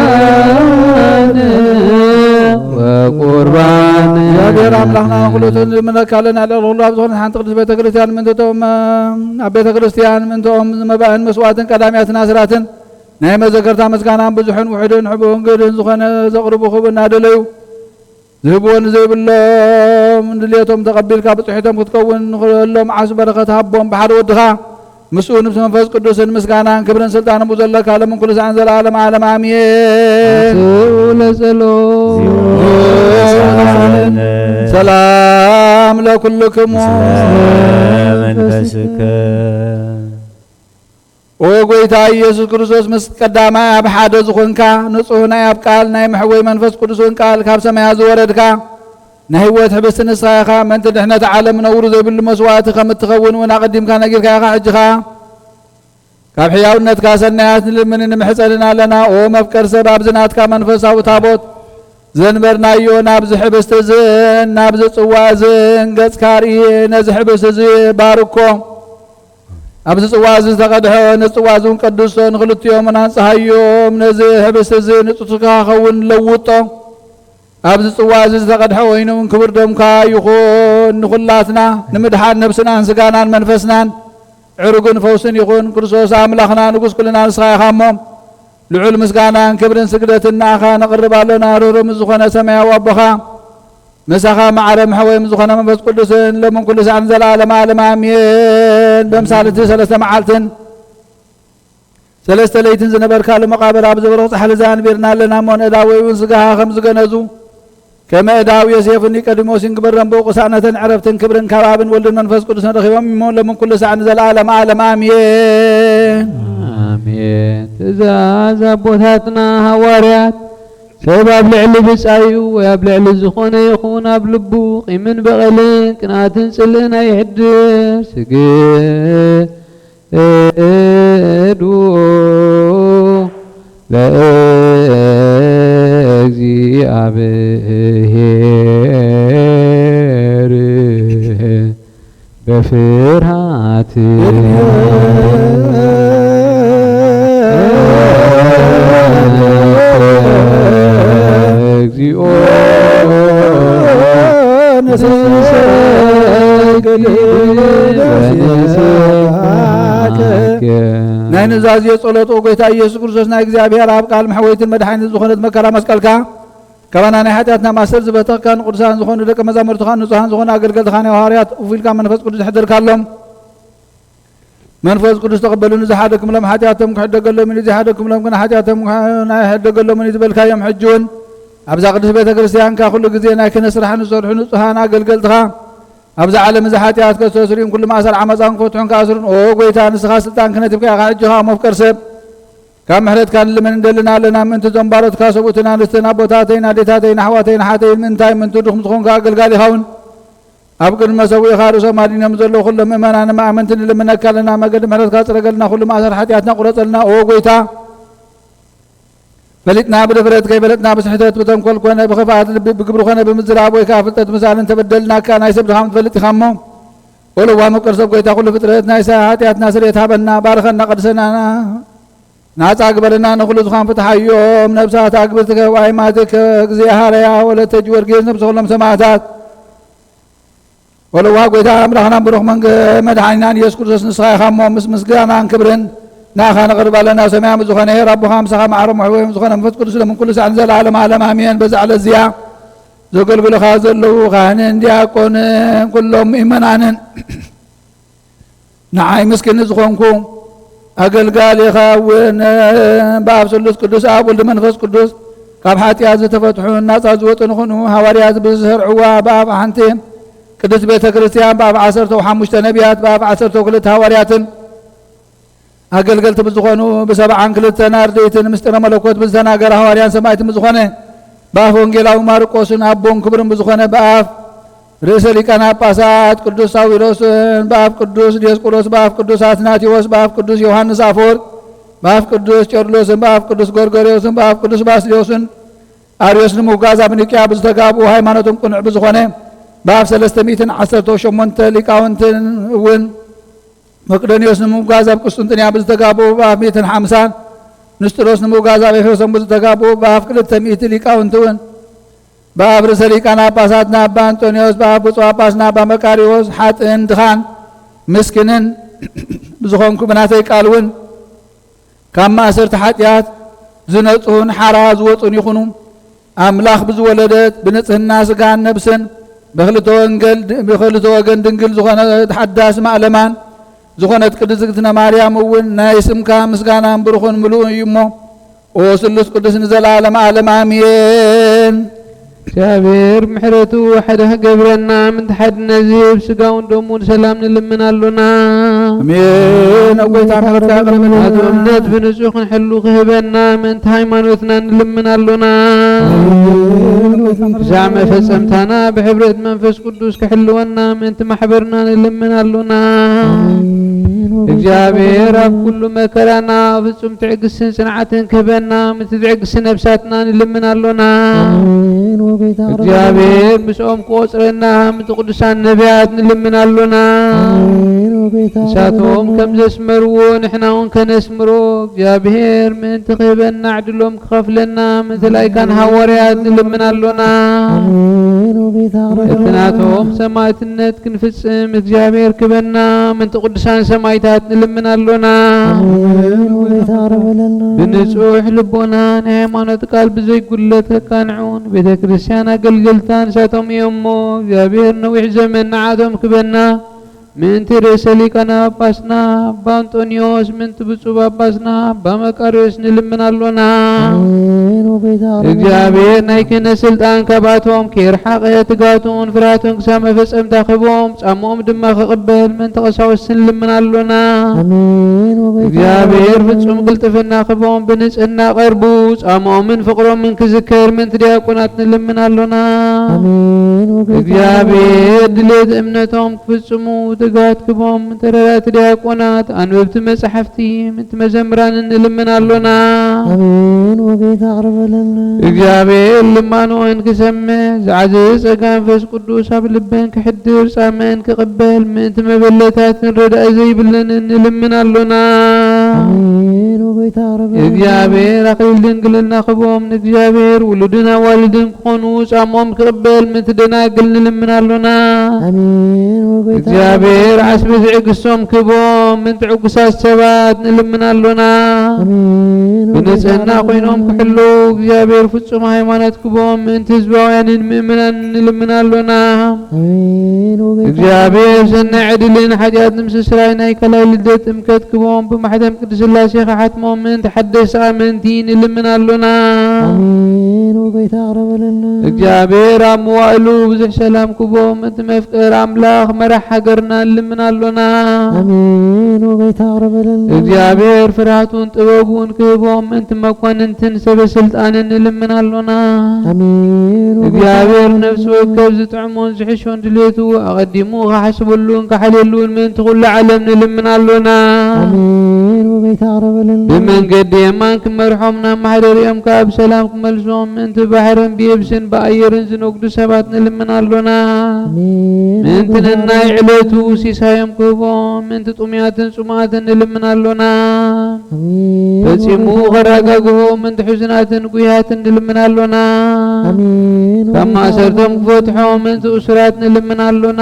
መባእነ ወቁርባነ። እግዚኣብሔር ኣምላኽና ኩሉ ንልምነካ ኣለና። ልዕሊ ኩሉ ኣብ ዝኾነት ሓንቲ ቅድስት ቤተ ክርስቲያን ምእንትቶም ኣብ ቤተ ክርስቲያን ምእንትኦም መባእን መስዋዕትን ቀዳምያትን ኣስራትን ናይ መዘከርታ ምስጋናን ብዙሕን ውሑድን ሕቡእን ግህድን ዝኾነ ዘቕርቡ ክህቡ እናደለዩ ዝህብዎ ንዘይብሎም ንድልየቶም ተቐቢልካ ብፅሒቶም ክትከውን ንኽእለሎም ዓሱ በረኸት ሃቦም። ብሓደ ወድኻ ምስኡ ምስ መንፈስ ቅዱስን ምስጋናን ክብርን ስልጣንን ብኡ ዘለካ ሎምን ኩሉ ሰዓን ዘለዓለም ዓለም ኣሜን። ኣስኡ ለጸሎት። ሰላም ለኩልክሙ። ምስለ መንፈስከ። ኦ ጎይታ ኢየሱስ ክርስቶስ፣ ምስ ቀዳማይ ኣብ ሓደ ዝኾንካ፣ ንጹህ ናይ ኣብ ቃል፣ ናይ መሕወይ መንፈስ ቅዱስ እውን ቃል ካብ ሰማያት ዝወረድካ፣ ናይ ህይወት ሕብስቲ ንስኻ ኢኻ። ምእንቲ ድሕነት ዓለም ነውሪ ዘይብሉ መስዋዕቲ ከም እትኸውን እውን ኣቐዲምካ ነጊርካ ኢኻ። ሕጂ ኸኣ ካብ ሕያውነትካ ሰናያት ንልምንን ንምሕጸንን ኣለና። ኦ መፍቀር ሰብ፣ ኣብዚ ናትካ መንፈሳዊ ታቦት ዘንበርናዮ፣ ናብዚ ሕብስቲ እዝን ናብዚ ጽዋ እዝን ገጽካ ርኢ። ነዚ ሕብስቲ እዚ ባርኮ። ኣብዚ ጽዋ እዚ ዝተቐድሐ፣ ነዚ ጽዋ እዚ እውን ቀድሶ፣ ንኽልቲኦም እውን ኣንጽሃዮም። ነዚ ሕብስቲ እዚ ንጽቱካ ክኸውን ለውጦ። ኣብዚ ጽዋ እዚ ዝተቐድሐ ወይኒ እውን ክቡር ደምካ ይኹን። ንኹላትና ንምድሓን ነብስናን ስጋናን መንፈስናን ዕሩግን ፈውስን ይኹን። ክርስቶስ ኣምላኽና ንጉስ ኩልና ንስኻ ኢኻ እሞ፣ ልዑል ምስጋናን ክብርን ስግደትን ንኣኻ ነቕርብ ኣሎና። ርህሩህ ምስ ዝኾነ ሰማያዊ ኣቦኻ፣ ምሳኻ ማዕረ መሕወይ ምስ ዝኾነ መንፈስ ቅዱስን፣ ሎምን ኩሉ ሳዕ ንዘለዓለመ ዓለም ኣሜን። በምሳል እቲ ሰለስተ መዓልትን ሰለስተ ለይትን ዝነበርካሉ መቓብር፣ ኣብ ዘብሩኽ ጻሕሊ እዚ ኣንቢርና ኣለና እሞ፣ ንእዳወይ እውን ስጋኻ ከም ዝገነዙ፣ ከመ እዳው ዮሴፍን ኒቆዲሞስን ግበረን። ብእኡ ቅሳነትን ዕረፍትን ክብርን ካብ ኣብን ወልድን መንፈስ ቅዱስን ረኺቦም እሞ፣ ሎምን ኩሉ ሳዕ ንዘለዓለም ዓለም ኣሜን። ኣሜን። ትእዛዝ ኣቦታትና ሃዋርያት፣ ሰብ ኣብ ልዕሊ ብጻዩ ወይ ኣብ ልዕሊ ዝኾነ ይኹን ኣብ ልቡ ቂምን በቐልን ቅንኣትን ጽልእን ኣይሕድር። ስግዱ ለእግዚኣብሔር በፍርሃት። እግዚኦ ንሰግድ ወንስብሐከ። ናይ ኑዛዜ ጸሎት። ኦ ጎይታ ኢየሱስ ክርስቶስ፣ ናይ እግዚኣብሔር ኣብ ቃል መሕወይትን መድሓኒትን ዝኾነት መከራ መስቀልካ፣ ካባና ናይ ሓጢኣትና ማሰር ዝበተኽካ፣ ንቅዱሳን ዝኾኑ ደቀ መዛሙርትኻን ንጹሃን ዝኾኑ ኣገልገልትኻ ናይ ሃዋርያት እፉ ኢልካ መንፈስ ቅዱስ ዘሕደርካሎም፣ መንፈስ ቅዱስ ተቐበሉ። ንዝሓደክምሎም ሓጢኣቶም ክሕደገሎም እዩ፣ ዘይሓደክምሎም ግን ሓጢኣቶም ኣይሕደገሎምን እዩ ዝበልካዮም፣ ሕጂ እውን ኣብዛ ቅድስት ቤተ ክርስቲያንካ ኩሉ ግዜ ናይ ክህነት ስራሕ ንዝሰርሑ ንጹሃን ኣገልገልትኻ፣ ኣብዚ ዓለም እዚ ሓጢኣት ከስተስርዩን ኩሉ ማእሰር ዓመፃን ክፈትሑን ክኣስሩን፣ ኦ ጎይታ፣ ንስኻ ስልጣን ክህነት ሂብካ ኢኻ። ሕጂ ኸኣ መፍቀር ሰብ፣ ካብ ምሕረትካ ንልምን እንደልን ኣለና። ምእንቲ እዞም ባሮትካ ሰብኡትን ኣንስትን፣ ኣቦታተይን ኣዴታተይን ኣሕዋተይን ኣሓተይን፣ ምእንታይ ምእንቲ ድኹም ዝኾንካ ኣገልጋሊኻ እውን ኣብ ቅድሚ መሰውኢኻ ርእሶም ኣድኒኖም ዘለዉ ኩሎም ምእመናን ኣመንቲ ንልምነካ ኣለና። መገዲ ምሕረትካ ጽረገልና፣ ኩሉ ማእሰር ሓጢኣትና ቁረጸልና። ኦ ጎይታ፣ ፈሊጥና ብድፍረት፣ ከይፈለጥና ብስሕተት፣ ብተንኮል ኮነ ብኽፍኣት ልቢ፣ ብግብሪ ኮነ ብምዝራብ ወይ ከኣ ፍልጠት ምሳል እንተበደልናካ፣ ናይ ሰብ ድኻም ትፈልጥ ኢኻ እሞ፣ ኦ ለዋህ መፍቀር ሰብ፣ ጎይታ ኩሉ ፍጥረት፣ ናይ ሓጢኣትና ስርየት ሃበና፣ ባርኸና፣ ቀድሰና፣ ናጻ ግበረና፣ ንኹሉ ዝኻን ፍትሓዮም። ነብሳት ኣግብርትከ ወኣይማትከ፣ እግዚኣብሃርያ ወለተ ጊዮርጊስ፣ ነብሲ ኩሎም ሰማዕታት፣ ወለዋ ጎይታ ኣምላኽናን ብሩኽ መንገ-፣ መድሓኒናን ኢየሱስ ክርስቶስ ንስኻ ኢኻ እሞ፣ ምስ ምስጋናን ክብርን ንኣኻ ነቕርብ ኣለና። ሰማያዊ ዝኾነ ኄር ኣቦኻ፣ ምሳኻ ማዕረ መሕወዮም ዝኾነ መንፈስ ቅዱስ፣ ሎምን ኩሉ ሳዕ ንዘለዓለም ዓለም ኣሜን። በዛ ዕለት እዚኣ ዘገልግሉኻ ዘለዉ ካህንን ዲያቆንን ኩሎም ምእመናንን ንዓይ ምስኪን ዝኾንኩ ኣገልጋሊኻ እውን ብኣብ ስሉስ ቅዱስ ኣብ ወልድ መንፈስ ቅዱስ ካብ ሓጢኣት ዝተፈትሑ ናጻ ዝወጡ ንኹኑ። ሃዋርያት ብዝሰርዕዋ ብኣብ ሓንቲ ቅድስት ቤተ ክርስቲያን ብኣብ ዓሰርተ ሓሙሽተ ነቢያት ብኣብ ዓሰርተ ክልተ ሃዋርያትን ኣገልገልቲ ብዝኾኑ ብሰብዓን ክልተን ኣርድእትን ምስጢረ መለኮት ብዝተናገረ ሃዋርያን ሰማዕትን ብዝኾነ ብኣፍ ወንጌላዊ ማርቆስን ኣቦን ክቡርን ብዝኾነ ብኣፍ ርእሰ ሊቃነ ጳጳሳት ቅዱስ ሳዊሮስን ብኣፍ ቅዱስ ዲዮስቆሮስ ብኣፍ ቅዱስ ኣትናቴዎስ ብኣፍ ቅዱስ ዮሃንስ ኣፈወርቅ ብኣፍ ቅዱስ ቄርሎስን ብኣፍ ቅዱስ ጎርጎርዮስን ብኣፍ ቅዱስ ባስልዮስን ኣርዮስ ንምውጋዝ ኣብ ኒቅያ ብዝተጋብኡ ሃይማኖቶም ቅኑዕ ብዝኾነ ብኣፍ ሰለስተ ሚእትን ዓሰርተ ሸሞንተ ሊቃውንትን እውን መቅዶንዮስ ንምውጋዝ ኣብ ቁስጥንጥንያ ብዝተጋብኡ ብኣፍ ሚእትን ሓምሳን፣ ንስጥሮስ ንምውጋዝ ኣብ ኤፌሶን ብዝተጋብኡ ብኣፍ ክልተ ሚእቲ ሊቃውንቲ እውን፣ ብኣፍ ርእሰ ሊቃነ ጳጳሳትና ኣባ ኣንጦንዮስ፣ ብኣፍ ብፁዕ ጳጳስና ኣባ መቃሪዎስ፣ ሓጥእን ድኻን ምስኪንን ብዝኾንኩ ብናተይ ቃል እውን ካብ ማእሰርቲ ሓጢኣት ዝነጽሁን ሓራ ዝወጹን ይኹኑ። ኣምላኽ ብዝወለደት ብንጽህና ስጋን ነብስን ብኽልተ ወንገል፣ ብኽልተ ወገን ድንግል ዝኾነት ሓዳስ ማእለማን ዝኾነት ቅድስት እግዝእትነ ማርያም እውን ናይ ስምካ ምስጋናን ብሩኽን ምሉእ እዩ እሞ፣ ኦ ስሉስ ቅዱስ ንዘለዓለም ዓለም ኣሜን። እግዚኣብሔር ምሕረቱ ሓደ ክገብረና፣ ምእንቲ ሓድነት ዝህብ ስጋውን ደሙን ሰላም ንልምን ኣሎና። ኣሜን። ኣብ ጎይታ ምሕረትካ ይቕረ በለና። ናቱ እምነት ብንጹህ ክንሕሉ ክህበና፣ ምእንቲ ሃይማኖትና ንልምን ኣሎና። ኣሜን። ኣብ ጎይታ ምሕረትካ ክሳዕ መፈጸምታና ብሕብረት መንፈስ ቅዱስ ክሕልወና፣ ምእንቲ ማሕበርና ንልምን ኣሎና። ኣሜን። እግዚኣብሔር ኣብ ኩሉ መከራና ፍጹም ትዕግስትን ጽንዓትን ክህበና፣ ምእንቲ ትዕግስቲ ነብሳትና ንልምን ኣሎና። ኣሜን። ወጎይታ ኣቕርበልና። እግዚኣብሔር ምስኦም ክቆጽረና፣ ምእንቲ ቅዱሳን ነቢያት ንልምን ኣሎና። ኣሜን። ወጎይታ ንሳቶም ኣቕርበልና። ከም ዘስመርዎ ንሕና እውን ከነስምሮ፣ እግዚኣብሔር ምእንቲ ክህበና ዕድሎም ክኸፍለና፣ ምእንቲ ላይካን ሃዋርያት ንልምን ኣሎና። ኣሜን። ወጎይታ እቲ ኣቕርበልና። ናቶም ሰማዕትነት ክንፍጽም እግዚኣብሔር ክበና፣ ምእንቲ ቅዱሳን ሰማይታት ንልምን ኣሎና። ኣሜን። ወጎይታ ኣቕርበለና። ብንጹሕ ልቦና ናይ ሃይማኖት ቃል ብዘይጉድለት ከቃንዑን ቤተ ክርስቲያን ኣገልገልታ ንሳቶም እዮም እሞ፣ እግዚኣብሔር ነዊሕ ዘመን ንዓቶም ክበና፣ ምእንቲ ርእሰ ሊቃነ ጳጳስና ኣባ ኣንጦንዮስ፣ ምእንቲ ብፁዕ ጳጳስና ኣባ መቃርዮስ ንልምን ኣሎና። ኣሜን። ወጎይታ ኣቕርበለና። እግዚኣብሔር ናይ ክህነት ስልጣን ካብኣቶም ከይርሓቐ፣ ትጋቱን ፍርሃቱን ክሳብ መፈጸምታ ክህቦም፣ ጻምኦም ድማ ክቕበል ምእንቲ ቀሳውስቲ ንልምን ኣሎና። ኣሜን። ወጎይታ እግዚኣብሔር ኣቕርበለና። ፍጹም ቅልጥፍና ክህቦም፣ ብንጽህና ቀርቡ፣ ጻምኦምን ፍቕሮምን ክዝከር ምእንቲ ዲያቆናት ንልምን ኣሎና። ኣሜን። ወጎይታ እግዚኣብሔር ኣቕርበለና። ድሌት እምነቶም ክፍጽሙ ትግሃት ክቦም፣ ተረዳእቲ ዲያቆናት፣ ኣንበብቲ መጻሕፍቲ፣ ምእንቲ መዘምራን ንልምን ኣሎና። ኣሜን። ወጎይታ ኣቕርበለና። እግዚኣብሔር ልማኖአን ክሰምዕ፣ ዝዓዘዘ ጸጋ መንፈስ ቅዱስ ኣብ ልበን ክሕድር፣ ጻመአን ክቕበል፣ ምእንቲ መበለታትን ረዳኢ ዘይብለንን ንልምን ኣሎና። ኣሜን። ወጎይታ ኣቕርበለና። እግዚኣብሔር ኣኽሊል ድንግልና ክቦም፣ ንእግዚኣብሔር ውሉድን ኣዋልድን ክኾኑ ጻምኦም ክቕበል ምእንቲ ደናግል ንልምን ኣሎና። ኣሜን። ወጎይታ እግዚኣብሔር ዓስቢ ትዕግስቶም ክቦም ምእንቲ ዕጉሳት ሰባት ንልምን ኣሎና። ኣሜን። ወጎይታ ብንጽህና ኮይኖም ክሕልዉ እግዚኣብሔር ፍጹም ሃይማኖት ክቦም ምእንቲ ህዝባውያንን ምእመናንን ንልምን ኣሎና። ኣሜን። ወጎይታ እግዚኣብሔር ሰናይ ዕድልን ሓጢኣት ንምስስራይ ናይ ካልኣይ ልደት ጥምቀት ክቦም ብማሕተም ቅድስት ሥላሴ ክሓትሞም ምእንቲ ሓደስቲ ኣመንቲ ንልምን ኣሎና። ኣሜን። ወጎይታ ኣቕርበለና። እግዚኣብሔር ኣብ መዋእሉ ብዙሕ ሰላም ክቦም ምእንቲ መፍቀር ኣምላኽ መራሕ ሃገርና ንልምን ኣሎና። ኣሜን። ወጎይታ ኣቕርበለና። እግዚኣብሔር ፍርሃቱን ጥበቡን ክህቦም ምእንቲ መኳንንትን ሰበ ስልጣንን ንልምን ኣሎና። ኣሜን። ወጎይታ እግዚኣብሔር ኣቕርበለና። ነፍሲ ወከፍ ዝጥዕሞን ዝሕሾን ድሌቱ ኣቐዲሙ ክሓስበሉን ክሓልየሉን ምእንቲ ኩሉ ዓለም ንልምን ኣሎና። ኣሜን። ወጎይታ ኣቕርበለና። ብመንገዲ የማን ክመርሖም ናብ ማሕደሪኦም ከኣ ብሰላም ክመልሶም ምእንቲ ባሕርን ብየብስን ብኣየርን ዝነግዱ ሰባት ንልምን ኣሎና። ኣሜን። ምእንቲ ወጎይታ ነናይ ኣቕርበለና። ዕለቱ ሲሳዮም ክህቦም ምእንቲ ጥሙያትን ጽሙኣትን ንልምን ኣሎና። ኣሜን። ፈጺሙ ወጎይታ ከረጋግሆ ምእንቲ ሕዙናትን ጉያትን ንልምን ኣሎና። ኣሜን ካብ ወጎይታ ማእሰርቶም ኣቕርበለና። ክፈትሖ ምእንቲ እሱራት ንልምን ኣሎና።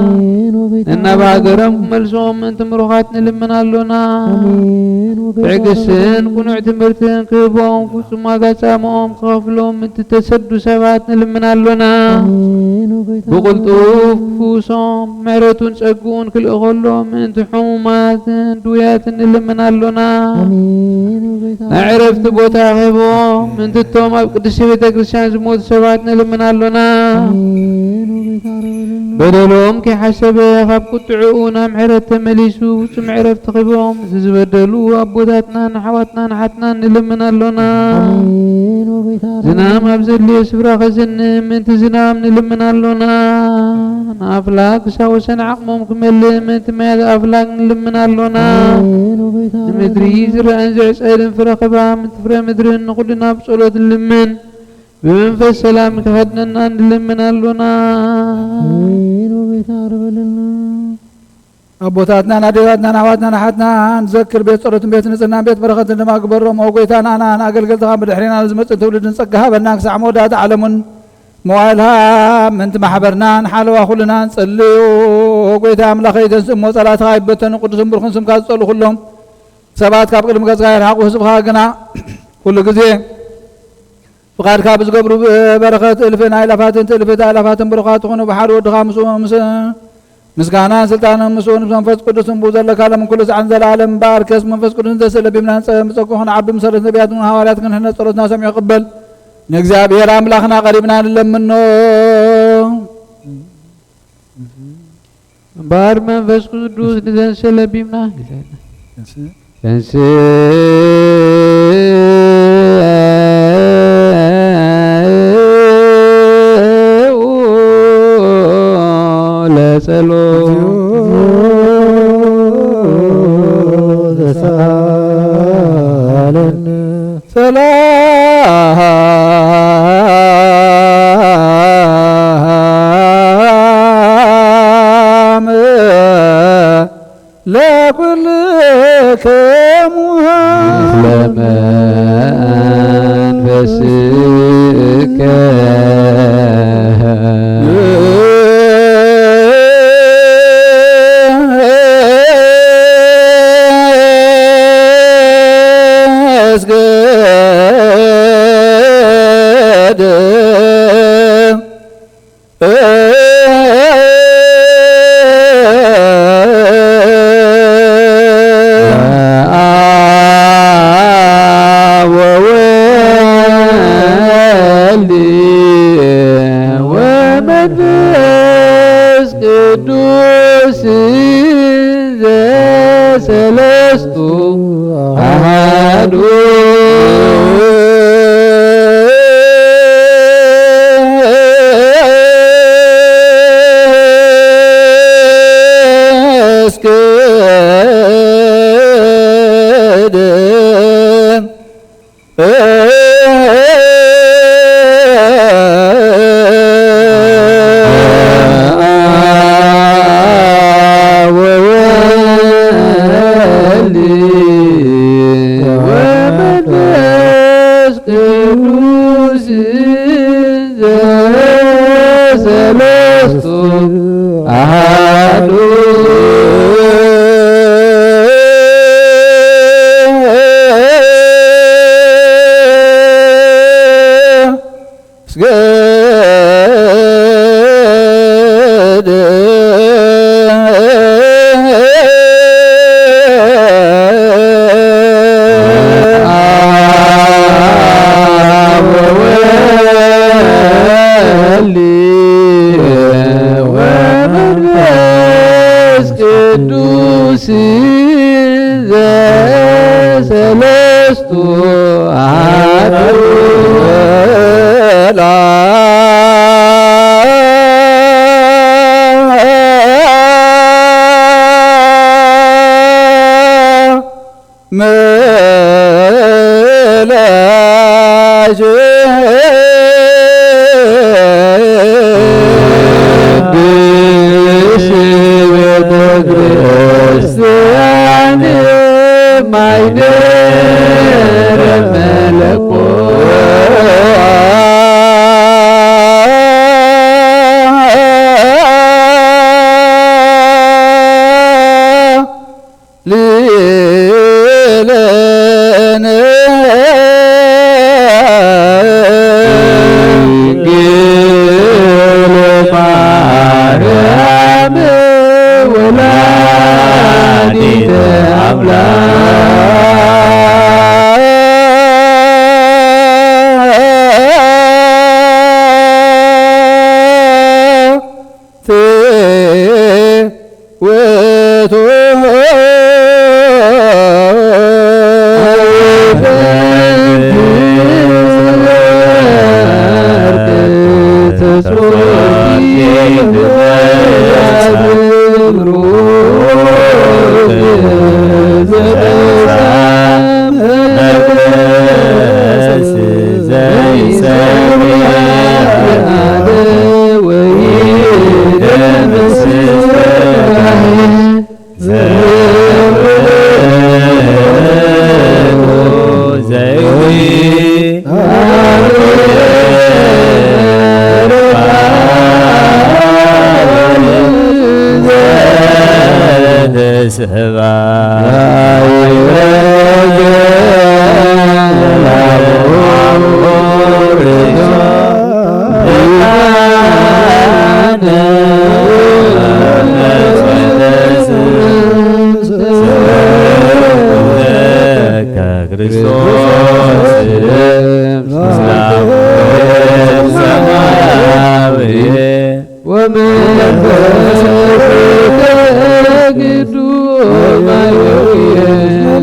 ኣሜን ወጎይታ ነናብ ኣቕርበለና። ሃገሮም ክመልሶም ምእንቲ ምሩኻት ንልምን ኣሎና። ኣሜን ወጎይታ ትዕግስትን ኣቕርበለና። ቅኑዕ ትምህርትን ክህቦም ፍጹም ዋጋ ጻምኦም ክኸፍሎም ምእንቲ ተሰዱ ሰባት ንልምን ኣሎና። ኣሜን ወጎይታ ብቕልጡፍ ኣቕርበለና። ክፍውሶም ምሕረቱን ጸግኡን ክልእኸሎም ምእንቲ ሕሙማትን ድውያትን ንልምን ኣሎና። ኣሜን ወጎይታ ናይ ዕረፍቲ ኣቕርበለና። ቦታ ክህቦም ምእንቲ እቶም ኣብ ቅድስቲ ቤተ ክርስቲያን ዝሞቱ ሰባት ንልምን ኣሎና። ኣሜን ወጎይታ ኣቕርበለና። በደሎም ከይሓሰበ ካብ ቁጥዕኡ ናብ ምሕረት ተመሊሱ ፍጹም ዕረፍቲ ክህቦም እቲ ዝበደሉ ኣቦታትናን ኣሕዋትናን ሓትናን ንልምን ኣሎና። ኣሜን ወጎይታ ዝናም ኣቕርበለና። ኣብ ዘድልዮ ስፍራ ከዝንም ምእንቲ ዝናም ንልምን ኣሎና። ንኣፍላግ ክሳብ ወሰን ዓቕሞም ክመልእ ምእንቲ ማያት ኣፍላግ ንልምን ኣሎና። ኣሜን ወጎይታ ንምድሪ ኣቕርበለና። ዝረአን ዝዕጸድን ፍረ ክባ ምእንቲ ፍረ ምድርን ንኹልና ብጸሎት ንልምን። ብመንፈስ ሰላም ክኸድነና ንልምን ኣሎና። ኣሜን ወጎይታ ኣቕርበለና። ኣቦታትናን ኣዴታትናን ኣሕዋትናን ኣሓትናን ዘክር፣ ቤት ጸሎትን ቤት ንጽህናን ቤት በረኸትን ድማ ግበሮም። ኦ ጎይታና፣ ንኣና ንኣገልገልትኻ ብድሕሬና ንዝመጽእ ትውልድን ጸጋ ሃበና፣ ክሳዕ መወዳእታ ዓለሙን መዋእልሃ ምእንቲ ማሕበርናን ሓለዋ ኩልና ንጸልዩ። ኦ ጎይታ ኣምላኸይ፣ ተንስእ እሞ ጸላእትኻ ይበተኑ፣ ቅዱስን ብሩኽን ስምካ ዝጸልኡ ኩሎም ሰባት ካብ ቅድሚ ገጽካ ይርሓቑ። ህዝብኻ ግና ኩሉ ግዜ ፍቓድካ ብዝገብሩ በረኸት እልፍን ኣእላፋትን ትእልፍት ኣእላፋትን ብሩኻት ትኹኑ። ብሓደ ወድኻ ምስ፣ ምስ፣ ምስጋናን ስልጣንን ምስኡ ምስ መንፈስ ቅዱስን ብኡ ዘለካ ሎምን ኩሉ ሰዓትን ዘለዓለም እምበኣርከስ መንፈስ ቅዱስን ዘስእ ለቢብና ንጸ-፣ ብጸግኡ ክንዓቢ ምስ ሰለት ነቢያትን ሃዋርያት ክንሕነጽ ጸሎትና ሰሚዑ ይቕበል። ንእግዚኣብሔር ኣምላኽና ቀሪብና ንለምኖ። እምበኣር መንፈስ ቅዱስ ንዘንሰ ለቢምና ዘንስኡ ለጸሎት ተሳለነ። ሰላም ለኩልክሙ ምስለ መንፈስከ። ወመንፈስ ቅዱስ ዘሰለስቱ ኣሃዱ። ቅዱስ ዘሰለስቱ ኣሐዱ።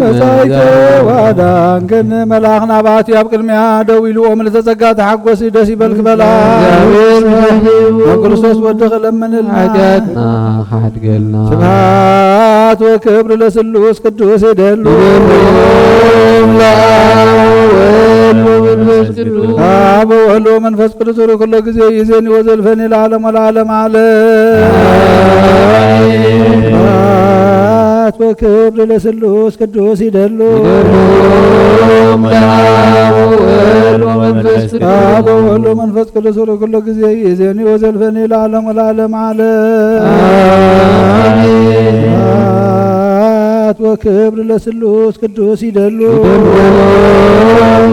መጻኢተ ዋዳንግን መልኣኽ ናባቲ ኣብ ቅድሚያ ደው ኢሉ፣ ኦም ልተጸጋ ተሓጎሲ ደስ ይበልክ በላ። ኣብ ክርስቶስ ወድኺ ለምንልና። ሓጢኣትና ሓድገልና። ስብሐት ወክብር ለስሉስ ቅዱስ ይደሉ። ይደሉ ለአብ ወወልድ ወመንፈስ ቅዱስ። አብ ወወልድ ወመንፈስ ቅዱስ ሩክ ኩሎ ጊዜ ይዜኒ ወዘልፈኒ ለዓለም ወለዓለም ዓለም። አሜን። ስብሐት ወክብር ለስሉስ ቅዱስ ይደሉ። ይደሉ ለአብ ወወልድ ወመንፈስ ቅዱስ። አብ ወወልድ ወመንፈስ ቅዱስ ሩክ ኩሎ ጊዜ ይዜኒ ወዘልፈኒ ለዓለም ወለዓለም ዓለም። አሜን። ስብሐት ወክብር ለስሉስ ቅዱስ ይደሉ። ይደሉ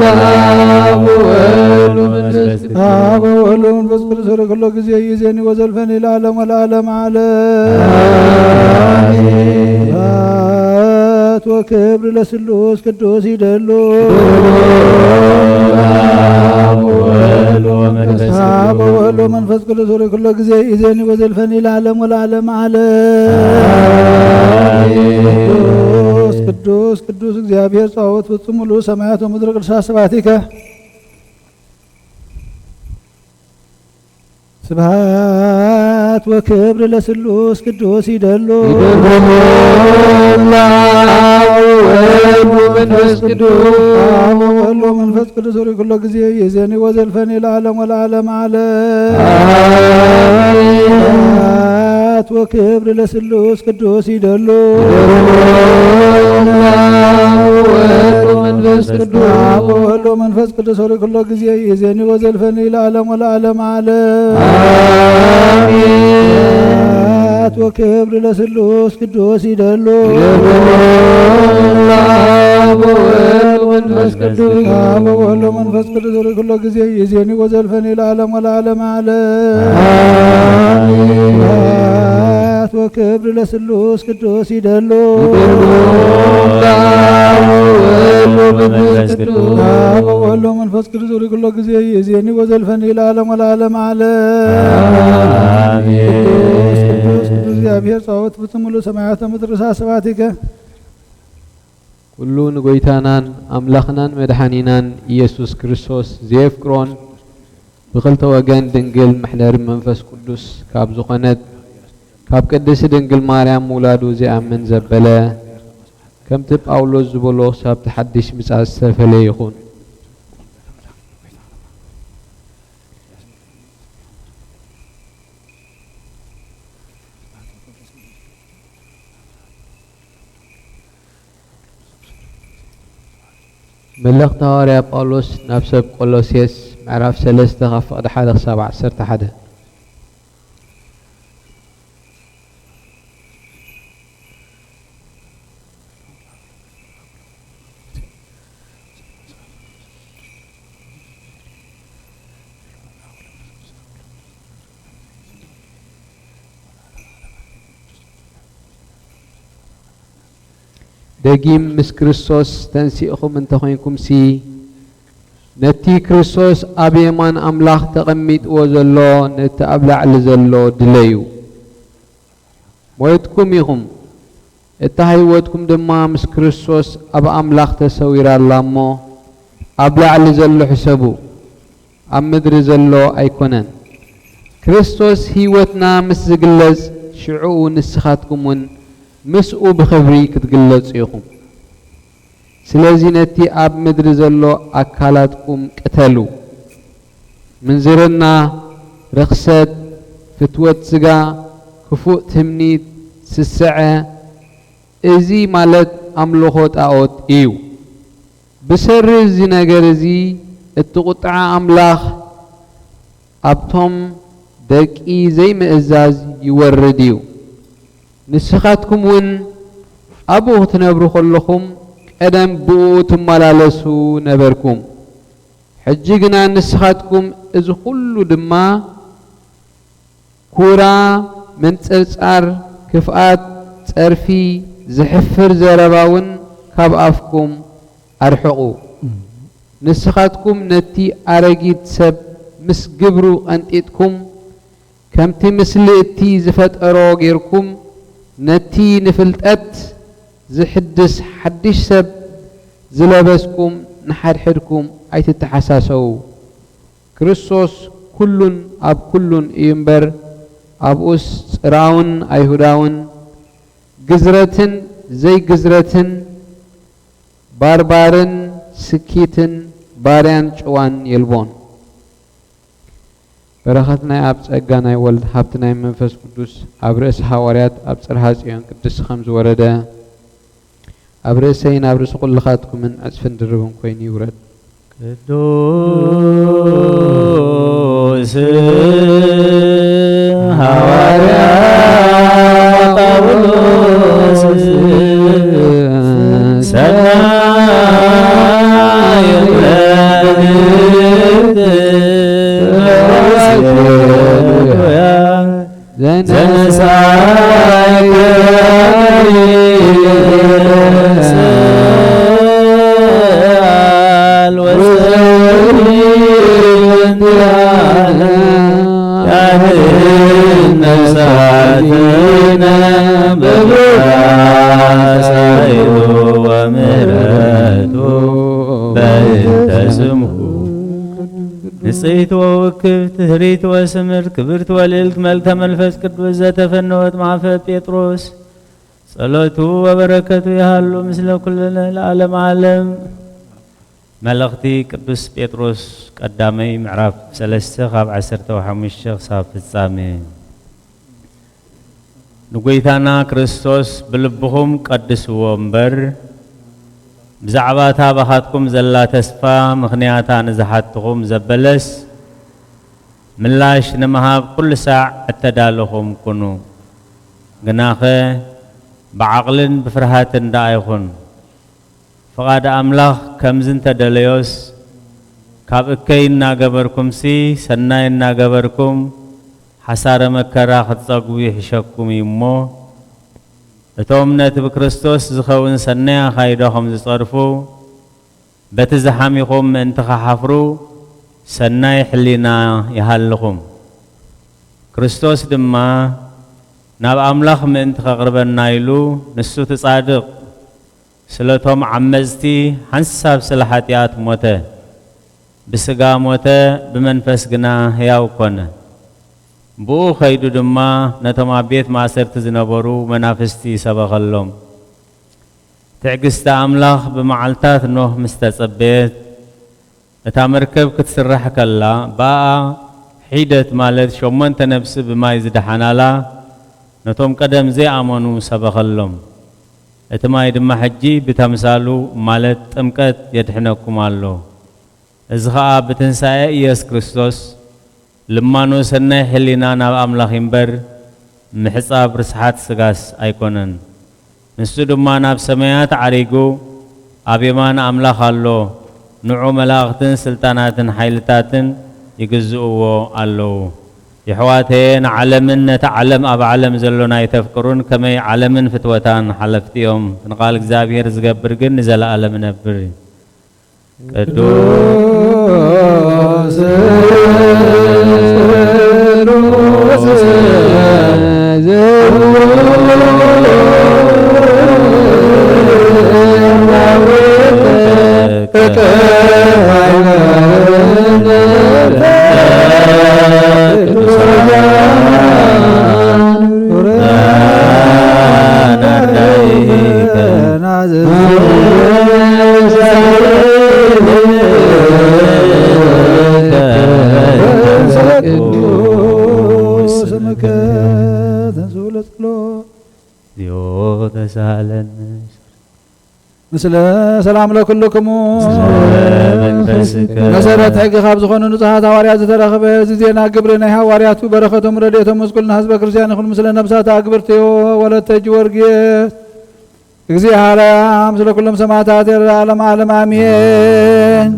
ለአብ ወወልድ ወመንፈስ ቅዱስ። አብ ወወልድ ወመንፈስ ቅዱስ ሩክ ኩሎ ጊዜ ይዜኒ ወዘልፈኒ ለዓለም ወለዓለም ዓለም። አሜን። ስብሐት ወክብር ለስሉስ ቅዱስ ይደሉ። ይደሉ ለአብ ወወልድ ወመንፈስ አብ ቅዱስ። ወወልድ ወመንፈስ ቅዱስ ሩክ ኩሎ ጊዜ ይዜኒ ወዘልፈኒ ለዓለም ወለዓለም ዓለም። አሜን። ቅዱስ ቅዱስ ቅዱስ እግዚአብሔር ጸባኦት ፍጹም ሙሉ ሰማያት ወምድር ቅዱሳት ስብሐቲከ። ስብሐት ወክብር ለስሉስ ቅዱስ ይደሉ። ይደሉ ለአብ ወወልድ ወመንፈስ ቅዱስ። አብ ወወልድ ወመንፈስ ቅዱስ ሩክ ኩሎ ጊዜ ይዜኒ ወዘልፈኒ ለዓለም ወለዓለም ዓለም። አሜን። ስብሐት ወክብር ለስሉስ ቅዱስ ይደሉ። ይደሉ ለአብ ወወልድ ወመንፈስ ቅዱስ። አብ ወወልድ ወመንፈስ ቅዱስ ሩክ ኩሎ ጊዜ ይዜኒ ወዘልፈኒ ለዓለም ወለዓለም ዓለም። አሜን። ስብሐት ወክብር ለስሉስ ቅዱስ ይደሉ። ይደሉ ለአብ ወወልድ ወመንፈስ ቅዱስ። አብ ወወልድ ወመንፈስ ቅዱስ ሩክ ኩሎ ጊዜ ይዜኒ ወዘልፈኒ ለዓለም ወለዓለም ዓለም። አሜን። ስብሐት ወክብር ለስሉስ ቅዱስ ይደሉ። ይደሉ ለአብ ወወልድ ወመንፈስ ቅዱስ። አብ ወወልድ ወመንፈስ ቅዱስ ሩክ ኩሎ ጊዜ ይዜኒ ወዘልፈኒ ለዓለም ወለዓለም ዓለም። አሜን። ቅዱስ ቅዱስ ቅዱስ እግዚአብሔር ጸባኦት ፍጹም ሙሉ ሰማያት ወምድር ቅዱሳት ስብሐቲከ። ኩሉ ንጎይታናን ኣምላኽናን መድሓኒናን ኢየሱስ ክርስቶስ ዘየፍቅሮን ብኽልተ ወገን ድንግል መሕደሪ መንፈስ ቅዱስ ካብ ዝኾነት ካብ ቅድስቲ ድንግል ማርያም ምውላዱ ዘይኣምን ዘበለ፣ ከምቲ ጳውሎስ ዝበሎ፣ ክሳብ እቲ ሓድሽ ምጽኣት ዝተፈልየ ይኹን። መልእኽቲ ሃዋርያ ጳውሎስ ናብ ሰብ ቆሎሴስ፣ ምዕራፍ ሰለስተ፣ ካብ ፍቕዲ ሓደ ክሳብ ዓሰርተ ሓደ። ደጊም ምስ ክርስቶስ ተንሲእኹም እንተኾይንኩምሲ፣ ነቲ ክርስቶስ ኣብ የማን ኣምላኽ ተቐሚጥዎ ዘሎ፣ ነቲ ኣብ ላዕሊ ዘሎ ድለዩ። ሞይትኩም ኢኹም፣ እታ ህይወትኩም ድማ ምስ ክርስቶስ ኣብ ኣምላኽ ተሰዊራ ኣላ እሞ፣ ኣብ ላዕሊ ዘሎ ሕሰቡ፣ ኣብ ምድሪ ዘሎ ኣይኮነን። ክርስቶስ ህይወትና ምስ ዝግለጽ፣ ሽዑኡ ንስኻትኩም እውን ምስኡ ብኽብሪ ክትግለጹ ኢኹም። ስለዚ ነቲ ኣብ ምድሪ ዘሎ ኣካላትኩም ቅተሉ። ምንዝርና፣ ርኽሰት፣ ፍትወት ስጋ፣ ክፉእ ትምኒት፣ ስስዐ፣ እዚ ማለት ኣምልኾ ጣኦት እዩ። ብሰሪ እዚ ነገር እዚ እቲ ቁጥዓ ኣምላኽ ኣብቶም ደቂ ዘይምእዛዝ ይወርድ እዩ። ንስኻትኩም እውን ኣብኡ ክትነብሩ ከለኹም ቀደም ብእኡ ትመላለሱ ነበርኩም። ሕጂ ግና ንስኻትኩም እዚ ኩሉ ድማ ኩራ፣ ምንጽርጻር፣ ክፍኣት፣ ጸርፊ፣ ዝሕፍር ዘረባ እውን ካብ ኣፍኩም ኣርሕቑ። ንስኻትኩም ነቲ ኣረጊት ሰብ ምስ ግብሩ ቀንጢጥኩም፣ ከምቲ ምስሊ እቲ ዝፈጠሮ ጌርኩም፣ ነቲ ንፍልጠት ዝሕድስ ሓድሽ ሰብ ዝለበስኩም ንሓድሕድኩም ኣይትተሓሳሰዉ። ክርስቶስ ኩሉን ኣብ ኩሉን እዩ እምበር፣ ኣብኡስ ጽራውን ኣይሁዳውን፣ ግዝረትን ዘይግዝረትን፣ ባርባርን ስኪትን፣ ባርያን ጭዋን የልቦን። በረኸት ናይ ኣብ ጸጋ ናይ ወልድ፣ ሃብቲ ናይ መንፈስ ቅዱስ ኣብ ርእሲ ሃዋርያት ኣብ ጽርሃ ጽዮን ቅድስቲ ከም ዝወረደ፣ ኣብ ርእሰይን ኣብ ርእሲ ኩልኻትኩምን ዕጽፍን ድርብን ኮይኑ ይውረድ። ቅዱስ ሃዋርያ ጳውሎስ ሰናይ መልእክት ዘነሳእከ ንጽሕቲ ወውክብቲ ህርይቲ ወስምርት ክብርቲ ወልዕልት መልክተ መንፈስ ቅዱስ ዘተፈነወት ማዕፈ ጴጥሮስ ጸሎቱ ወበረከቱ ይሃሉ ምስለ ኩልነ ለዓለም ዓለም። መልእኽቲ ቅዱስ ጴጥሮስ ቀዳመይ ምዕራፍ ሰለስተ ካብ ዓሰርተ ሓሙሽተ ክሳብ ፍጻሜ። ንጎይታና ክርስቶስ ብልብኹም ቀድስዎ እምበር፣ ብዛዕባ እታ ባኻትኩም ዘላ ተስፋ ምኽንያታ ንዝሓትኹም ዘበለስ ምላሽ ንምሃብ ኩሉ ሳዕ እተዳለኹም ኩኑ። ግናኸ ብዓቕልን ብፍርሃትን ደኣ ይኹን። ፍቓድ ኣምላኽ ከምዚ እንተደለዮስ፣ ካብ እከይ እናገበርኩምሲ ሰናይ እናገበርኩም ሓሳረ መከራ ክትጸግቡ ይሕሸኩም እዩ እሞ፣ እቶም ነቲ ብክርስቶስ ዝኸውን ሰናይ ኣኻይዳኹም ዝጸርፉ፣ በቲ ዝሓሚኹም ምእንቲ ኸሓፍሩ ሰናይ ሕሊና ይሃልኹም። ክርስቶስ ድማ ናብ ኣምላኽ ምእንቲ ኸቕርበና ኢሉ፣ ንሱ እቲ ጻድቕ፣ ስለቶም ዓመጽቲ ሓንሳብ ስለ ሓጢኣት ሞተ። ብስጋ ሞተ፣ ብመንፈስ ግና ህያው ኮነ። ብኡ ኸይዱ ድማ ነቶም ኣብ ቤት ማእሰርቲ ዝነበሩ መናፍስቲ ሰበኸሎም። ትዕግስቲ ኣምላኽ ብመዓልታት ኖህ ምስ ተጸበየት፣ እታ መርከብ ክትስራሕ ከላ፣ ብኣኣ ሒደት ማለት ሸሞንተ ነፍሲ ብማይ ዝደሓናላ፣ ነቶም ቀደም ዘይኣመኑ ሰበኸሎም። እቲ ማይ ድማ ሕጂ ብተምሳሉ ማለት ጥምቀት የድሕነኩም ኣሎ። እዚ ኸኣ ብትንሳኤ ኢየሱስ ክርስቶስ ልማኖ ሰናይ ሕሊና ናብ ኣምላኽ እምበር፣ ምሕጻብ ርስሓት ስጋስ ኣይኮነን። ንሱ ድማ ናብ ሰማያት ዓሪጉ ኣብ የማን ኣምላኽ ኣሎ። ንዑ መላእኽትን ስልጣናትን ሓይልታትን ይግዝእዎ ኣለዉ። የሕዋተየ፣ ንዓለምን ነቲ ዓለም ኣብ ዓለም ዘሎን ኣይተፍቅሩን፣ ከመይ ዓለምን ፍትወታን ሓለፍቲ እዮም። ንቓል እግዚኣብሔር ዝገብር ግን ንዘለኣለም ይነብር እዩ። ቅዱስ ምስለ ሰላም ለኩልክሙ። መሰረት ሕጊ ካብ ዝኾኑ ንጹሓት ሃዋርያት ዝተረኽበ እዚ ዜና ግብሪ ናይ ሃዋርያቱ በረኸቶም ረድኤቶም ምስ ኩልና ህዝበ ክርስቲያን ይኹን። ምስለ ነብሳት ኣግብርትዮ ወለተ ጊዮርጊስ እግዚኣብሔር ምስለ ኩሎም ሰማዕታት ለዓለም ዓለም ኣሜን።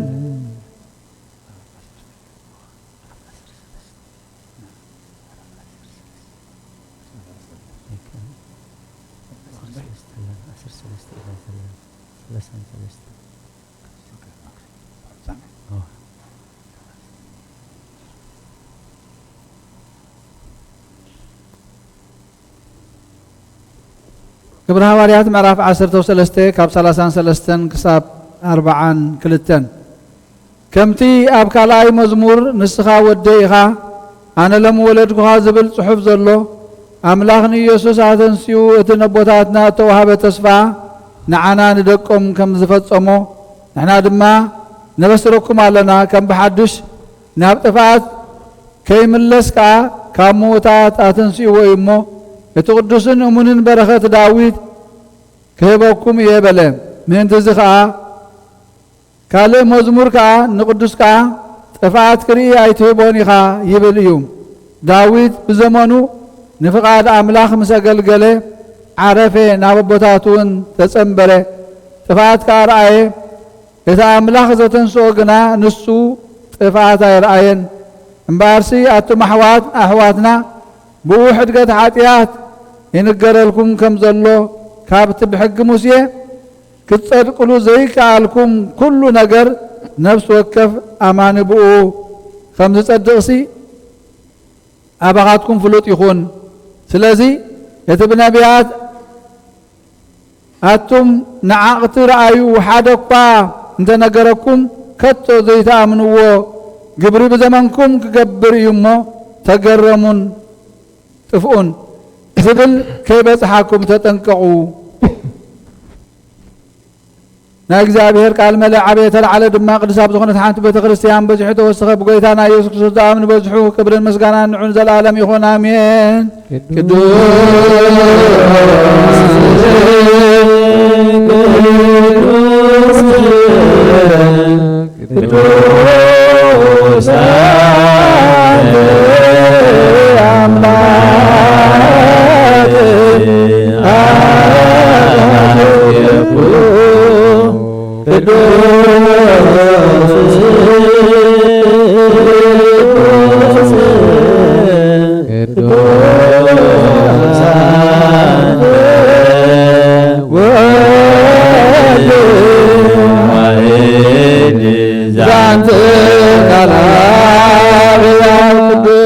ግብረ ሃዋርያት ምዕራፍ ዓሰርተ ሰለስተ ካብ ሰላሳን ሰለስተን ክሳብ ኣርብዓን ክልተን። ከምቲ ኣብ ካልኣይ መዝሙር፣ "ንስኻ ወደይ ኢኻ፣ ኣነ ለም ወለድኩኻ" ዝብል ጽሑፍ ዘሎ፣ ኣምላኽ ንኢየሱስ ኣተንሲኡ እቲ ነቦታትና እተዋህበ ተስፋ ንዓና ንደቆም ከም ዝፈጸሞ፣ ንሕና ድማ ነበስረኩም ኣለና። ከም ብሓድሽ ናብ ጥፍኣት ከይምለስ ከኣ ካብ ምዉታት ኣተንሲእዎ እዩ እሞ፣ እቲ ቅዱስን እሙንን በረኸት ዳዊት ክህበኩም እየ በለ። ምእንቲ እዚ ከኣ ካልእ መዝሙር ከኣ ንቅዱስ ከኣ፣ "ጥፍኣት ክርኢ ኣይትህቦን ኢኻ" ይብል እዩ። ዳዊት ብዘመኑ ንፍቓድ ኣምላኽ ምስ ኣገልገለ ዓረፈ፣ ናብ ኣቦታቱ እውን ተጸንበረ። ጥፍኣት ከኣ ረኣየ። እቲ ኣምላኽ ዘተንስኦ ግና ንሱ ጥፍኣት ኣይረኣየን። እምበኣርሲ ኣቱም ኣሕዋት፣ ኣሕዋትና ብኡ ሕድገት ሓጢኣት ይንገረልኩም ከም ዘሎ፣ ካብቲ ብሕጊ ሙሴ ክትጸድቅሉ ዘይከኣልኩም ኩሉ ነገር ነፍሲ ወከፍ ኣማኒ ብኡ ከም ዝጸድቕሲ ኣባኻትኩም ፍሉጥ ይኹን። ስለዚ እቲ ብነቢያት ኣቱም ንዓቕቲ ረኣዩ ሓደ እኳ እንተነገረኩም ከቶ ዘይትኣምንዎ ግብሪ ብዘመንኩም ክገብር እዩ እሞ ተገረሙን ጥፍኡን ዝብል ከይበጽሓኩም ተጠንቀቑ። ናይ እግዚኣብሔር ቃል መለ ዓበየ ተላዕለ ድማ ቅዱስ ኣብ ዝኾነት ሓንቲ ቤተ ክርስቲያን በዚሑ ተወሰኸ። ብጎይታና ኢየሱስ ክርስቶስ ዝኣምን በዝሑ ክብርን ምስጋናን ንዑን ዘለዓለም ይኹን፣ ኣሜን። ቅዱስ፣ ቅዱስ፣ ቅዱስ ኣምላክ ኣምላክ ቅዱስ፣ ቅዱስ፣ ቅዱስ ወልድ ዋሕድ ዛንተ ቃል ቅዱስ፣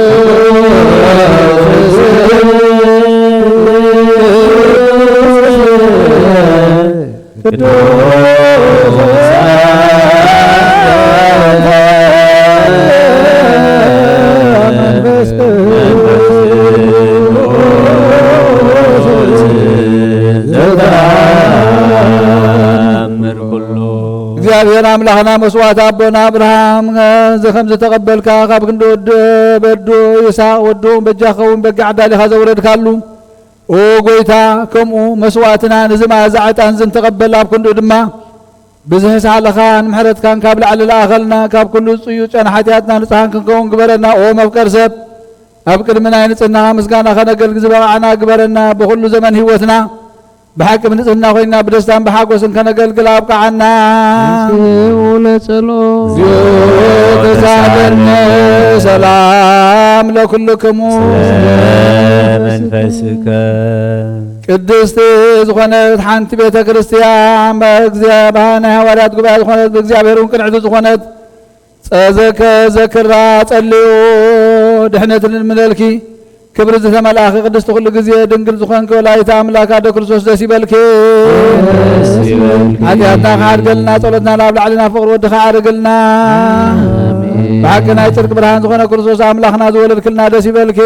ቅዱስ መንፈስ ቅዱስ ዘተኣምር ኩሉ። እግዚኣብሔር ኣምላኽና መስዋዕት ኣቦና ኣብርሃም እዚ ከም ዝተቐበልካ ካብ ክንዲ ወዲ በዱ ይስሐቅ ወዱ በጃ ኸውን በጊዕ ኣዳሊኻ ዘውረድካሉ፣ ኦ ጎይታ፣ ከምኡ መስዋዕትና ነዚ መኣዛ ዕጣን እዚ እንተቐበል፣ ኣብ ክንድኡ ድማ ብዝሒ ሳህልኻን ምሕረትካን ካብ ላዕሊ ለኣኸልና፣ ካብ ኩሉ ጽዩጽ ጨና ሓጢኣትና ንጽሃን ክንከውን ግበረና። ኦ መፍቀር ሰብ፣ ኣብ ቅድሚ ናይ ንጽህናኻ ምስጋና ከነገልግ ዝበቓዕና ግበረና። ብኹሉ ዘመን ህይወትና ብሓቂ ብንጽህና ኮይና ብደስታን ብሓጎስን ከነገልግል ኣብቅዓና። ንስኡ ለጸሎት። እግዚኦ ተሳለነ ሰላም ለኩልክሙ። ስለ መንፈስከ። ቅድስቲ ዝኾነት ሓንቲ ቤተ ክርስቲያን፣ ብእግዚኣ-፣ ናይ ሃዋርያት ጉባኤ ዝኾነት፣ ብእግዚኣብሔር እውን ቅንዕቲ ዝኾነት ጸዘከ ዘክራ ጸልዩ ድሕነት ንልምነልኪ። ክብሪ ዝተመልኣኺ ቅድስቲ ኩሉ ግዜ ድንግል ዝኾንኪ ወላዲተ ኣምላክ ኣደ ክርስቶስ ደስ ይበልኪ። ደስ ይበልኪ። ሓጢኣትና ክሓድገልና ጸሎትና ናብ ላዕሊ ናብ ፍቕሪ ወድኻ ኣዕርግልና። ኣሜን። ብሓቂ ናይ ጽድቂ ብርሃን ዝኾነ ክርስቶስ ኣምላኽና ዝወለድክልና ደስ ይበልኪ።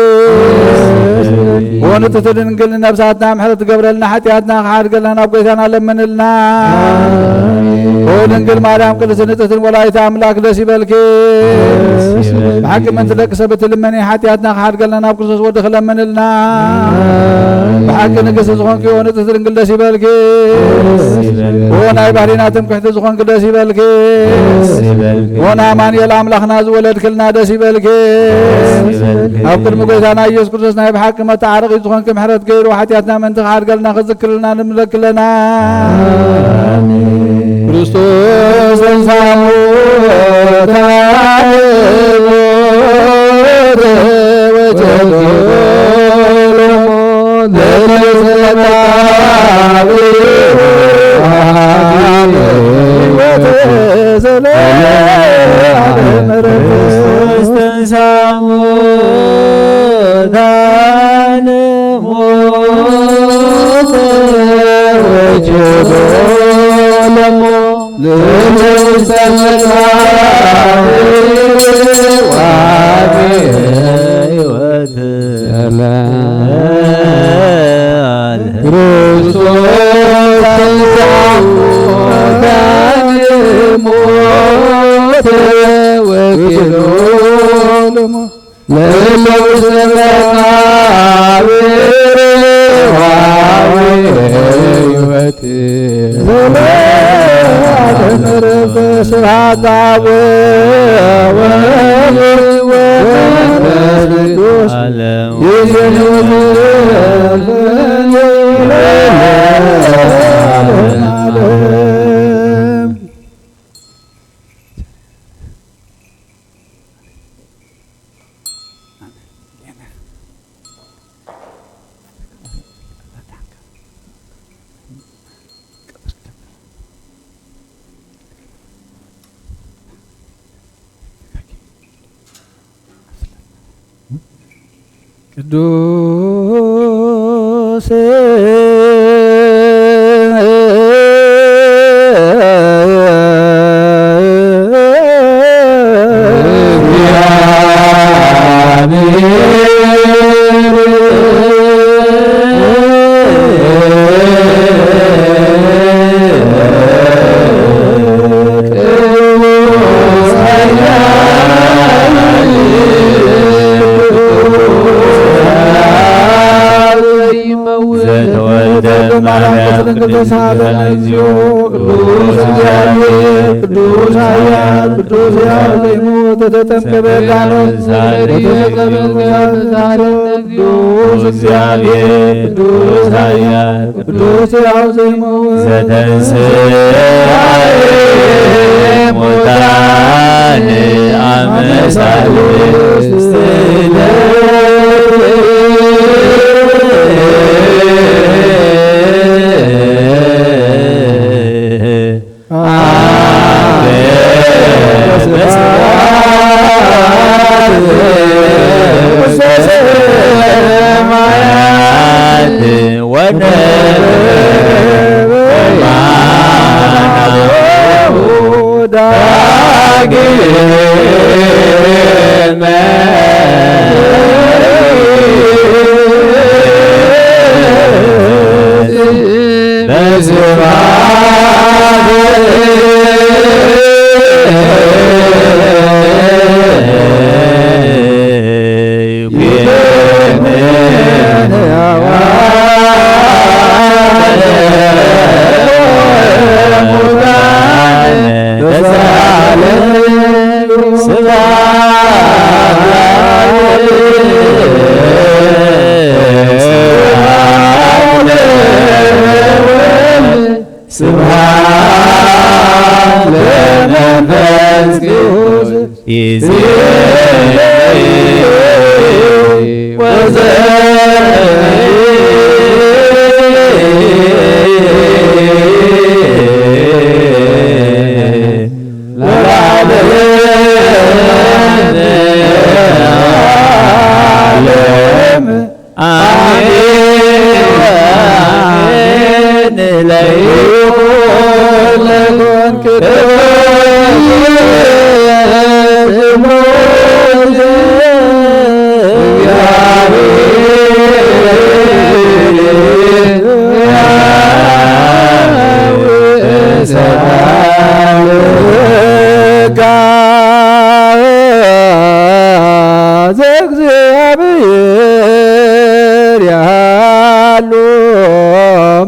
ደስ ይበልኪ። ወንጽሕቲ ድንግል ንነብሳትና ምሕረት ትገብረልና ሓጢኣትና ክሓድገልና ናብ ጎይታና ለምንልና። ኣሜን። ኦ ድንግል ማርያም ቅድስቲ ንጽሕትን ወላዲተ ኣምላክ ደስ ይበልኪ። ደስ ይበልኪ። ብሓቂ ምእንቲ ደቂ ሰብ እትልመኒ ሓጢኣትና ክሓድገልና ናብ ክርስቶስ ወዲ ክለምንልና። ኣሜን። ብሓቂ ንግስቲ ዝኾንኪ ኦ ንጽሕቲ ድንግል ደስ ይበልኪ። ደስ ይበልኪ። ኦ ናይ ባህሊና ትምክሕቲ ዝኾንኪ ደስ ይበልኪ። ደስ ይበልኪ። ኦ ንኣማኑኤል ኣምላኽና ዝወለድክልና ደስ ይበልኪ። ደስ ይበልኪ። ኣብ ቅድሚ ጎይታና ኢየሱስ ክርስቶስ ናይ ብሓቂ መተዓረቒ ዝኾንኪ ምሕረት ገይሩ ሓጢኣትና ምእንቲ ክሓድገልና ክዝክርልና ንምለክለና። ኣሜን። ክርስቶስ ተንሥአ እሙታን ሞተ ወተንሥአ ለመጻብእ ሕይወተ ዘለዓለም። ክርስቶስ ተንሥአ እሙታን ሞተ ክርስቶስ ተንሥአ እሙታን ወኪሎ ለእለ ውስተ መቃብር ወሐዊ ሕይወት ዘለዓለም። ስብሐት ለአብ ወወልድ ወመንፈስ ቅዱስ። ቅዱስ ዘተወልደ ማርያም ቅድስት ተሳለን እግዚኦ። ቅዱስ እግዚአብሔር ቅዱስ ኃያል ቅዱስ ሕያው ዘይሞት። ተጠምቀ በዮርዳኖስ ወተሰቅለ በመስቀል። ቅዱስ እግዚአብሔር ቅዱስ ኃያል ቅዱስ ሕያው ዘይሞት። ዘተንሥአ እሙታን አመ ሣልስት ዕለት። ስብሐት ለመንፈስ ቅዱስ። ዘእግዚአብሔር ያሉ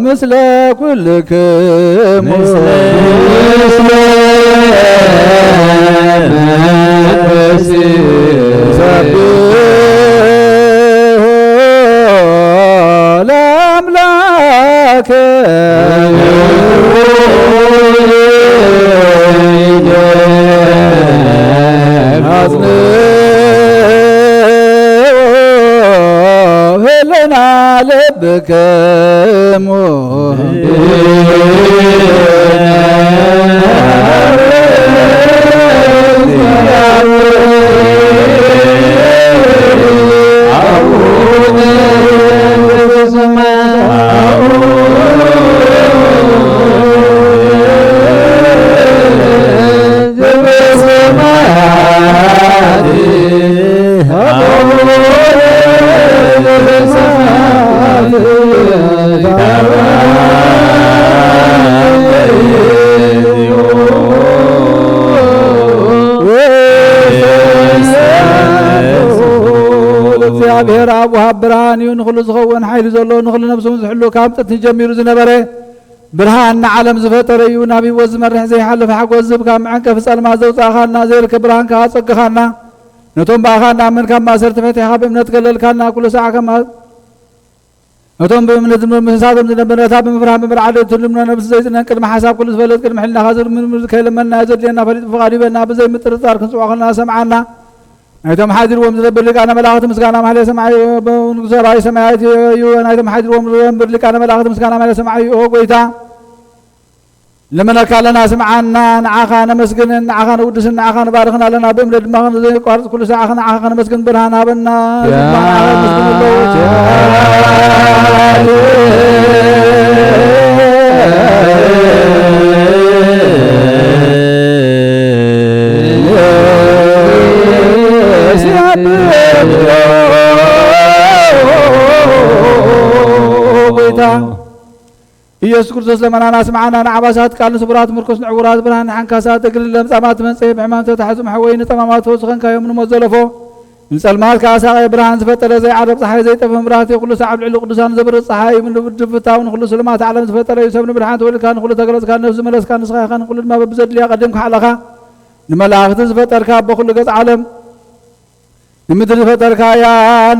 ምስለ ኩልክሙ። እግዚኣብሔር ኣብ ወሃብ ብርሃን እዩ፣ ንኹሉ ዝኸውን ሓይሊ ዘለዎ፣ ንኹሉ ነብሱ ዝሕሉ፣ ካብ ጥንቲ ጀሚሩ ዝነበረ ብርሃን ንዓለም ዝፈጠረ እዩ። ናብ ህይወት ዝመርሕ ዘይሓልፍ ሓጎስ ዝህብ፣ ካብ መዐንቀፊ ጸልማት ዘውጻእኻና፣ ዘይርከብ ብርሃን ከኣ ኣጸግኻና። ነቶም ብኣኻ እናኣመን ካብ ማእሰርቲ ፈቲሕኻ ብእምነት ከለልካና፣ ኩሉ ሳዕ ከማ ነቶም ብእምነት ምሳቶም ዝነብር፣ ነታ ብምፍራህ ብምርዓድ እትልምኖ ነብሲ ዘይጽነን ቅድሚ ሓሳብ ኩሉ ዝፈለጥ ቅድሚ ሕልናኻ ዝምርምር ከይለመንና ዘድልየና ፈሊጡ ፍቓዱ ይበና። ብዘይ ምጥርጣር ክንጽውዖ ከለና ሰምዓና። ናይቶም ሓዲርዎም ዝነብር ሊቃነ መላእኽቲ ምስጋና ማህሌ ሰማይ ንጉሰ ራእይ ሰማያት እዩ። ናይቶም ሓዲርዎም ዝነብር ሊቃነ መላእኽቲ ምስጋና ማህሌ ሰማይ እዩ። ኦ ጎይታ ንለምነካ ኣለና፣ ስምዓና። ንዓኻ ነመስግንን ንዓኻ ነውድስን ንዓኻ ንባርኽን ኣለና። ብእምነት ድማ ዘይቋርጽ ኩሉ ሰዓኽ ንዓኻ ከነመስግን ብርሃን ሃበና። ዝማን ዓለም ምስግን ኣለዉ። ጎይታ ኢየሱስ ክርስቶስ ለመናና ስምዓና። ንዓባሳት ቃል ንስቡራት ምርኩስ ንዕውራት ብርሃን ንሓንካሳት እግሪ ለምጻማት መንጽሔ ብሕማም ተታሕዙ መሕወይ ንጠማማት ፈውሲ ኸንካዮም ንሞት ዘለፎ ንጸልማት ከኣ ሳቐ ብርሃን ዝፈጠረ ዘይዓርብ ጸሓይ ዘይጠፍእ መብራህቲ ኩሉ ሳዕ ኣብ ልዕሊ ቅዱሳን ዘብርህ ጸሓይ እዩ። ንውድብ ፍታው ንኹሉ ስልማት ዓለም ዝፈጠረ እዩ። ሰብ ንብርሃን ተወልድካ ንኹሉ ተገለጽካ ነፍሲ መለስካ ንስኻ ኢኻ ንኹሉ ድማ በብዘድልያ ቀዲምካ ሓለኻ ንመላእኽቲ ዝፈጠርካ ኣቦ ኩሉ ገጽ ዓለም ንምድሪ ዝፈጠርካያ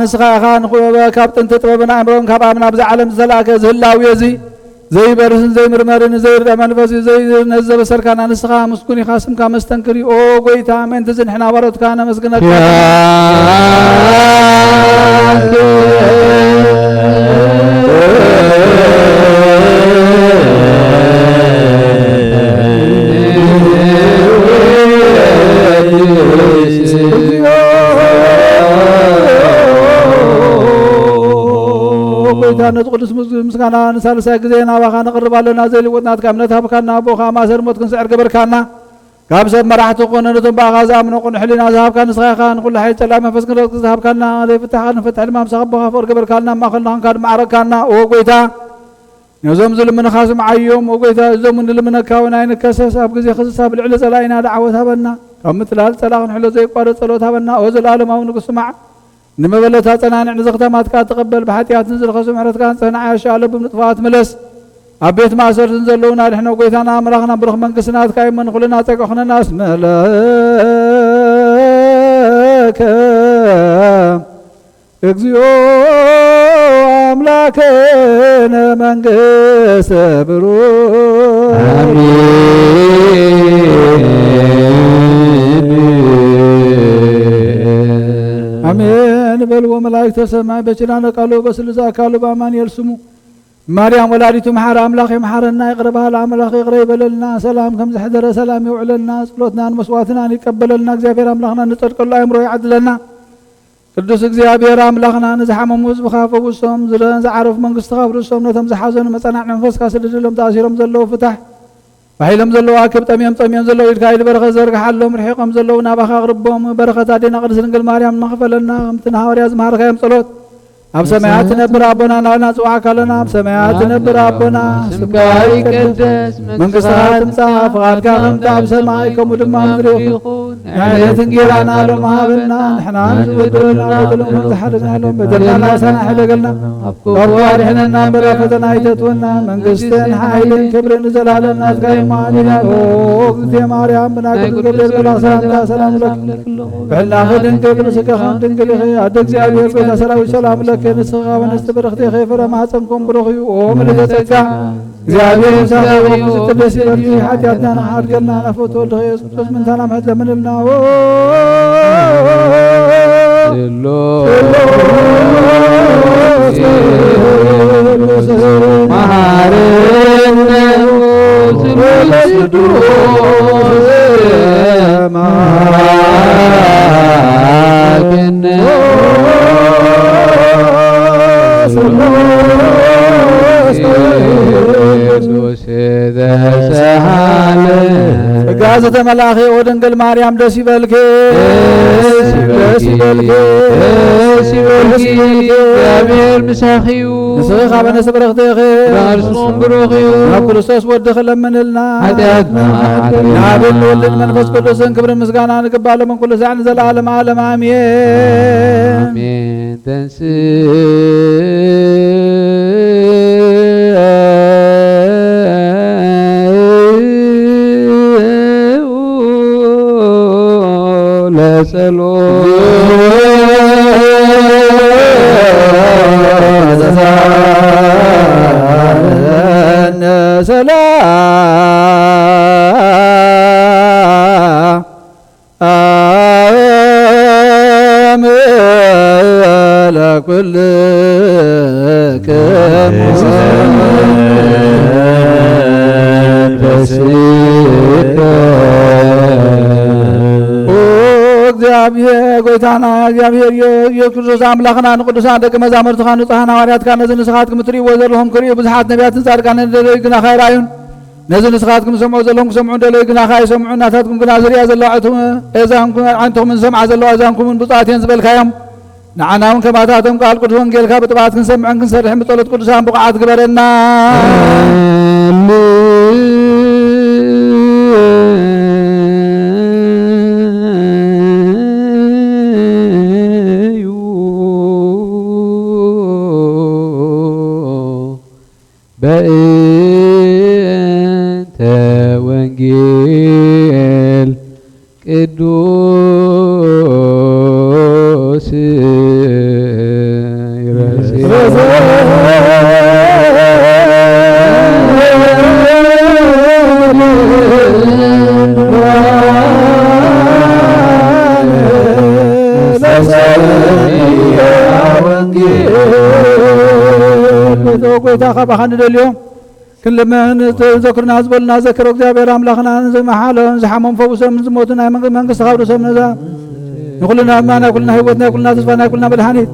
ንስኻ ኢኻ። ንኹ-፣ ካብ ጥንቲ ጥበብን ኣእምሮን ካብ ኣምና ብዛ ዓለም ዝተላእከ ዝህላዊ እዚ ዘይበርስን ዘይምርመርን ዘይርአ መንፈስ እዩ። ዘይነት ዘበሰርካና ንስኻ ምስጉን ኢኻ። ስምካ መስተንክር እዩ። ኦ ጎይታ፣ ምእንቲ እዚ ንሕና ባሮትካ ነመስግነካ። ጎይታ፣ ነዚ ቅዱስ ምስ-፣ ምስጋና ንሳልሳይ ግዜ ናባኻ ነቕርብ ኣለና። ዘይልወጥ ናትካ እምነት ሃብካና፣ ብኡ ኸኣ ማእሰር ሞት ክንስዕር ገበርካና። ካብ ሰብ መራሕቲ ኮነ ነቶም ብኣኻ ዝኣምኑ ቅኑዕ ሕሊና ዝሃብካ ንስኻ ኢኻ። ንኹሉ ሓይሊ ጸላኢ መንፈስ ክንረግጽ ዝሃብካና፣ ዘይፍታሕካ ንፈትሕ ድማ ምሳኻ ኣቦኻ ፍቕሪ ገበርካልና፣ ኣብ ማእኸልና ኾንካ ድማ ዓረግካና። ኦ ጎይታ፣ ነዞም ዝልምንኻ ስምዓዮም። ኦ ጎይታ፣ እዞም ንልምነካ እውን ኣይንከሰስ። ኣብ ግዜ ክስስ ኣብ ልዕሊ ጸላኢና ደዓወት ሃበና። ካብ ምትላል ጸላኢ ክንሕሎ ዘይቋረጽ ጸሎት ሃበና። ኦ ዘለኣለማዊ ንጉስ ስማዕ። ንመበለት ኣጸናንዕ፣ ንዘኽታማትካ ተቐበል። ብሓጢኣት ንዝረኸሱ ምሕረትካ ኣንጽህ፣ ንዓያሻ ለብም ንጥፋኣት ምለስ። ኣብ ቤት ማእሰርቲ ዘለዉና ኣድሕኖ። ጎይታና ኣምላኽና ብሩኽ መንግስቲ ናትካ እዩ እሞ፣ ንኹልና ጸግዒ ኩነና። እስመ ለከ እግዚኦ ኣምላክነ መንግስተ ብሩክ። ኣሜን። ኣሜን በልዎ መላእክተ ሰማይ በኪዳነ ቃሉ በስሉሰ አካሉ በአማኑኤል ስሙ። ማርያም ወላዲቱ መሓሪ ኣምላኽ ይምሓረና፣ ይቕረ በሃሊ ኣምላኽ ይቕረ ይበለልና፣ ሰላም ከም ዝሕደረ ሰላም የውዕለልና፣ ጸሎትናን መስዋዕትናን ይቀበለልና፣ እግዚኣብሔር ኣምላኽና ንጸድቀሉ ኣእምሮ ይዓድለና። ቅዱስ እግዚኣብሔር ኣምላኽና ንዝሓመሙ ህዝብኻ ፈውሶም፣ ዝረ-፣ ዝዓረፉ መንግስትኻ ኣብርሶም፣ ነቶም ዝሓዘኑ መጸናዕቲ መንፈስካ ስደደሎም፣ ተኣሲሮም ዘለዉ ፍታሕ፣ ባሂሎም ዘለዉ ኣክብ፣ ጠምዮም ጸምዮም ዘለዉ ኢድካ ኢድ በረኸት ዘርግሓሎም፣ ርሒቖም ዘለዉ ናባኻ ኣቕርቦም፣ በረኸት ኣዴና ቅድስት ድንግል ማርያም ድማ ክፈለና፣ ከምቲ ንሃዋርያ ዝመሃርካዮም ጸሎት ኣብ ሰማያት ትነብር ኣቦና እናበልና ንጽውዓካ ኣለና። ኣብ ሰማያት ትነብር ኣቦና፣ ስምካ ይቀደስ፣ መንግስትኻ ትምጻእ፣ ፍቓድካ ከምቲ ኣብ ሰማይ ከምኡ ድማ ኣብ ምድሪ ይኹን። ናይ ዕለት እንጌራና ሎሚ ሃበና፣ ንሕና ንዝበደሉና በደሎም ከም ዝሓለና ኢሎም በደልና ንኣሳና ኣይሕደገልና፣ ካብ ክፉ ኣድሕነና እምበር ኣብ ፈተና ኣይተእትወና። መንግስትን ሓይልን ክብርን ንዘለኣለም ናትካ እዩ። ኣሜን። ኦ እግዝእትየ ማርያም፣ ብናይ ቅዱስ ገብርኤል መልኣክ ሰላምታ ሰላም እብለኪ። ብሕልናኺ ድንግል፣ ብስጋኺ ድንግል ኢኺ። ኣደ እግዚኣብሔር፣ ጎይታ ሰራዊት፣ ሰላም ለኪ። ንስኺ ካብ ኣንስቲ ብርኽቲ ኢኺ፣ ፍረ ማህፀንኩም ብሩኽ እዩ። ኦ ምልዕተ ጸጋ፣ እግዚኣብሔር ምሳኺ እዩ። ብዝሒ ደስ ይበልኪ። ሓጢኣትና ንኽሓድገልና፣ ናፍቆት ወልድኺ ኢየሱስ ክርስቶስ ምእንታና ምሕረት ለምንልና። ኦ ስሉስ ቅዱስ መሐረነ ስሉስ ቅዱስ መሐረነ ስሉስ ቅዱስ ዘሰሃለ ጸጋ ጋዘተ መልኣኽ ኦ ድንግል ማርያም ደስ ይበልኪ፣ ደስ ይበልኪ፣ ደስ ይበልኪ፣ ደስ ይበልኪ፣ ደስ ይበልኪ። እግዚኣብሔር ምሳኺ እዩ። ንስኺ ካብ ኣንስቲ ብርኽቲ ኢኺ፣ ብኣርስሞም ብሩኽ እዩ። ናብ ክርስቶስ ወድኺ ለምንልና። ሓጢኣትና ሓጢኣትና ንኣብን ንወልድን መንፈስ ቅዱስን ክብርን ምስጋናን ይግባእ፣ ሎምን ኩሉ ሳዕ ንዘለዓለም ዓለም ኣሜን። ኣሜን። ተንሥእ ለጸሎት። ሰላም ለኩልክሙ። ኦ እግዚኣብሔር፣ ጎይታና እግዚኣብሔር ኢየሱስ ክርስቶስ ኣምላኽና፣ ንቅዱሳን ደቂ መዛሙርትኻ ንጹሓን ሃዋርያትካ ነዚ ንስኻትኩም እትርእይዎ ዘለኹም ክርእዩ ብዙሓት ነቢያትን ጻድቃንን ደለዩ ግናኻ ኣይረኣዩን። ነዚ ንስኻትኩም ዝሰምዑ ዘለኹም ክሰምዑ እንደለዩ ግናኻ ኣይሰምዑን። ናታትኩም ግና ዝርእያ ዘለዋ ኣዕቱ-፣ ኣእዛንኩም፣ ኣዕንትኹምን ዝሰምዓ ዘለዋ ኣእዛንኩምን ብፁዓት እየን ዝበልካዮም። ንዓና እውን ከማታቶም ቃል ቅዱስ ወንጌልካ ብጥብዓት ክንሰምዕን ክንሰርሕን ብጸሎት ቅዱሳን ብቑዓት ግበረና። በእንተ ወንጌል ቅዱስ ይረሴ። ጎይታ፣ ካባኻ ንደልዮ ክንልምን ዘክርና ዝበሉና ዘክሮ እግዚኣብሔር ኣምላኽና፣ ንዝመሓሎም ዝሓሞም ፈውሶም፣ ንዝሞቱ ናይ መንግ-፣ መንግስቲ ካብ ርእሶም ነዛ፣ ንኩልና ድማ ናይ ኩልና ህይወት፣ ናይ ኩልና ተስፋ፣ ናይ ኩልና መድሓኒት፣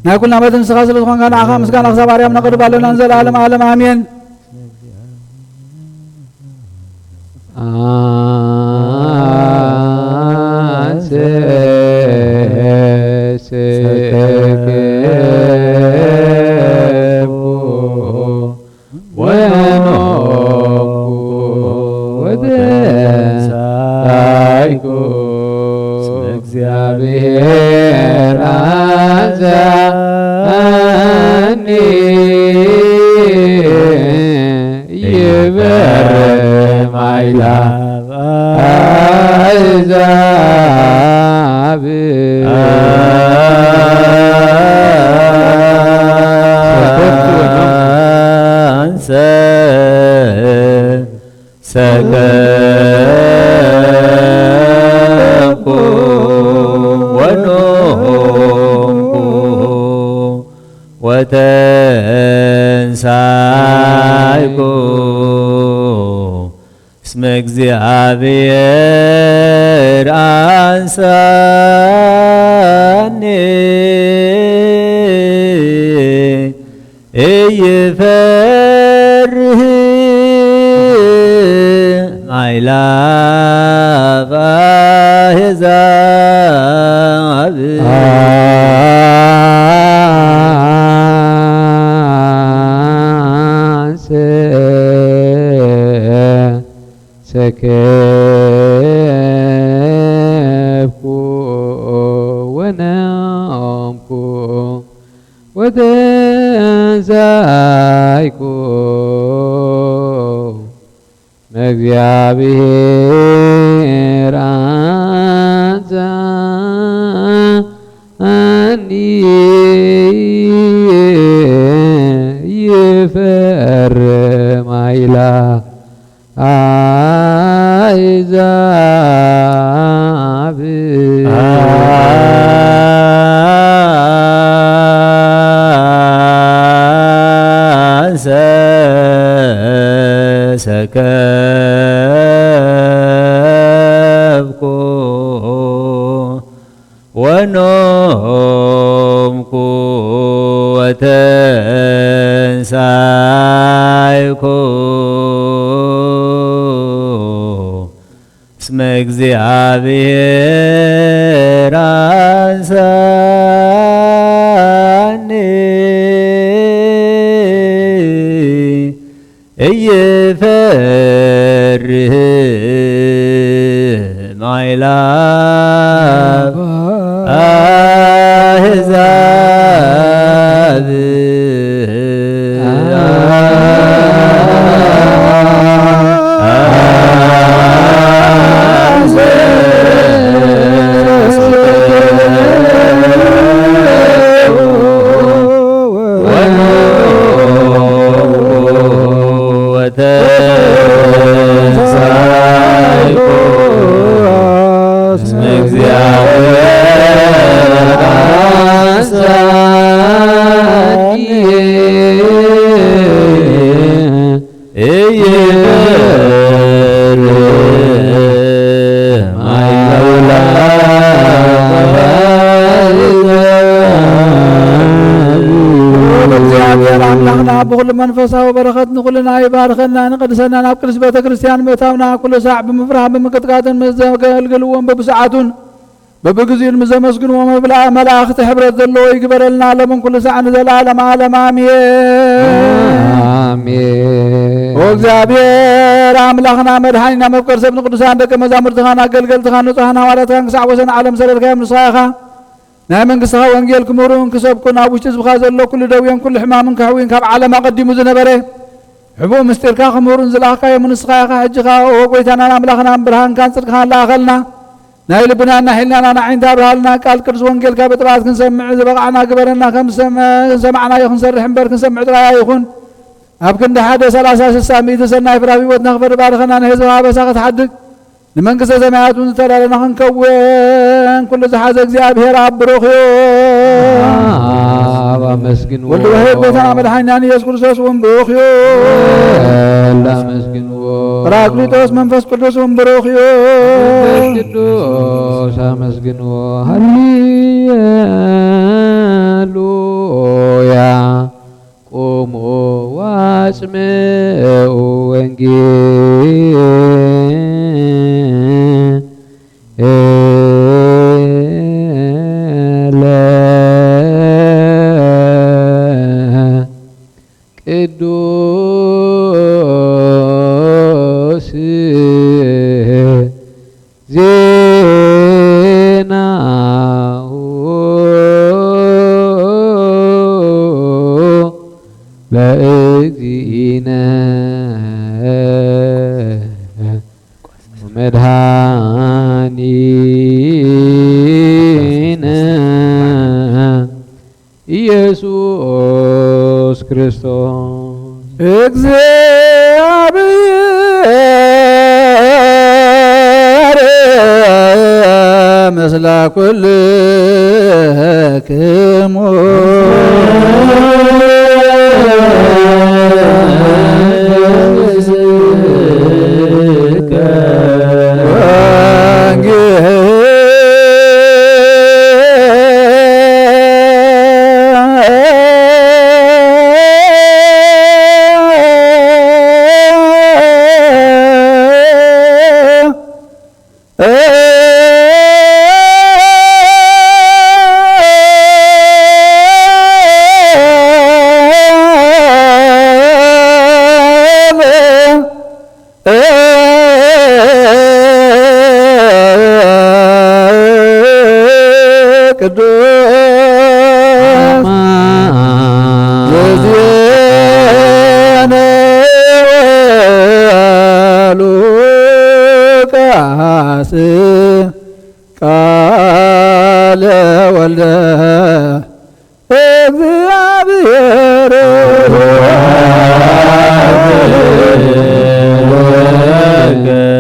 ናይ ኩልና መድን ንስኻ ስለ ዝኾንካ ንዓኻ ምስጋና ክሳብ ኣርያም ነቕርብ ኣለና ንዘለኣለም ዓለም ኣሜን። አንሰ ሰከብኩ ወኖምኩ ወተንሳይኩ። እግዚአብሔር አንሳኒ ይፈርም አእላፍ አሕዛብ። አንሰ ሰከብኩ ወኖምኩ ወተንሳይኩ እስመ እግዚአብሔር አንሳኒ። ኢይፈርህ ማይላፍ አሕዛብ። አንሰ ሰከብኩ ወነምኩ ወተንሳይኩ። መእግዚኣብሔር አንሳኒ ይፈርም አእላፍ አሕዛብ። አንሰ ሰከብኩ ወኖምኩ ወተንሳይኩ። እግዚአብሔር አንሳኒ እይፈርህ ማይላ አሕዛብ። ወተንሳይኩ እስመ እግዚአብሔር አንሳኒ። እግዚአብሔር ኣምላኽና ብኹሉ መንፈሳዊ በረኸት ንኹልና ይባርከና፣ ንቅድሰና ናብ ቅድስት ቤተ ክርስቲያን ምእታውና ኩሉ ሳዕ ብምፍራህ ብምቅጥቃጥን ምስ ዘገልግልዎም በብሰዓቱን በብግዚኡን ምስ ዘመስግንዎ መብላ-፣ መላእኽቲ ሕብረት ዘለዎ ይግበረልና፣ ሎምን ኩሉ ሳዕ ንዘለዓለም ዓለም ኣሜን። ኣሜን። ኦ እግዚኣብሔር ኣምላኽና መድሓኒና መፍቀር ሰብ ንቅዱሳን ደቂ መዛሙርትኻን ኣገልገልትኻን ንጹሃን ሃዋርያትካን ክሳዕ ወሰን ዓለም ሰደድካዮም ንስኻ ኢኻ። ናይ መንግስትኻ ወንጌል ክምህሩን ክሰብኩን ኣብ ውሽጢ ህዝብኻ ዘሎ ኩሉ ደዌን ኩሉ ሕማምን ከሕውይን ካብ ዓለም ኣቐዲሙ ዝነበረ ሕቡእ ምስጢርካ ክምህሩን ዝለኣኽካዮም ንስኻ ኢኻ። ሕጂ ኸኣ ኦ ጎይታናን ኣምላኽናን ብርሃንካን ጽድቅኻን ለኣኸልና። ናይ ልብናን ናይ ሕልናናን ኣዒንቲ ኣብርሃልና። ቃል ቅዱስ ወንጌልካ ብጥብዓት ክንሰምዕ ዝበቓዕና ግበረና። ከም ዝሰመ-፣ ዝሰማዕናዮ ክንሰርሕ እምበር ክንሰምዕ ጥራይ ኣይኹን። ኣብ ክንዲ ሓደ ሰላሳ ስሳ ሚእቲ ሰናይ ፍረ ኣብ ህይወትና ክፈሪ ባርኸና። ንህዝብኻ ኣበሳ ክትሓድግ ንመንግስተ ሰማያት እውን ዝተዳለና ክንከውን ኩሉ ዝሓዘ እግዚኣብሔር ኣብ ብሩኽ እዩ። ኣብ ኣመስግንዎ። ወልድ ዋሕድ ጎይታና መድሓኒናን ኢየሱስ ክርስቶስ እውን ብሩኽ እዩ። ወልድ ኣመስግንዎ። ጳራቅሊጦስ መንፈስ ቅዱስ እውን ብሩኽ እዩ። መንፈስ ቅዱስ ኣመስግንዎ። ሃሌሉያ። ቁሙ ወአጽምዑ ወንጌለ ቅዱስ ዜናሁ ለእግዚእነ መድኃኒነ ኢየሱስ ክርስቶስ። እግዚአብሔር ምስለ ኩልክሙ። ቅዱስ ዘዜነ ወሉቃስ ቃለ ወልደ እግዚአብሔር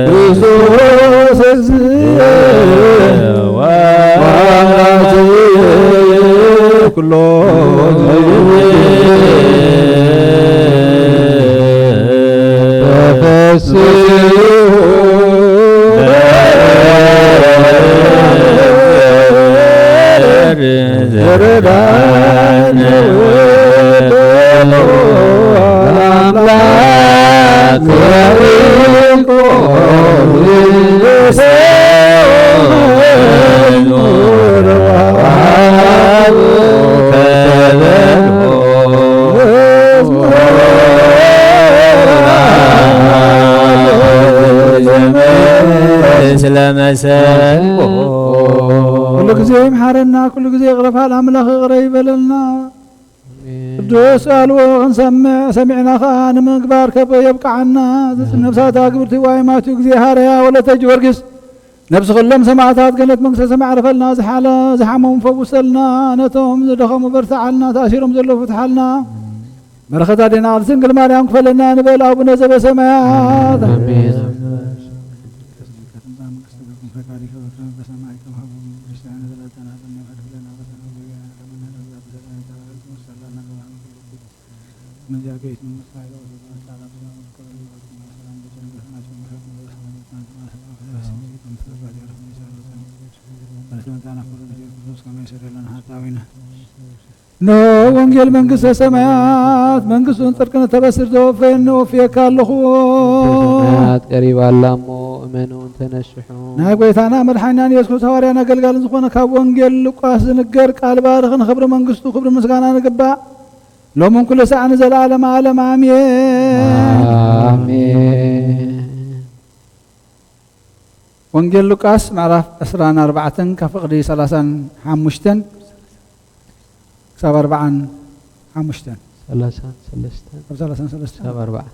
ክርስቶስ እግዚእ ወአምላክ ኩሎ ተፈስሑ ዘረዳን አምላክ ያዕቆብ ከበሮ ስለ መሰንቆ። ኩሉ ግዜ ይምሓረና፣ ኩሉ ግዜ ይቕረፋል ኣምላኽ ይቕረ ይበለልና። ኣሜን። ቅዱስ ቃሉ ክንሰምዕ ሰሚዕና ኸኣ ንምግባር ከብ የብቅዓና። ዝጽ ነፍሳት ኣግብርቲ ዋይ ማትዩ ግዜ ሃረያ ወለተ ጊዮርጊስ ነብሲ ኩሎም ሰማዕታት ገነት መንግስተ ሰማይ ዕረፈልና። ዝሓለ ዝሓመሙ ፈውሰልና። ነቶም ዝደኸሙ በርትዓልና። ተኣሲሮም ዘለዉ ፍትሓልና። በረኸታ ዴና ቅድስት ድንግል ማርያም ክፈለና ንበል ኣቡነ ዘበሰማያት። ኣሜን። እነሆ ወንጌል መንግስተ ሰማያት መንግስቱን ጽድቅን እተበስር ዘወፈየኒ ወፍየካ ኣለኹ። ሰማያት ቀሪባ ኣላ እሞ እመኑን ተነስሑ። ናይ ጐይታና መድሓኒናን የሱስ ክርስቶስ ሃዋርያን ኣገልጋልን ዝኾነ ካብ ወንጌል ሉቃስ ዝንገር ቃል ባርኽን ክብሪ መንግስቱ ክብሪ ምስጋና ንግባእ ሎምን ኩሉ ሳዕ ንዘለዓለመ ዓለም ኣሜን። ኣሜን። ወንጌል ሉቃስ ምዕራፍ ዕስራን ኣርባዕተን ካብ ፍቕዲ ሰላሳን ሓሙሽተን ክሳብ ኣርባዓን ሓሙሽተን። ሰላሳን ሰለስተን ካብ ሰላሳን ሰለስተን ክሳብ ኣርባዓ።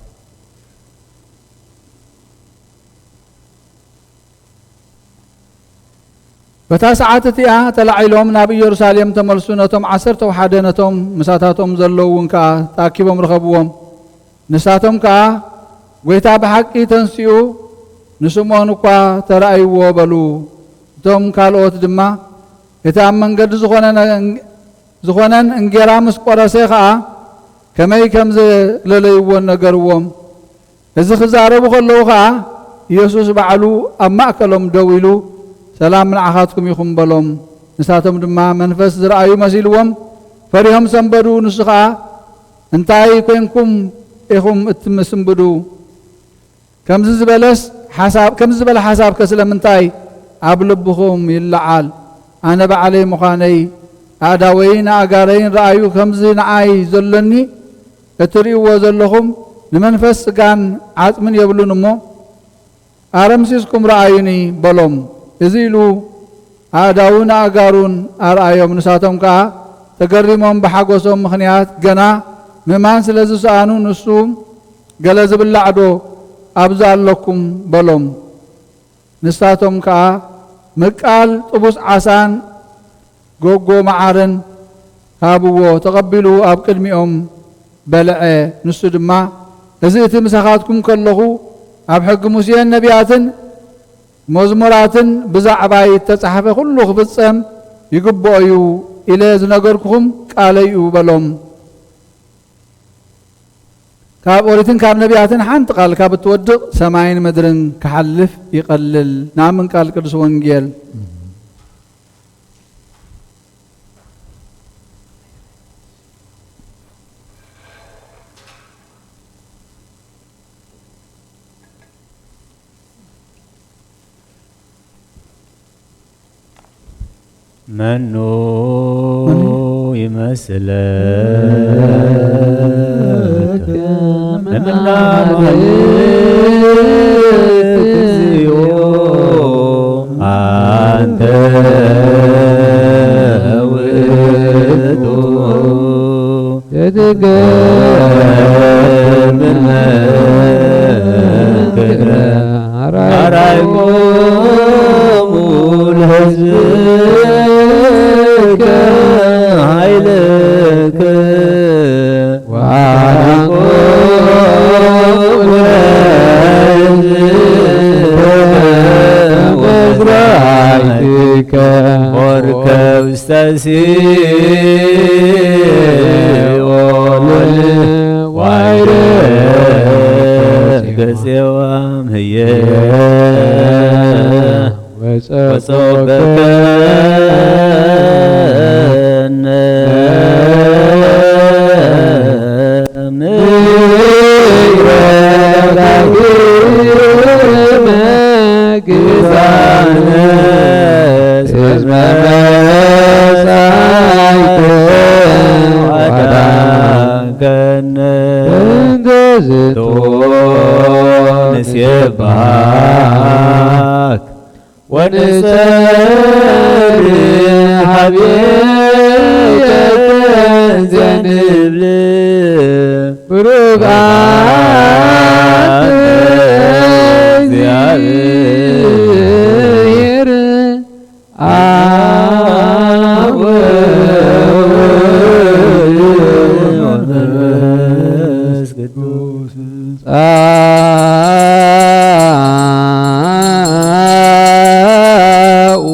በታ ሰዓት እቲኣ ተላዒሎም ናብ ኢየሩሳሌም ተመልሱ። ነቶም ዓሰርተ ወሓደ ነቶም ምሳታቶም ዘለዉ እውን ከኣ ተኣኪቦም ረኸብዎም። ንሳቶም ከኣ፣ "ጐይታ ብሓቂ ተንሲኡ ንስምዖን እኳ ተራእይዎ" በሉ። እቶም ካልኦት ድማ፣ "እቲ ኣብ መንገዲ ዝኾነ ነ-፣ ዝኾነን እንጌራ ምስ ቆረሰ ኸኣ ከመይ ከም ዘለለይዎ ነገርዎም።" እዚ ክዛረቡ ከለዉ ኸኣ፣ ኢየሱስ ባዕሉ ኣብ ማእከሎም ደው ኢሉ፣ "ሰላም ንዓኻትኩም ይኹን" በሎም። ንሳቶም ድማ መንፈስ ዝረኣዩ መሲልዎም፣ ፈሪሆም ሰንበዱ። ንሱ ኸኣ፣ "እንታይ ኴንኩም ኢኹም እትምስንብዱ? ከምዚ ዝበለስ ሓሳብ፣ ከምዚ ዝበለ ሓሳብከ ስለምንታይ ኣብ ልብኹም ይለዓል? ኣነ ባዕለይ ምዃነይ፣ ኣእዳወይን ኣእጋረይን ረኣዩ፣ ከምዚ ንዓይ ዘሎኒ እትርእይዎ ዘለኹም ንመንፈስ ስጋን ዓጽምን የብሉን እሞ፣ ኣረምሲስኩም ረኣዩኒ" በሎም። እዚ ኢሉ ኣእዳዉን ኣእጋሩን ኣርኣዮም። ንሳቶም ከኣ ተገሪሞም ብሓጎሶም ምኽንያት ገና ምእማን ስለ ዝሰኣኑ፣ ንሱ "ገለ ዝብላዕ ዶ ኣብዚ ኣለኩም?" በሎም። ንሳቶም ከኣ ምቃል ጥቡስ ዓሳን ጎጎ መዓርን ሃብዎ። ተቐቢሉ ኣብ ቅድሚኦም በልዐ። ንሱ ድማ፣ "እዚ እቲ ምሳኻትኩም ከለኹ ኣብ ሕጊ ሙሴን ነቢያትን መዝሙራትን ብዛዕባይ እተጻሕፈ ኩሉ ክፍጸም ይግብኦ እዩ ኢለ ዝነገርኩኹም ቃለይ እዩ" በሎም። ካብ ኦሪትን ካብ ነቢያትን ሓንቲ ቃል ካብ እትወድቕ ሰማይን ምድርን ክሓልፍ ይቐልል። ንኣምን ቃል ቅዱስ ወንጌል። መኑ ይመስለከ እምናመልክ እግዚኦ ኣንተ ውእቱ። ትትገር ምመክረ ኣራይኮሙ ለሕዝብከ ኃይልከ ወአራይኮሙ ለሕዝብከ መዝራዕትከ ሆርከ ውስተ ሲኦል ዋይረከ ጽዮን ህየ ወጸበከነ ምሕረትከ ግዛነ እስመ መጻእከ ዝቶ ንሴባክ ወንጸልይ ሀቤከ ዘንብል ብሩክ ኣንተ እግዚአብሔር አብ ወወልድ ወመንፈስ ቅዱስ ጻኡ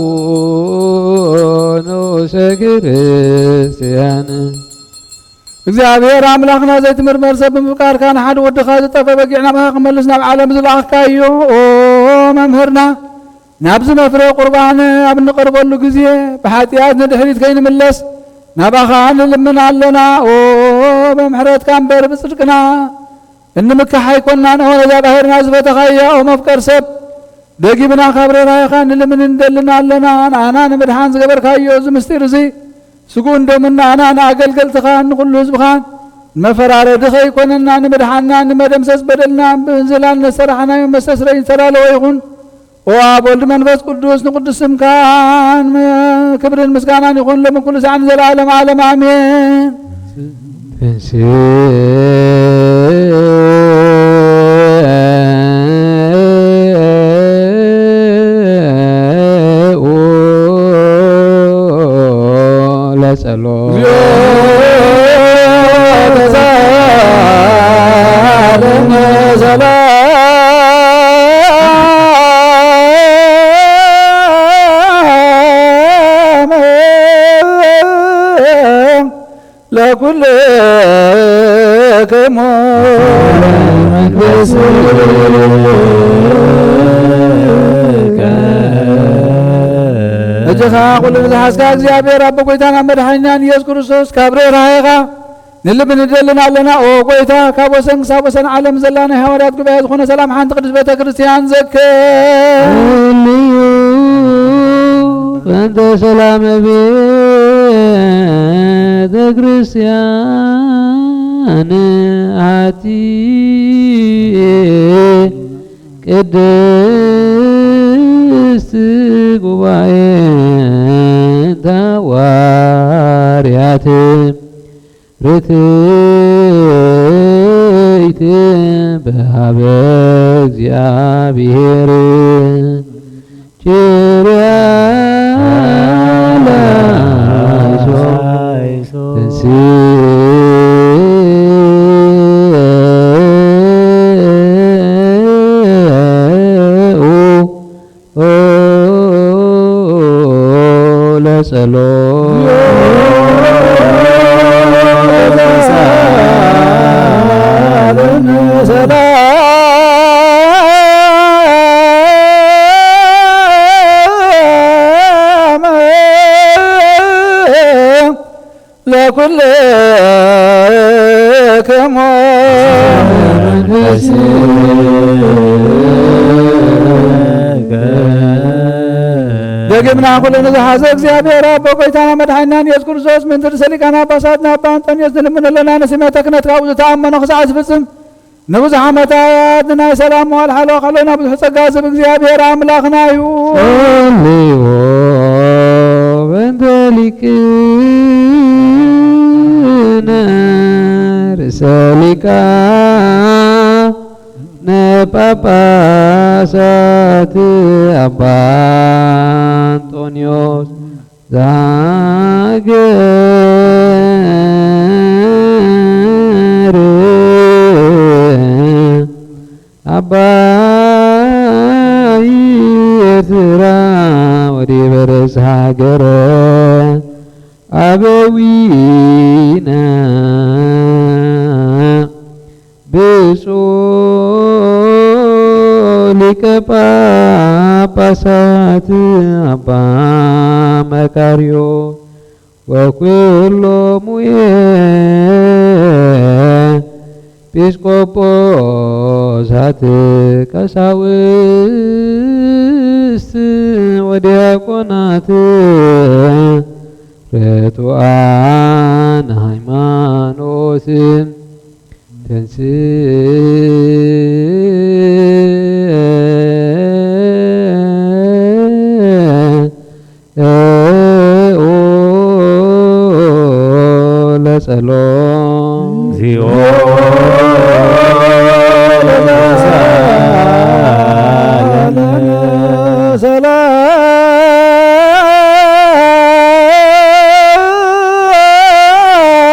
ንዑሰ ክርስቲያን። እግዚኣብሔር ኣምላኽና ዘይትምርመር ሰብ ብምፍቃርካ ንሓደ ወድኻ ዝጠፍአ በጊዕ ናባኻ ክመልስ ናብ ዓለም ዝለኣኽካዮ፣ ኦ መምህርና፣ ናብዚ መፍረ ቁርባን ኣብ እንቐርበሉ ግዜ ብሓጢኣት ንድሕሪት ከይንምለስ ናባኻ ንልምን ኣለና። ኦ ብምሕረትካ እምበር ብጽድቅና እንምካሕ ኣይኮናን። ኦ ነዛ ባሕርና ዝፈተኻያ፣ ኦ መፍቀር ሰብ፣ ደጊምና ካብ ርህራሄኻ ንልምን እንደልን ኣለና። ንኣና ንምድሓን ዝገበርካዮ እዚ ምስጢር እዚ ስጉኡን ደሙን ንኣና ንኣገልገልትኻን ንኹሉ ህዝብኻን ንመፈራረዲ ከይኮነና፣ ንምድሓንና፣ ንመደምሰስ በደልና ብእንዝላል ነሰራሕናዮ መስተስረይ ዝተዳለወ ይኹን። ኦ ኣብ ወልድ መንፈስ ቅዱስ ንቅዱስ ስምካ ክብርን ምስጋናን ይኹን ሎምን ኩሉ ሳዕ ንዘለዓለም ዓለም ኣሜን። ትንስኡ ለጸሎት። እግዚኦ ተሳለነ ሰላም ለኩልክሙ መንፈስከ። እጅኻ ኩሉ ዝሓዝካ እግዚኣብሔር ኣቦ ጎይታና መድሓኒናን ኢየሱስ ክርስቶስ ካብ ርህራሄኻ ንልምን ንደልን ኣለና። ኦ ጎይታ፣ ካብ ወሰን ክሳብ ወሰን ዓለም ዘላ ናይ ሃዋርያት ጉባኤ ዝኾነ ሰላም ሓንቲ ቅድስት ቤተ ክርስቲያን ዘክር። እልዩ በእንተ ሰላም ቤተ ክርስቲያን ኣቲ ቅድስት ጉባኤ ሃዋርያት ርትዕት በሃበ እግዚኣብሔር ኪርያ ላይሶ ትንስኡ ኦ ለጸሎት። ለኩልክሙ ደጊምና ኩሉ ንዝሓዘ እግዚኣብሔር ኣቦ ጎይታና መድሓኒናን ኢየሱስ ክርስቶስ ምእንቲ ርእሰ ሊቃነ ጳጳሳትና ኣባ ኣንጦንዮስ ንልምን ኣለና። ንስሜተ ክህነት ካብኡ ዝተኣመኖ ክሳዕ ዝፍጽም ንብዙሕ ዓመታት ንናይ ሰላም መዋል ሓለዋ ከሎና ብዙሕ ጸጋ ዝህብ እግዚኣብሔር ኣምላኽና እዩ። ጸልዎ በእንተ ሊቅነ ርእሰ ሊቃነ ጳጳሳት ኣባ ኣንጦንዮስ ዛገር ኣባይ ኤርትራ ወዲበ ርእሰ ሃገረ ኣበዊነ ብፁዕ ሊቀ ጳጳሳት ኣባ መቃርዮስ ወኩሎሙ ኤጲስቆጶሳት ወዲያቆናት ርቱዓን ሃይማኖት ተንስ ጸሎ። እግዚኦ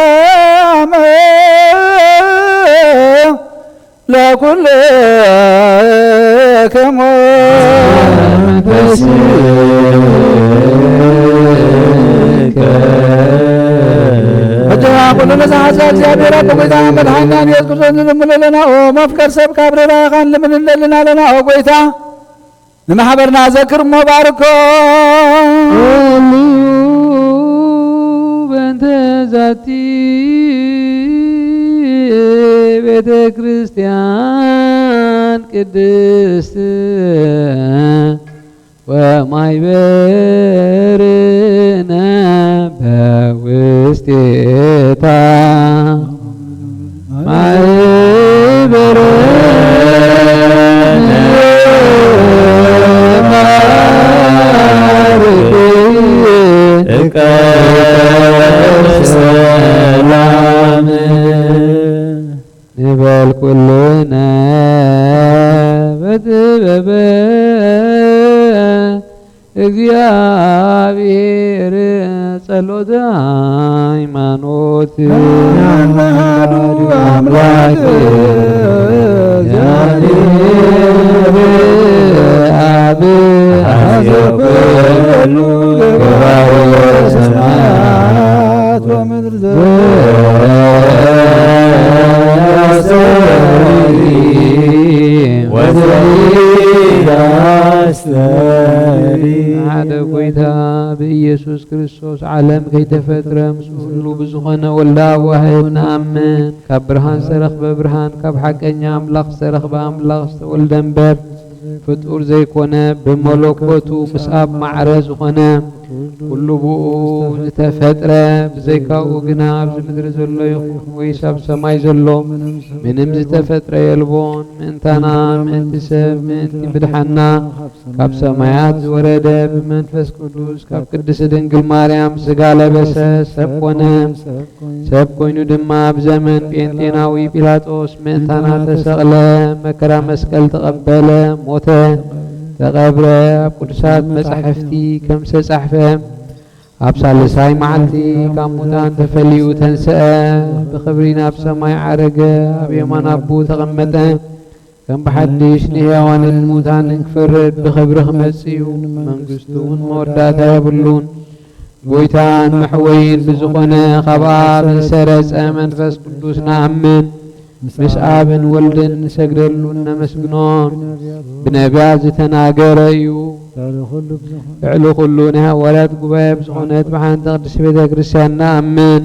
ሰላም ለኩልክሙ። ሕጂ ኩሉ ነዛ ሓዛ እግዚኣብሔር ኣቦ ጎይታ መድሓኒና ኢየሱስ ክርስቶስ ንልምኖ ኣለና። ኦ መፍቀር ሰብ ካብ ርህራሄኻ ንልምን ንደልን ኣለና። ኦ ጎይታ ንማሕበርና ዘክር እሞ ባርኮ። ጸልዩ በእንተ ዛቲ ቤተ ክርስቲያን ቅድስት ወማይበርነ በውስቴታ። ማይበርነ ባርኪ እቀ ሰላም ንበል ኩልነ በጥበበ እግዚኣብሔር ጸሎተ ሃይማኖት። አሐዱ አምላክ እግዚአብሔር አብ አሐዜ ኩሉ ገባሬ ሰማያት ወምድር ዘያስተሪ ወዘኢያስተሪ። ሓደ ጎይታ ብኢየሱስ ክርስቶስ ዓለም ከይተፈጥረ ምስ ኩሉ ብዝኾነ ወልደ ኣዋህብ ንኣምን። ካብ ብርሃን ዝተረኽበ ብርሃን፣ ካብ ሓቀኛ ኣምላኽ ዝተረኽበ ኣምላኽ ዝተወልደ እምበር ፍጡር ዘይኮነ፣ ብመለኮቱ ምስ ኣብ ማዕረ ዝኾነ፣ ኩሉ ብኡ ዝተፈጥረ፣ ብዘይካኡ ግና ኣብዚ ምድሪ ዘሎ ይኹን ወይስ ኣብ ሰማይ ዘሎ ምንም ዝተፈጥረ የልቦን። ምእንታና፣ ምእንቲ ሰብ፣ ምእንቲ ምድሓና ካብ ሰማያት ዝወረደ፣ ብመንፈስ ቅዱስ ካብ ቅድስት ድንግል ማርያም ስጋ ለበሰ፣ ሰብ ኮነ። ሰብ ኮይኑ ድማ ኣብ ዘመን ጴንጤናዊ ጲላጦስ ምእንታና ተሰቕለ፣ መከራ መስቀል ተቐበለ፣ ሞተ፣ ተቐብረ። ኣብ ቅዱሳት መጻሕፍቲ ከም ዝተጻሕፈ ኣብ ሳልሳይ መዓልቲ ካብ ሙታን ተፈልዩ ተንስአ፣ ብኽብሪ ናብ ሰማይ ዓረገ፣ ኣብ የማን ኣቦ ተቐመጠ። ከም ብሓድሽ ንሕያዋንን ሙታንን ክፈርድ ብኽብሪ ክመጽእ እዩ። መንግስቱ እውን መወዳእታ የብሉን። ጎይታን መሕወይን ብዝኾነ ካብ ኣብ ዝሰረጸ መንፈስ ቅዱስ ንኣምን። ምስ ኣብን ወልድን ንሰግደሉን ነመስግኖን። ብነቢያት ዝተናገረ እዩ። ልዕሊ ኩሉ ናይ ሃዋርያት ጉባኤ ብዝኾነት ብሓንቲ ቅድስት ቤተ ክርስቲያን ንኣምን።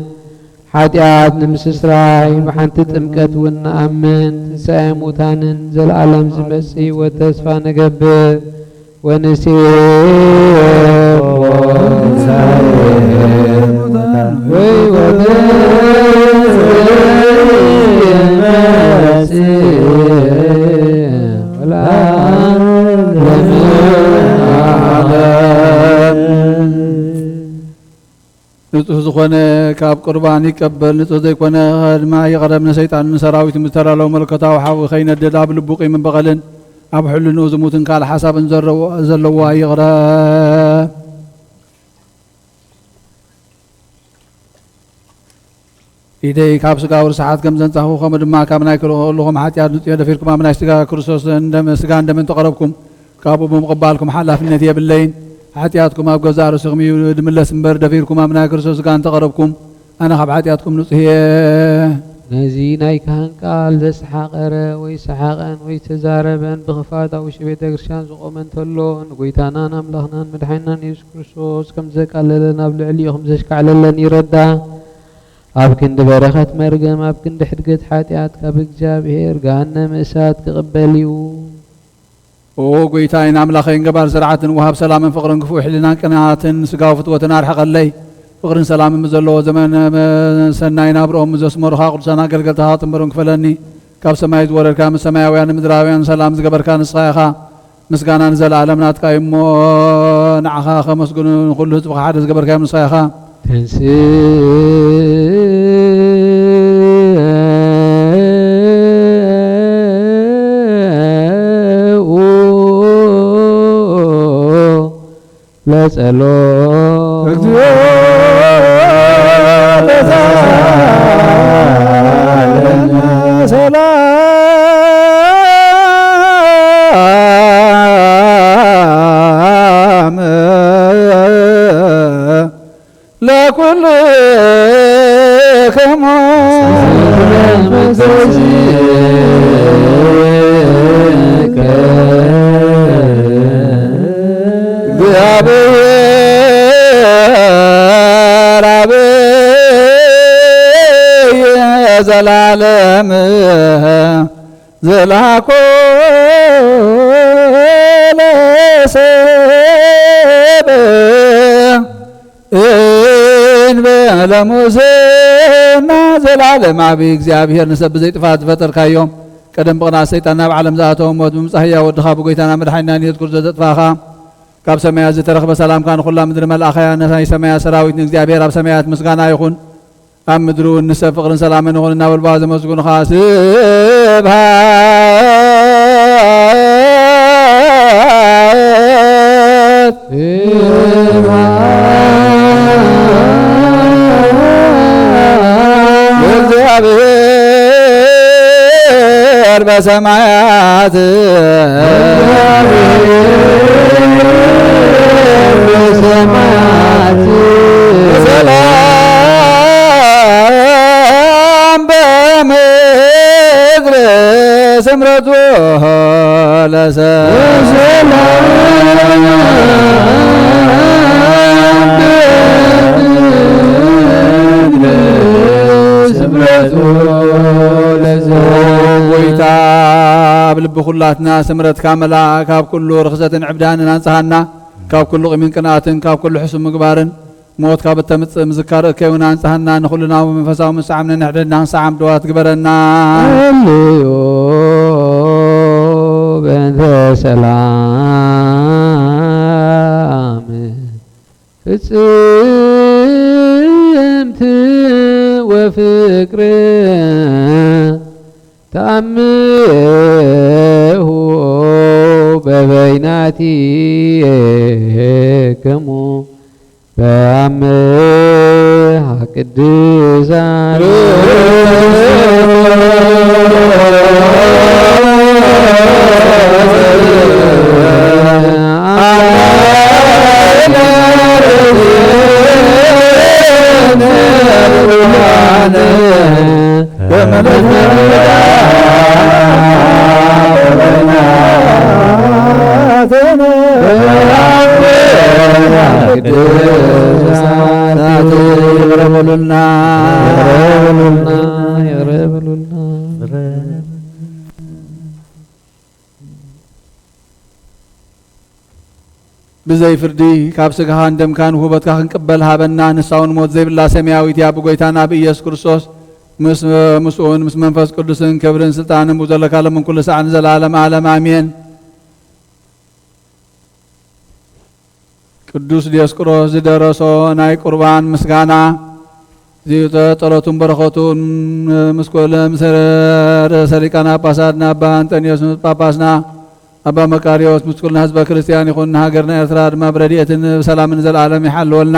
ሓጢኣት ንምስስራይ ብሓንቲ ጥምቀት እውን ንኣምን። ትንሳኤ ሙታንን ዘለኣለም ዝመጽእ ህይወት ተስፋ ንገብር። ወንሴፎ ትንሳኤ ሙታን ወሕይወት ዘይመጽእ ወለዓለመ ዓለም። ንጹህ ዝኾነ ካብ ቁርባን ይቀበል፣ ንጹህ ዘይኮነ ድማ ይቕረብ። ንሰይጣን ንሰራዊት ምስ ተዳለወ መለኮታዊ ሓዊ ከይነድድ ኣብ ልቡ ቂምን በቐልን ኣብ ሕልንኡ ዝሙትን ካልእ ሓሳብን ዘረዎ-፣ ዘለዎ ኣይቕረብ። ኢደይ ካብ ስጋዊ ርስሓት ከም ዘንጻኹ፣ ከምኡ ድማ ካብ ናይ ክልኦልኹም ሓጢኣት ንጹሕ እየ። ደፊርኩም ኣብ ናይ ስጋ ክርስቶስ እንደም-፣ ስጋን ደምን ተቐረብኩም፣ ካብኡ ብምቕባልኩም ሓላፍነት የብለይን። ሓጢኣትኩም ኣብ ገዛእ ርእስኹም እዩ ድምለስ እምበር፣ ደፊርኩም ኣብ ናይ ክርስቶስ ስጋ እንተቐረብኩም፣ ኣነ ካብ ሓጢኣትኩም ንጹሕ እየ። ነዚ ናይ ካህን ቃል ዘሰሓቐረ ወይ ሰሓቐን ወይ ዝተዛረበን ብኽፋት ኣብ ውሽጢ ቤተ ክርስቲያን ዝቖመ እንተሎ፣ ንጎይታናን ኣምላኽናን መድሓኒናን የሱስ ክርስቶስ ከም ዘቃለለን ኣብ ልዕሊኡ ከም ዘሽካዕለለን ይረዳ። ኣብ ክንዲ በረኸት መርገም፣ ኣብ ክንዲ ሕድገት ሓጢኣት፣ ካብ እግዚኣብሔር ገሃነመ እሳት ክቕበል እዩ። ኦ ጎይታይን ኣምላኸይን፣ ገባር ስርዓትን ወሃብ ሰላምን ፍቕርን፣ ክፉእ ሕልናን ቅንኣትን ስጋዊ ፍትወትን ኣርሕቐለይ። ፍቕርን ሰላምን ብዘለዎ ዘመን ሰናይ ናብርኦም ዘስመሩኻ ቅዱሳን ኣገልገልትኻ ጥንበሮም ክፈለኒ። ካብ ሰማይ ዝወረድካ፣ ምስ ሰማያውያን ንምድራውያን ሰላም ዝገበርካ ንስኻ ኢኻ። ምስጋና ንዘለኣለም ናትካ እዩ እሞ፣ ንዓኻ ከመስግኑ ንኹሉ ህዝብኻ ሓደ ዝገበርካዮም ንስኻ ኢኻ። ተንስእ ለጸሎት። እግዚኦ ተሳለነ ሰላም ለኩልክሙ። እግዚአብሔር አብ ዘላለም ዘላኮ ለሰብ እንበለ ሙሴና ዘላለም ኣብ እግዚኣብሔር ንሰብ ብዘይጥፋት ዝፈጠርካዮ ቀደም ብቕንኣት ሰይጣን ናብ ዓለም ዝኣተወ ሞት ብምጻእ ህያው ወድኻ ብጎይታና መድሓኒና ንየሱስ ክርስቶስ ዘጥፋኻ ካብ ሰማያት ዝተረኽበ ሰላምካ ንኹላ ምድሪ መልኣኸያ። ነናይ ሰማያት ሰራዊት ንእግዚኣብሔር ኣብ ሰማያት ምስጋና ይኹን፣ ኣብ ምድሪ እውን ንሰብ ፍቕርን ሰላምን ይኹን እናበሉ ብኣ ዘመስግኑኻ። ስብሃት ለእግዚኣብሔር በሰማያት በሰማያት ሰላም በምድር ስምረቱ ለሰብ ጎይታ ኣብ ልቢ ኩላትና ስምረትካ መላእ፣ ካብ ኩሉ ርኽሰትን ዕብዳንን ኣንጽሃና፣ ካብ ኩሉ ቂምን ቅንኣትን ካብ ኩሉ ሕሱም ምግባርን ሞት ካብ እተምጽእ ምዝካር እከዩን ኣንጽሃና፣ ንኹልና መንፈሳዊ ምስዓም ነንሕድሕድና ክንሰዓም ድዋት ግበረና። ሃሌዮ በእንተ ሰላም ፍጽምት ወፍቅር ተኣምሁ በበይናቲክሙ በአምሃ ቅዱሳን ብዘይ ፍርዲ ካብ ስጋኻን ደምካን ውህበትካ ክንቅበል ሃበና። ንሳ እውን ሞት ዘይብላ ሰማያዊት እያ። ብጎይታና ብኢየሱስ ክርስቶስ ምስ፣ ምስኡን ምስ መንፈስ ቅዱስን ክብርን ስልጣንን ብዘለካ ለምን ኩሉ ሳዕ ንዘለዓለም ዓለም ኣሜን። ቅዱስ ዲዮስቆሮስ ዝደረሶ ናይ ቁርባን ምስጋና። እዚ ጸሎቱን በረኸቱን ምስ ኩለ፣ ምስ ርእሰ ሊቃነ ጳጳሳትና ኣባ እንጠንዮስ፣ ምስ ጳጳስና ኣባ መቃርዮስ፣ ምስ ኩልና ህዝበ ክርስቲያን ይኹን። ንሃገርና ኤርትራ ድማ ብረድኤትን ብሰላምን ዘለዓለም ይሓልወልና።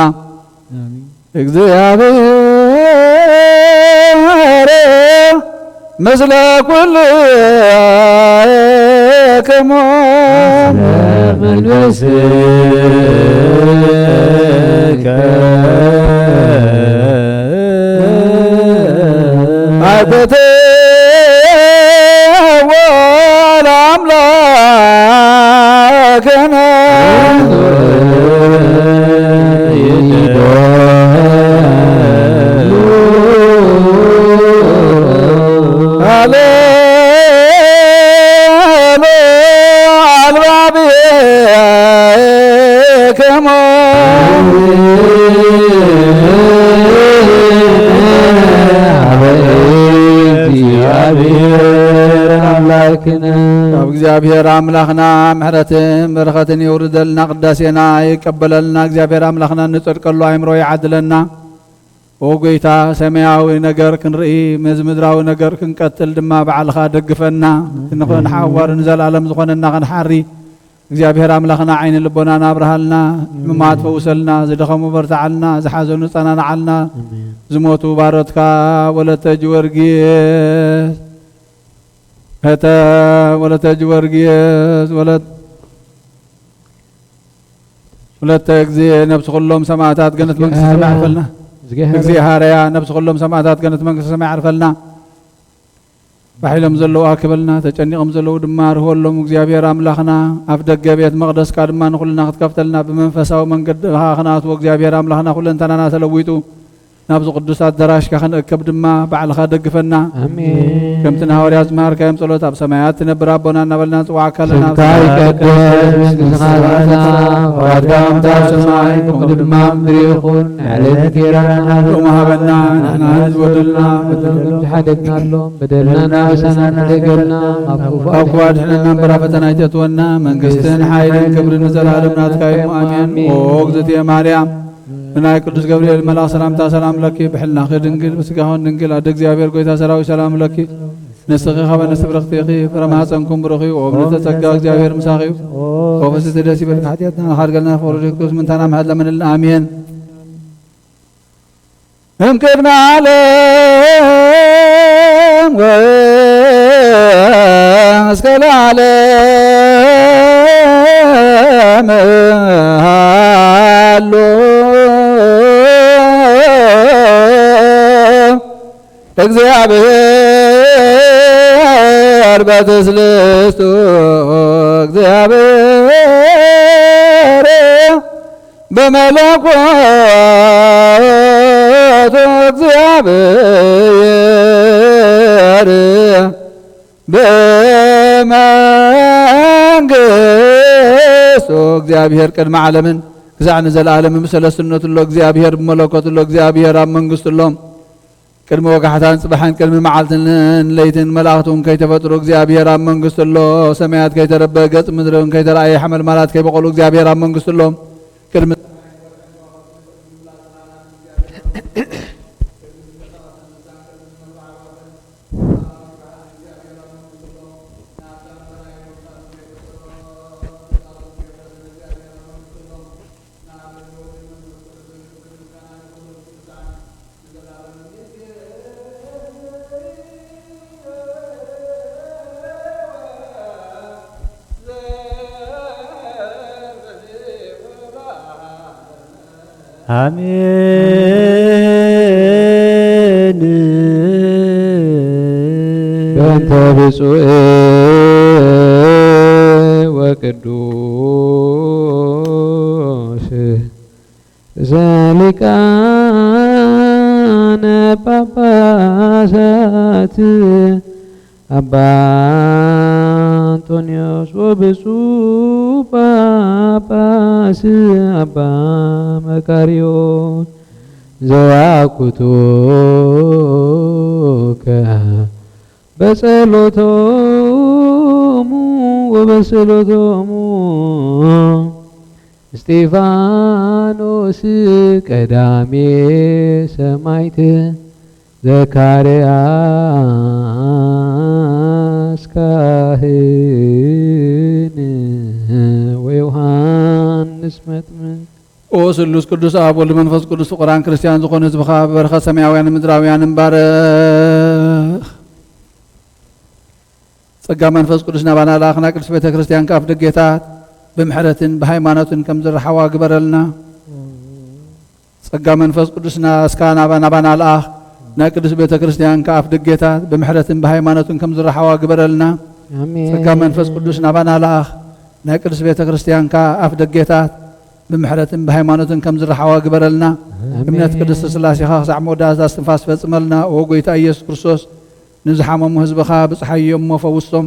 ኣሜን። እግዚኣብሔር ምስለ ኩልክሙ። መንፈስከ። ኣተትዎ ለኣምላክነ። ካብ እግዚኣብሔር ኣምላኽና ምሕረትን በረኸትን የውርደልና፣ ቅዳሴና ይቀበለልና። እግዚኣብሔር ኣምላኽና እንጸድቀሉ ኣእምሮ ይዓድለና። ኦ ጎይታ፣ ሰማያዊ ነገር ክንርኢ፣ ነዚ ምድራዊ ነገር ክንቀትል ድማ ባዕልኻ ደግፈና። ክንሓዋር ንዘለኣለም ዝኾነና ክንሓሪ፣ እግዚኣብሔር ኣምላኽና ዓይኒ ልቦናና ኣብርሃልና፣ ሕሙማት ፈውሰልና፣ ዝደኸሙ በርትዓልና፣ ዝሓዘኑ ጸናንዓልና፣ ኣሜን። ዝሞቱ ባሮትካ ወለተ ጊዮርጊስ፣ እተ ወለተ ጊዮርጊስ፣ ወለት-፣ ወለተ እግዜ ነብሲ ኩሎም ሰማዕታት ገነት መንግስቲ ሰማይ ያዕርፈልና። እግዜ ሃረያ። እግዜ ሃረያ ነብሲ ኩሎም ሰማዕታት ገነት መንግስቲ ሰማይ ያዕርፈልና። ባሕ ኢሎም ዘለዉ ኣክበልና፣ ተጨኒቖም ዘለዉ ድማ ርህወሎም። እግዚኣብሔር ኣምላኽና ኣፍ ደገ ቤት መቕደስካ ድማ ንኹልና ክትከፍተልና ብመንፈሳዊ መንገዲ ከኣ ክንኣትዎ እግዚኣብሔር ኣምላኽና ኩለንተናና ተለዊጡ ናብዚ ቅዱስ ኣዳራሽካ ክንእከብ ድማ ባዕልኻ ደግፈና። ኣሜን። ከምቲ ንሃዋርያት ዝመሃርካዮም ጸሎት ኣብ ሰማያት ትነብር ኣቦና እናበልና ንጽዋዕካ ኣለና። ስምካ ይቀደስ፣ መንግስትኻ ትምጻእ፣ ፈቓድካ ከምቲ ኣብ ሰማይ ከምኡ ድማ ኣብ ምድሪ ይኹን። ንዕለትና ጌራና ሎሚ ሃበና፣ ንሕና ንዝበደሉና በደልና ከምቲ ሓደግናሎም በደልና ንዓና ኣይትሓደገና፣ ካብ ክፉእ ካብ ክፉእ ኣድሕነና እምበር ኣብ ፈተና ኣይተእትወና፣ መንግስትን ሓይልን ክብርን ንዘለኣለም ናትካ እዩ። ኣሜን። ኦ እግዝእትየ ማርያም፣ ብናይ ቅዱስ ገብርኤል መልኣኽ ሰላምታ ሰላም ለኪ፣ ብሕልናኺ ድንግል፣ ብስጋኽን ድንግል፣ ኣደ እግዚኣብሔር ጎይታ ሰራዊት ሰላም ለኪ። ንስኺ ካብ ኣንስቲ ብርኽቲ ኢኺ፣ ፍረ ማህፀንኩም ብሩኽ እዩ። ኦ ምልዕተ ጸጋ እግዚኣብሔር ምሳኺ እዩ። ኦ ፍስሕቲ ደስ ይበልኪ፣ ሓጢኣትና ንኻድገልና፣ ፍቕሪ ክርስቶስ ምንታና ምሕረት ለምንልና። ኣሜን። እምቅድመ ዓለም ወእስከ ለዓለም ሃሎ እግዚኣብሔር በትስልስቱ፣ እግዚኣብሔር በመለኮቱ፣ እግዚኣብሔር በመንግስቱ። እግዚኣብሔር ቅድሚ ዓለምን ክሳዕ ንዘለኣለምን ብሰለስትነቱ ኣሎ። እግዚኣብሔር ብመለኮቱ ኣሎ። እግዚኣብሔር ኣብ መንግስቱ ኣሎ። ቅድሚ ወጋሕታን ጽባሕን፣ ቅድሚ መዓልትን ለይትን፣ መላእኽቲ እውን ከይተፈጥሩ እግዚኣብሔር ኣብ መንግስቱ ኣሎ። ሰማያት ከይተረበ፣ ገጽ ምድሪ እውን ከይተረኣየ፣ ሓመልማላት ከይበቆሉ እግዚኣብሔር ኣብ መንግስቱ ኣሎ። ቅድሚ ኣሜን። በእንተ ብፁዕ ወቅዱስ ርእሰ ሊቃነ ጳጳሳት ኣባ እንጦንዮስ ወብፁዕ ጳጳስ ኣባ መቃርዮን ዘያኩቱከ በጸሎቶሙ ወበጸሎቶሙ እስጢፋኖስ ቀዳሜ ሰማዕት ዘካርያስ ካህን ወዮሃንስ መጥምቅ። ኦ ስሉስ ቅዱስ ኣብ ወልድ መንፈስ ቅዱስ ፍቁራን ክርስቲያን ዝኾኑ ህዝብኻ ብበረኸት ሰማያውያንን ምድራውያንን ባርኽ። ጸጋ መንፈስ ቅዱስ ናባና ለኣኽ፣ ናይ ቅድስት ቤተ ክርስቲያን ከኣፍ ደጌታት ብምሕረትን ብሃይማኖትን ከም ዝረሓዋ ግበረልና። ጸጋ መንፈስ ቅዱስ ና-፣ እስካ ናባ-፣ ናባና ለኣኽ፣ ናይ ቅድስት ቤተ ክርስቲያን ከኣፍ ደጌታት ብምሕረትን ብሃይማኖትን ከም ዝረሓዋ ግበረልና። ኣሜን። ጸጋ መንፈስ ቅዱስ ናባና ለኣኽ፣ ናይ ቅድስት ቤተ ክርስቲያን ከኣፍ ደጌታት ብምሕረትን ብሃይማኖትን ከም ዝረሓዋ ግበረልና። ኣሜን። እምነት ቅድስት ስላሴኻ ክሳዕ መወዳእታ እስትንፋስ ፈጽመልና። ኦ ጎይታ ኢየሱስ ክርስቶስ፣ ንዝሓመሙ ህዝብኻ ብጽሓዮም እሞ ፈውሶም።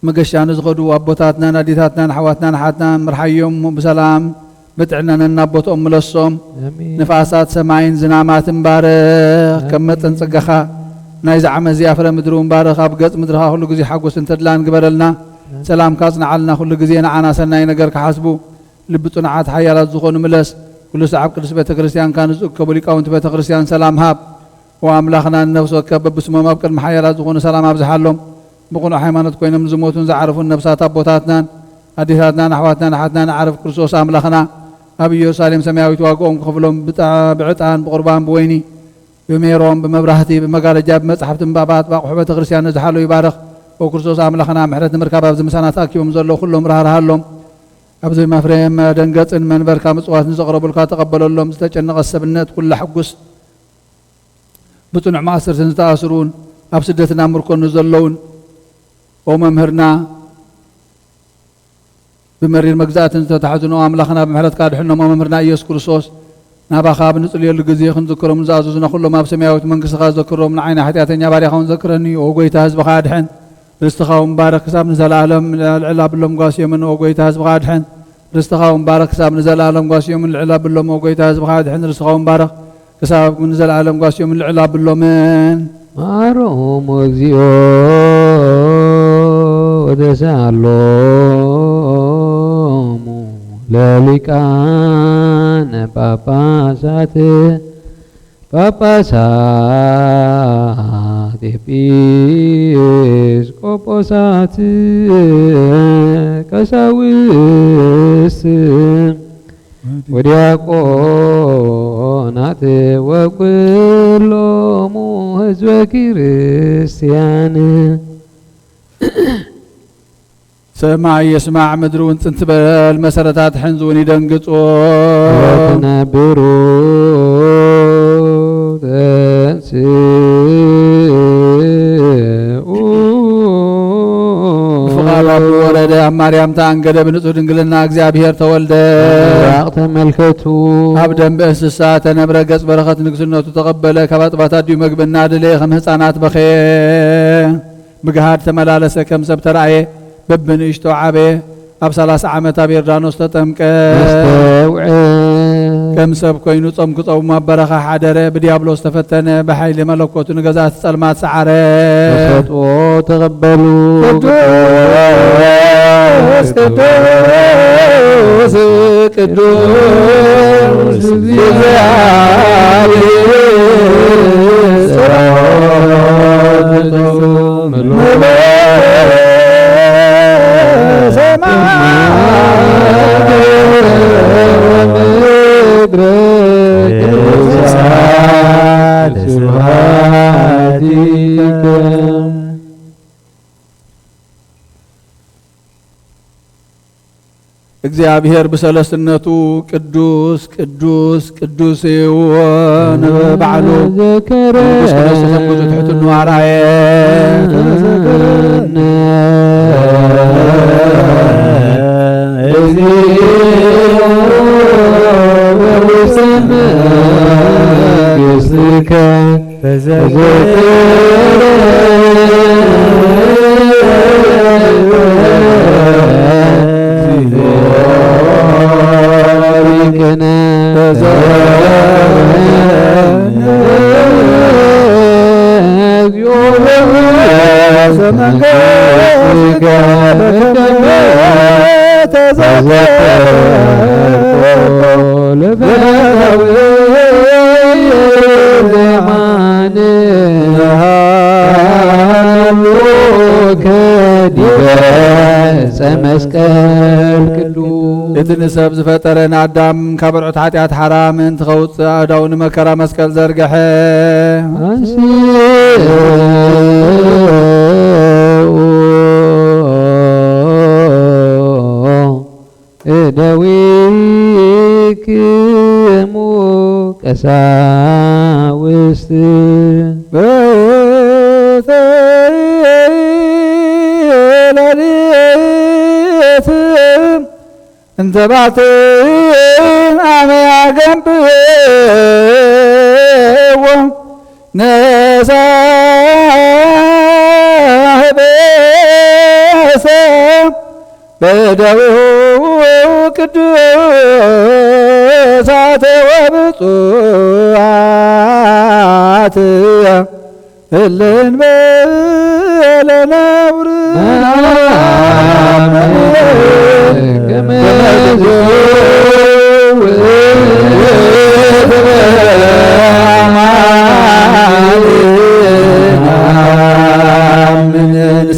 መገሻ ንዝኸዱ ኣቦታትናን ኣዴታትናን ኣሕዋትናን ኣሓትናን ምርሓዮም እሞ ብሰላም ብጥዕና ነናቦትኦም ምለሶም። ኣሜን። ንፋሳት ሰማይን ዝናማትን ባርኽ። ከም ኣሜን። መጠን ጸጋኻ ናይዚ ዓመት እዚኣ ፍረ ምድሪ እውን ባርኽ። ኣብ ገጽ ምድርኻ ኩሉ ግዜ ሓጎስን ተድላን ግበረልና። ኣሜን። ሰላምካ ኣጽንዓልና። ኩሉ ግዜ ንዓና ሰናይ ነገር ክሓስቡ ልቢ ጽኑዓት ሓያላት ዝኾኑ ምለስ። ኩሉ ሰዓብ ቅድስት ቤተ ክርስቲያንካ ንዝእከቡ ሊቃውንቲ ቤተ ክርስቲያን ሰላም ሃብ። ወኣምላኽና ንነፍሲ ወከፍ በብስሞም ኣብ ቅድሚ ሓያላት ዝኾኑ ሰላም ኣብዝሓሎም። ብቕኑዕ ሃይማኖት ኮይኖም ዝሞቱን ዝዓረፉን ነፍሳት ኣቦታትናን ኣዴታትናን ኣሕዋትናን ኣሓትናን ዓርብ ክርስቶስ ኣምላኽና ኣብ ኢየሩሳሌም ሰማያዊት ዋግኦም ክኸፍሎም ብጣ-፣ ብዕጣን፣ ብቑርባን፣ ብወይኒ፣ ብሜሮን፣ ብመብራህቲ፣ ብመጋረጃ፣ ብመጻሕፍቲ ምንባባት፣ ብኣቑሑ ቤተ ክርስቲያን ነዝሓሎ ይባርኽ። ኦ ክርስቶስ ኣምላኽና፣ ምሕረት ንምርካብ ኣብዚ ምሳና ተኣኪቦም ዘለዉ ኩሎም ራህርሃሎም። ኣብዚ መፍረ መደንገጽን መንበርካ ምጽዋትን ዘቕረቡልካ ተቐበለሎም። ዝተጨነቐ ሰብነት ኩላ ሕጉስ፣ ብጽኑዕ ማእሰርትን ዝተኣስሩን ኣብ ስደትና ምርኮ ንዘለውን፣ ኦ መምህርና፣ ብመሪር መግዛእትን ዝተታሕዙ ንኦ ኣምላኽና ብምሕረትካ ኣድሕኖም። ኦ መምህርና ኢየሱስ ክርስቶስ፣ ናባኻ ብንጽልየሉ ግዜ ክንዝክሮም ንዝኣዘዙና ኩሎም ኣብ ሰማያዊት መንግስትኻ ዘክሮም። ንዓይና ሓጢኣተኛ ባርያኻ እውን ዘክረኒ። ኦ ጎይታ ህዝብኻ ኣድሕን፣ ርስትኻ እውን ባርኽ ክሳብ ንዘለኣለም። ልዕል ኣብሎም ጓስዮምን ኦ ጎይታ ህዝብኻ ኣድሕን፣ ርስትኻ እውን ባርኽ ክሳብ ንዘለኣለም። ጓስዮምን ልዕል ኣብሎም ኦ ጎይታ ህዝብኻ ኣድሕን፣ ርስትኻ እውን ባርኽ ክሳብ ንዘለኣለም። ጓስዮምን ልዕል ኣብሎምን። ማሮም እግዚኦ ወተሳሎሙ ለሊቃነ ጳጳሳት፣ ጳጳሳት፣ ኤጲስቆጶሳት፣ ቀሳውስት ወዲያቆናት ወኩሎሙ ህዝበ ክርስቲያን። ሰማይ ይስማዕ፣ ምድሪ እውን ጽንት በል፣ መሰረታት ሕንዚ እውን ይደንግጹ። ወትነብሩ ተንስኡ። ብፍቓድ ኣቡ ወረደ፣ ኣብ ማርያም ተኣንገደ፣ ብንጹህ ድንግልና እግዚኣብሔር ተወልደ። ምራቕ ተመልከቱ። ኣብ ደንበ እንስሳ ተነብረ፣ ገጽ በረኸት ንግስነቱ ተቐበለ። ካብ ኣጥባት ኣዲኡ መግቢ እናደለየ ከም ህፃናት በኸየ። ብግሃድ ተመላለሰ፣ ከም ሰብ ተራእየ፣ በብንእሽቶ ዓበየ። ኣብ ሰላሳ ዓመት ኣብ ዮርዳኖስ ተጠምቀ። ኣስተውዕል። ከም ሰብ ኮይኑ ጾም ክጸውም ኣብ በረኻ ሓደረ። ብዲያብሎስ ተፈተነ፣ ብሓይሊ መለኮቱ ንገዛእቲ ጸልማት ሰዓረ። ተሰጥኦ ተቐበሉ። ቅዱስ፣ ቅዱስ፣ ቅዱስ እግዚኣብሔር ጸባኦት። እግዚኣብሔር ብሰለስትነቱ ቅዱስ፣ ቅዱስ፣ ቅዱስ እዩ። ንባዕሉ ዘከረ ንጉስ ክነሱ ከም ብዙሕ ትሕትኑ ኣርኣየ። ተዘከረነ እግዚኦ በውስተ መንግሥትከ። ተዘክር መስቀል ቅዱስ። እቲ ንሰብ ዝፈጠረ ንኣዳም ካብ ብርዑት ሓጢኣት ሓራ ምእንቲ ከውፅእ ኣእዳዉ ንመከራ መስቀል ዘርግሐ። ኣንስኡ እደዊክሙ ቀሳውስት። በተ ሌሊት እንተ ባቲ ኣመ ኣገንብዎ ነሳህበሰ በደው ቅዱሳት ወብፁዓት እልን በለ ነውር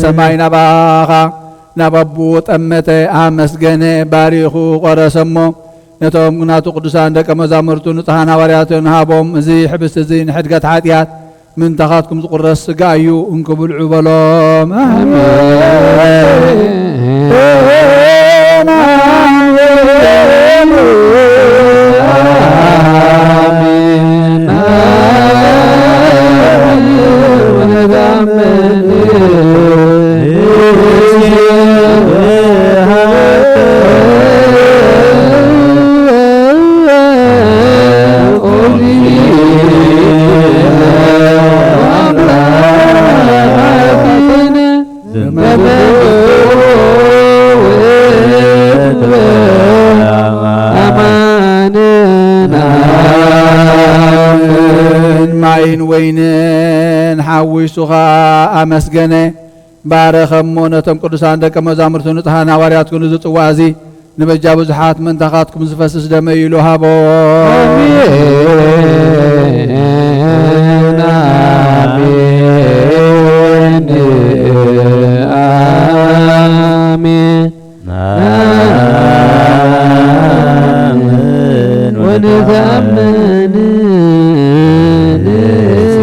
ሰማይ ናባኻ ናብ ኣቦኡ ጠመተ፣ ኣመስገነ፣ ባሪኹ ቆረሰ እሞ፣ ነቶም ናቱ ቅዱሳን ደቀ መዛሙርቱ ንጹሓን ሃዋርያትን ሃቦም። እዚ ሕብስቲ እዚ ንሕድገት ሓጢኣት ምንታኻትኩም ዝቁረስ ስጋ እዩ፣ እንኩ ብልዑ በሎም። ኣሜን። ኣሜን። ማይን ወይንን ሓዊሱ ኸኣ ኣመስገነ፣ ባረኸ እሞ ነቶም ቅዱሳን ደቀ መዛሙርቱ ንጹሓን ሃዋርያት ኩኑ እዚ ጽዋ እዚ ንበጃ ብዙሓት ምእንታኻትኩም ዝፈስስ ደመይ ኢሉ ሃቦም። ኣሜን፣ ኣሜን፣ ኣሜን። ናምን ወንዘምን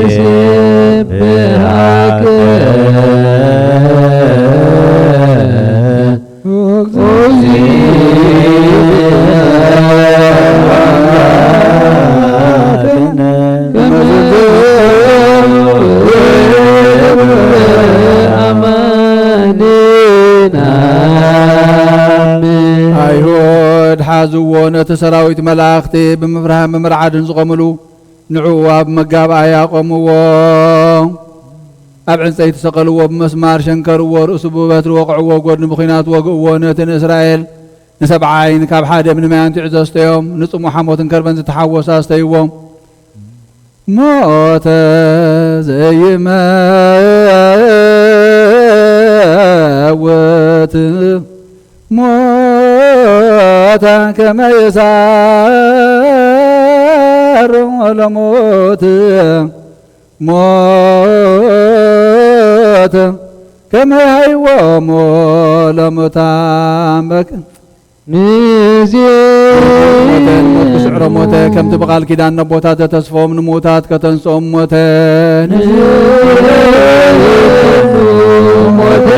ንሴብሐከ ኣይሁድ ሓዝዎ፣ ነቲ ሰራዊት መላእኽቲ ብምፍራህን ብምርዓድን ዝቖምሉ፣ ንዕኡ ኣብ መጋብኣያ ኣቖምዎ። ኣብ ዕንጸይቲ ሰቐልዎ፣ ብመስማር ሸንከርዎ፣ ርእሱ ብበትሪ ወቕዕዎ፣ ጎድኑ ብኲናት ወግእዎ። ነቲ ንእስራኤል ንሰብዓ ዓይን ካብ ሓደ እምኒ ማይ ኣንቲዑ ዘስተዮም፣ ንጽሙእ ሓሞትን ከርበን ዝተሓወሰ ኣስተይዎም። ሞተ ዘይመውት ሞተ ከመ የሳርም ለሞት ሞት ከመ ይሃይዎሙ ለሙታን በክ-፣ ንዜ ሞተ ንሞት ክስዕሮ ሞተ፣ ከምቲ ብቓል ኪዳን ነቦታት ዘተስፎም ንምዉታት ከተንስኦም ሞተ። ንዜ ሞተ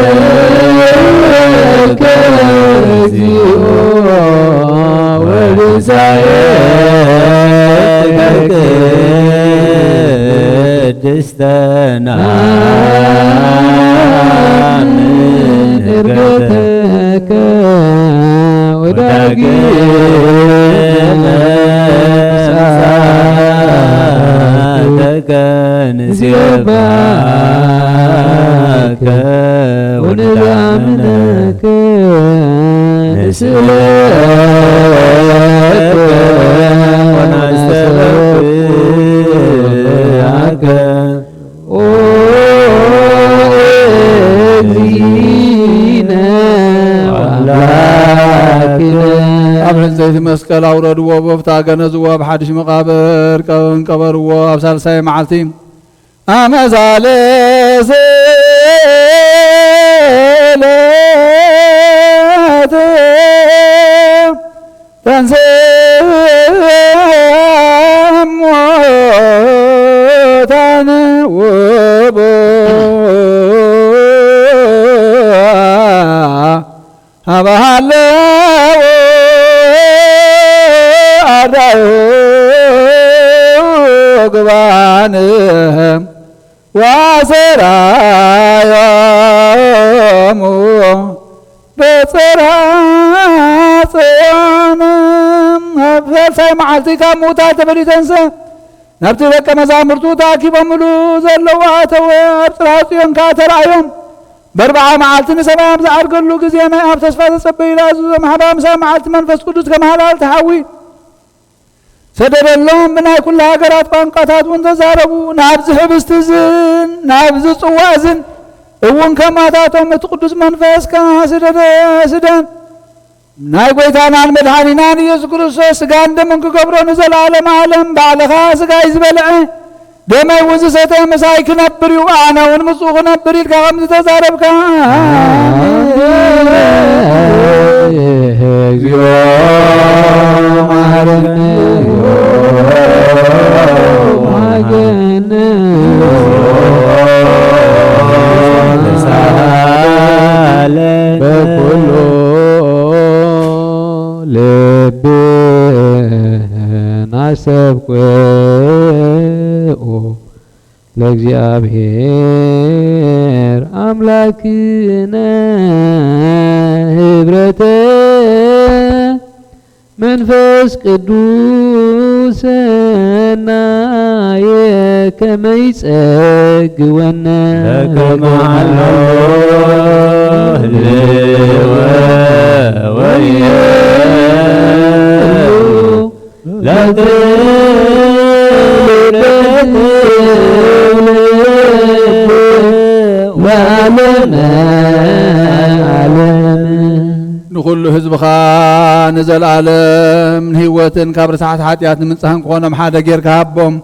ከእግዚኦ ወልሳኤ ቅድስተ ናምን እርገተከ ወዳግመ ምጽኣተከ ንሴባከ ወንዛምነከ ንስእለከ ወናስተበክዓከ። ኦ እግዚእነ ወአምላክነ። ኣብ ዕንጸይቲ መስቀል ኣውረድዎ፣ ቦፍታ ገነዝዎ፣ ኣብ ሓድሽ መቓብር ቀ-፣ ቀበርዎ። ኣብ ሳልሳይ መዓልቲ ኣመ ዛለ ስእለት ተንሥእ እሙታን ውቡእ ሀበ ሀለዉ አርዳኡ ግባን ወአሰራዮሙ በጽርሐ ጽዮን። ኣብ ሳልሳይ መዓልቲ ካብ ምዉታት ተፈልዩ ተንስአ። ናብቲ ደቀ መዛሙርቱ ተኣኪቦምሉ ዘለዉ ኣተወ። ኣብ ጽርሐ ጽዮን ከኣ ተራእዮም። በርብዓ መዓልቲ ንሰማይ ኣብ ዝዓርገሉ ግዜ፣ ናይ ኣብ ተስፋ ዘጸበዩላ ዝዞም ኣሕባር፣ ምሳብ መዓልቲ መንፈስ ቅዱስ ከም ሃላልቲ ሓዊ ሰደደሎም። ብናይ ኩሉ ሃገራት ቋንቋታት እውን ተዛረቡ። ናብዚ ህብስቲ እዝን ናብዚ ጽዋ እዝን እውን ከማታቶም እቲ ቅዱስ መንፈስ ከኣ ስደደ፣ ስደን። ናይ ጐይታናን መድኃኒናን ኢየሱስ ክርስቶስ ሥጋን ደምን ክገብሮ ንዘለዓለመ ዓለም። ባዕልኻ ሥጋይ ዝበልዐ ደመይ እውን ዝሰተ ምሳይ ክነብር እዩ፣ ኣነ እውን ምስኡ ክነብር ኢልካ ከም ዝተዛረብካ። እግዚኦ መሐረነ። በኩሉ ልብና ሰብክዎ ለእግዚኣብሔር ኣምላክነ ህብረተ መንፈስ ቅዱስ ሰናየ ከመ ይጸግወነ ለከመ ሀሎ ህልወ ወይህሉ ለትውልድ ለዓለመ ዓለም። ንኹሉ ህዝብኻ ንዘለዓለም ንህይወትን ካብ ርስሓት ሓጢኣት ንምንጻህን ክኾኖም ሓደ ጌርካ ሃቦም።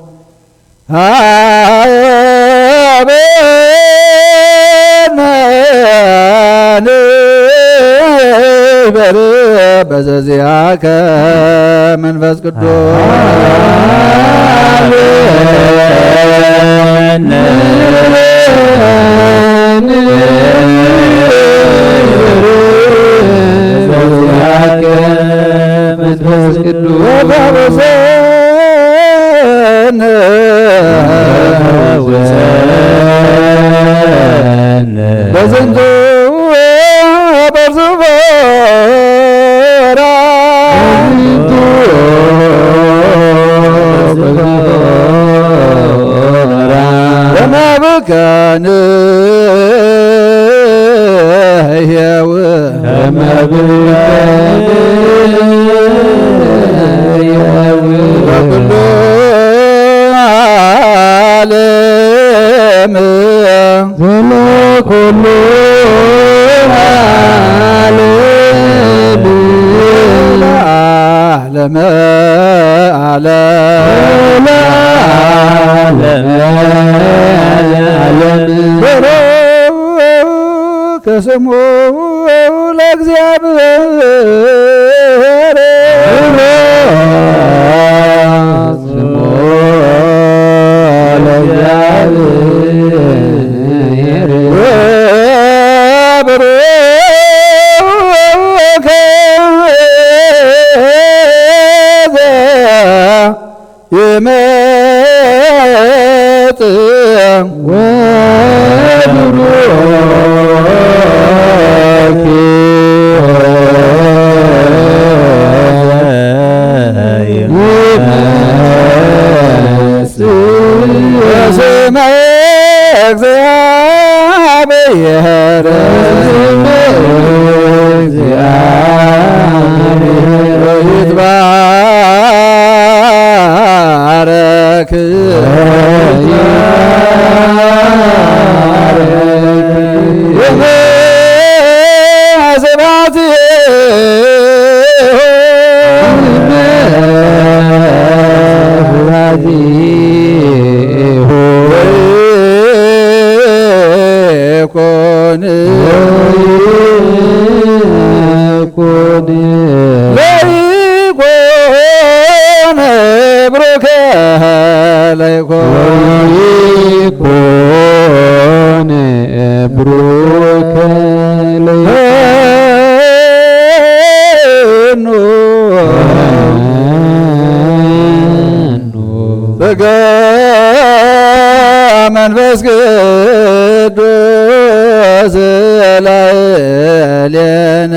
ሃበነ ንበር በዘዚኣከ መንፈስ ቅዱስ። መንፈስ ቅዱስ ወፈውሰነ በዝንቱ በርዝቦራ በመብከን ህየው በኩሉ ዓለም ዘሎ ኩሉ ዓለም ዓለመ ዓለም ዓለመ ዓለም በሮ ከስሙ ለእግዚኣብሔር ስሙ ለእግዚኣብሔር ወብሩክ ይመጽእ ወብሩክ ይመጽእ በስመ እግዚአብሔር ይትባረክ ስብሐት ጸጋ መንፈስ ቅዱስ ላዕሌነ።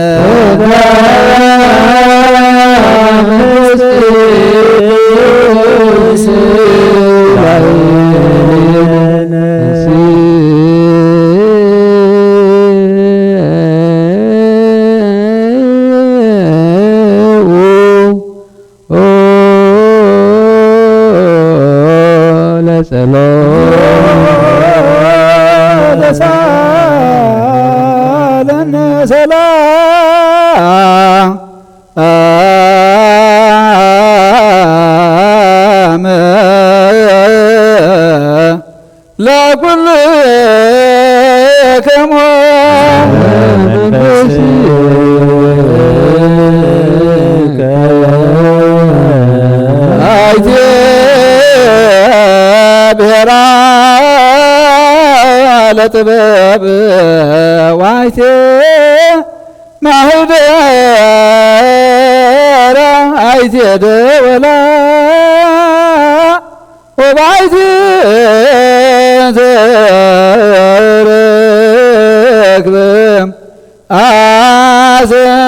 ኩሉ ከሞ መንፈስከ ኣይቴ ብሔራ ለጥበብ ዋይቴ ማህደራ ኣይቴ ደወላ ወባይት ተረክበ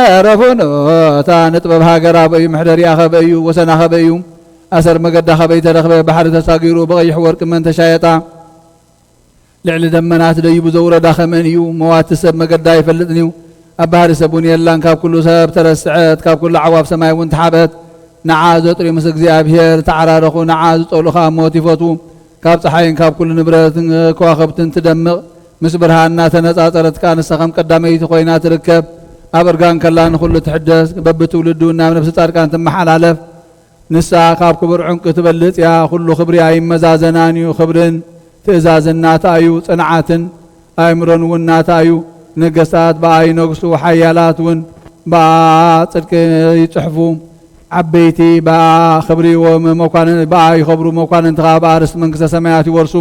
ኣሰረፉኖታ ንጥበብ ሃገር ኣበዩ ምሕደሪኣ ከበዩ ወሰና ከበዩ ኣሰር መገዳ ከበይ ተረኽበ ባሕሪ ተሳጊሩ ብቐይሕ ወርቂ መን ተሻየጣ ልዕሊ ደመናት ደይቡ ዘውረዳ ከመን እዩ መዋቲ ሰብ መገዳ ኣይፈልጥን እዩ ኣብ ባህሪ ሰብ እውን የላን ካብ ኩሉ ሰብ ተረስዐት ካብ ኩሉ ዓዋፍ ሰማይ እውን ተሓበት ንዓ ዘጥርዩ ምስ እግዚኣብሔር ተዓራረኹ ንዓ ዝጸልኡ ከኣ ሞት ይፈትዉ ካብ ጸሓይን ካብ ኩሉ ንብረትን ከዋኽብትን ትደምቕ ምስ ብርሃን እናተነጻጸረት ከኣ ንሳ ከም ቀዳመይቲ ኮይና ትርከብ ኣብ እርጋን ከላ ንኹሉ ትሕደስ በብትውልዱ ናብ ነፍሲ ጻድቃን ትመሓላለፍ ንሳ ካብ ክቡር ዕንቂ ትበልጽ እያ። ኩሉ ክብሪ ኣይመዛዘናን እዩ። ክብርን ትእዛዝን ናታ እዩ። ጽንዓትን ኣእምሮን እውን ናታ እዩ። ነገስታት ብኣ ይነግሱ፣ ሓያላት እውን ብኣ ጽድቂ ይጽሕፉ። ዓበይቲ ብኣ ክብሪ ይወ-፣ መኳንን-፣ ብኣ ይኸብሩ፣ መኳንንቲ ኸኣ ብኣ ርስቲ መንግስተ ሰማያት ይወርሱ።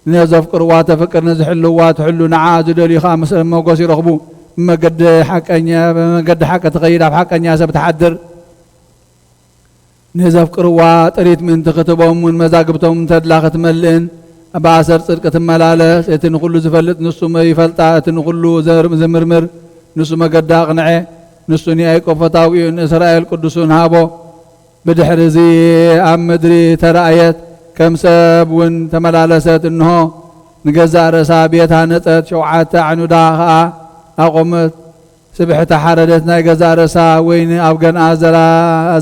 ነዘፍቅርዋ ተፍቅር፣ ንዝሕልዋ ትሕሉ፣ ንዓኣ ዝደልዩ ኸኣ ምስ ሞገስ ይረኽቡ። ብመገዲ ሓቀኛ፣ ብመገዲ ሓቂ ትኸይድ፣ ኣብ ሓቀኛ ሰብ ትሓድር። ንዘፍቅርዋ ጥሪት ምእንቲ ክትቦም እውን መዛግብቶም ተድላ ክትመልእን ኣብ ኣሰር ጽድቂ ትመላለስ። እቲ ንኹሉ ዝፈልጥ ንሱ ይፈልጣ፣ እቲ ንኹሉ ዘር-፣ ዝምርምር ንሱ መገዳ ኣቕንዐ። ንሱ ንያዕቆብ ፈታዊኡ ንእስራኤል ቅዱሱን ሃቦ። ብድሕሪ እዚ ኣብ ምድሪ ተራእየት፣ ከም ሰብ እውን ተመላለሰት። እንሆ ንገዛእ ርእሳ ቤት ሃነጸት፣ ሸውዓተ ኣዕኑዳ ኸኣ ኣቖመት። ስብሕቲ ሓረደት ናይ ገዛእ ርእሳ ወይኒ ኣብ ገንኣ ዘላ-፣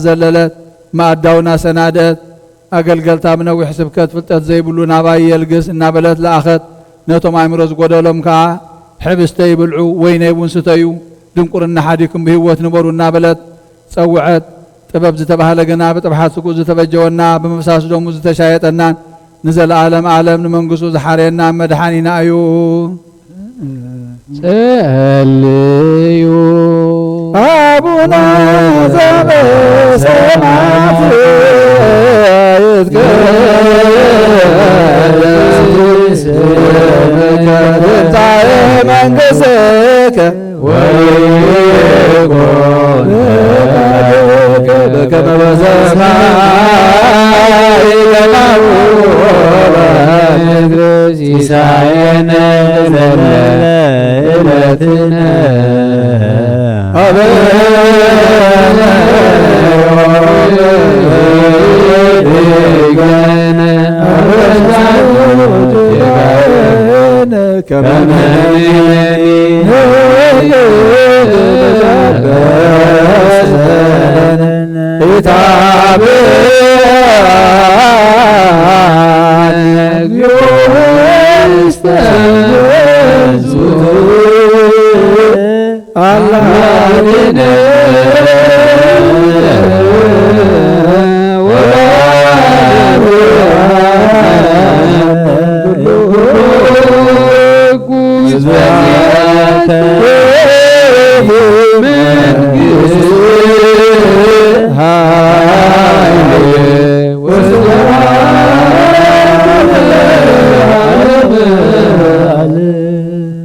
ዘለለት፣ መኣዳውን ኣሰናድአት። ኣገልገልታ ብነዊሕ ስብከት ፍልጠት ዘይብሉ ናባይ የልግስ እናበለት ለኣኸት። ነቶም ኣእምሮ ዝጎደሎም ከኣ ሕብስተይ ብልዑ፣ ወይነይ እውን ስተዩ፣ ድንቁርና ሓዲኩም ብህይወት ንበሩ እናበለት ጸውዐት። ጥበብ ዝተባህለ ግና ብጥብሓት ስግኡ ዝተበጀወና፣ ብምፍሳስ ደሙ ዝተሻየጠናን ንዘለዓለም ዓለም ንመንግስቱ ዝሓረየና መድሓኒና እዩ። ጸልዩ ኣቡነ ዘበሰማያት ይትቀደስ ስምከ ትምጻእ መንግስትከ ወይኩን በከመ በሰማይ ከማሁ በምድር ሲሳየነ ዘለለ ዕለትነ ሀበነ ዮሃድገነ አበሳነ ከመ ንሕነኒ ንሕነኒ ኢታብአነ እግዚኦ ውስተ ገዙ አላድነ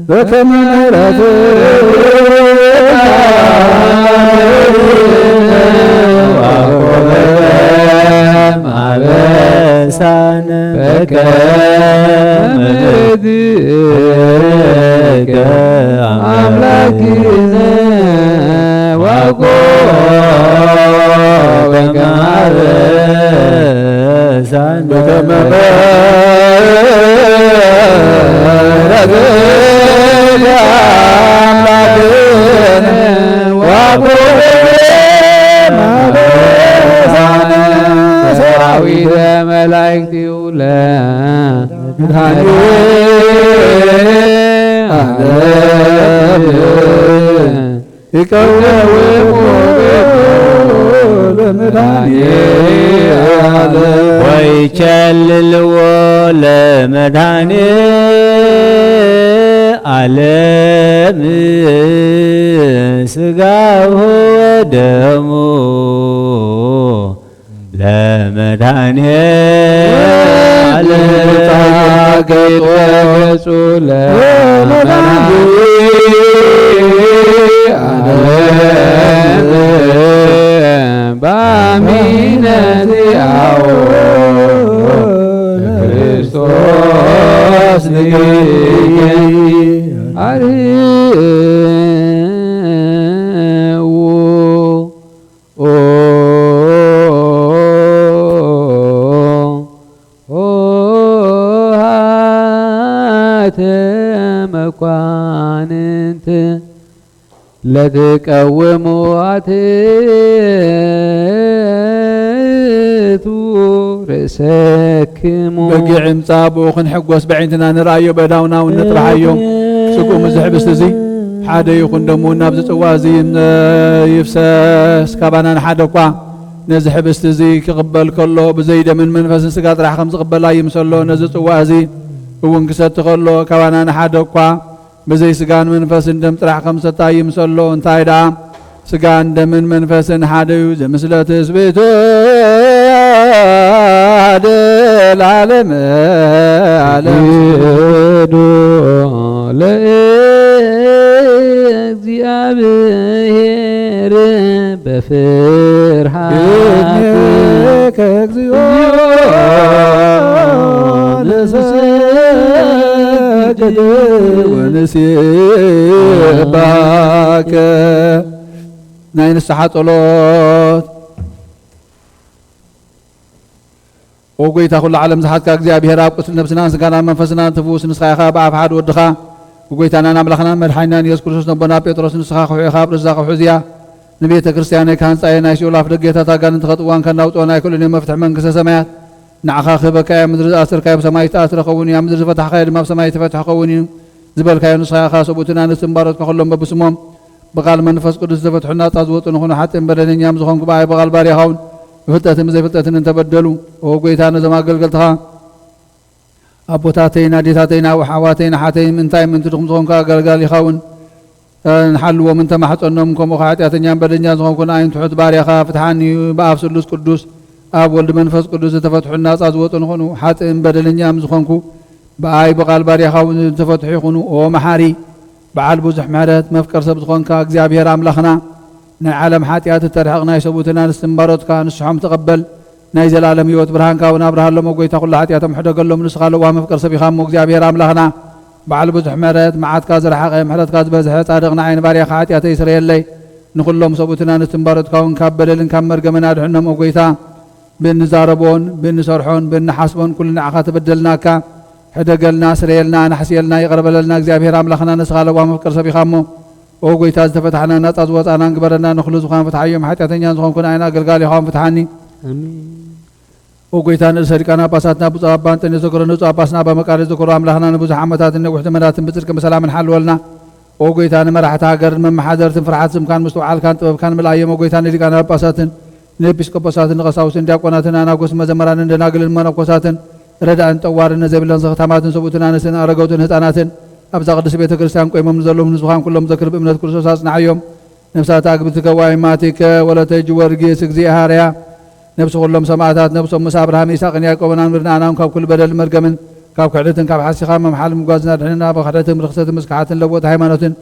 በከመ ምሕረትከ አበሳነ በከመ ምሕረትከ አምላክነ ወኮ በከመ አበሳነ በከመ ምሕረትከ አምላክነ ወኮ ሰራዊተ መላእክቲሁ ለመድኃኔ ዓለም ይቀውሙ ለመድኃኔዓለም ወይቸልልዎ ለመድኃኔ ዓለም ሥጋሁ ወደሙ ለመድኃኔ ዓለም ገጹ ለመድኃኔ ዓለም በአሚነቲአሁ ለክርስቶስ ንግኝ አርህዉ። ኦ፣ ኦ፣ ሃተ መኳንንት ለትቀውሙ ኣትቱ ርእሰክሙ። በጊዕ ይምጻእ ብኡ ክንሕጎስ ብዕይንትና ንርኣዮ፣ በዳውና እውን ንጥርሓዮ። ስጉም እዚ ሕብስቲ እዚ ሓደ ይኹን፣ ደሙ እውን ናብዚ ጽዋ እዚ ይም-፣ ይፍሰስ። ካባና ንሓደ እኳ ነዚ ሕብስቲ እዚ ክቕበል ከሎ ብዘይ ደምን መንፈስን ስጋ ጥራሕ ከም ዝቕበላ ይምሰሎ። ነዚ ጽዋ እዚ እውን ክሰቲ ከሎ ካባና ንሓደ እኳ ብዘይ ስጋን መንፈስን ደም ጥራሕ ከም ዝሰቲ ይምሰሎ። እንታይ ደኣ ስጋን ደምን መንፈስን ሓደ እዩ። ዘምስለ ትስብእቱ ሓደ ለዓለመ ዓለም። ስግዱ ለእግዚአብሔር በፍርሃት። ቅድሜከ እግዚኦ ንሰግድ ወንሴባከ። ናይ ንስሓ ጸሎት። ኦ ጎይታ፣ ኩሉ ዓለም ዝሓዝካ እግዚኣብሔር፣ ኣብ ቁስል ነብስናን ስጋናን መንፈስናን ትፍውስ ንስኻ ኢኻ። ብኣፍ ሓደ ወድኻ፣ ብጎይታናን ኣምላኽናን መድሓኒናን የሱስ ክርስቶስ፣ ነቦና ጴጥሮስ፣ ንስኻ ክውሕ ኢኻ፣ ኣብ ርእስኻ ክውሕ እዚኣ ንቤተ ክርስቲያነይ ክሃንጻ እየ፣ ናይ ሲኦል ኣፍ ደገታት ኣጋንንቲ ከጥዋን ከናውጽኦን ኣይክእሉን እዮም፣ መፍትሒ መንግስተ ሰማያት ንዓኻ ክህበካ እየ፣ ምድሪ ዝኣሰርካዮ ብሰማይ ዝተኣስረ ክኸውን እዩ፣ ኣብ ምድሪ ዝፈታሕካዮ ድማ ኣብ ሰማይ ዝተፈትሐ ክኸውን እዩ ዝበልካዮ ንስኻ ኢኻ። ሰብኡትን ኣንስትን ባሮትካ ኩሎም በብስሞም ብቓል መንፈስ ቅዱስ ዝተፈትሑ ናጻ ዝወጹ ንኹኑ። ሓጥእን በደለኛም ዝኾንኩ ብኣይ ብቓል ባርያኻ እውን ብፍልጠትን ብዘይፍልጠትን እንተበደሉ፣ ኦ ጎይታ፣ ነዞም ኣገልገልትኻ ኣቦታተይን ኣዴታተይን ኣሕዋተይን ኣሓተይን ምእንታይ ምእንቲ ድኹም ዝኾንኩ ኣገልጋሊኻ እውን ንሓልዎም እንተማሕጸኖም፣ ከምኡ ኸዓ ሓጢኣተኛን በደለኛን ዝኾንኩ ንኣይን ትሑት ባርያኻ ፍትሓኒ። ብኣብ ስሉስ ቅዱስ ኣብ ወልድ መንፈስ ቅዱስ ዝተፈትሑ ናጻ ዝወጹ ንኹኑ። ሓጥእን በደለኛም ዝኾንኩ ብኣይ ብቓል ባርያኻ እውን ዝተፈትሑ ይኹኑ። ኦ መሓሪ በዓል ብዙሕ ምሕረት መፍቀር ሰብ ዝኾንካ እግዚኣብሔር ኣምላኽና፣ ናይ ዓለም ሓጢኣት እተርሕቕ ናይ ሰብኡትን ኣንስትን ባሮትካ ንስሖም ተቐበል። ናይ ዘላለም ህይወት ብርሃንካ እውን ኣብርሃሎም። ኦ ጎይታ፣ ኩሉ ሓጢኣቶም ሕደገሎም። ንስኻ ለዋህ መፍቀር ሰብ ኢኻ እሞ እግዚኣብሔር ኣምላኽና፣ በዓል ብዙሕ ምሕረት፣ መዓትካ ዝረሓቐ፣ ምሕረትካ ዝበዝሐ፣ ጻድቕ ንዓይ ንባርያኻ ሓጢኣተይ ስረየለይ። ንኹሎም ሰብኡትን ኣንስትን ባሮትካ እውን ካብ በደልን ካብ መርገምን ኣድሕኖም። ኦ ጎይታ፣ ብእንዛረቦን ብእንሰርሖን ብእንሓስቦን ኩሉ ንዓኻ ተበደልናካ። ሕደገልና፣ ስረየልና፣ ኣናሕስየልና፣ ይቕረ በለልና። እግዚኣብሔር ኣምላኽና፣ ንስኻ ለዋህ መፍቀር ሰብ ኢኻ እሞ፣ ኦ ጎይታ፣ ዝተፈታሕናን ናጻ ዝወጻእናን ግበረና። ንኹሉ ዝዃን ፍትሓዮም። ሓጢኣተኛን ዝኾንኩ ንኣይን ኣገልጋሊኻ እውን ፍትሓኒ። ኣሜን። ኦ ጎይታ፣ ንርእሰ ሊቃነ ጳጳሳትና ብፁዕ ኣባ እንጠንዮስ ዘከሮ፣ ንብፁዕ ኣባ ስና ኣባ መቃርዮስ ዘከሮ፣ ኣምላኽና ንብዙሕ ዓመታትን ነዊሕ ዘመናትን ብጽድቅን ብሰላምን ሓልወልና። ኦ ጎይታ፣ ንመራሕቲ ሃገርን መመሓደርትን ፍርሓት ስምካን ምስትውዓልካን ጥበብካን ምልኣዮም። ኦ ጎይታ፣ ንሊቃነ ጳጳሳትን ንኤጲስቆጶሳትን ንቐሳውስትን ዲያቆናትን ኣናጉስን መዘምራንን ደናግልን መነኮሳትን ረዳእን ጠዋርን ነዘይብለን ዘኽታማትን ሰብኡትን ኣንስትን ኣረገውትን ህፃናትን ኣብዛ ቅድስት ቤተ ክርስቲያን ቆይሞም ንዘለዉ ንዝዃን ኩሎም ዘክር ብእምነት ክርስቶስ ኣጽንዓዮም። ነፍሳት ኣግብትከ ወኣይማቲከ ወለተ ጊዮርጊስ እግዚእ ሃርያ። ነብሲ ኩሎም ሰማዕታት፣ ነብሶም ምስ ኣብርሃም፣ ይስሐቅን ያዕቆብን ኣንብርና፣ ኣናም ካብ ኩሉ በደልን መርገምን፣ ካብ ክሕደትን ካብ ሓሲኻ ምምሓል ምጓዝን ኣድሕንና፣ ብኽሕደትን ብርኽሰትን ምስክሓትን ለወጥ ሃይማኖትን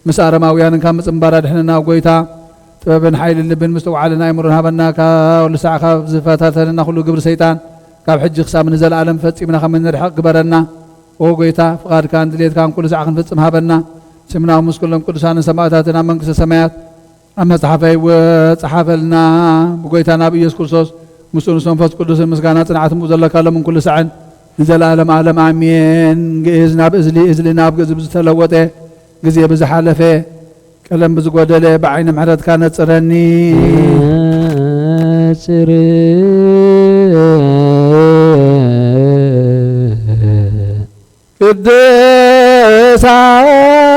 ምስ ኣረማውያንን ካብ ምጽንባር ኣድሕንና። ጎይታ፣ ጥበብን ሓይልን ልብን ምስትውዓልን ኣእምሮን ሃበና። ካብ ልሳዕ ካብ ዝፈታተነና ኩሉ ግብሪ ሰይጣን፣ ካብ ሕጂ ክሳብ ንዘለኣለም ፈጺምና ከም እንርሕቕ ግበረና። ኦ ጎይታ፣ ፍቓድካን ድሌትካን ኩሉ ሳዕ ክንፍጽም ሃበና። ስምና ምስ ኩሎም ቅዱሳንን ሰማእታትን ኣብ መንግስተ ሰማያት ኣብ መጽሓፈይ እውን ጸሓፈልና። ብጎይታና ብኢየሱስ ክርስቶስ፣ ምስኡ ንስም መንፈስ ቅዱስን ምስጋና ጽንዓት ምኡ ዘለካ ሎምን ኩሉ ሳዕን ንዘለኣለም ዓለም ኣሜን። ግእዝ ናብ እዝሊ፣ እዝሊ ናብ ግእዝ ብዝተለወጠ፣ ግዜ ብዝሓለፈ፣ ቀለም ብዝጎደለ፣ ብዓይኒ ምሕረትካ ነጽረኒ። ነጽር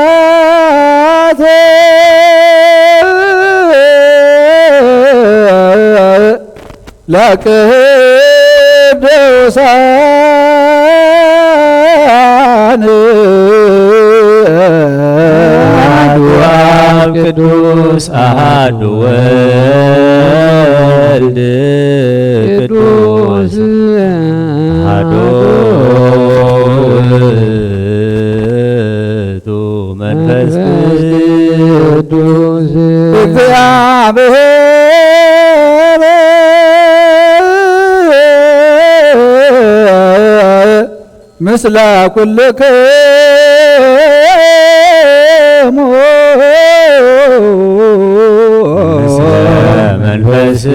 ቅድሳት ለቅዱሳን አሐዱ አብ ቅዱስ አሐዱ ወልድ ቅዱስ አሐዱ ውእቱ መንፈስ ቅዱስ እግዚአብሔር ምስለ ኩልክሙ ምስለ መንፈስከ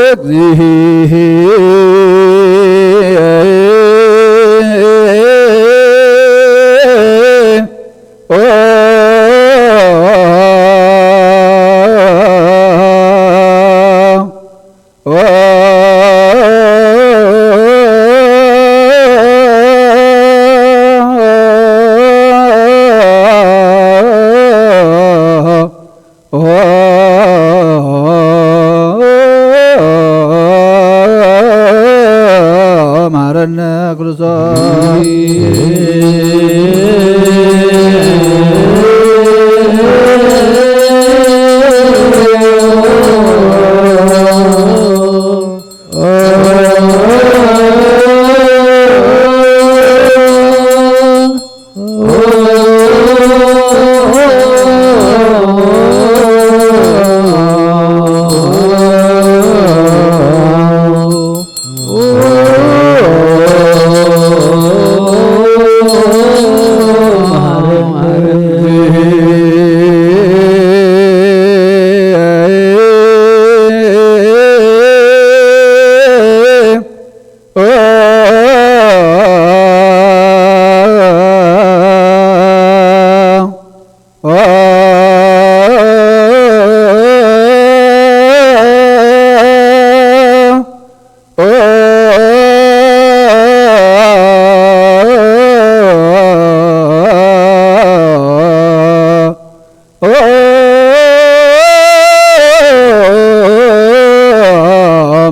እግዚእ መሐረነ ክርስቶስ።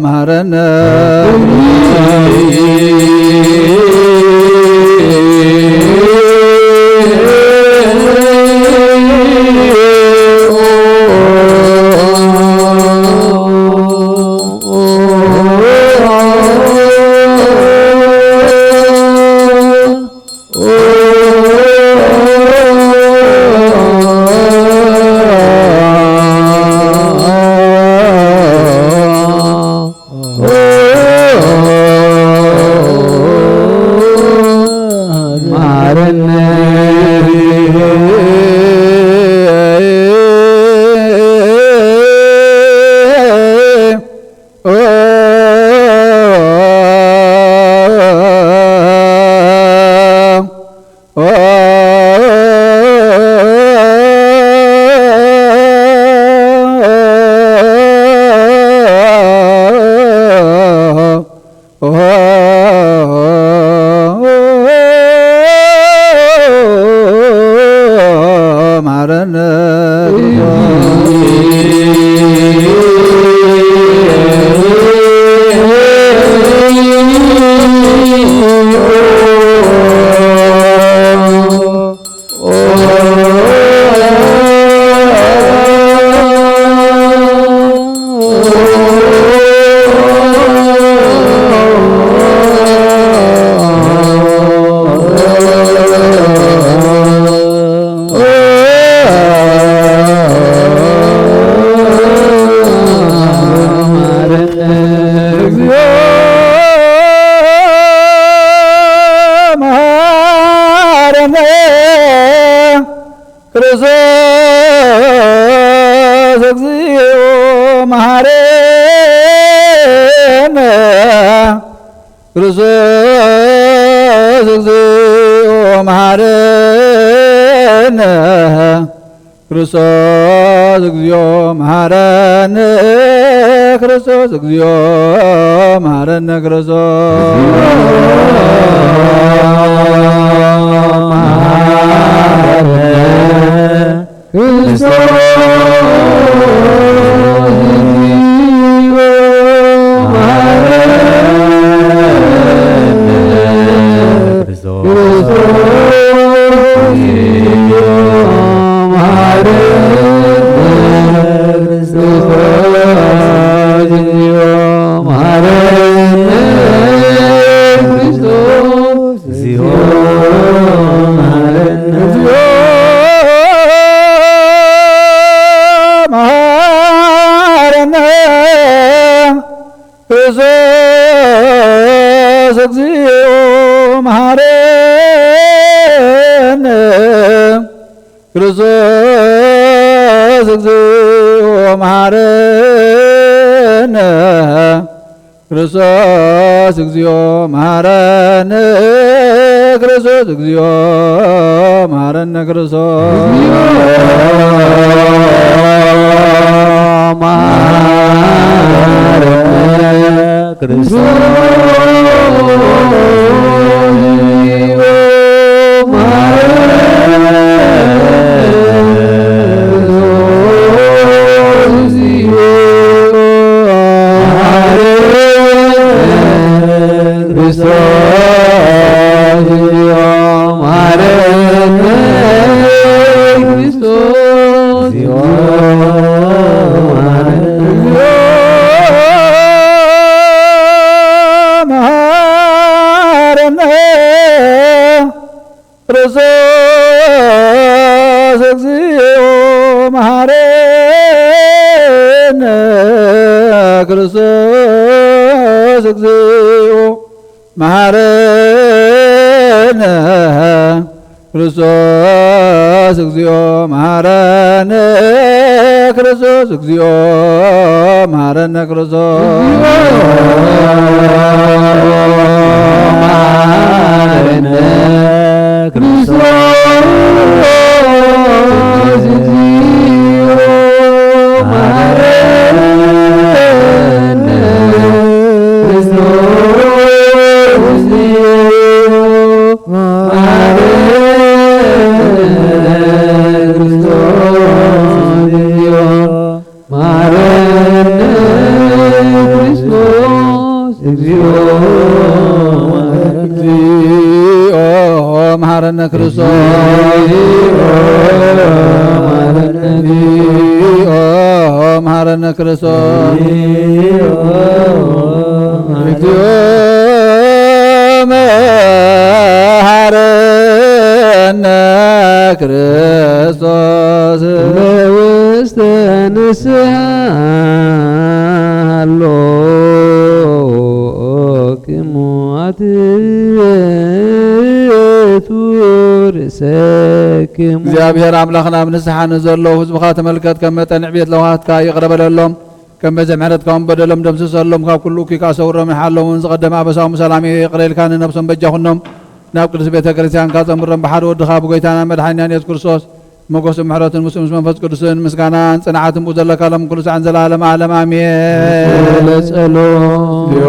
መሐረነ። መሐረነ። እግዚኦ መሐረነ ክርስቶስ እግዚኦ መሐረነ ክርስቶስ እግዚኦ መሐረነ ክርስቶስ እግዚኦ መሐረነ ክርስቶስ እግዚኦ መሐረነ ክርስቶስ። እግዚኦ መሐረነ። እግዚኦ መሐረነ። ክርስቶስ እግዚኦ መሐረነ። ክርስቶስ እግዚኦ መሐረነ። ክርስቶስ እግዚኦ መሐረነ። ክርስቶስ እግዚኦ መሐረነ። ክርስቶስ መሐረነ። ክርስቶስ መሐረነ። ክርስቶስ እግዚኦ መሐረነ። ክርስቶስ እግዚኦ መሐረነ። ክርስቶስ እግዚኦ መሐረነ። ክርስቶስ እግዚኦ መሐረነ። ክርስቶስ መሐረነ። ክርስቶስ እግዚኦ መሐረነ። ክርስቶስ እግዚኦ መሐረነ። ክርስቶስ እግዚኦ መሐረነ። ክርስቶስ እግዚኦ መሐረነ። እግዚኦ መሐረነ። ክርስቶስ እግዚኦ መሐረነ። ክርስቶስ እግዚኦ መሐረነ። ክርስቶስ ውስተ ንስሐ ሃሎ ክሙ ኣትቱ ርእሰክሙ። እግዚኣብሔር ኣምላኽና፣ ኣብ ንስሓ ንዘለዉ ህዝብኻ ተመልከት፣ ከም መጠን ዕብየት ለውሃትካ ይቕረ በለሎም። ከም በዝሒ ምሕረትካ እውን በደሎም ደምስሰሎም፣ ካብ ኩሉ እኩይ ከኣ ሰውሮም፣ ይሓለውን ዝቐደመ ኣበሳዎም ብሰላም ይቕረ ኢልካ ንነብሶም በጃ ኩኖም፣ ናብ ቅድስት ቤተ ክርስቲያንካ ዘምሮም፣ ብሓደ ወድኻ ብጎይታና መድሓኒናን የሱስ ክርስቶስ ሞገስን ምሕረትን ምስ ምስ መንፈስ ቅዱስን ምስጋናን ጽንዓትን ብኡ ዘለካ ሎም ኩሉ ሳዕን ዘላለም ዓለም ኣሜን። ለጸሎ። እግዚኦ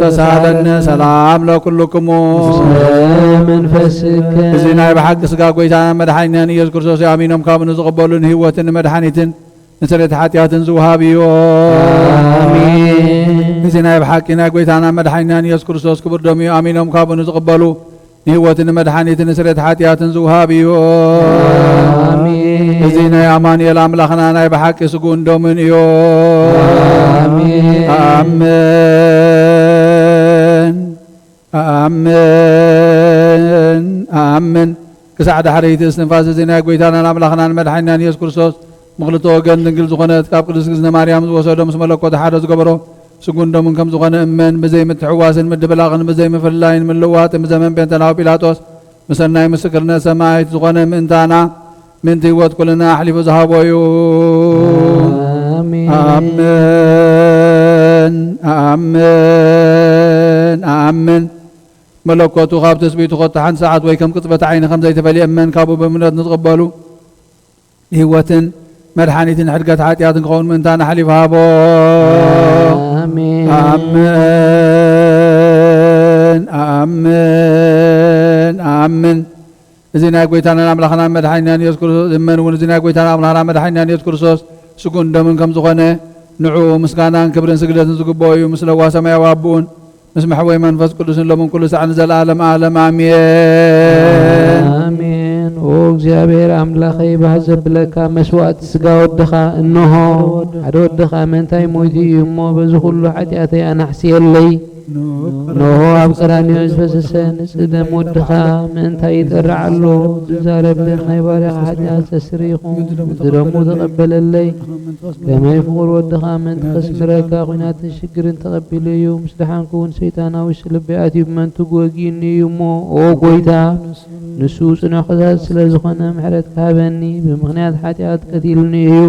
ተሳለነ ሰላም ለኩልክሙ። መንፈስከ። እዚ ናይ ብሓቂ ስጋ ጎይታና መድሓኒናን ኢየሱስ ክርስቶስ እዩ። ኣሚኖም ካብኡ ንዝቕበሉ ንህይወትን ንመድሓኒትን ንስርየት ሓጢኣትን ዝውሃብ እዩ። ኣሜን። እዚ ናይ ብሓቂ ናይ ጎይታና መድሓኒናን ኢየሱስ ክርስቶስ ክቡር ደሙ እዩ። ኣሚኖም ካብኡ ንዝቕበሉ ንህይወትን ንመድሓኒትን ንስርየት ሓጢኣትን ዝውሃብ እዩ። ኣሜን። እዚ ናይ ኣማኑኤል ኣምላኽና ናይ ብሓቂ ስግኡን ደሙን እዩ። ኣሜን። ኣምን፣ ኣምን፣ ኣምን። ክሳዕ ዳሕረይቲ እስትንፋስ እዚ ናይ ጎይታናን ኣምላኽናን መድሓኒናን ኢየሱስ ክርስቶስ፣ ምኽልተ ወገን ድንግል ዝኾነት ካብ ቅድስት ግዝነ ማርያም ዝወሰዶ፣ ምስ መለኮት ሓደ ዝገበሮ፣ ስጉን ደሙን ከም ዝኾነ እመን። ብዘይ ምትሕዋስን ምድብላቕን፣ ብዘይ ምፍልላይን ምልዋጥን፣ ብዘመን ጴንጠናዊ ጲላጦስ፣ ብሰናይ ምስክርነት ሰማዕት ዝኾነ ምእንታና፣ ምእንቲ ህይወት ኩልና ኣሕሊፉ ዝሃቦ እዩ። ኣሜን። ኣምን፣ ኣምን፣ ኣምን። መለኮቱ ካብ ትስብእቱ ኸቶ ሓንቲ ሰዓት ወይ ከም ቅጽበት ዓይኒ ከም ዘይተፈልየ እመን። ካብኡ ብምእምነት ንዝቕበሉ ንህይወትን መድሓኒትን ሕድገት ሓጢኣትን ክኸውን ምእንታና ኣሕሊፉ ሃቦ። ኣሜን። ኣምን፣ ኣምን፣ ኣምን። እዚ ናይ ጐይታናን ኣምላኽናን መድሓኒናን የሱስ ክርስቶስ፣ ዝእመን እውን እዚ ናይ ጐይታና ኣምላኽና መድሓኒናን የሱስ ክርስቶስ ስግኡን ደሙን ከም ዝኾነ፣ ንዕኡ ምስጋናን ክብርን ስግደትን ዝግብኦ እዩ፣ ምስ ለዋህ ሰማያዊ ኣቦኡን ምስ መሕወይ መንፈስ ቅዱስን ሎምን ኩሉ ሳዕ ንዘለኣለም ዓለም ኣሜን። ኣሜን። ኦ እግዚኣብሔር ኣምላኸይ፣ ባህ ዘብለካ መስዋእቲ ስጋ ወድኻ እንሆ። ሓደ ወድኻ ምእንታይ ሞይቱ እዩ እሞ፣ በዚ ኩሉ ሓጢኣተይ ኣናሕስየለይ። እንሆ ኣብ ቀራንዮ ዝፈሰሰ ንጽህ ደም ወድኻ ምእንታይ ይጠርዕ ኣሎ። ዝዛረብ ደም ናይ ባርያኻ ሓጢኣት ዘስሪ ይኹን። እዚ ደሙ ተቐበለለይ። ከመይ ፍቑር ወድኻ ምእንቲ ከስምረካ ኲናትን ሽግርን ተቐቢሉ እዩ። ምስ ደሓንኩ እውን ሰይጣን ኣብ ውሽጢ ልበይ ኣትዩ ብመንትጉ ወጊኡኒ እዩ እሞ፣ ኦ ጐይታ፣ ንሱ ጽኑዕ ከሳሲ ስለ ዝኾነ ምሕረትካ ሃበኒ። ብምኽንያት ሓጢኣት ቀቲሉኒ እዩ።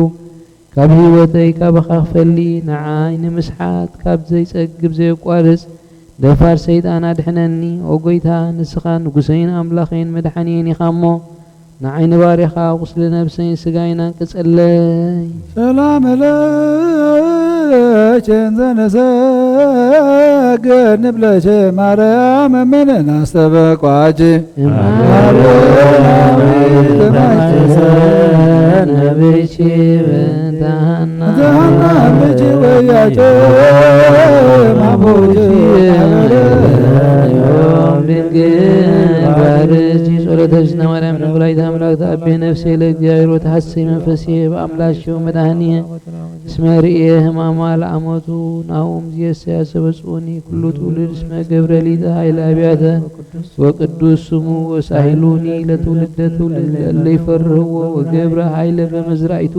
ካብ ህይወተይ ካባኻ ክፈሊ፣ ንዓይ ንምስሓት ካብ ዘይጸግብ ዘየቋርጽ ደፋር ሰይጣን ኣድሕነኒ። ኦ ጐይታ፣ ንስኻ ንጉሰይን ኣምላኸይን መድሓኒየይን ኢኻ እሞ፣ ንዓይ ንባርያኻ ቁስሊ ነብሰይን ስጋይን ኣንቅጸለይ። ሰላም ለኪ እንዘ ንሰግድ ንብለኪ ማርያም እምነ ናስተበቋኪ። እምነ ናስተበቋኪ። ተማይተሰነብኪ በእንተ ሃና። እንተ ሃና ምጂ ወያጨ ማቦጂ ዮም ድንግል ባርኪ። ጸሎተ እግዝእትነ ማርያም ድንግል ወላዲተ ኣምላክ ተአቤ ነፍሴ ለእግዚኣብሔር ወተሐሴ መንፈሴ በአምላኬሁ መድኃኒየ። እስመ ርእየ ሕማማ ለአመቱ ናሁ እምይእዜሰ ያስተበጽኡኒ ኩሉ ትውልድ እስመ ገብረ ሊተ ኃይለ አብያተ ወቅዱስ ስሙ ወሳሂሉኒ ለትውልደ ትውልድ ለእለ ይፈርህዎ ወገብረ ኃይለ በመዝራኢቱ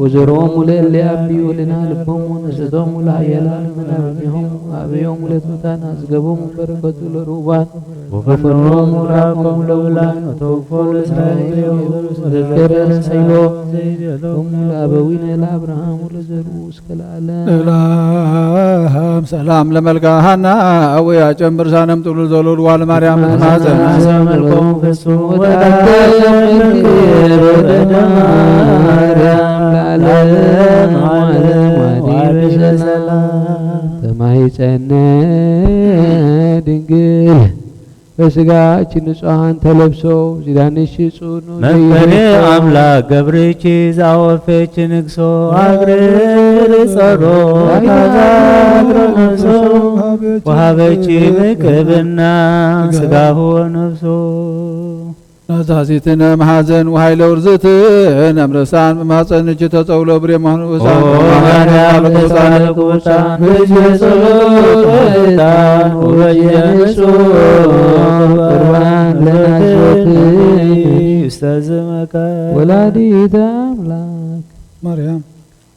ወዘርኦሙ ለእለ ያብዩ ልና ልቦሙ ነሰቶሙ ለኃያላን መናብርቲሆሙ አበዮሙ ለትሑታን አጽገቦሙ በረከቱ ለርሁባን ወፈኖሙ ራቆሙ ለውላን ወተወክፎ ለእስራኤል ወዘከረ ሳይሎ ዘይቤሎሙ ለአበዊነ ለአብርሃም ወለዘርኡ እስከ ለዓለም። ሰላም ሰላም ለመልክአ ሐና አወያ ጨምር ሳነም ጥብሉ ዘሉ ድዋል ማርያም ማዘና መልኮም ፍጹም ወዳተ ወደ ማርያም ለዓለም ዓለም ዋዲ በሰላም ተማይጸነ ድንግል በስጋች ንጹሐን ተለብሶ ዚዳንሽ ጽኑ መፈሪ አምላክ ገብርኪ ዛወፈች ንግሶ አግርር ጸሎት አዛግሮ ነፍሶ ወሃበች ምቅብና ስጋሁ ወነፍሶ ናዛዚትነ መሐዘን ወኃይለ ውርዝትነ እምርሳን ብማፀንች ተጸውሎ ብሬ መሆን ውሳን ማርያም ተሳለ ቁጣን በየ ጸሎት ወዕጣን ወበየ ንጹሕ ቁርባን ለናሾት ውስተ ዝመካ ወላዲተ አምላክ ማርያም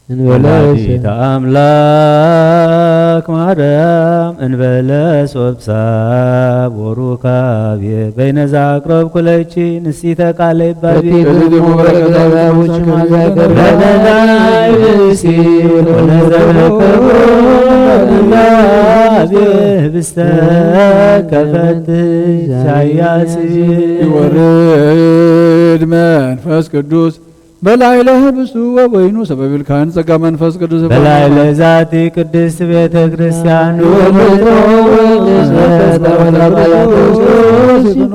እንበለ ወላዲተ አምላክ ማርያም እንበለ ሶብሳብ ወሩካቤ በይነዛ አቅረብኩ ለኪ ንስቲተ ቃለ ይባቤ በፊት እሙ በረከታዊ አቡች ማዛ ገብረ ለመናይ ብእሲ ወለዘረከቦ እምባቤ ህብስተ ከፈት ኢሳያስ ይወርድ መንፈስ ቅዱስ በላዕለ ህብስቱ ወወይኑ ሰበብ ኢልካን ጸጋ መንፈስ ቅዱስ በላዕለ ዛቲ ቅድስት ቤተ ክርስቲያን ንወልዶ ወቅድስተ ተወለደ ክርስቶስ ይኩኑ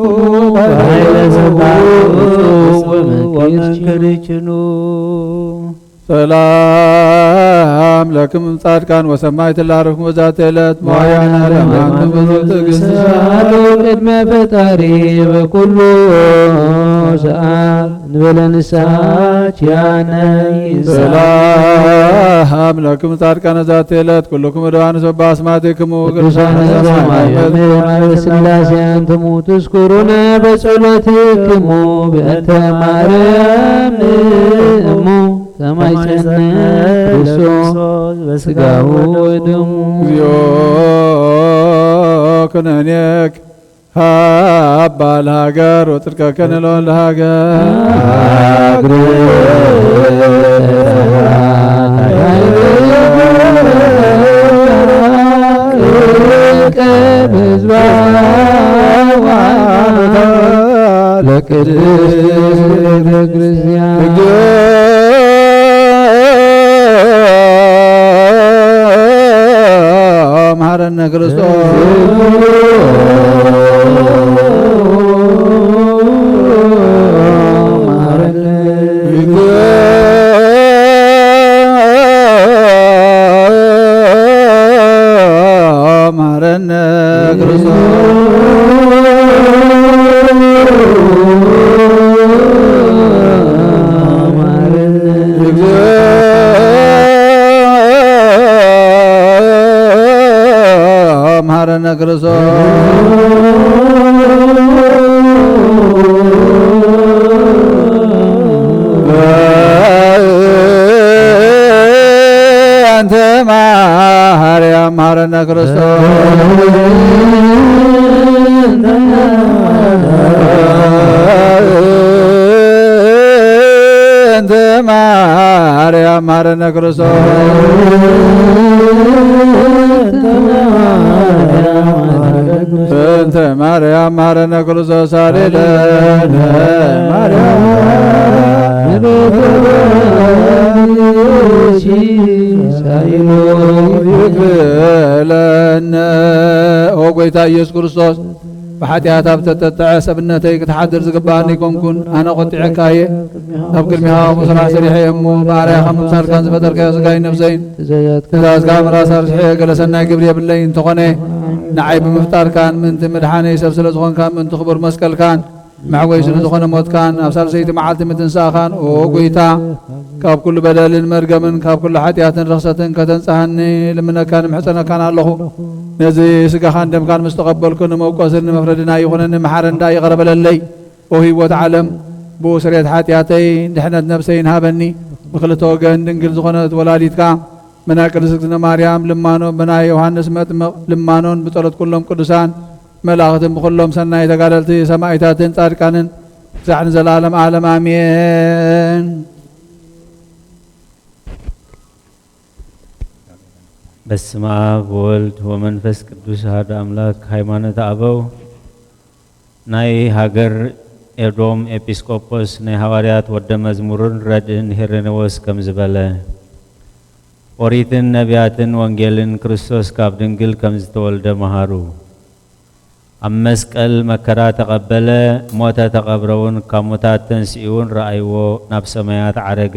በኃይለ ሥጋሁ ወመንክርችኑ። ሰላም ለክም ጻድቃን ወሰማዕት ላረፍኩም በዛቲ ዕለት መዋያን ዓለም አንቱም ብዙ ትዕግስት ሳሉ ቅድመ ፈጣሪ በኩሉ ሰዓት እንበለ ንስሐ ኪያነ ይንሳእ። ሰላም ለክሙ ጻድቃነ ዛቲ ዕለት ኩልኩም እደዋን ሰባ አስማቲክሙ ቅዱሳነ ሰማይ ሰማይ መ- ማህበረ ሥላሴ አንትሙ ትዝክሩነ በጸሎትክሙ በእንተ ማርያም እሙ ተማይጸነ ክርስቶስ በስጋሁ ወደሙ። እግዚኦ ኩነኔክ ሀባ ለሀገር ወጽድቀከ ንለወል ለሀገር። ለቅድስት ቤተ ክርስቲያን መሐረነ ክርስቶስ። መሐረነ ክርስቶስ። በእንተ ማርያም መሐረነ ክርስቶስ። በእንተ ማርያም መሐረነ ክርስቶስ። በእንተ ማርያም መሐረነ ክርስቶስ። ሳሌለነ ማርያም ይክለነ። ኦ ጎይታ ኢየሱስ ክርስቶስ፣ ብሓጢኣት ኣብ ተጠጥዐ ሰብነተይ ክትሓድር ዝግብኣኒ ኣይኮንኩን። ኣነ ቆጢዐካ እየ። ኣብ ቅድሚኻ ክፉእ ስራሕ ሰሪሐ እየ እሞ፣ ብኣርኣያኻ ምምሳልካን ዝፈጠርካዮ ስጋይን ነፍሰይን ትእዛዝካ ምራስ ኣርሲሐ፣ ገለ ሰናይ ግብሪ የብለይን። እንተኾነ፣ ንዓይ ብምፍጣርካን ምእንቲ ምድሓነይ ሰብ ስለ ዝኾንካን ምእንቲ ክቡር መስቀልካን መሕወይ ስለ ዝኾነ ሞትካን ኣብ ሳልሰይቲ መዓልቲ ምትንሳእኻን፣ ኦ ጎይታ፣ ካብ ኩሉ በደልን መርገምን ካብ ኩሉ ሓጢኣትን ርኽሰትን ከተንጽሃኒ ልምነካን እምሕጸነካን ኣለኹ። ነዚ ስጋኻን ደምካን ምስ ተቐበልኩ ንመውቀስን ንመፍረድን ኣይኹነኒ፣ መሓረኒ ደኣ ይቕረ በለለይ። ኦ ህይወት ዓለም፣ ብኡ ስርየት ሓጢኣተይ ድሕነት ነፍሰይን ሃበኒ። ብክልተ ወገን ድንግል ዝኾነት ወላዲትካ ብናይ ቅድስት እግዝእትነ ማርያም ልማኖ፣ ብናይ ዮሃንስ መጥምቕ ልማኖን ብጸሎት ኩሎም ቅዱሳን መላእኽትን ብኹሎም ሰናይ ተጋደልቲ ሰማዕታትን ጻድቃንን ክሳዕ ንዘለዓለም ዓለም ኣሜን። በስመ አብ ወወልድ ወመንፈስ ቅዱስ አሐዱ አምላክ። ሃይማኖተ አበው ናይ ሃገር ኤዶም ኤጲስቆጶስ ናይ ሃዋርያት ወደ መዝሙርን ረድእን ሄሬኔዎስ ከምዚ በለ። ኦሪትን ነቢያትን ወንጌልን ክርስቶስ ካብ ድንግል ከም ዝተወልደ መሃሩ። ኣብ መስቀል መከራ ተቐበለ፣ ሞተ፣ ተቐብረ እውን፣ ካብ ሙታት ተንሲኡ እውን ረኣይዎ፣ ናብ ሰማያት ዓረገ።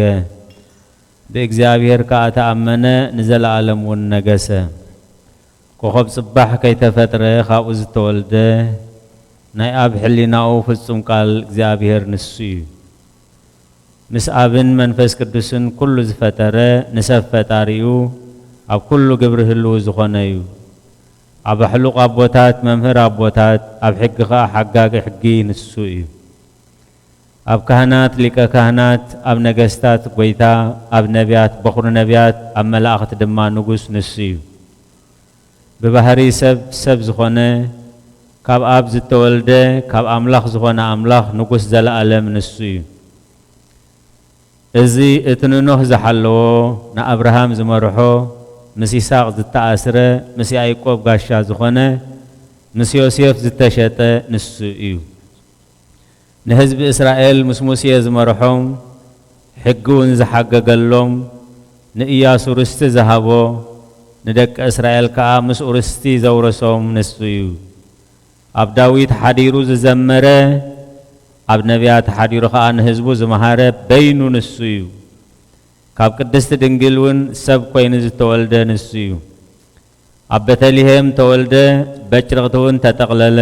ብእግዚኣብሔር ከኣ ተኣመነ፣ ንዘለኣለም እውን ነገሰ። ኮኸብ ጽባሕ ከይተፈጥረ ካብኡ ዝተወልደ፣ ናይ ኣብ ሕሊናኡ ፍጹም ቃል እግዚኣብሔር ንሱ እዩ። ምስ ኣብን መንፈስ ቅዱስን ኩሉ ዝፈጠረ፣ ንሰብ ፈጣሪኡ፣ ኣብ ኩሉ ግብሪ ህልው ዝኾነ እዩ። ኣብ ኣሕሉቕ ኣቦታት፣ መምህር ኣቦታት፣ ኣብ ሕጊ ኸኣ ሓጋጊ ሕጊ ንሱ እዩ። ኣብ ካህናት ሊቀ ካህናት፣ ኣብ ነገስታት ጐይታ፣ ኣብ ነቢያት በኹሪ ነቢያት፣ ኣብ መላእኽቲ ድማ ንጉስ ንሱ እዩ። ብባህሪ ሰብ ሰብ ዝኾነ፣ ካብ ኣብ ዝተወልደ፣ ካብ ኣምላኽ ዝኾነ ኣምላኽ ንጉስ ዘለኣለም ንሱ እዩ። እዚ እቲ ንኖህ ዝሓለዎ፣ ንኣብርሃም ዝመርሖ፣ ምስ ይስሐቅ ዝተኣስረ፣ ምስ ያዕቆብ ጋሻ ዝኾነ፣ ምስ ዮሴፍ ዝተሸጠ ንሱ እዩ። ንህዝቢ እስራኤል ምስ ሙሴ ዝመርሖም፣ ሕጊ እውን ዝሓገገሎም፣ ንእያሱ ርስቲ ዝሃቦ፣ ንደቂ እስራኤል ከኣ ምስኡ ርስቲ ዘውረሶም ንሱ እዩ። ኣብ ዳዊት ሓዲሩ ዝዘመረ፣ ኣብ ነቢያት ሓዲሩ ከኣ ንህዝቡ ዝመሃረ በይኑ ንሱ እዩ። ካብ ቅድስቲ ድንግል እውን ሰብ ኮይኑ ዝተወልደ ንሱ እዩ። ኣብ ቤተልሔም ተወልደ፣ በጭርቕቲ እውን ተጠቕለለ።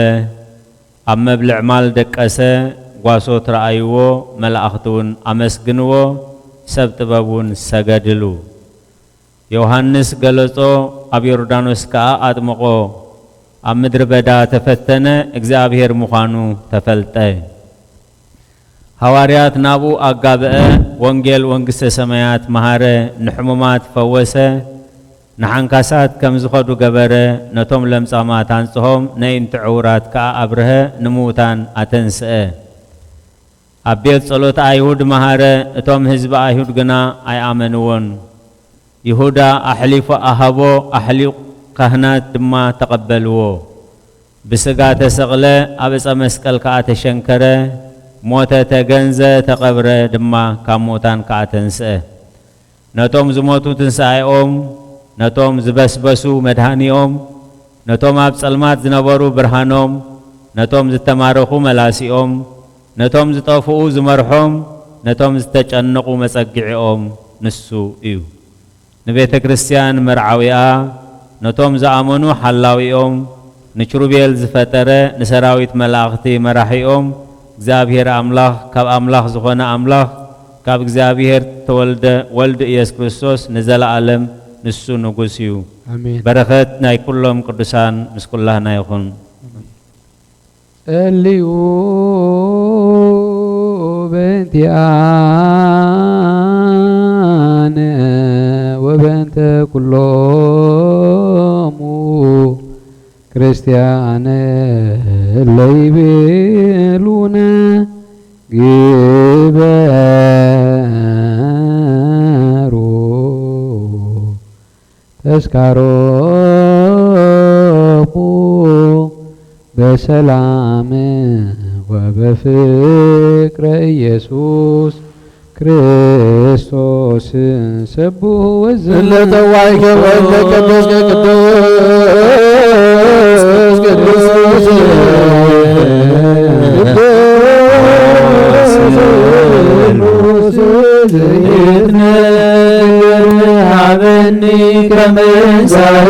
ኣብ መብልዕ ማል ደቀሰ፣ ጓሶት ረኣይዎ፣ መላእኽቲ እውን ኣመስግንዎ፣ ሰብ ጥበብ እውን ሰገድሉ። ዮሃንስ ገለጾ፣ ኣብ ዮርዳኖስ ከኣ ኣጥምቖ። ኣብ ምድሪ በዳ ተፈተነ፣ እግዚኣብሔር ምዃኑ ተፈልጠ። ሃዋርያት ናብኡ ኣጋብአ፣ ወንጌል ወንግስተ ሰማያት መሃረ፣ ንሕሙማት ፈወሰ፣ ንሓንካሳት ከም ዝኸዱ ገበረ፣ ነቶም ለምጻማት ኣንጽሆም፣ ነይንቲ ዕውራት ከኣ ኣብርሀ፣ ንምዉታን ኣተንስአ። ኣብ ቤት ጸሎት ኣይሁድ መሃረ፣ እቶም ህዝቢ ኣይሁድ ግና ኣይኣመንዎን። ይሁዳ ኣሕሊፉ ኣሃቦ፣ ኣሕሊቑ ካህናት ድማ ተቐበልዎ። ብስጋ ተሰቕለ፣ ኣብ ዕጸ መስቀል ከኣ ተሸንከረ፣ ሞተ፣ ተገንዘ፣ ተቐብረ ድማ፣ ካብ ምዉታን ከኣ ተንስአ። ነቶም ዝሞቱ ትንሳኤኦም፣ ነቶም ዝበስበሱ መድሃኒኦም፣ ነቶም ኣብ ጸልማት ዝነበሩ ብርሃኖም፣ ነቶም ዝተማረኹ መላሲኦም፣ ነቶም ዝጠፍኡ ዝመርሖም፣ ነቶም ዝተጨነቑ መጸግዒኦም ንሱ እዩ። ንቤተ ክርስቲያን መርዓዊኣ፣ ነቶም ዝኣመኑ ሓላዊኦም፣ ንኪሩቤል ዝፈጠረ፣ ንሰራዊት መላእኽቲ መራሒኦም፣ እግዚኣብሔር ኣምላኽ፣ ካብ ኣምላኽ ዝኾነ ኣምላኽ፣ ካብ እግዚኣብሔር ተወልደ ወልድ ኢየሱስ ክርስቶስ ንዘለኣለም ንሱ ንጉስ እዩ። ኣሜን። በረኸት ናይ ኩሎም ቅዱሳን ምስ ኩላህና ይኹን። ጸልዩ በእንቲኣነ ወበእንተ ኩሎሙ ክርስቲያን ለይቤሉነ ግበሩ ተስካሮሙ በሰላም ወበፍቅረ ኢየሱስ ክርስቶስ። ሰብሑ ወዘ- እለ ጠዋይከ ወእለ ቀደስከ ቅዱስ ቅዱስ ቅዱስ ዘይትነገር ሃበኒ ከመንሳእ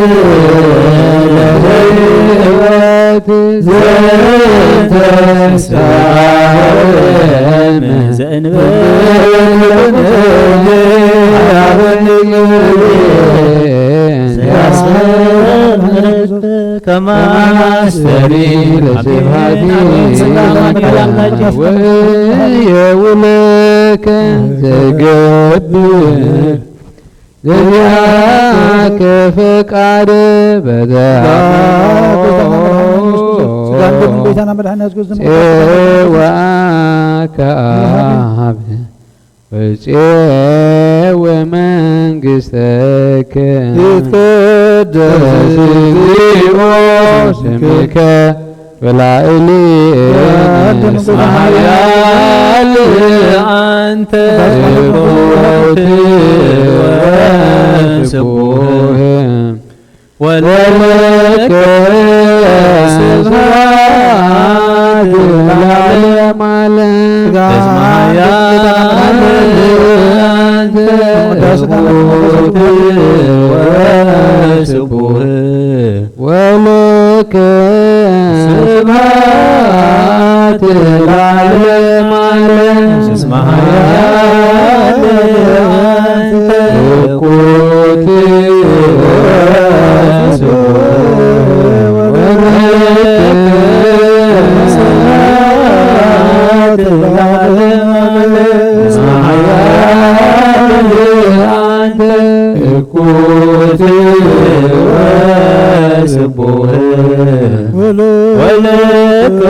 ለህይወት ዘንተ ሳለም ዘእንበለ ሃበኒ ከማስተሪ ለስብሐቲ ወየውለከ ዘገብር ዘዚአከ ፈቃድ በዘ ስጋን ደምን ጎይታና መድሓና የሱስ ክርስቶስ ጽዋከ አብ ወጽኤ ወመንግስተከ ይትቀደስ እግዚኦ ስምከ ወላእሊ ቀደም እስመ ኃያል አንተ ስብሐት ስብሐት ወስቡሕ ወለከ ስብሐት ለዓለመ ዓለም። እስመ ኃያል አንተ ስብሐት ወስቡሕ ወለከ ስብሐት ለዓለመ ዓለም። እስመ ኃያል አንተ እኩት ወለከ ስብሐት ለዓለመ ዓለም። እስመ ኃያል አንተ እኩት ወስቡሕ ወለከ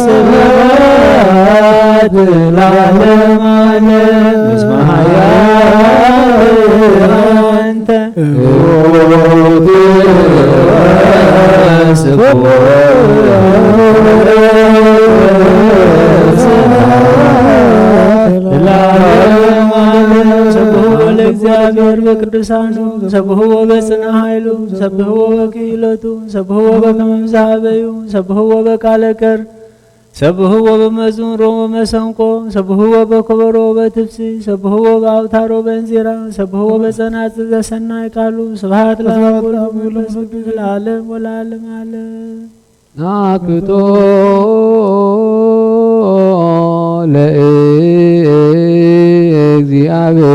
ስብሐት ለዓለመ ዓለም። እስመ ኃያል አንተ እኩት ወስቡሕ ለዓለመ ዓለም። ሰብሑ ለእግዚአብሔር በቅዱሳኑ ሰብሕዎ በጽና ኃይሉ ሰብሕዎ በክህለቱ ሰብሕዎ በከመ ብዝሃበዩ ሰብሕዎ በቃለ ከር ሰብሕዎ በመዝሙሮ ወመሰንቆ ሰብሕዎ በከበሮ ወበትፍሲ ሰብሕዎ በአውታሮ በእንዚራ ሰብሕዎ በጸናጽል ዘሰናይ ቃሉ። ስብሐት ለአብ ወወልድ ወመንፈስ ቅዱስ ለዓለም ወለዓለመ ዓለም። ናክቶ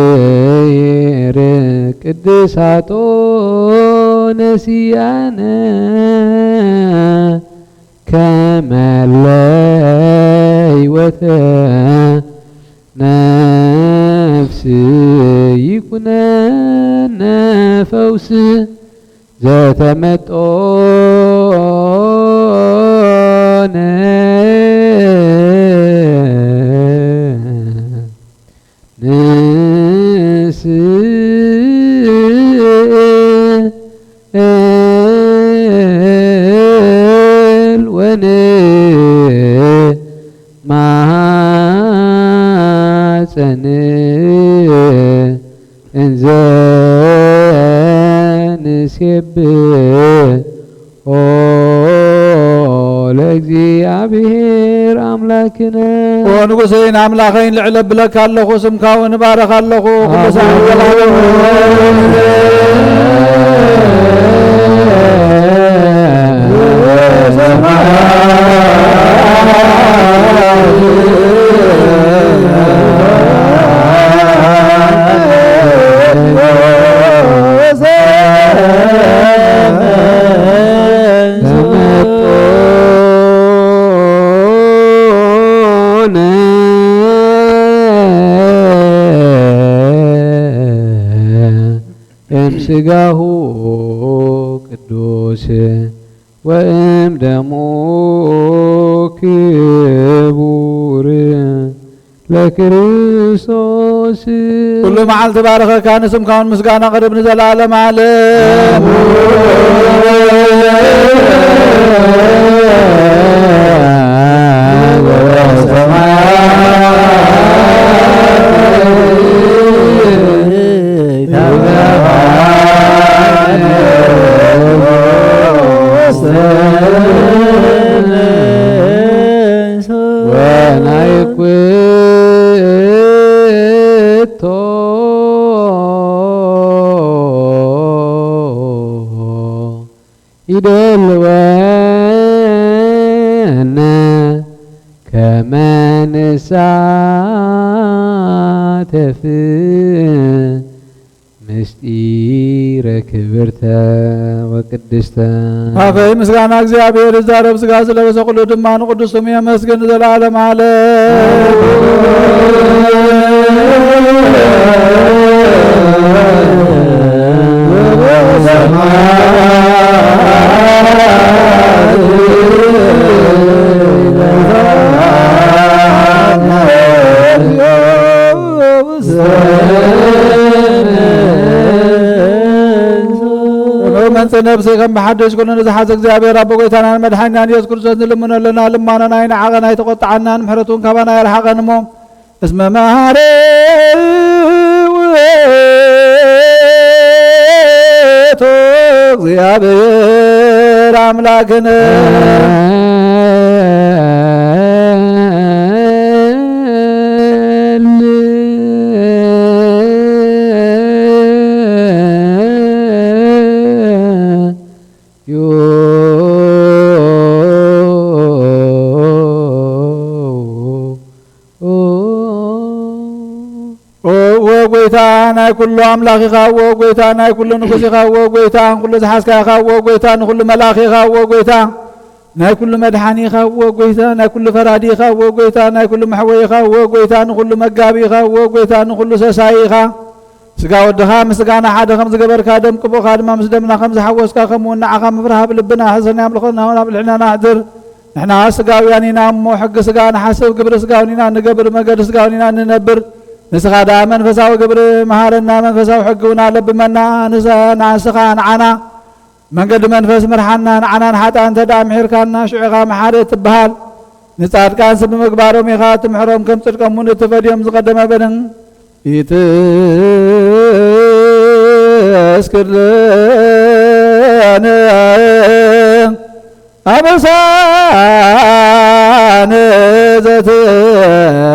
ለእግዚአብሔር ቅድሳቶ ነሲያነ ከመለ ሕይወተ ነፍስ ይኩነነ ፈውስ ዘተመጦነ ንስእል ወንማጸን እንዘ ንሴብሖ ለእግዚአብሔር ኣምላክነ። ኦ ንጉሰይን ኣምላኸይን ልዕል ኣብለካ ኣለኹ፣ ስምካ እውን እባርኽ ኣለኹ። ኩሉ ሰዓት ስጋሁ ቅዱስ ወእም ደሙ ክቡር ለክርስቶስ። ኩሉ መዓልቲ ባረኸካ፣ ንስምካ እውን ምስጋና ቅርብ ንዘለዓለም ዓለም። ወናይኩቶ ይደልወነ ከመ ንሳተፍ ምስጢረ ክብርተ ወቅድስተ። ኣፈይ ምስጋና እግዚኣብሔር ይዛረብ፣ ሥጋ ዝለበሰ ኩሉ ድማ ንቅዱስ ስሙ የመስግን ንዘለዓለም ዓለም። መንጽእ ነፍሲ ከም ብሓድሽ ኩሉ ንዝሓዘ እግዚኣብሔር ኣቦ ጎይታናን መድሓኒናን ኢየሱስ ክርስቶስ ንልምኖ ኣለና። ልማኖና ኣይንዓቐን ኣይተቖጥዓናን፣ ምሕረቱ እውን ካባና ኣይርሓቐን እሞ፣ እስመ መሓሪ ውእቱ እግዚኣብሔር ኣምላክነ። ኦ ጎይታ ናይ ኩሉ ኣምላኽ ኢኻ፣ ኦ ጎይታ ናይ ኩሉ ንጉስ ኢኻ፣ ኦ ጎይታ ንኩሉ ዝሓዝካ ኢኻ፣ ኦ ጎይታ ንኩሉ መልኣኽ ኢኻ፣ ኦ ጎይታ ናይ ኩሉ መድሓኒ ኢኻ፣ ኦ ጎይታ ናይ ኩሉ ፈራዲ ኢኻ፣ ኦ ጎይታ ናይ ኩሉ መሕወይ ኢኻ፣ ኦ ጎይታ ንኩሉ መጋቢ ኢኻ፣ ኦ ጎይታ ንኩሉ ሰሳይ ኢኻ። ስጋ ወድኻ ምስ ስጋና ሓደ ከም ዝገበርካ፣ ደም ቅቡእኻ ድማ ምስ ደምና ከም ዝሓወስካ፣ ከምኡ እውን ንዓኻ ምፍራህ ኣብ ልብና ሕዘን፣ ኣምልኾና እውን ኣብ ልዕናና ኣሕድር። ንሕና ስጋውያን ኢና እሞ፣ ሕጊ ስጋ ንሓስብ፣ ግብሪ ስጋ እውን ኢና ንገብር፣ መገዲ ስጋ እውን ኢና ንነብር። ንስኻ ደኣ መንፈሳዊ ግብሪ መሃረና፣ መንፈሳዊ ሕጊ እውን ኣለብመና። ንሰ-፣ ንስኻ ንዓና መንገዲ መንፈስ ምርሓና። ንዓና ንሓጥኣን እንተ ደኣ ምሒርካና፣ ሽዑኻ መሓሪ እትበሃል። ንጻድቃንስ ብምግባሮም ኢኻ እትምሕሮም፣ ከም ጽድቆም እውን እትፈድዮም። ዝቐደመ በልን ኢትስክር ለነ ኣበሳነ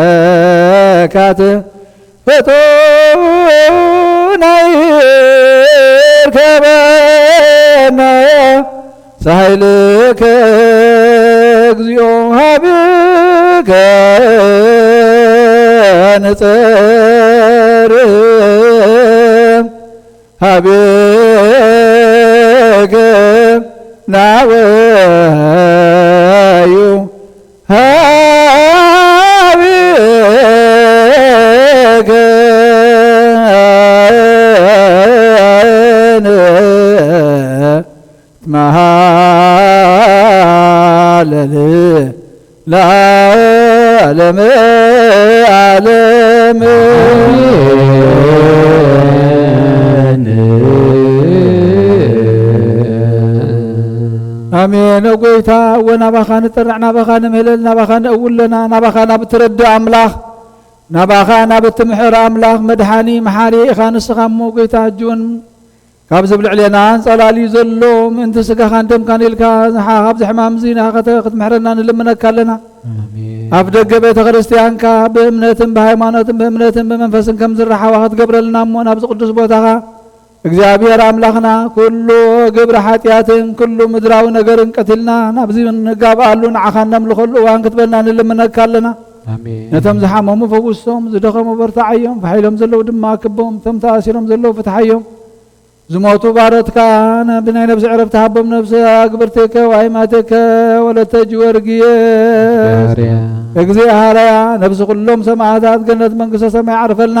ዘትካት ፈጡነ ይርከበነ ሳይልከ እግዚኦ ሀብከ ንጸርም ሀብከ ናወዩ ሀብከ መሃለል ለዓለመ ዓለም። ኣሜን። ኦ ጎይታ፣ እወ ናባኻ ንጠርዕ፣ ናባኻ ንምህለል፣ ናባኻ ንእውለና፣ ናባኻ ናብ እትረድእ ኣምላኽ፣ ናባኻ ናብ እትምሕር ኣምላኽ፣ መድሓኒ መሓሪ ኢኻ ንስኻ እሞ ጎይታ፣ ሕጂ እውን ካብዚ ኣብ ልዕሌና ኣንጸላልዩ ዘሎ ምእንቲ ስጋኻን ደምካን ኢልካ ዝሓ-፣ ካብዚ ሕማም እዚ ንዓኻ ተ-፣ ክትምሕረና ንልምነካ ኣለና። ኣሜን። ኣፍ ደገ ቤተ ክርስቲያንካ ብእምነትን ብሃይማኖትን ብእምነትን ብመንፈስን ከም ዝረሓዋ ክትገብረልና እሞ ናብዚ ቅዱስ ቦታኻ እግዚኣብሔር ኣምላኽና ኩሉ ግብሪ ሓጢኣትን ኩሉ ምድራዊ ነገርን ቀቲልና ናብዚ ንጋብኣሉ ንዓኻ እነምልኸሉ እዋን ክትበልና ንልምነካ ኣለና። ኣሜን። ነቶም ዝሓመሙ ፈውሶም፣ ዝደኸሙ በርትዓዮም፣ ፋሕ ኢሎም ዘለዉ ድማ ኣክቦም፣ እቶም ተኣሲሮም ዘለዉ ፍትሓዮም። ዝሞቱ ባሮትካ ነ-፣ ብናይ ነፍሲ ዕረፍቲ ሃቦም። ነፍሲ ኣግብርቲከ ወኣይማቲከ ወለተ ጊዮርጊስ ኣፍቃርያ። እግዚእ ሃረያ። ነፍሲ ኩሎም ሰማዕታት ገነት መንግስተ ሰማይ ዓርፈልና።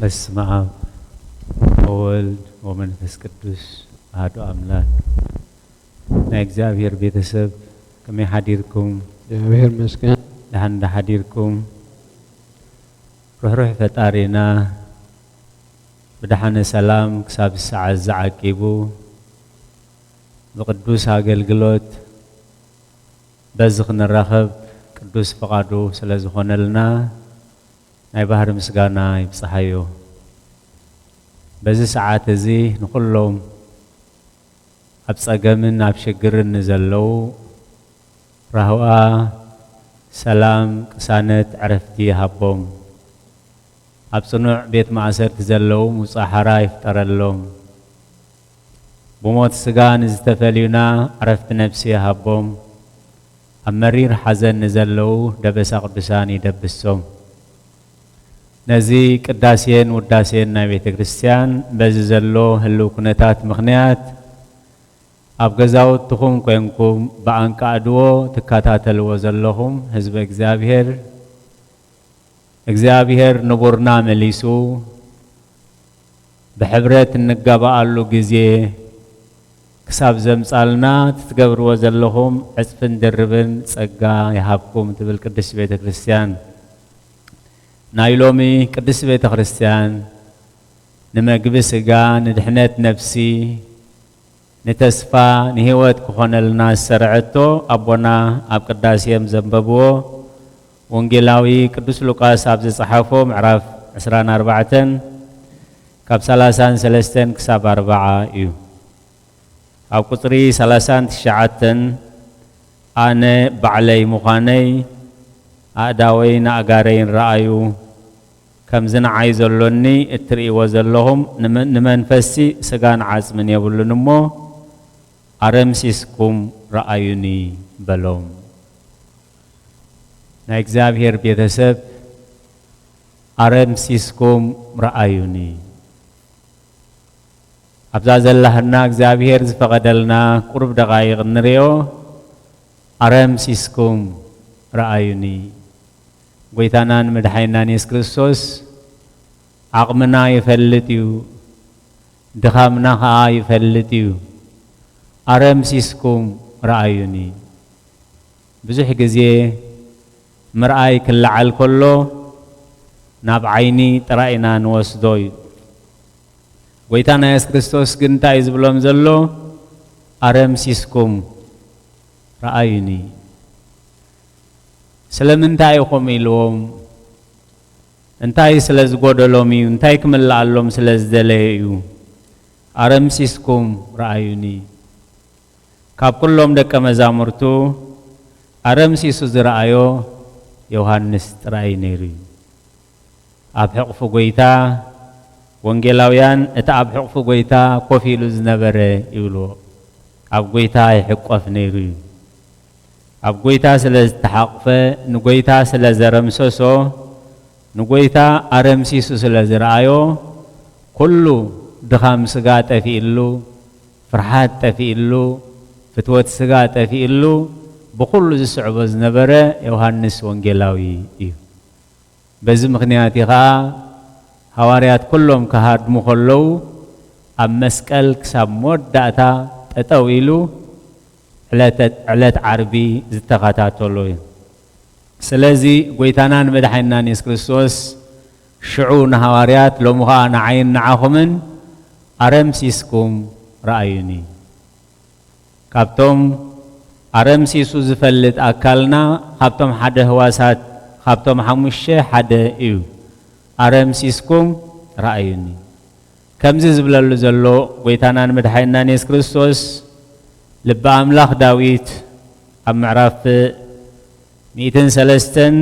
በስመ አብ ወወልድ ወመንፈስ ቅዱስ አሐዱ አምላክ። ናይ እግዚኣብሔር ቤተሰብ ከመይ ሓዲርኩም? እግዚኣብሔር ይመስገን። ደሓን ዶ ሓዲርኩም? ርሕሩሕ ፈጣሪና ብደሓነ ሰላም ክሳብ ሰዓት ዝዓቂቡ ብቅዱስ ኣገልግሎት በዚ ክንራኸብ ቅዱስ ፍቓዱ ስለ ዝኾነልና ናይ ባህሪ ምስጋና ይብጽሓዮ። በዚ ሰዓት እዚ ንኹሎም ኣብ ጸገምን ኣብ ሽግርን ንዘለዉ ራህዋ፣ ሰላም፣ ቅሳነት፣ ዕረፍቲ ይሃቦም። ኣብ ጽኑዕ ቤት ማእሰርቲ ዘለዉ ምውጻእ ሓራ ይፍጠረሎም። ብሞት ስጋ ንዝተፈልዩና ዕረፍቲ ነፍሲ ይሃቦም። ኣብ መሪር ሓዘን ንዘለዉ ደበሳ ቅዱሳን ይደብሶም። ነዚ ቅዳሴን ውዳሴን ናይ ቤተ ክርስቲያን በዚ ዘሎ ህልው ኩነታት ምኽንያት ኣብ ገዛውትኹም ኮንኩም ብኣንቃዕድዎ ትከታተልዎ ዘለኹም ህዝበ እግዚኣብሔር፣ እግዚኣብሔር ንቡርና መሊሱ ብሕብረት እንጋባኣሉ ግዜ ክሳብ ዘምጻልና ትትገብርዎ ዘለኹም ዕጽፍን ድርብን ጸጋ ይሃብኩም ትብል ቅድስት ቤተ ክርስቲያን። ናይ ሎሚ ቅድስት ቤተ ክርስቲያን ንመግቢ ስጋ፣ ንድሕነት ነፍሲ፣ ንተስፋ፣ ንህይወት ክኾነልና ዝሰርዐቶ ኣቦና ኣብ ቅዳሴ እዮም ዘንበብዎ። ወንጌላዊ ቅዱስ ሉቃስ ኣብ ዝጸሓፎ ምዕራፍ ዕስራን ኣርባዕተን ካብ ሰላሳን ሰለስተን ክሳብ ኣርብዓ እዩ። ኣብ ቁጽሪ ሰላሳን ትሽዓተን ኣነ ባዕለይ ምዃነይ ኣእዳወይን ኣእጋረይን ረኣዩ፣ ከምዚ ንዓይ ዘሎኒ እትርእይዎ ዘለኹም ንመ-፣ ንመንፈስሲ ስጋን ዓጽምን የብሉን እሞ ኣረምሲስኩም ረኣዩኒ በሎም። ናይ እግዚኣብሔር ቤተሰብ ኣረምሲስኩም ረኣዩኒ። ኣብዛ ዘላህና እግዚኣብሔር ዝፈቐደልና ቁሩብ ደቓይቕ እንርእዮ ኣረምሲስኩም ረኣዩኒ። ጎይታናን መድሓኒናን የሱስ ክርስቶስ ዓቕምና ይፈልጥ እዩ፣ ድኻምና ኸኣ ይፈልጥ እዩ። ኣረምሲስኩም ረኣዩኒ። ብዙሕ ግዜ ምርኣይ ክለዓል ከሎ ናብ ዓይኒ ጥራይ ኢና ንወስዶ እዩ። ጎይታና የሱስ ክርስቶስ ግን እንታይ እዩ ዝብሎም ዘሎ? ኣረምሲስኩም ረኣዩኒ። ስለምንታይ እዩ ከምኡ ኢልዎም? እንታይ ስለ ዝጎደሎም እዩ? እንታይ ክምልኣሎም ስለ ዝደለየ እዩ? ኣረምሲስኩም ረኣዩኒ። ካብ ኩሎም ደቀ መዛሙርቱ ኣረምሲሱ ዝረኣዮ ዮሃንስ ጥራይ ነይሩ እዩ። ኣብ ሕቕፊ ጎይታ፣ ወንጌላውያን እቲ ኣብ ሕቕፊ ጎይታ ኮፍ ኢሉ ዝነበረ ይብልዎ። ኣብ ጎይታ ይሕቆፍ ነይሩ እዩ። ኣብ ጎይታ ስለ ዝተሓቕፈ፣ ንጎይታ ስለ ዘረምሰሶ፣ ንጎይታ ኣረምሲሱ ስለ ዝረኣዮ፣ ኩሉ ድኻም ስጋ ጠፊእሉ፣ ፍርሓት ጠፊእሉ፣ ፍትወት ስጋ ጠፊእሉ፣ ብኹሉ ዝስዕቦ ዝነበረ ዮሃንስ ወንጌላዊ እዩ። በዚ ምኽንያት እዩ ኸኣ ሃዋርያት ኩሎም ክሃድሙ ከለዉ ኣብ መስቀል ክሳብ መወዳእታ ጠጠው ኢሉ ዕለተ-፣ ዕለት ዓርቢ ዝተኸታተሎ እዩ። ስለዚ ጎይታናን መድሓኒናን የሱስ ክርስቶስ ሽዑ ንሃዋርያት፣ ሎሚ ኸኣ ንዓይን ንዓኹምን ኣረምሲስኩም ረኣዩኒ። ካብቶም ኣረምሲሱ ዝፈልጥ ኣካልና፣ ካብቶም ሓደ ህዋሳት፣ ካብቶም ሓሙሽተ ሓደ እዩ። ኣረምሲስኩም ረኣዩኒ። ከምዚ ዝብለሉ ዘሎ ጎይታናን መድሓኒናን የሱስ ክርስቶስ፣ ልበ ኣምላኽ ዳዊት ኣብ ምዕራፍ ሚእትን ሰለስተን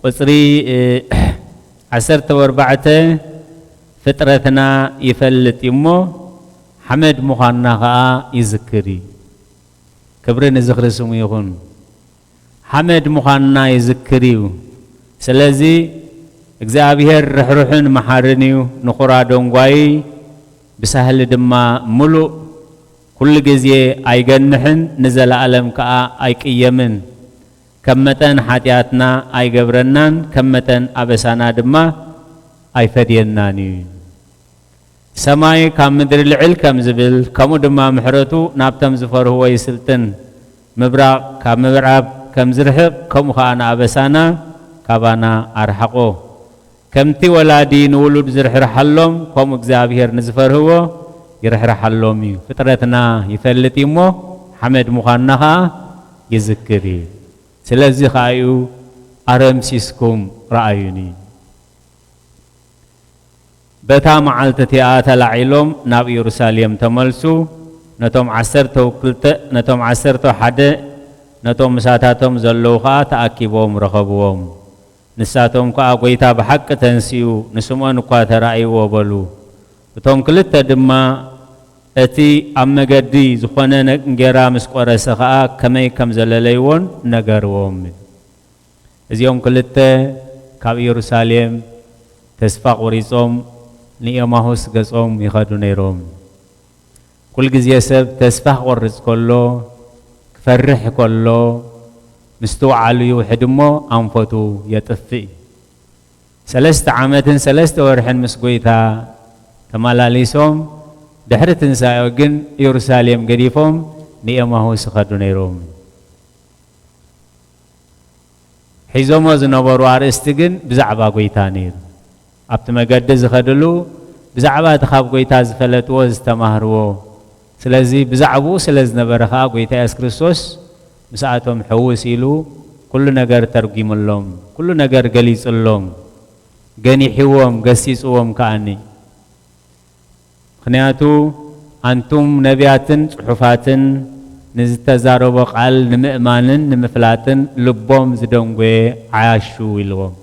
ቁጽሪ፣ እ፣ ዓሰርተ ኣርባዕተ፣ ፍጥረትና ይፈልጥ እዩ እሞ፣ ሓመድ ምዃንና ኸኣ ይዝክር እዩ። ክብሪ ንዝኽሪ ስሙ ይኹን። ሓመድ ምዃንና ይዝክር እዩ። ስለዚ እግዚኣብሔር ርሕሩሕን መሓርን እዩ፣ ንኹራ ደንጓዪ፣ ብሳህሊ ድማ ምሉእ፣ ኩሉ ግዜ ኣይገንሕን፣ ንዘለኣለም ከኣ ኣይቅየምን። ከም መጠን ሓጢኣትና ኣይገብረናን፣ ከም መጠን ኣበሳና ድማ ኣይፈድየናን እዩ። ሰማይ ካብ ምድሪ ልዕል ከም ዝብል፣ ከምኡ ድማ ምሕረቱ ናብቶም ዝፈርህዎ ይስልጥን። ምብራቕ ካብ ምዕራብ ከም ዝርሕቕ፣ ከምኡ ኸኣ ንኣበሳና ካባና ኣርሓቖ። ከምቲ ወላዲ ንውሉድ ዝርሕርሓሎም፣ ከምኡ እግዚኣብሔር ንዝፈርህዎ ይርሕርሓሎም እዩ። ፍጥረትና ይፈልጥ እዩ እሞ፣ ሓመድ ምዃንና ኸኣ ይዝክር እዩ። ስለዚ ኸኣ እዩ ኣረምሲስኩም ረኣዩኒ። በታ መዓልቲ እቲኣ ተላዒሎም ናብ ኢየሩሳሌም ተመልሱ። ነቶም ዓሰርተ ክልተ፣ ነቶም ዓሰርተ ሓደ፣ ነቶም ምሳታቶም ዘለዉ ኸኣ ተኣኪቦም ረኸብዎም። ንሳቶም ከኣ፣ "ጐይታ ብሓቂ ተንሲኡ፣ ንስምዖን እኳ ተራእይዎ" በሉ። እቶም ክልተ ድማ እቲ ኣብ መገዲ ዝኾነ ነ-፣ እንጌራ ምስ ቈረሰ ኸኣ ከመይ ከም ዘለለይዎን ነገርዎም። እዚኦም ክልተ ካብ ኢየሩሳሌም ተስፋ ቈሪጾም ንኤማሁስ ገጾም ይኸዱ ነይሮም። ኩልግዜ ሰብ ተስፋ ክቆርጽ ከሎ፣ ክፈርሕ ከሎ፣ ምስትውዓሉ ይውሕድ እሞ ኣንፈቱ የጥፍእ እዩ። ሰለስተ ዓመትን ሰለስተ ወርሕን ምስ ጐይታ ተመላሊሶም፣ ድሕሪ ትንሳኤኡ ግን ኢየሩሳሌም ገዲፎም ንኤማሁስ ይኸዱ ነይሮም። ሒዞሞ ዝነበሩ ኣርእስቲ ግን ብዛዕባ ጐይታ ነይሩ። ኣብቲ መገዲ ዝኸድሉ ብዛዕባ እቲ ካብ ጐይታ ዝፈለጥዎ ዝተማህርዎ። ስለዚ ብዛዕባኡ ስለ ዝነበረ ኸኣ ጐይታ የሱስ ክርስቶስ ምስኣቶም ሕውስ ኢሉ ኩሉ ነገር ተርጒምሎም፣ ኩሉ ነገር ገሊጽሎም፣ ገኒሕዎም፣ ገሲጽዎም ከኣኒ። ምኽንያቱ ኣንቱም ነቢያትን ጽሑፋትን ንዝተዛረቦ ቃል ንምእማንን ንምፍላጥን ልቦም ዝደንጎየ ዓያሹ ኢልዎም።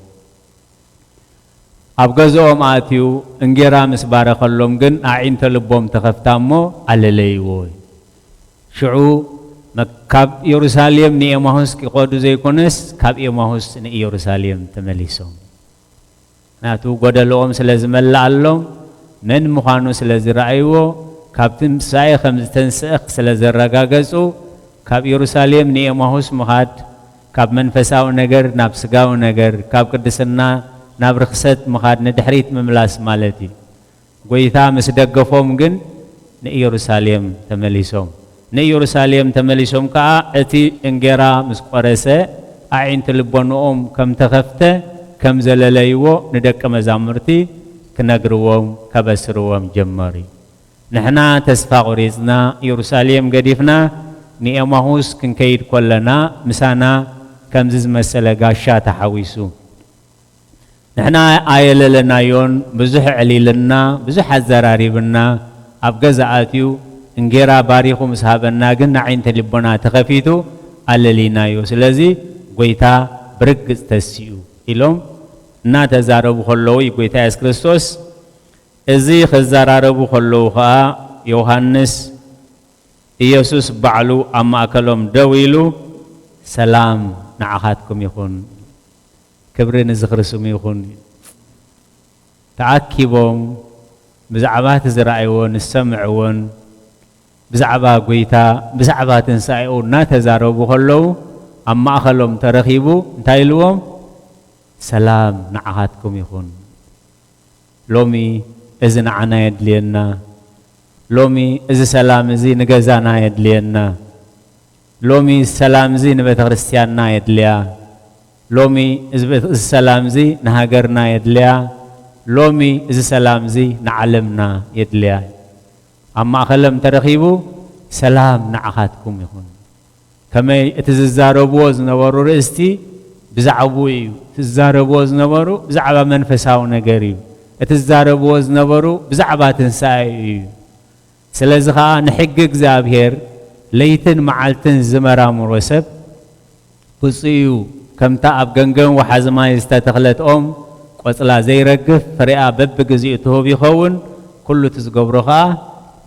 ኣብ ገዝኦም ኣትዩ እንጌራ ምስ ባረኸሎም ግን ኣዒንተ ልቦም ተኸፍታ እሞ ኣለለይዎ። ሽዑ መ-፣ ካብ ኢየሩሳሌም ንኤማሁስ ክኸዱ ዘይኮነስ ካብ ኤማሁስ ንኢየሩሳሌም ተመሊሶም። ምኽንያቱ ጐደልኦም ስለ ዝመልኣሎም፣ መን ምዃኑ ስለ ዝረኣይዎ፣ ካብ ትንሳኤ ከም ዝተንስአ ስለ ዘረጋገጹ፣ ካብ ኢየሩሳሌም ንኤማሁስ ምኻድ፣ ካብ መንፈሳዊ ነገር ናብ ስጋዊ ነገር፣ ካብ ቅድስና ናብ ርኽሰት ምኻድ፣ ንድሕሪት ምምላስ ማለት እዩ። ጐይታ ምስ ደገፎም ግን ንኢየሩሳሌም ተመሊሶም። ንኢየሩሳሌም ተመሊሶም ከኣ እቲ እንጌራ ምስ ቈረሰ ኣዒንቲ ልቦንኦም ከም ተኸፍተ፣ ከም ዘለለይዎ ንደቀ መዛሙርቲ ክነግርዎም፣ ከበስርዎም ጀመሩ። ንሕና ተስፋ ቈሪጽና፣ ኢየሩሳሌም ገዲፍና ንኤማሁስ ክንከይድ ከለና፣ ምሳና ከምዚ ዝመሰለ ጋሻ ተሓዊሱ። ንሕና ኣየለለናዮን፣ ብዙሕ ኣዕሊልና፣ ብዙሕ ኣዘራሪብና፣ ኣብ ገዛ ኣትዩ እንጌራ ባሪኹ ምስ ሃበና ግን ንኣዒንቲ ልቦና ተኸፊቱ ኣለሊናዮ። ስለዚ ጐይታ ብርግጽ ተሲኡ ኢሎም እናተዛረቡ ከለዉ እዩ ጐይታ የሱስ ክርስቶስ። እዚ ክዘራረቡ ከለዉ ኸኣ ዮሃንስ ኢየሱስ ባዕሉ ኣብ ማእከሎም ደው ኢሉ፣ "ሰላም ንዓኻትኩም ይኹን፣ ክብሪ ንዝኽሪ ስሙ ይኹን" ተኣኪቦም ብዛዕባ እቲ ዝረኣይዎን ዝሰምዕዎን ብዛዕባ ጐይታ፣ ብዛዕባ ትንሳኤኡ እናተዛረቡ ከለዉ፣ ኣብ ማእከሎም ተረኺቡ እንታይ ኢልዎም? "ሰላም ንዓኻትኩም ይኹን። ሎሚ እዚ ንዓና የድልየና። ሎሚ እዚ ሰላም እዚ ንገዛና የድልየና። ሎሚ እዚ ሰላም እዚ ንቤተ ክርስቲያንና የድልያ። ሎሚ እዚ ቤተ-፣ እዚ ሰላም እዚ ንሃገርና የድልያ። ሎሚ እዚ ሰላም እዚ ንዓለምና የድልያ." ኣብ ማእከሎም ተረኺቡ፣ "ሰላም ንዓኻትኩም ይኹን።" ከመይ እቲ ዝዛረብዎ ዝነበሩ ርእስቲ ብዛዕባኡ እዩ። እቲ ዝዛረብዎ ዝነበሩ ብዛዕባ መንፈሳዊ ነገር እዩ። እቲ ዝዛረብዎ ዝነበሩ ብዛዕባ ትንሳኤ እዩ። ስለዚ ኸኣ ንሕጊ እግዚኣብሔር ለይትን መዓልትን ዝመራምሮ ሰብ ብፁዕ እዩ። ከምታ ኣብ ገምገም ወሓዚ ማይ ዝተተኽለት ኦም ቆጽላ ዘይረግፍ ፍሬኣ በብግዜኡ ትህብ ይኸውን፣ ኩሉ እቲ ዝገብሮ ኸኣ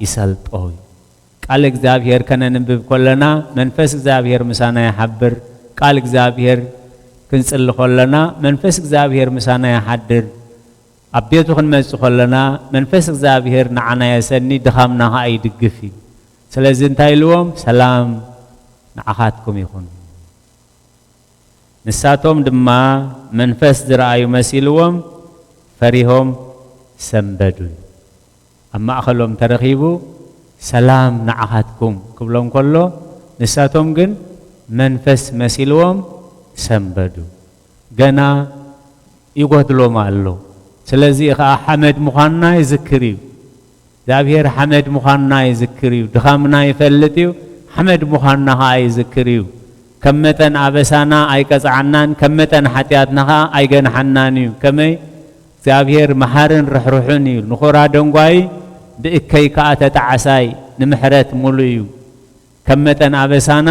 ይሰልጦ እዩ። ቃል እግዚኣብሔር ከነንብብ ከለና መንፈስ እግዚኣብሔር ምሳና ይሓብር። ቃል እግዚኣብሔር ክንጽሊ ከለና መንፈስ እግዚኣብሔር ምሳና ይሓድር። ኣብ ቤቱ ክንመጽእ ከለና መንፈስ እግዚኣብሔር ንዓና የሰኒ፣ ድኻምና ኸኣ ይድግፍ እዩ። ስለዚ እንታይ ኢልዎም? "ሰላም ንዓኻትኩም ይኹን።" ንሳቶም ድማ መንፈስ ዝረኣዩ መሲልዎም ፈሪሆም ሰንበዱ። ኣብ ማእከሎም ተረኺቡ፣ "ሰላም ንዓኻትኩም" ክብሎም ከሎ፣ ንሳቶም ግን መንፈስ መሲልዎም ሰንበዱ። ገና ይጎድሎም ኣሎ። ስለዚ ኸኣ ሓመድ ምዃንና ይዝክር እዩ። እግዚኣብሔር ሓመድ ምዃንና ይዝክር እዩ። ድኻምና ይፈልጥ እዩ። ሓመድ ምዃንና ኸኣ ይዝክር እዩ። ከም መጠን ኣበሳና ኣይቀጽዓናን፣ ከም መጠን ሓጢኣትና ኸኣ ኣይገንሓናን እዩ። ከመይ? እግዚኣብሔር መሓርን ርሕሩሕን እዩ። ንኹራ ደንጓዪ ብእከይ ከኣ ተጣዓሳይ፣ ንምሕረት ምሉእ እዩ። ከም መጠን ኣበሳና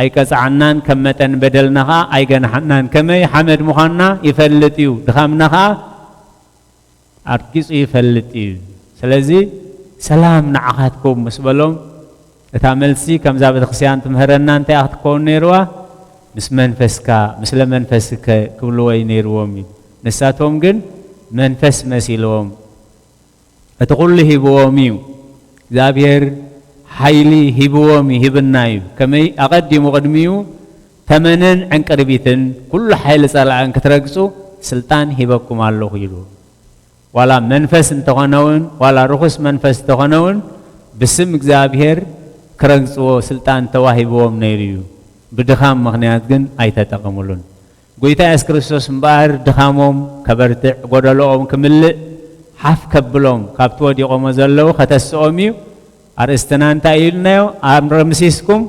ኣይቀጽዓናን፣ ከም መጠን በደልና ኸኣ ኣይገንሓናን። ከመይ? ሓመድ ምዃንና ይፈልጥ እዩ። ድኻምና ኸኣ ኣርጊጹ ይፈልጥ እዩ። ስለዚ "ሰላም ንዓኻትኩም" ምስ በሎም፣ እታ መልሲ ከምዛ ቤተክርስትያን ትምህረና እንታይ እያ ክትከውን ነይርዋ? "ምስ መንፈስካ፣ ምስለ መንፈስከ" ክብልዎ እዩ ነይርዎም እዩ። ንሳቶም ግን መንፈስ መሲልዎም። እቲ ኩሉ ሂብዎም እዩ። እግዚኣብሔር ሓይሊ ሂብዎም ይህብና እዩ። ከመይ? ኣቐዲሙ ቅድሚኡ "ተመንን ዕንቅርቢትን ኩሉ ሓይሊ ጸላእን ክትረግጹ ስልጣን ሂበኩም ኣለኹ" ኢሉ። ዋላ መንፈስ እንተኾነ እውን፣ ዋላ ርኹስ መንፈስ እንተኾነ እውን፣ ብስም እግዚኣብሔር ክረግጽዎ ስልጣን ተዋሂብዎም ነይሩ እዩ። ብድኻም ምኽንያት ግን ኣይተጠቐምሉን። ጐይታ የሱስ ክርስቶስ እምበኣር ድኻሞም ከበርትዕ፣ ጐደሎኦም ክምልእ፣ ሓፍ ከብሎም፣ ካብቲ ወዲቖሞ ዘለዉ ከተስኦም እዩ። ኣርእስትና እንታይ ኢልናዮ? ኣረምሲስኩም፣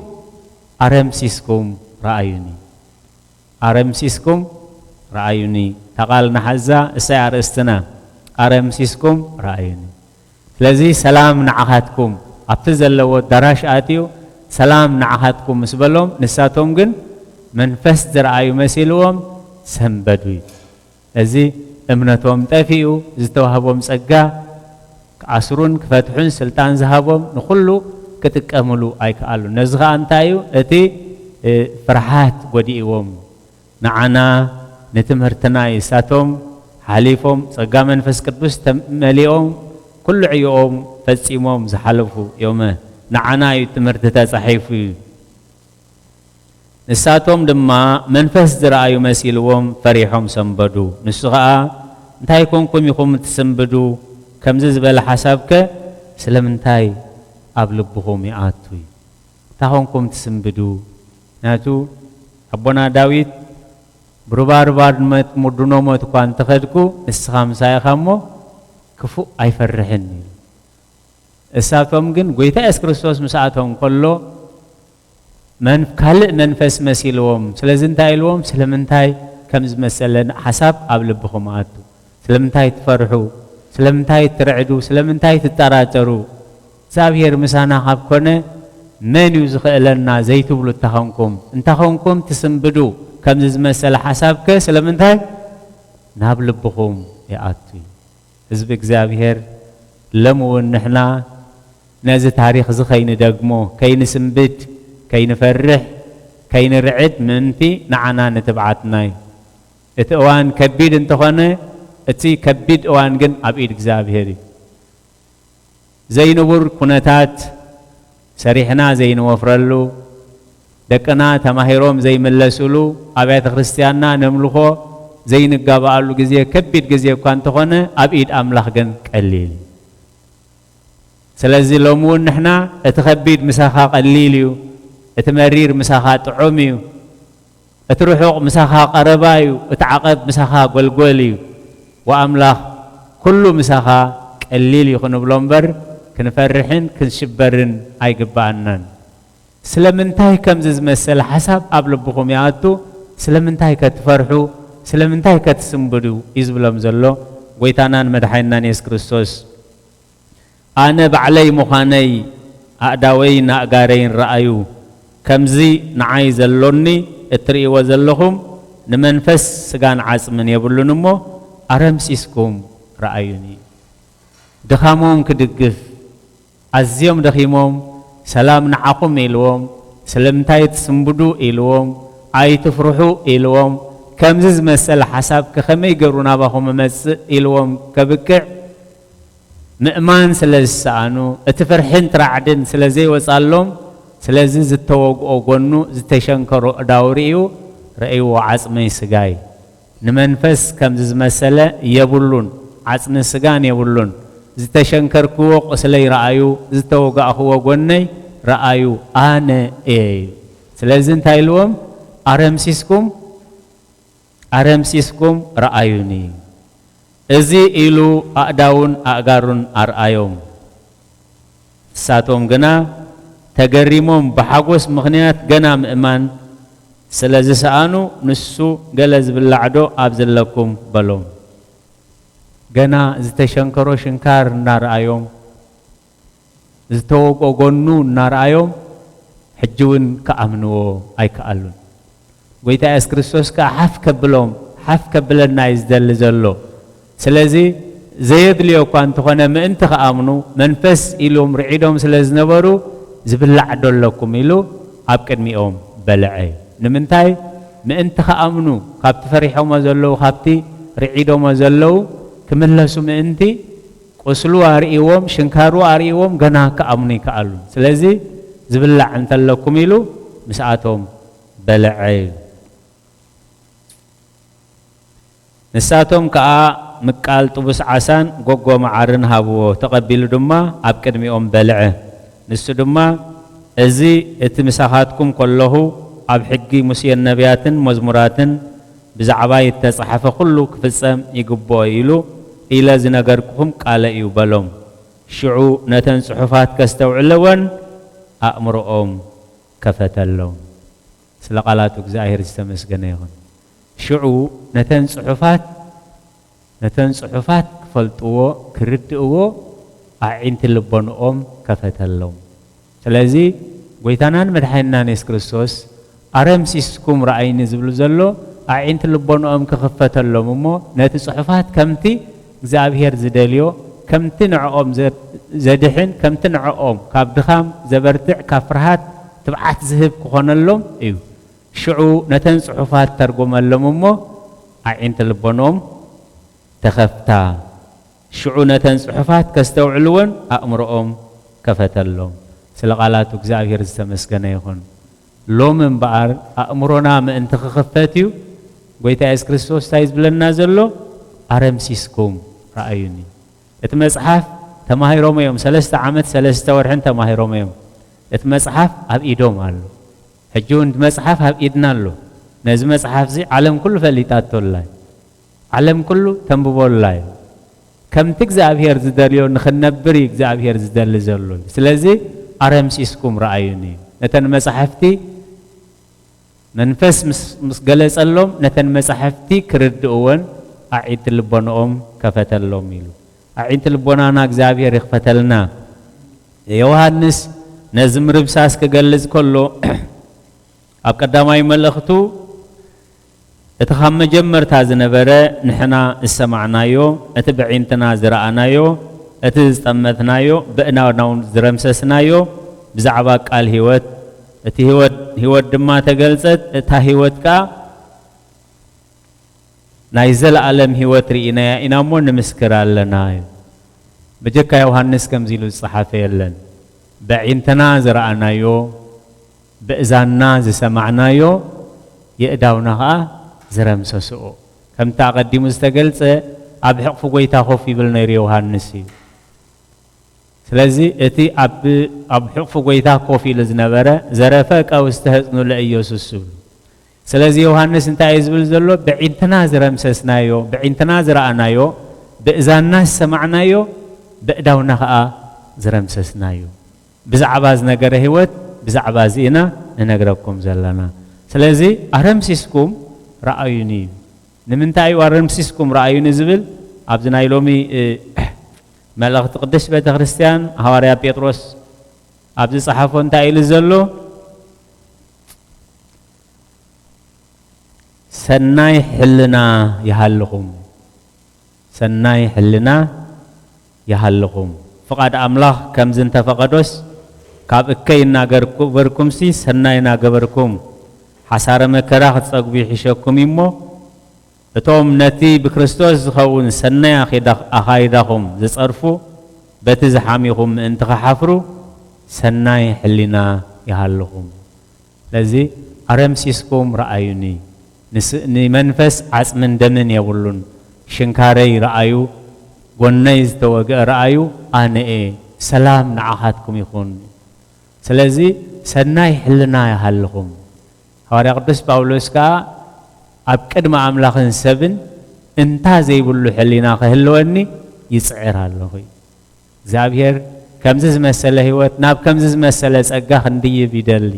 ኣረምሲስኩም ረኣዩኒ። ኣረምሲስኩም ረኣዩኒ። እታ ቃል ንሓዛ፣ እሳይ ኣርእስትና። ኣረምሲስኩም ረኣዩኒ። ስለዚ ሰላም ንዓኻትኩም፣ ኣብቲ ዘለዎ ኣዳራሽ ኣትዩ፣ "ሰላም ንዓኻትኩም" ምስ በሎም፣ ንሳቶም ግን መንፈስ ዝረኣዩ መሲልዎም ሰንበዱ እዩ። እዚ እምነቶም ጠፊኡ፣ ዝተዋህቦም ጸጋ ክኣስሩን ክፈትሑን ስልጣን ዝሃቦም ንኹሉ ክጥቀምሉ ኣይከኣሉን። ነዚ ኸኣ እንታይ እዩ? እቲ፣ እ፣ ፍርሃት ጐዲእዎም። ንዓና ንትምህርትና እዩ። እሳቶም ሓሊፎም ጸጋ መንፈስ ቅዱስ ተመሊኦም ኩሉ ዕዮኦም ፈጺሞም ዝሓለፉ እዮመ። ንዓና እዩ ትምህርቲ ተጻሒፉ እዩ። ንሳቶም ድማ መንፈስ ዝረኣዩ መሲልዎም ፈሪሖም ሰንበዱ። ንሱ ኸኣ፣ "እንታይ ኮንኩም ኢኹም እትስንብዱ? ከምዚ ዝበለ ሓሳብከ ስለምንታይ ኣብ ልብኹም ይኣቱ እዩ? እንታይ ኮንኩም ትስንብዱ?" ምኽንያቱ ኣቦና ዳዊት፣ "ብሩባርባር መት-፣ ምርድኖ ሞት እኳ እንተኸድኩ፣ ንስኻ ምሳይ ኢኻ እሞ ክፉእ ኣይፈርሕን" ኢሉ። እሳቶም ግን ጐይታ የሱስ ክርስቶስ ምስኣቶም ከሎ መን-፣ ካልእ መንፈስ መሲልዎም። ስለዚ እንታይ ኢልዎም? ስለምንታይ ከም ዝመሰለ ሓሳብ ኣብ ልብኹም ኣቱ? ስለምንታይ ትፈርሑ? ስለምንታይ ትርዕዱ? ስለምንታይ ትጠራጠሩ? እግዚኣብሔር ምሳና ካብ ኮነ መን እዩ ዝኽእለና ዘይትብሉ እንታኾንኩም? እንታኾንኩም ትስንብዱ? ከምዚ ዝመሰለ ሓሳብከ ስለምንታይ ናብ ልብኹም ይኣቱ እዩ? ህዝቢ እግዚኣብሔር፣ ሎሚ እውን ንሕና ነዚ ታሪኽ እዚ ከይንደግሞ፣ ከይንስንብድ፣ ከይንፈርሕ፣ ከይንርዕድ ምእንቲ ንዓና ንትብዓትና እዩ። እቲ እዋን ከቢድ እንተኾነ፣ እቲ ከቢድ እዋን ግን ኣብ ኢድ እግዚኣብሔር እዩ። ዘይንቡር ኩነታት፣ ሰሪሕና ዘይንወፍረሉ፣ ደቅና ተማሂሮም ዘይምለሱሉ፣ ኣብያተ ክርስቲያንና ነምልኾ ዘይንጋባኣሉ ግዜ፣ ከቢድ ግዜ እኳ እንተኾነ፣ ኣብ ኢድ ኣምላኽ ግን ቀሊል እዩ። ስለዚ ሎሚ እውን ንሕና፣ እቲ ከቢድ ምሳኻ ቀሊል እዩ፣ እቲ መሪር ምሳኻ ጥዑም እዩ፣ እቲ ርሑቕ ምሳኻ ቀረባ እዩ፣ እቲ ዓቐብ ምሳኻ ጎልጎል እዩ፣ ወኣምላኽ ኩሉ ምሳኻ ቀሊል እዩ ክንብሎ እምበር፣ ክንፈርሕን ክንሽበርን ኣይግብኣናን። ስለምንታይ ከምዚ ዝመሰለ ሓሳብ ኣብ ልብኹም ይኣቱ? ስለምንታይ ከ ትፈርሑ? ስለምንታይ ከ ትስንብዱ? እዩ ዝብሎም ዘሎ ጎይታናን መድሓኒናን የሱስ ክርስቶስ። ኣነ ባዕለይ ምዃነይ ኣእዳወይን ኣእጋረይን ረኣዩ። ከምዚ ንዓይ ዘሎኒ እትርእይዎ ዘለኹም ንመንፈስ ስጋን ዓጽምን የብሉን እሞ ኣረምሲስኩም ረኣዩኒ። ድኻሞም ክድግፍ፣ ኣዝዮም ደኺሞም፣ ሰላም ንዓኹም ኢልዎም፣ ስለምንታይ ትስንብዱ ኢልዎም፣ ኣይትፍርሑ ኢልዎም፣ ከምዚ ዝመሰለ ሓሳብ ከ ከመይ ገይሩ ናባኹም እመጽእ ኢልዎም ከብቅዕ ምእማን ስለ ዝሰኣኑ፣ እቲ ፍርሕን ትራዕድን ስለ ዘይወጻሎም፣ ስለዚ ዝተወግኦ ጎኑ፣ ዝተሸንከሮ እዳው ርእዩ፣ ረእይዎ ዓጽመይ ስጋይ። ንመንፈስ ከምዚ ዝመሰለ የብሉን፣ ዓጽሚ ስጋን የብሉን። ዝተሸንከርክዎ ቁስለይ ረኣዩ፣ ዝተወጋእክዎ ጎነይ ረኣዩ፣ ኣነ እየ እዩ። ስለዚ እንታይ ኢልዎም? ኣረምሲስኩም፣ ኣረምሲስኩም ረኣዩኒ። እዚ ኢሉ ኣእዳውን ኣእጋሩን ኣርኣዮም። ንሳቶም ግና ተገሪሞም ብሓጎስ ምኽንያት ገና ምእማን ስለ ዝሰኣኑ፣ ንሱ ገለ ዝብላዕ ዶ ኣብዚ ኣለኩም? በሎም። ገና ዝተሸንከሮ ሽንካር እናረኣዮም፣ ዝተወግኦ ጎኑ እናረኣዮም፣ ሕጂ እውን ክኣምንዎ ኣይከኣሉን። ጎይታ የሱስ ክርስቶስ ከኣ ሓፍ ከብሎም፣ ሓፍ ከብለና እዩ ዝደሊ ዘሎ። ስለዚ ዘየድልዮ እኳ እንተኾነ ምእንቲ ክኣምኑ መንፈስ ኢሎም ርዒዶም ስለ ዝነበሩ፣ ዝብላዕ ዶ ኣለኩም ኢሉ ኣብ ቅድሚኦም በልዐ። ንምንታይ? ምእንቲ ክኣምኑ፣ ካብቲ ፈሪሖሞ ዘለዉ፣ ካብቲ ርዒዶሞ ዘለዉ ክምለሱ ምእንቲ፣ ቁስሉ ኣርእይዎም፣ ሽንካሩ ኣርእይዎም፣ ገና ክኣምኑ ይከኣሉ። ስለዚ ዝብላዕ እንተለኩም ኢሉ ምስኣቶም በልዐ። ንሳቶም ከኣ ምቃል ጥቡስ ዓሳን ጎጎ መዓርን ሃብዎ፣ ተቐቢሉ ድማ ኣብ ቅድሚኦም በልዐ። ንሱ ድማ፣ እዚ እቲ ምሳኻትኩም ከለኹ ኣብ ሕጊ ሙሴን ነቢያትን መዝሙራትን ብዛዕባይ እተጻሕፈ ኩሉ ክፍጸም ይግብኦ ኢሉ፣ ኢለ ዝነገርኩኹም ቃለይ እዩ በሎም። ሽዑ ነተን ጽሑፋት ከስተውዕለወን ኣእምሮኦም ከፈተሎም። ስለ ቃላቱ እግዚኣብሔር ዝተመስገነ ይኹን። ሽዑ ነተን ጽሑፋት፣ ነተን ጽሑፋት ክፈልጥዎ፣ ክርድእዎ ኣዒንቲ ልቦንኦም ከፈተሎም። ስለዚ ጎይታናን መድሓኒናን የሱስ ክርስቶስ ኣረምሲስኩም ረኣይኒ ዝብሉ ዘሎ ኣዒንቲ ልቦንኦም ክኽፈተሎም እሞ ነቲ ጽሑፋት ከምቲ እግዚኣብሔር ዝደልዮ፣ ከምቲ ንዕኦም ዘ-፣ ዘድሕን፣ ከምቲ ንዕኦም ካብ ድኻም ዘበርትዕ፣ ካብ ፍርሃት ትብዓት ዝህብ ክኾነሎም እዩ። ሽዑ ነተን ጽሑፋት ተርጎመሎም እሞ ኣዒንቲ ልቦንኦም ተኸፍታ። ሽዑ ነተን ጽሑፋት ከስተውዕልወን ኣእምሮኦም ከፈተሎም። ስለ ቃላቱ እግዚኣብሔር ዝተመስገነ ይኹን። ሎሚ እምበኣር ኣእምሮና ምእንቲ ክኽፈት እዩ። ጎይታ የሱስ ክርስቶስ እንታይ ዝብለና ዘሎ? ኣረምሲስኩም ረኣዩኒ። እቲ መጽሓፍ ተማሂሮም እዮም። ሰለስተ ዓመት ሰለስተ ወርሕን ተማሂሮም እዮም። እቲ መጽሓፍ ኣብ ኢዶም ኣሎ። ሕጂ እውን እቲ መጽሓፍ ኣብ ኢድና ኣሎ። ነዚ መጽሓፍ እዚ ዓለም ኩሉ ፈሊጣቶ ኣላ። ዓለም ኩሉ ተንብቦ ኣላ እዩ። ከምቲ እግዚኣብሔር ዝደልዮ ንኽንነብር እዩ እግዚኣብሔር ዝደሊ ዘሎ። ስለዚ ኣረምሲስኩም ረኣዩኒ እዩ። ነተን መጻሕፍቲ መንፈስ ምስ፣ ምስ ገለጸሎም፣ ነተን መጻሕፍቲ ክርድእወን ኣዒንቲ ልቦናኦም ከፈተሎም ኢሉ። ኣዒንቲ ልቦናና እግዚኣብሔር ይኽፈተልና። ዮሃንስ ነዚ ምርምሳስ ክገልጽ ከሎ፣ ኣብ ቀዳማይ መልእኽቱ፣ እቲ ካብ መጀመርታ ዝነበረ ንሕና ዝሰማዕናዮ፣ እቲ ብዒንትና ዝረኣናዮ፣ እቲ ዝጠመትናዮ፣ ብእናና እውን ዝረምሰስናዮ፣ ብዛዕባ ቃል ህይወት፣ እቲ ህይወት፣ ህይወት ድማ ተገልጸት፣ እታ ህይወት ከኣ ናይ ዘለኣለም ህይወት ርኢናያ ኢና እሞ ንምስክር ኣለና እዩ። በጀካ ዮሃንስ ከምዚ ኢሉ ዝጸሓፈ የለን። በዒንትና ዝረኣናዮ፣ በእዛንና ዝሰማዕናዮ የእዳውና ኸኣ ዝረምሰስኦ። ከምቲ ኣቐዲሙ ዝተገልጸ፣ ኣብ ሕቕፊ ጐይታ ኮፍ ይብል ነይሩ ዮሃንስ እዩ። ስለዚ እቲ ኣብ፣ ኣብ ሕቕፊ ጐይታ ኮፍ ኢሉ ዝነበረ፣ "ዘረፈ ቀውስ ተህጽኑ ለኢየሱስ" ዝብሉ። ስለዚ ዮሃንስ እንታይ እዩ ዝብል ዘሎ? በዒንትና ዝረምሰስናዮ፣ በዒንትና ዝረኣናዮ፣ በእዛንና ዝሰማዕናዮ፣ በእዳውና ኸኣ ዝረምሰስናዮ። ብዛዕባ ዝነገረ ህይወት፣ ብዛዕባ እዚ ኢና ንነግረኩም ዘለና። ስለዚ ኣረምሲስኩም ረኣዩኒ እዩ። ንምንታይ እዩ ኣረምሲስኩም ረኣዩኒ ዝብል? ኣብዚ ናይ ሎሚ፣ እ፣ መልእኽቲ ቅድስት ቤተ ክርስቲያን ሃዋርያ ጴጥሮስ ኣብ ዝጸሓፎ እንታይ ኢሉ ዘሎ? "ሰናይ ሕልና ይሃልኹም፣ ሰናይ ሕልና ይሃልኹም። ፍቓድ ኣምላኽ ከምዚ እንተፈቐዶስ፣ ካብ እከይ እናገበርኩምሲ ሰናይ እናገበርኩም፣ ሓሳረ መከራ ክትጸግቡ ይሕሸኩም እዩ እሞ፣ እቶም ነቲ ብክርስቶስ ዝኸውን ሰናይ ኣኺዳ-፣ ኣኻይዳኹም ዝጸርፉ፣ በቲ ዝሓሚኹም ምእንቲ ኸሓፍሩ፣ ሰናይ ሕሊና ይሃልኹም። ስለዚ ኣረምሲስኩም ረኣዩኒ። ንስ-፣ ንመንፈስ ዓጽምን ደምን የብሉን። ሽንካረይ ረኣዩ፣ ጎነይ ዝተወግአ ረኣዩ፣ ኣነ እየ። ሰላም ንዓኻትኩም ይኹን። ስለዚ ሰናይ ሕልና ይሃልኹም። ሃዋርያ ቅዱስ ጳውሎስ ከኣ ኣብ ቅድሚ ኣምላኽን ሰብን እንታ ዘይብሉ ሕሊና ክህልወኒ ይጽዕር ኣለኹ። እግዚኣብሔር ከምዚ ዝመሰለ ህይወት፣ ናብ ከምዚ ዝመሰለ ጸጋ ክንድይብ ይደሊ።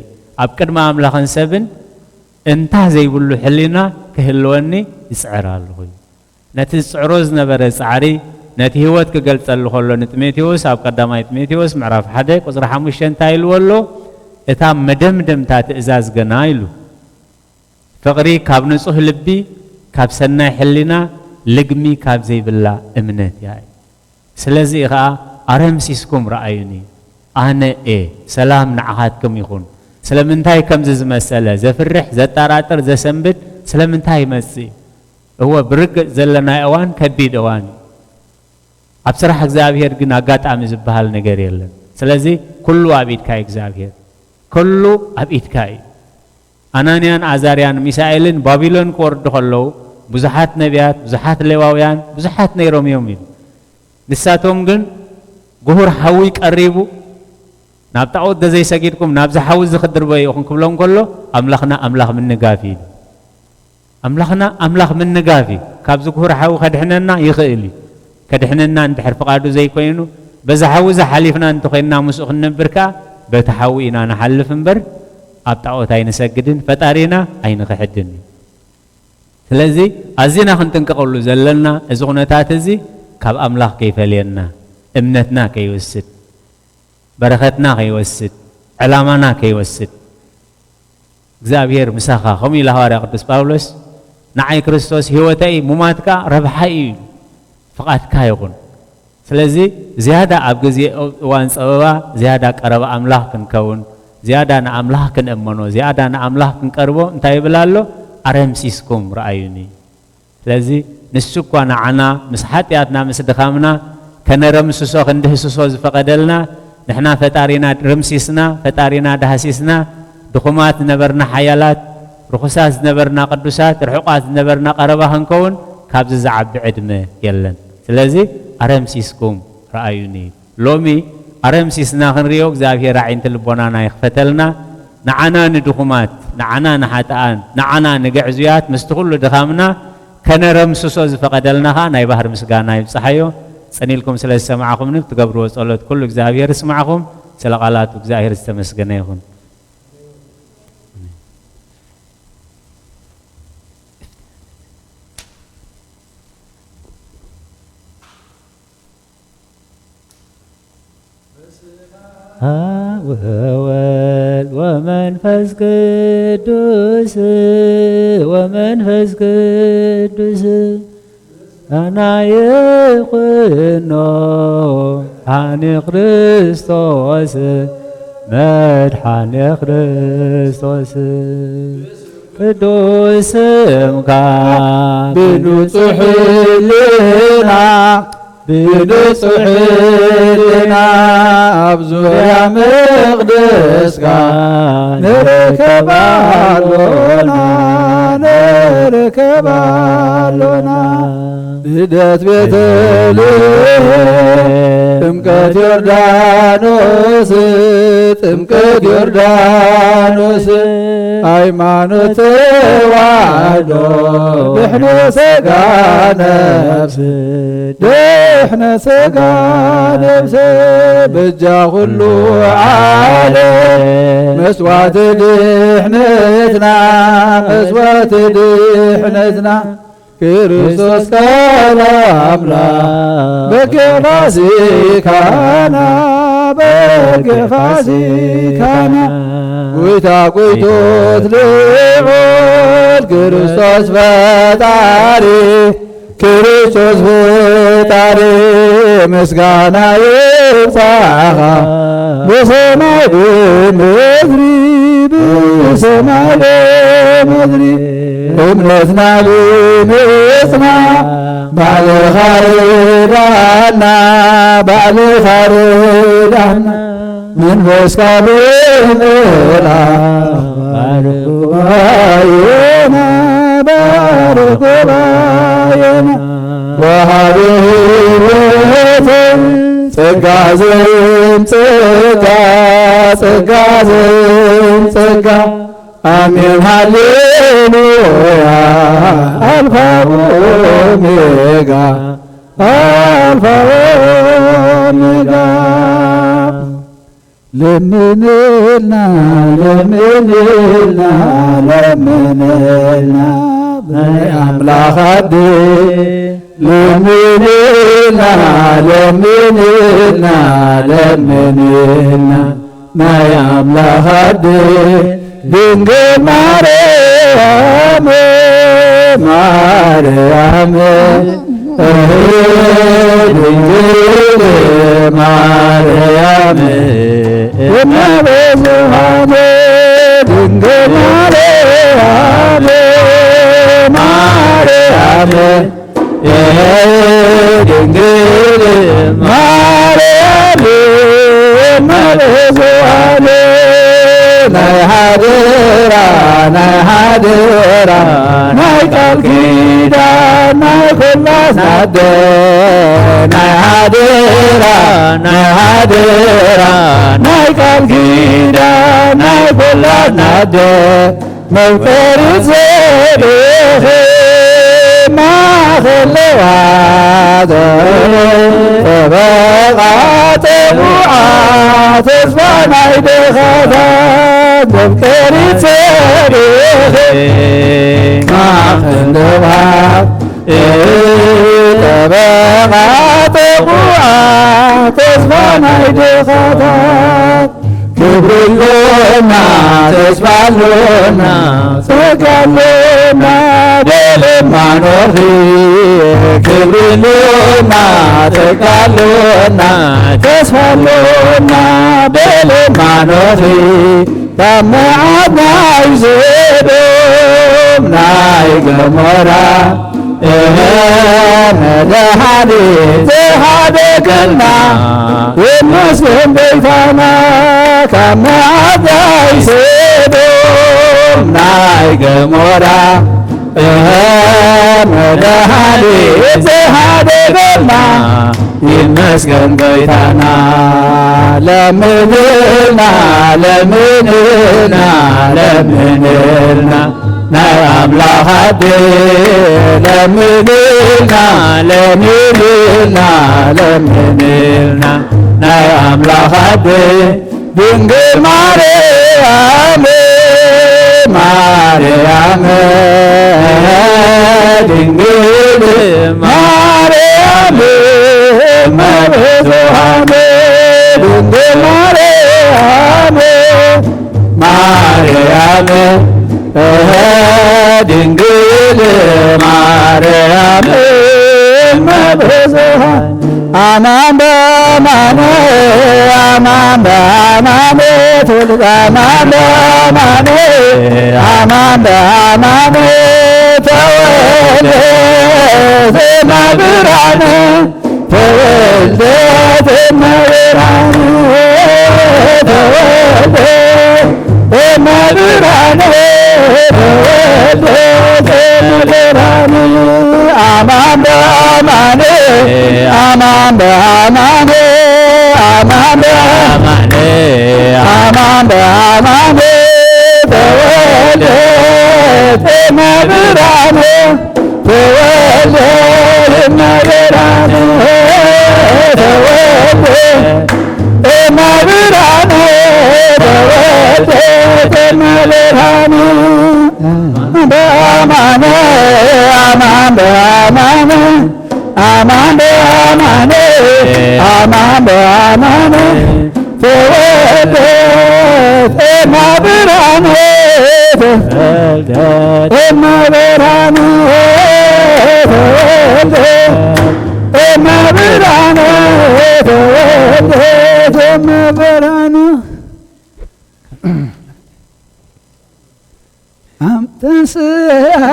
ኣብ ቅድሚ ኣምላኽን ሰብን እንታ ዘይብሉ ሕሊና ክህልወኒ ይጽዕር ኣለኹ። ነቲ ዝጽዕሮ ዝነበረ ጻዕሪ፣ ነቲ ህይወት ክገልጸሉ ከሎ ንጢሞቴዎስ ኣብ ቀዳማይ ጢሞቴዎስ ምዕራፍ ሓደ ቁጽሪ ሓሙሽተ እንታይ ኢልዎ ኣሎ? "እታ መደምደምታ ትእዛዝ ገና" ኢሉ። "ፍቕሪ ካብ ንጹህ ልቢ፣ ካብ ሰናይ ሕሊና፣ ልግሚ ካብ ዘይብላ እምነት እያ" እዩ። ስለዚ ኸኣ ኣረምሲስኩም ረኣዩኒ፣ ኣነ እየ፣ ሰላም ንዓኻትኩም ይኹን። ስለምንታይ ከምዚ ዝመሰለ ዘፍርሕ፣ ዘጠራጥር፣ ዘሰንብድ ስለምንታይ ይመጽእ? እወ፣ ብርግጽ ዘለናዮ እዋን ከቢድ እዋን እዩ። ኣብ ስራሕ እግዚኣብሔር ግን ኣጋጣሚ ዝበሃል ነገር የለን። ስለዚ ኩሉ ኣብ ኢድካ እዩ እግዚኣብሔር። ኩሉ ኣብ ኢድካ እዩ። ኣናንያን ኣዛርያን ሚሳኤልን ባቢሎን ክወርዱ ከለዉ ብዙሓት ነቢያት፣ ብዙሓት ሌዋውያን፣ ብዙሓት ነይሮም እዮም ኢሉ። ንሳቶም ግን ጉሁር ሓዊ ቀሪቡ፣ "ናብ ጣዖት ደዘይሰጊድኩም ናብዚ ሓዊ እዚ ክድርበዩ ኢኹም" ክብሎም ከሎ፣ "ኣምላኽና ኣምላኽ ምንጋፍ" ኢሉ። ኣምላኽና ኣምላኽ ምንጋፍ እዩ። ካብዚ ጉሁር ሓዊ ከድሕነና ይኽእል እዩ። ከድሕነና እንድሕር ፍቓዱ ዘይኮይኑ፣ በዚ ሓዊ እዚ ሓሊፍና እንተኾይንና ምስኡ ክንነብር ከኣ፣ በቲ ሓዊ ኢና ንሓልፍ እምበር፣ ኣብ ጣዖት ኣይንሰግድን፣ ፈጣሪና ኣይንኽሕድን እዩ። ስለዚ ኣዚና ክንጥንቀቐሉ ዘለና፣ እዚ ኩነታት እዚ ካብ ኣምላኽ ከይፈልየና፣ እምነትና ከይወስድ፣ በረኸትና ከይወስድ፣ ዕላማና ከይወስድ፣ እግዚኣብሔር ምሳኻ፣ ከምኡ ኢሉ ሃዋርያ ቅዱስ ጳውሎስ፣ "ንዓይ ክርስቶስ ህይወተይ፣ ሙማት ከኣ ረብሓይ እዩ" ኢሉ። ፍቓድካ ይኹን። ስለዚ ዝያዳ ኣብ ግዜ እዋን ጸበባ ዝያዳ ቀረባ ኣምላኽ ክንከውን፣ ዝያዳ ንኣምላኽ ክንእመኖ፣ ዝያዳ ንኣምላኽ ክንቀርቦ እንታይ ይብል ኣሎ? "ኣረምሲስኩም ረኣዩኒ።" ስለዚ ንሱ እኳ ንዓና ምስ ሓጢኣትና ምስ ድኻምና ከነረምስሶ ክንድህስሶ ዝፈቐደልና፣ ንሕና ፈጣሪና ረምሲስና፣ ፈጣሪና ዳህሲስና፣ ድኹማት ዝነበርና ሓያላት፣ ርኹሳት ዝነበርና ቅዱሳት፣ ርሑቓት ዝነበርና ቀረባ ክንከውን ካብዚ ዝዓቢ ዕድመ የለን። ስለዚ ኣረምሲስኩም ረኣዩኒ። ሎሚ ኣረምሲስና ክንሪኦ እግዚኣብሔር ኣዒንቲ ልቦናና ይኽፈተልና። ንዓና ንድኹማት፣ ንዓና ንሓጥኣን፣ ንዓና ንግዕዙያት ምስቲ ኩሉ ድኻምና ከነረምስሶ ዝፈቐደልና ኸኣ ናይ ባህር ምስጋና ይብጽሓዮ። ጽን ኢልኩም ስለ ዝሰማዕኹምኒ ብትገብርዎ ጸሎት ኩሉ እግዚኣብሔር ይስማዕኹም። ስለ ቃላቱ እግዚኣብሔር ዝተመስገነ ይኹን። ኣብ ወወልድ ወመንፈስ ቅዱስ፣ ወመንፈስ ቅዱስ፣ ኣና ይኹኖ ሓኒ ክርስቶስ፣ መድሓኒ ክርስቶስ። ቅዱስ ስምካ ብንጹሕ ሕልና ብንጹሕ ሕልና ኣብ ዙርያ መቕደስካ ንርከብ ኣሎና፣ ንርከብ ኣሎና። ልደት ቤተልሔም፣ ጥምቀት ዮርዳኖስ፣ ጥምቀት ዮርዳኖስ፣ ሃይማኖት ተዋህዶ፣ ድሕነ ሥጋ ነፍስ፣ ድሕነ ሥጋ ነፍስ፣ በጃ ኩሉ ዓለም፣ መስዋዕቲ ድሕነትና፣ መስዋዕቲ ድሕነትና፣ ክርስቶስ ቃል ኣምላኽ፣ በጊዕ ፋሲካና፣ በጊዕ ፋሲካና፣ ጎይታ ጎይቶት ልዑል፣ ክርስቶስ ፈጣሪ፣ ክርስቶስ ፈጣሪ፣ ምስጋና ይብጻኻ፣ ብሰማይ ብምድሪ፣ ብሰማይ ብምድሪ፣ እምነትና ብምጽና፣ ባዕልኻ ርዳና፣ ባዕልኻ ርዳና፣ መንፈስካ ብምልኣኽ፣ ባርኽ ጉባኤና፣ ባርኽ ጉባኤና፣ ወሃቢ ሕይወትን ጸጋ ዘምጽእካ፣ ጸጋ ዘምጽእካ፣ ኣሜን ሃሌሉያ፣ ኣልፋ ኦሜጋ፣ ኣልፋ ኦሜጋ። ለምንልና፣ ለምንልና፣ ለምንልና፣ ናይ ኣምላኽ ኣደ፣ ለምንልና፣ ለምንልና፣ ለምንልና፣ ናይ ኣምላኽ ኣደ፣ ድንግል ማርያም፣ ማርያም፣ እህ፣ ድንግል ማርያም፣ እመ ብዙኃን፣ ድንግል ማርያም፣ ማርያም፣ እህ፣ ድንግል ማርያም፣ እመ ብዙኃን፣ ናይ ሓደራ፣ ናይ ሓደራ፣ ናይ ቃል ኪዳን፣ ናይ ኩላትና ኣደ፣ ናይ ሓደራ፣ ናይ ሓደራ፣ ናይ ቃል ኪዳን፣ ናይ ኩላትና ኣደ፣ መፍቀሪት ዘዴኺ ማእከል ለዋዘ፣ ጠበቓ ጥቡዓት ተስፋ ናይ ድኻታት፣ መፍቀሪት ዘዴኺ ማእከል ለዋዘ፣ ጠበቓ ጥቡዓት ተስፋ ናይ ድኻታት፣ ክብሪ ኣሎና፣ ተስፋ ኣሎና፣ ጸጋ ኣሎና፣ በል እማኖኺ። ክብሪ ኣሎና፣ ጸጋ ኣሎና፣ ተስፋ ኣሎና፣ በል እማኖኺ። ካብ መዓት ናይ ሰዶም ናይ ገሞራ፣ እህ፣ መድኃኒት ዝሓደገልና፣ ይመስገን ጎይታና። ካብ መዓት ናይ ሰዶም ናይ ገሞራ፣ እህ፣ መድኃኒት ዝሓደገልና፣ ይመስገን ጎይታና። ለምንልና፣ ለምንልና፣ ለምንልና፣ ናይ ኣምላኽ ኣደ፣ ለምንልና፣ ለምንልና፣ ለምንልና፣ ናይ ኣምላኽ ኣደ፣ ድንግል ማርያም፣ ማርያም፣ ድንግል ማርያም፣ እመ ብዙኃን፣ ድንግል ማርያም፣ ማርያም፣ እህ፣ ድንግል ማርያም፣ እመ ብዙኃን፣ አማን በአማን፣ አማን በአማን፣ ትውልድ አማን በአማን፣ አማን በአማን፣ ተወልደ ዘእመ ብርሃን፣ ተወልደ እመብርሃን ተወልደ፣ እመብርሃን ተወልደ፣ እመብርሃን አማን በአማን፣ አማን በአማን፣ አማን በአማን፣ አማን በአማን ተወልደ እመብርሃን ተወልደ እመብርሃን ተወልደ እመብርሃን ተወልደ እመብርሃን በአማን አማን በአማን አማን በአማን አማን በአማን ተወልደ እመብርሃን ተወልደ እመብርሃን ተወልደ እመብርሃን ተወልደ እመብርሃን አም ተንሥአ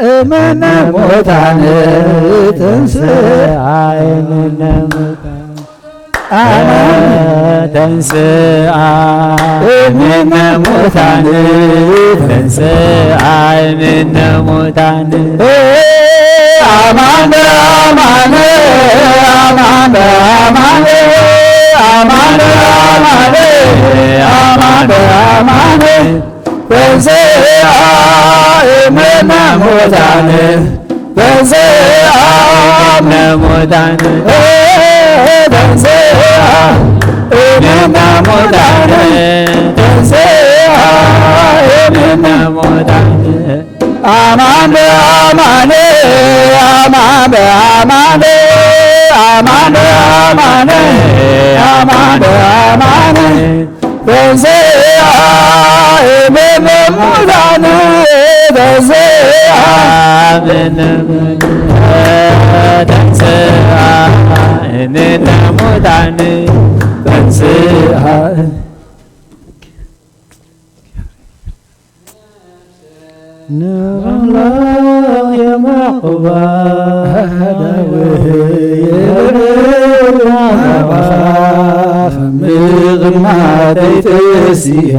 እምነ ሙታን ተንሥአ እምነ ሙታን አማን ተንሥአ እምነ ሙታን ተንሥአ እምነ ሙታን አማን በአማን አማን በአማን አማን በአማን አማን በአማን ተንሥአ እምነ ሙታን ተንሥአ እምነ ሙታን ተንሥአ እምነ ሙታን ተንሥአ እምነ ሙታን አማን በአማን አማን በአማን አማን በአማን አማን በአማን ተንሥአ እምነ ሙታን ተንሥአ እምነ ሙታን ተንሥአ እምነ ሙታን ተንሥአ ንኣምላኽ የማዕቁባ ዳዊት የብርሃ ምቕማተይ ተሲኤ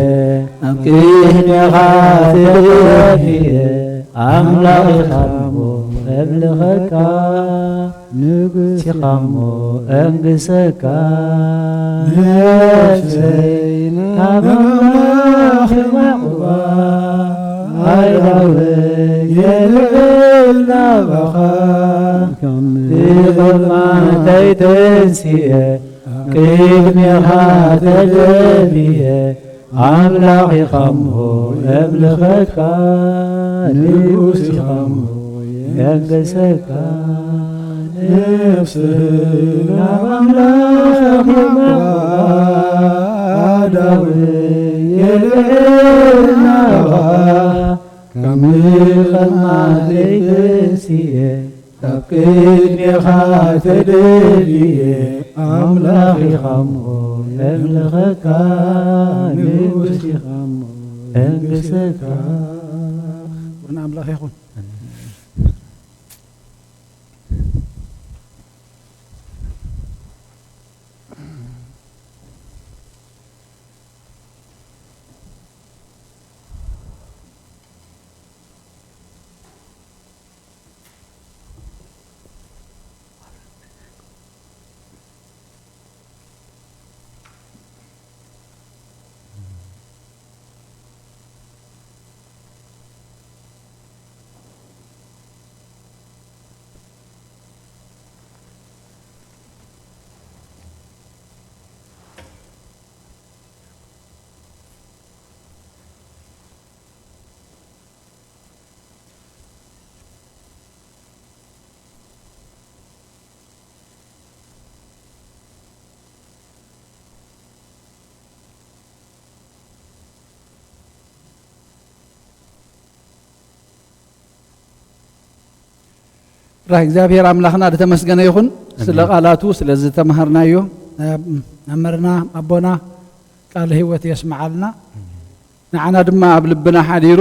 ኣብ ቅድሜኻ ተደፊኤ ኣምላኽ ኢኻ እሞ እምልኸካ ንጉስ ኢኻ እሞ እንግሰካ ነፍሰይ ናብ ኣምላኽ የማዕቁባ ኣይዳወይ የልዕል ናባኻ ብቕድማተይ ተንሲኤ ኣብ ቅድሜኻ ተደፊኤ ኣምላኽ ኢኻ እሞ እምልኸካ ንጉስ ኢኻ እሞ የንግሰካ ነፍሰይ ናብ ኣምላኽ የማዕቁባ ኣዳወይ የልዕል ናባኻ ካብ ምቕማተይ ተንሲኤ ኣብ ቅድሜኻ ተደፊኤ ኣምላኽ ኢኻ እሞ የምልኸካ ንጉስ ኢኻ እሞ የንግሰካ። ክብሪ ንኣምላኽ ይኹን። ራህ እግዚኣብሔር ኣምላኽና ዝተመስገነ ይኹን ስለ ኣሜን። ቃላቱ ስለ ዝተማሃርናዮ። መምህርና ኣቦና ቃለ ህይወት የስምዓልና። ንዓና ድማ ኣብ ልብና ሓዲሩ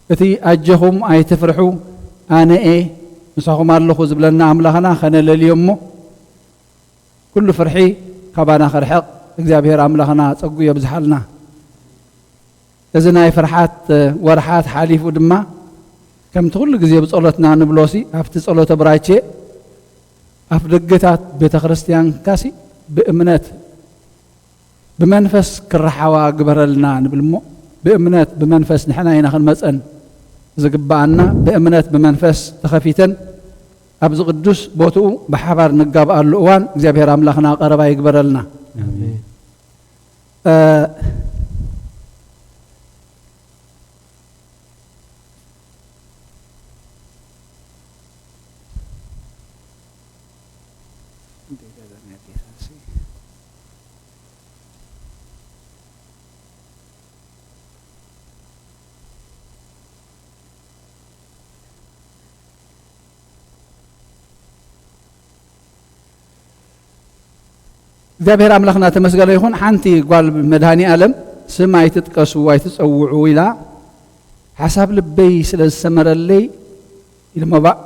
እቲ ኣጀኹም ኣይትፍርሑ ኣነ እየ ምሳኹም ኣለኹ ዝብለና ኣምላኽና ኸነለልዮ እሞ ኩሉ ፍርሒ ካባና ክርሕቕ እግዚኣብሔር ኣምላኽና ጸጉ የብዝሓልና። እዚ ናይ ፍርሓት ወርሓት ሓሊፉ ድማ፣ ከምቲ ኩሉ ግዜ ብጸሎትና ንብሎሲ፣ ኣብቲ ጸሎተ ብራይቼ ኣፍ ደገታት ቤተ ክርስቲያንካሲ ብእምነት ብመንፈስ ክረሓዋ ግበረልና ንብል እሞ፣ ብእምነት ብመንፈስ ንሕና ኢና ክንመጸን ዝግብኣና። ብእምነት ብመንፈስ ተኸፊተን ኣብዚ ቅዱስ ቦትኡ ብሓባር ንጋብኣሉ እዋን እግዚኣብሔር ኣምላኽና ቀረባ ይግበረልና። ኣሜን። እ፣ እግዚኣብሔር ኣምላኽና ተመስገነ ይኹን። ሓንቲ ጓል መድኃኔ ዓለም፣ "ስም ኣይትጥቀሱ፣ ኣይትጸውዑ" ኢላ፣ ሓሳብ ልበይ ስለ ዝሰመረለይ ኢልሞ ባእ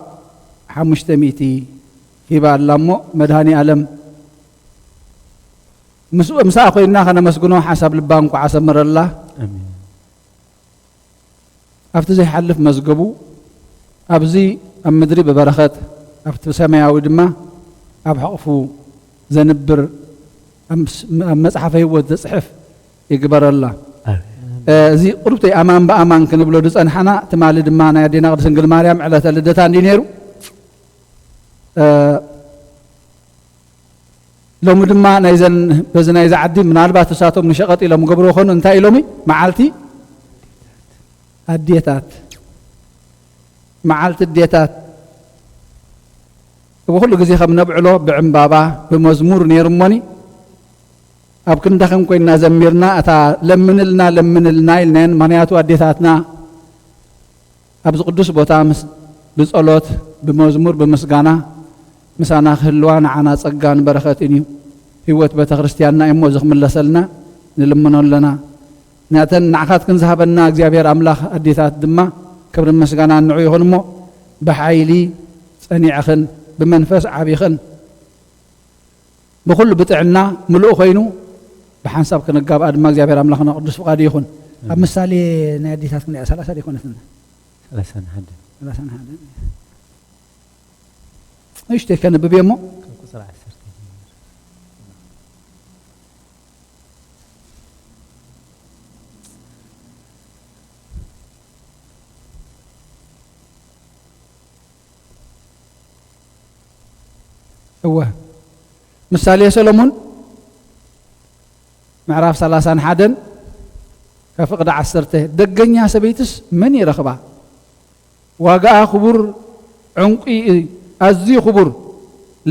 ሓሙሽተ ሚእቲ ሂባ ኣላ እሞ፣ መድኃኔ ዓለም ምስ-፣ ምስኣ ኮይንና ከነመስግኖ፣ ሓሳብ ልባ እንኳዕ ኣሰመረላ። ኣሜን። ኣብቲ ዘይሓልፍ መዝገቡ፣ ኣብዚ ኣብ ምድሪ ብበረኸት፣ ኣብቲ ሰማያዊ ድማ ኣብ ሕቕፉ ዘንብር፣ ኣብ ስ-፣ ኣብ መጽሓፈ ህይወት ዘጽሕፍ ይግበረላ። ኣሜን። እ፣ እዚ ቁሩብተይ ኣማን ብኣማን ክንብሎ ዝጸንሓና፣ ትማሊ ድማ ናይ ኣዴና ቅድስት ድንግል ማርያም ዕለተ ልደታ እንዲ ነይሩ። እ፣ ሎሚ ድማ ናይዘን፣ በዚ ናይዚ ዓዲ ምናልባት እሳቶም ንሸቐጥ ኢሎም ገብርዎ ኾኑ፣ እንታይ ኢሎሚ? መዓልቲ ኣዴታት፣ መዓልቲ ኣዴታት። ብኹሉ ግዜ ከም ነብዕሎ ብዕምባባ ብመዝሙር ነይሩ እሞኒ፣ ኣብ ክንዳኸን ኮይንና ዘሚርና፣ እታ ለምንልና ለምንልና ኢልናየን። ምኽንያቱ ኣዴታትና ኣብዚ ቅዱስ ቦታ ምስ፣ ብጸሎት፣ ብመዝሙር፣ ብምስጋና ምሳና ክህልዋ ንዓና ጸጋን በረኸትን እዩ። ህይወት ቤተ ክርስቲያንና እሞ እዚ ክምለሰልና ንልምኖ ኣለና። ናተን ንዓኻትክን ዝሃበና እግዚኣብሔር ኣምላኽ ኣዴታት ድማ ክብርን ምስጋናን ንዑ ይኹን እሞ፣ ብሓይሊ ጸኒዕኽን ብመንፈስ ዓቢኽን ብኹሉ ብጥዕና ምሉእ ኮይኑ ብሓንሳብ ክንጋብኣ ድማ እግዚኣብሔር ኣምላኽና ቅዱስ ፍቓዱ ይኹን። ኣብ ኣሜን። ምሳሌ ናይ ኣዴታት ክንሪኣ፣ ሰላሳ ዶ ኣይኮነትን? ሰላሳን ሓደን። ሰላሳን ሓደን። ንእሽተይ ከንብብ እየ እሞ። ካብ ቁጽሪ ዓሰርተ ጀሚሩ። እወ፣ ምሳሌ ሰሎሞን ምዕራፍ ሰላሳን ሓደን ከፍቕዲ ዓሰርተ፣ "ደገኛ ሰበይትስ መን ይረኽባ? ዋጋኣ ክቡር ዕንቁ እዩ፣ ኣዝዩ ክቡር፣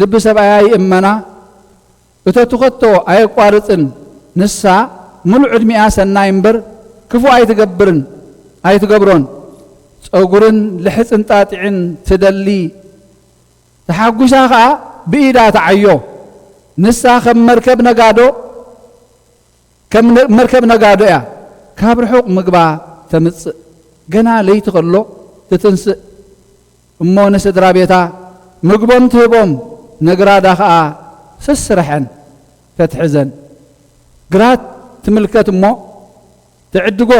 ልቢ ሰብኣያ ይእመና፣ እተትኸቶ ኣየቋርጽን። ንሳ ምሉእ ዕድሚኣ ሰናይ እምበር ክፉእ ኣይትገብርን፣ ኣይትገብሮን። ጸጉርን ልሕጽን ጣጢዕን ትደሊ፣ ተሓጒሳ ኸኣ ብኢዳ ትዓዮ። ንሳ ከም መርከብ ነጋዶ፣ ከም ነ-፣ መርከብ ነጋዶ እያ። ካብ ርሑቕ ምግባ ተምጽእ፣ ገና ለይቲ ኸሎ ትትንስእ። እሞ ንስድራ ቤታ ምግቦም ትህቦም፣ ነግራዳ ኸኣ ሰስርሐን ተትሕዘን። ግራት ትምልከት እሞ ትዕድጎ፣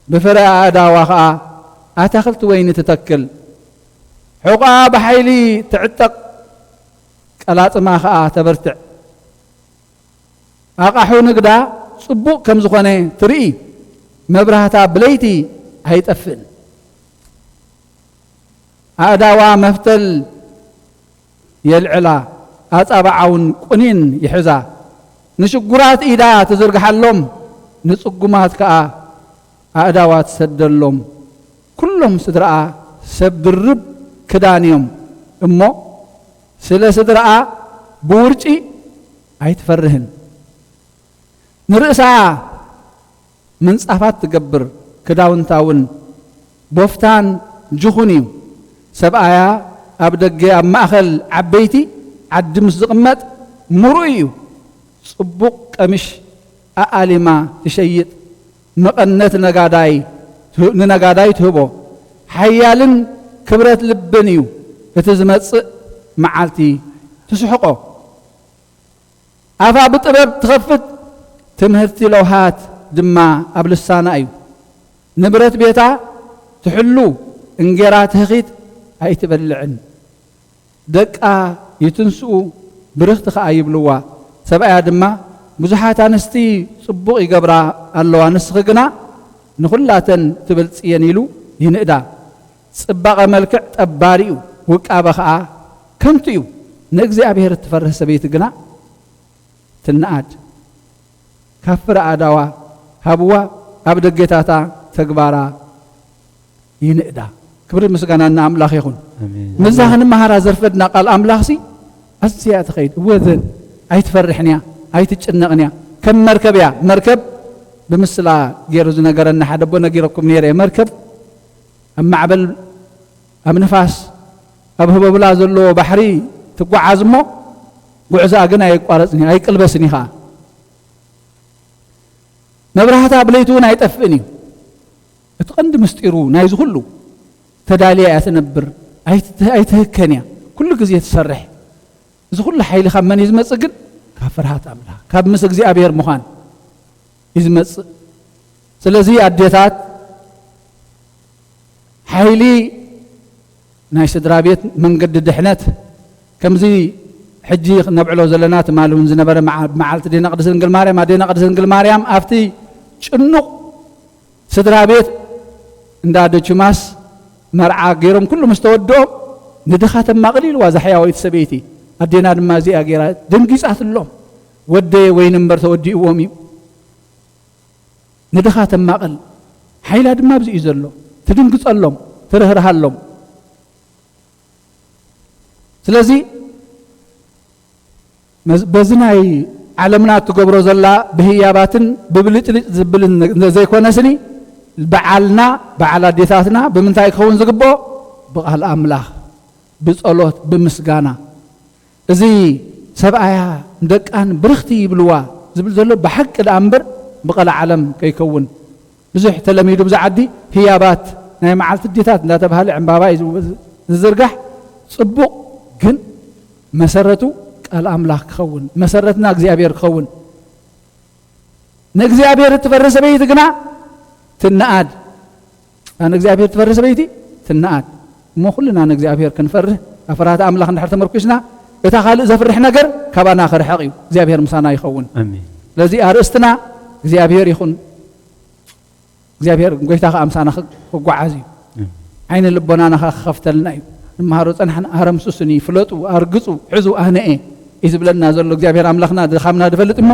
ብፍረ ኣእዳዋ ኸኣ ኣታኽልቲ ወይኒ ትተክል። ሕቖኣ ብሓይሊ ትዕጠቕ፣ ቀላጽማ ኸኣ ተበርትዕ። ኣቓሑ ንግዳ ጽቡቕ ከም ዝኾነ ትርኢ፣ መብራህታ ብለይቲ ኣይጠፍእን። ኣእዳዋ መፍተል የልዕላ፣ ኣጻብዓውን ቁኒን ይሕዛ። ንሽጉራት ኢዳ ትዝርግሓሎም፣ ንጽጉማት ከኣ ኣእዳዋ ትሰደሎም። ኩሎም ስድራኣ ሰብ ድርብ ክዳን እዮም እሞ፣ ስለ ስድራኣ ብውርጪ ኣይትፈርህን። ንርእሳ ምንጻፋት ትገብር፣ ክዳውንታ እውን ቦፍታን ጅኹን እዩ። ሰብኣያ ኣብ ደገ ኣብ ማእከል ዓበይቲ ዓዲ ምስ ዝቕመጥ ምሩእ እዩ። ጽቡቕ ቀሚሽ ኣኣሊማ ትሸይጥ፣ መቐነት ነጋዳይ ትህ-፣ ንነጋዳይ ትህቦ። ሓያልን ክብረት ልብን እዩ እቲ ዝመጽእ መዓልቲ ትስሕቆ። ኣፋ ብጥበብ ትኸፍት፣ ትምህርቲ ለውሃት ድማ ኣብ ልሳና እዩ። ንብረት ቤታ ትሕሉ፣ እንጌራ ትህኺት ኣይትበልዕን። ደቃ ይትንስኡ፣ ብርኽቲ ኸኣ ይብልዋ። ሰብኣያ ድማ፣ ብዙሓት ኣንስቲ ጽቡቕ ይገብራ ኣለዋ፣ ንስኺ ግና ንኹላተን ትበልጽየን ኢሉ ይንእዳ። ጽባቐ መልክዕ ጠባሪ እዩ፣ ውቃበ ኸኣ ከንቱ እዩ። ንእግዚኣብሔር እትፈርህ ሰበይቲ ግና ትነኣድ። ካብ ፍረ ኣእዳዋ ሃብዋ፣ ኣብ ደገታታ ተግባራ ይንእዳ። ክብሪ ምስጋና ንኣምላኽ ይኹን። ኣሜን። ምስዛ ክንመሃራ ዘርፈድና ቃል ኣምላኽሲ ኣዝያ ትኸይድ። እወ፣ ዘ-፣ ኣይትፈርሕን እያ፣ ኣይትጭነቕን እያ። ከም መርከብ እያ። መርከብ ብምስላ ገይሩ ዝነገረና ሓደ ኣቦ ነጊረኩም ነይረ እየ። መርከብ ኣብ ማዕበል፣ ኣብ ንፋስ፣ ኣብ ህቦብላ ዘለዎ ባሕሪ ትጓዓዝ እሞ፣ ጉዕዞኣ ግን ኣየቋረጽን እዩ፣ ኣይቅልበስን እዩ ኸዓ። መብራህታ ብለይቲ እውን ኣይጠፍእን እዩ። እቲ ቀንዲ ምስጢሩ ናይዚ ኩሉ፣ ተዳልያ እያ ትነብር፣ ኣይት-፣ ኣይትህከን እያ፣ ኩሉ ግዜ ትሰርሕ። እዚ ኩሉ ሓይሊ ካብ መን እዩ ዝመጽእ ግን? ካብ ፍርሃት ኣምላኽ፣ ካብ ምስ እግዚኣብሔር ምዃን እዩ ዝመጽእ። ስለዚ ኣዴታት፣ ሓይሊ ናይ ስድራ ቤት መንገዲ ድሕነት፣ ከምዚ ሕጂ ነብዕሎ ዘለና፣ ትማሊ እውን ዝነበረ መዓ-፣ መዓልቲ ኣዴና ቅድስት ድንግል ማርያም፣ ኣዴና ቅድስት ድንግል ማርያም ኣብቲ ጭኑቕ ስድራ ቤት እንዳ ደቹማስ መርዓ ገይሮም ኩሉ ምስ ተወድኦም፣ ንድኻ ተማቕል ኢልዋ እዛ ሕያወይቲ ሰበይቲ። ኣዴና ድማ እዚኣ ገይራ ደንጊጻትሎም፣ "ወደየ፣ ወይኒ እምበር ተወዲእዎም እዩ።" ንድኻ ተማቕል፣ ሓይላ ድማ ኣብዚ እዩ ዘሎ። ትድንግጸሎም፣ ትርህርሃሎም። ስለዚ መዝ-፣ በዚ ናይ ዓለምና እትገብሮ ዘላ ብህያባትን ብብልጭልጭ ዝብልን ዘይኮነስኒ፣ በዓልና፣ በዓል ኣዴታትና ብምንታይ ክኸውን ዝግብኦ? ብቓል ኣምላኽ፣ ብጸሎት፣ ብምስጋና። እዚ ሰብኣያ ንደቃን ብርኽቲ ይብልዋ ዝብል ዘሎ ብሓቂ ደኣ እምበር ብቐላ ዓለም ከይከውን። ብዙሕ ተለሚዱ ብዛ ዓዲ ህያባት ናይ መዓልቲ ኣዴታት እንዳተባህለ ዕምባባ እዩ ዝው-፣ ዝዝርጋሕ። ጽቡቕ፣ ግን መሰረቱ ቃል ኣምላኽ ክኸውን፣ መሰረትና እግዚኣብሔር ክኸውን። ንእግዚኣብሔር እትፈርህ ሰበይቲ ግና ትነኣድ። ንእግዚኣብሔር እትፈርህ ሰበይቲ ትነኣድ። እሞ ኩልና ንእግዚኣብሔር ክንፈርህ፣ ኣብ ፍርሃት ኣምላኽ እንድሕር ተመርኲስና፣ እታ ካልእ ዘፍርሕ ነገር ካባና ክርሕቕ እዩ። እግዚኣብሔር ምሳና ይኸውን። ኣሜን። ስለዚ ኣርእስትና እግዚኣብሔር ይኹን። እግዚኣብሔር ጎይታ ኸኣ ምሳና ክ-፣ ክጓዓዝ እዩ። ኣሜን። ዓይነ ልቦናና ኸኣ ክኸፍተልና እዩ። ንመሃሮ ጸናሕና፣ ኣረምስሱኒ፣ ፍለጡ፣ ኣርግጹ፣ ሕዙ፣ ኣነ እየ እዩ ዝብለና ዘሎ እግዚኣብሔር ኣምላኽና፣ ድኻምና ድፈልጥ እሞ፣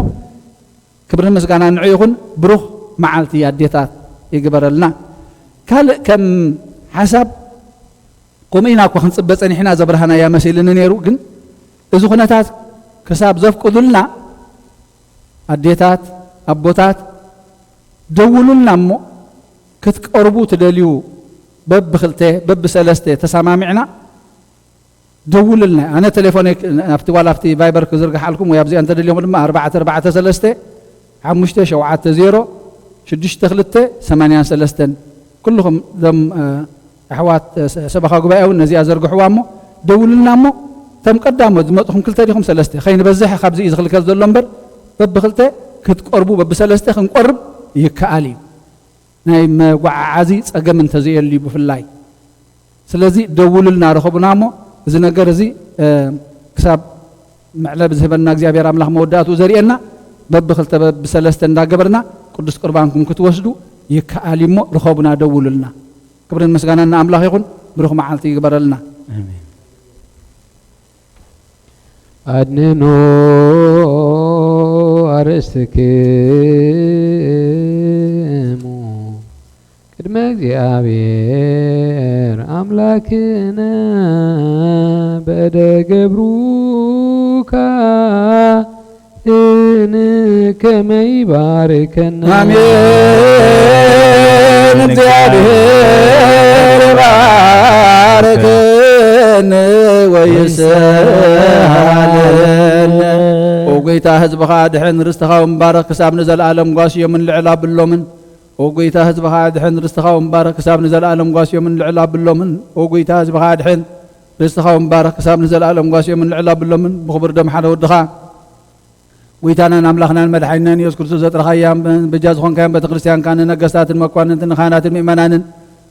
ክብርን ምስጋናን ንዑ ይኹን። ብሩኽ መዓልቲ ኣዴታት ይግበረልና። ካልእ ከም ሓሳብ፣ ከምኡ ኢና እኮ ክንጽበ ጸኒሕና፣ ዘብርሃናያ መሲልኒ ነይሩ። ግን እዚ ኩነታት ክሳብ ዘፍቅዱልና፣ ኣዴታት፣ ኣቦታት፣ ደውሉልና እሞ፣ ክትቀርቡ ትደልዩ፣ በብኽልተ፣ በብሰለስተ ተሰማሚዕና፣ ደውሉልና። ኣነ ቴሌፎነይ ክ-፣ ኣብቲ፣ ዋላ ኣብቲ ቫይበር ክዝርግሓልኩም ወይ ኣብዚኣ እንተደልዮም ድማ፣ ኣርባዕተ ኣርባዕተ ሰለስተ፣ ሓሙሽተ ሸውዓተ ዜሮ፣ ሽዱሽተ ክልተ ሰማንያን ሰለስተን። ኩልኹም እዞም፣ እ፣ ኣሕዋት፣ እ፣ ሰ-፣ ሰበኻ ጉባኤ እውን ነዚኣ ዘርግሕዋ እሞ፣ ደውሉልና እሞ፣ እቶም ቀዳሞት ዝመጽኹም ክልተ ዲኹም ሰለስተ፣ ከይንበዝሕ ካብዚ እዩ ዝኽልከል ዘሎ እምበር፣ በብኽልተ ክትቀርቡ፣ በብሰለስተ ክንቆርብ ይከኣል እዩ። ናይ መጓዓዓዚ ጸገም እንተዘየልዩ ብፍላይ። ስለዚ ደውሉልና፣ ርኸቡና እሞ፣ እዚ ነገር እዚ፣ እ፣ ክሳብ መዕለቢ ዝህበና እግዚኣብሔር ኣምላኽ መወዳእትኡ ዘርእየና፣ በብኽልተ በብሰለስተ እንዳገበርና ቅዱስ ቁርባንኩም ክትወስዱ ይከኣል እዩ እሞ፣ ርኸቡና፣ ደውሉልና። ክብርን ምስጋናን ንኣምላኽ ይኹን። ብሩኽ መዓልቲ ይግበረልና። ኣሜን። ኣድንኖ ኣርእስትክሙ ቅድመ እግዚኣብሔር ኣምላክነ በደ ገብሩካ እን ከመይ ባርከና። ኣሜን። እግዚኣብሔር ይባርክን ወይስሃልን። ኦ ጎይታ፣ ህዝብኻ ኣድሕን፣ ርስትኻ እውን ባርኽ፣ ክሳብ ንዘለኣለም ጓስዮምን ልዕል ኣብሎምን። ኦ ጎይታ፣ ህዝብኻ ኣድሕን፣ ርስትኻ እውን ባርኽ፣ ክሳብ ንዘለኣለም ጓስዮምን ልዕል ኣብሎምን። ኦ ጎይታ፣ ህዝብኻ ኣድሕን፣ ርስትኻ እውን ባርኽ፣ ክሳብ ንዘለኣለም ጓስዮምን ልዕል ኣብሎምን። ብኽቡር ደም ሓደ ወድኻ ጎይታናን ኣምላኽናን መድሓኒናን ኢየሱስ ክርስቶስ ዘጥረኻያ በጃ ዝኾንካያን ቤተ ክርስቲያንካ ንነገስታትን መኳንንትን ንካህናትን ምእመናንን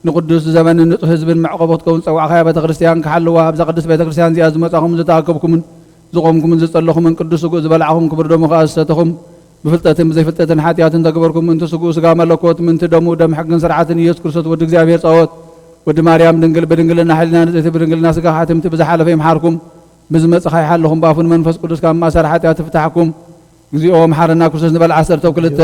ንቅዱስ ዘበንን ንጹሕ ህዝብን መዕቆቢ ክትከውን ዝጸዋዕካያ ቤተ ክርስቲያን ክሓልዋ ኣብዛ ቅድስት ቤተ ክርስቲያን እዚኣ ዝመጻኹምን ዝተኣከብኩምን ዝቖምኩምን ዝጸለኹምን ቅዱስ ስጉእ ዝበላዕኹም ክቡር ደሙ ከኣ ዝሰተኹም ብፍልጠትን ብዘይፍልጠትን ሓጢኣትን ተግበርኩም ምእንቲ ስጉእ ስጋ መለኮት ምእንቲ ደሙ ደም ሕግን ስርዓትን ኢየሱስ ክርስቶስ ወዲ እግዚኣብሔር ጸወት ወዲ ማርያም ድንግል ብድንግልና ሕልና ንጽሕቲ ብድንግልና ስጋ ሓትምቲ ብዝሓለፈ ይምሓርኩም ብዝመጽእ ከይሓለኹም ብኣፉን መንፈስ ቅዱስ ካብ ማእሰር ሓጢኣት ይፍታሕኩም። እግዚኦ መሓረና ክርስቶስ ንበል ዓሰርተ ክልተ።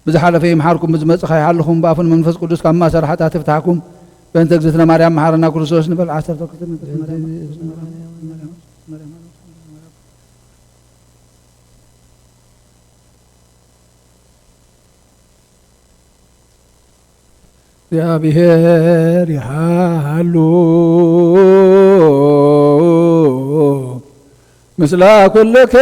ብዝሓለፈ ይምሓርኩም ብዝመጽእ ከይሓለኹም ብኣፉን መንፈስ ቅዱስ ካብ ማእሰር ሓጢኣት ይፍታሕኩም። በእንተ እግዝእትነ ማርያም መሓረና ክርስቶስ ንበል ዓሰርተ ክልተ። እግዚኣብሔር ይሓሉ ምስለ ኩልክሙ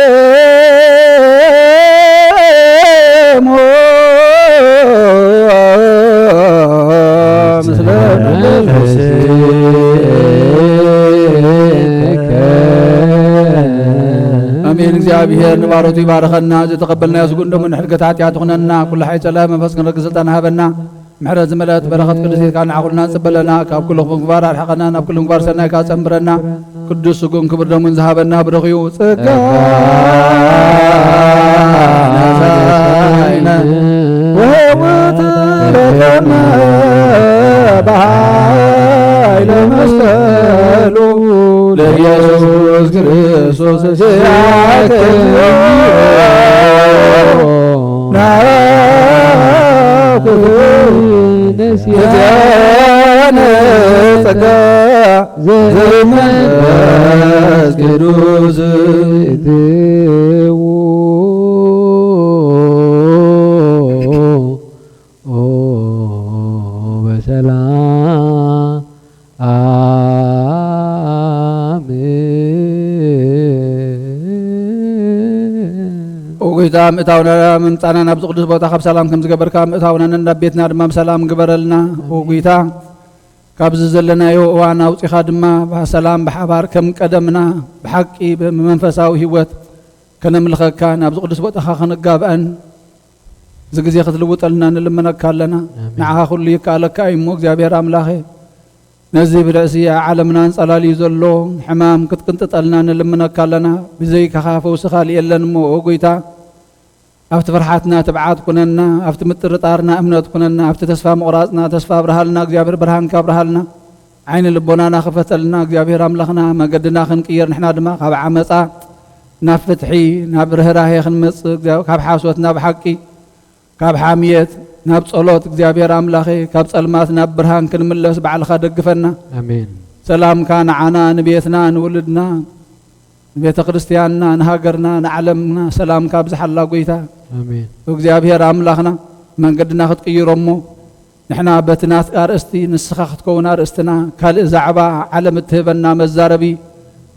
ምስለ መንፈስከ። ኣሜን። እግዚኣብሔር ንባሮቱ ይባርኸና። ዝተቐበልናዮ ስጉን ደሙ ንሕድገት ሓጢኣት ትኹነና። ኩሉ ሓይ ጸላይ መንፈስ ክንረግ ስልጣን ሃበና። ምሕረት ዝመልአት በረኸት ቅድስት ኢልካ ንዓኹልና ጽበለና። ካብ ኩሉ ክፉእ ምግባር ኣርሕቐና፣ ናብ ኩሉ ምግባር ሰናይ ከኣ ጸንብረና። ቅዱስ ስጉን ክቡር ደሙን ዝሃበና ብሩኽ እዩ። ጸጋ ነሳይነ ወህይወት ለከነ በኃይለ መስቀሉ ለኢየሱስ ክርስቶስ ሲያከብሮ ናኩ ነዚያነ ጸጋ ዘመንፈስ ቅዱስ በሰላም ኦ ጎይታ፣ ምእታውና ምምጻና ናብዚ ቅዱስ ቦታ ካብ ሰላም ከም ዝገበርካ፣ ምእታውናን ናብ ቤትና ድማ ብሰላም ግበረልና። ኦ ጎይታ፣ ካብዚ ዘለናዮ እዋን ኣውጺኻ ድማ ብሰላም ብሓባር ከም ቀደምና ብሓቂ ብመንፈሳዊ ህይወት ከነምልኸካ ናብዚ ቅዱስ ቦታኻ ክንጋብአን እዚ ግዜ ክትልውጠልና ንልምነካ ኣለና። ኣሜን። ንዓኻ ኩሉ ይከኣለካ እዩ እሞ እግዚኣብሔር ኣምላኸ፣ ነዚ ብርእሲ ዓለምና ኣንጸላልዩ ዘሎ ሕማም ክትቅንጥጠልና ንልምነካ ኣለና። ብዘይካኻ ፈውሲ ካልእ የለን እሞ፣ ኦ ጎይታ፣ ኣብቲ ፍርሓትና ትብዓት ኩነና፣ ኣብቲ ምጥርጣርና እምነት ኩነና፣ ኣብቲ ተስፋ ምቑራጽና ተስፋ ኣብርሃልና፣ እግዚኣብሔር ብርሃንካ ኣብርሃልና። ዓይኒ ልቦናና ክፈተልና፣ እግዚኣብሔር ኣምላኽና፣ መገድና ክንቅይር፣ ንሕና ድማ ካብ ዓመጻ ናብ ፍትሒ፣ ናብ ርህራሄ ክንመጽእ፣ እግዚኣብ-፣ ካብ ሓሶት ናብ ሓቂ፣ ካብ ሓምየት ናብ ጸሎት እግዚኣብሔር ኣምላኸ፣ ካብ ጸልማት ናብ ብርሃን ክንምለስ ባዕልኻ ደግፈና። ኣሜን። ሰላምካ ንዓና፣ ንቤትና፣ ንውልድና፣ ንቤተ ክርስቲያንና፣ ንሃገርና፣ ንዓለምና ሰላምካ ኣብዝሓላ ጎይታ። ኣሜን። እግዚኣብሔር ኣምላኽና መንገድና ክትቅይሮ እሞ ንሕና በቲ ናትካ ኣርእስቲ ንስኻ ክትከውን ኣርእስትና ካልእ ዛዕባ ዓለም እትህበና መዛረቢ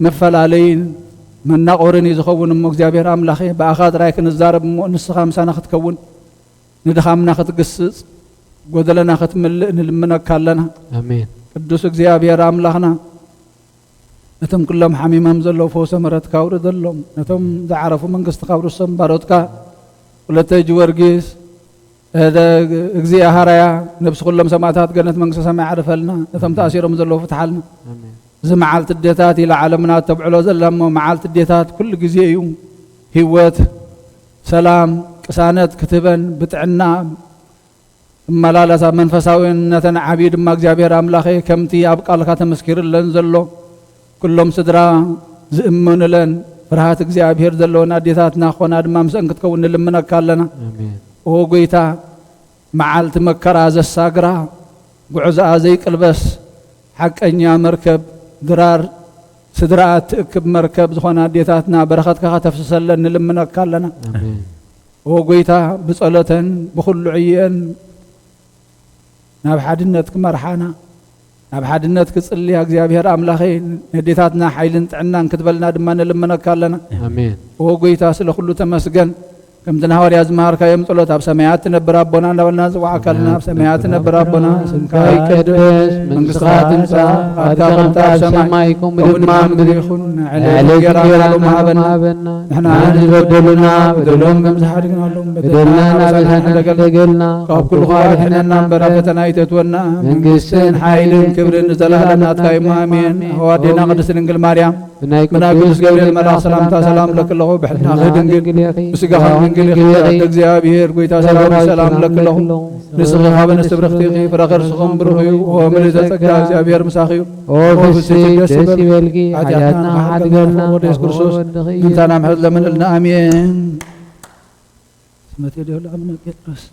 መፈላለይን መናቆርን እዩ ዝኸውን እሞ እግዚኣብሔር ኣምላኸ ብኣኻ ጥራይ ክንዛረብ እሞ ንስኻ ምሳና ክትከውን ንድኻምና ክትግስጽ፣ ጎደለና ክትምልእ ንልምነካ ኣለና። ኣሜን። ቅዱስ እግዚኣብሔር ኣምላኽና፣ ነቶም ኩሎም ሓሚሞም ዘለዉ ፈውሰ ምሕረትካ ኣውርደሎም። ነቶም ዝዓረፉ መንግስትኻ ኣውርሶም። ባሮትካ ወለተ ጊዮርጊስ፣ እደ-፣ እግዚኣብሔር ሃራያ፣ ነብሲ ኩሎም ሰማእታት ገነት መንግስተ ሰማይ ዓርፈልና። ነቶም ተኣሲሮም ዘለዉ ፍትሓልና። ኣሜን። እዚ መዓልቲ ኣዴታት ኢላ ዓለምና እተብዕሎ ዘላ እሞ፣ መዓልቲ ኣዴታት ኩሉ ግዜ እዩ። ህይወት፣ ሰላም፣ ቅሳነት ክትህበን፣ ብጥዕና እመላለሳ። መንፈሳውነተን ዓብዩ ድማ እግዚኣብሔር ኣምላኸ፣ ከምቲ ኣብ ቃልካ ተመስኪርለን ዘሎ፣ ኩሎም ስድራ ዝእመኑለን፣ ፍርሃት እግዚኣብሔር ዘለወን ኣዴታትና ክኾና ድማ ምስአን ክትከውን ንልምነካ ኣለና። ኣሜን። ኦ ጎይታ፣ መዓልቲ መከራ ዘሳግራ፣ ጉዕዞኣ ዘይቅልበስ፣ ሓቀኛ መርከብ፣ ድራር ስድራኣ እትእክብ መርከብ ዝኾና ኣዴታትና በረኸትካ ከተፍስሰለን ንልምነካ ኣለና። ኣሜን። ኦ ጎይታ፣ ብጸሎተን ብኹሉ ዕየን ናብ ሓድነት ክመርሓና፣ ናብ ሓድነት ክጽልያ እግዚኣብሔር ኣምላኸይ፣ ነዴታትና ሓይልን ጥዕናን ክትበልና ድማ ንልምነካ ኣለና። ኣሜን። ኦ ጎይታ፣ ስለ ኩሉ ተመስገን። ከምቲ ንሃዋርያ ዝመሃርካዮም ጸሎት፣ ኣብ ሰማያት ትነብር ኣቦና እንዳበልና ንጽውዓካ ኣለና። ኣብ ሰማያት ትነብር ኣቦና፣ ስምካ ይቀደስ፣ መንግስትኻ ትምጻእ፣ ፍቓድካ ከምቲ ኣብ ሰማይ ከምኡ ድማ ኣብ ምድሪ ይኹን። ዕለታዊ እንጌራና ሎሚ ሃበና። ንሕና ንዝበደሉና በደሎም ከም ዝሓድግናሎም በደልና ናባና ሕደገልና፣ ካብ ኩሉ ኣድሕነና እምበር ኣብ ፈተና ኣይተእትወና። መንግስትን ሓይልን ክብርን ንዘለኣለም ናትካ እዩ። ኣሜን። ኣዋዴና ቅድስት ድንግል ማርያም፣ ብናይ ቅዱስ ገብርኤል መልኣኽ ሰላምታ ሰላም እብለኪ ኣለኹ። ብሕልናኺ ድንግል፣ ብስጋኺ ድንግል ኢኺ። ኣደ እግዚኣብሔር፣ ጎይታ ሰራዊት ሰላም እብለኪ ኣለኹ። ንስኺ ካብ ኣንስቲ ብርኽቲ ኢኺ፣ ፍረ ከርስኺ እውን ብሩኽ እዩ። ኦ ምልእተ ጸጋ፣ እግዚኣብሔር ምሳኺ እዩ። ኦ ፍስሕቲ፣ ደስ ይበልኪ፣ ሓጢኣትና ሓድገልና፣ ወደ ኢየሱስ ክርስቶስ ምእንታና ምሕረት ለምንልና። ኣሜን። ስመ ቴዲ ወልደ ኣቡነ ጴጥሮስ።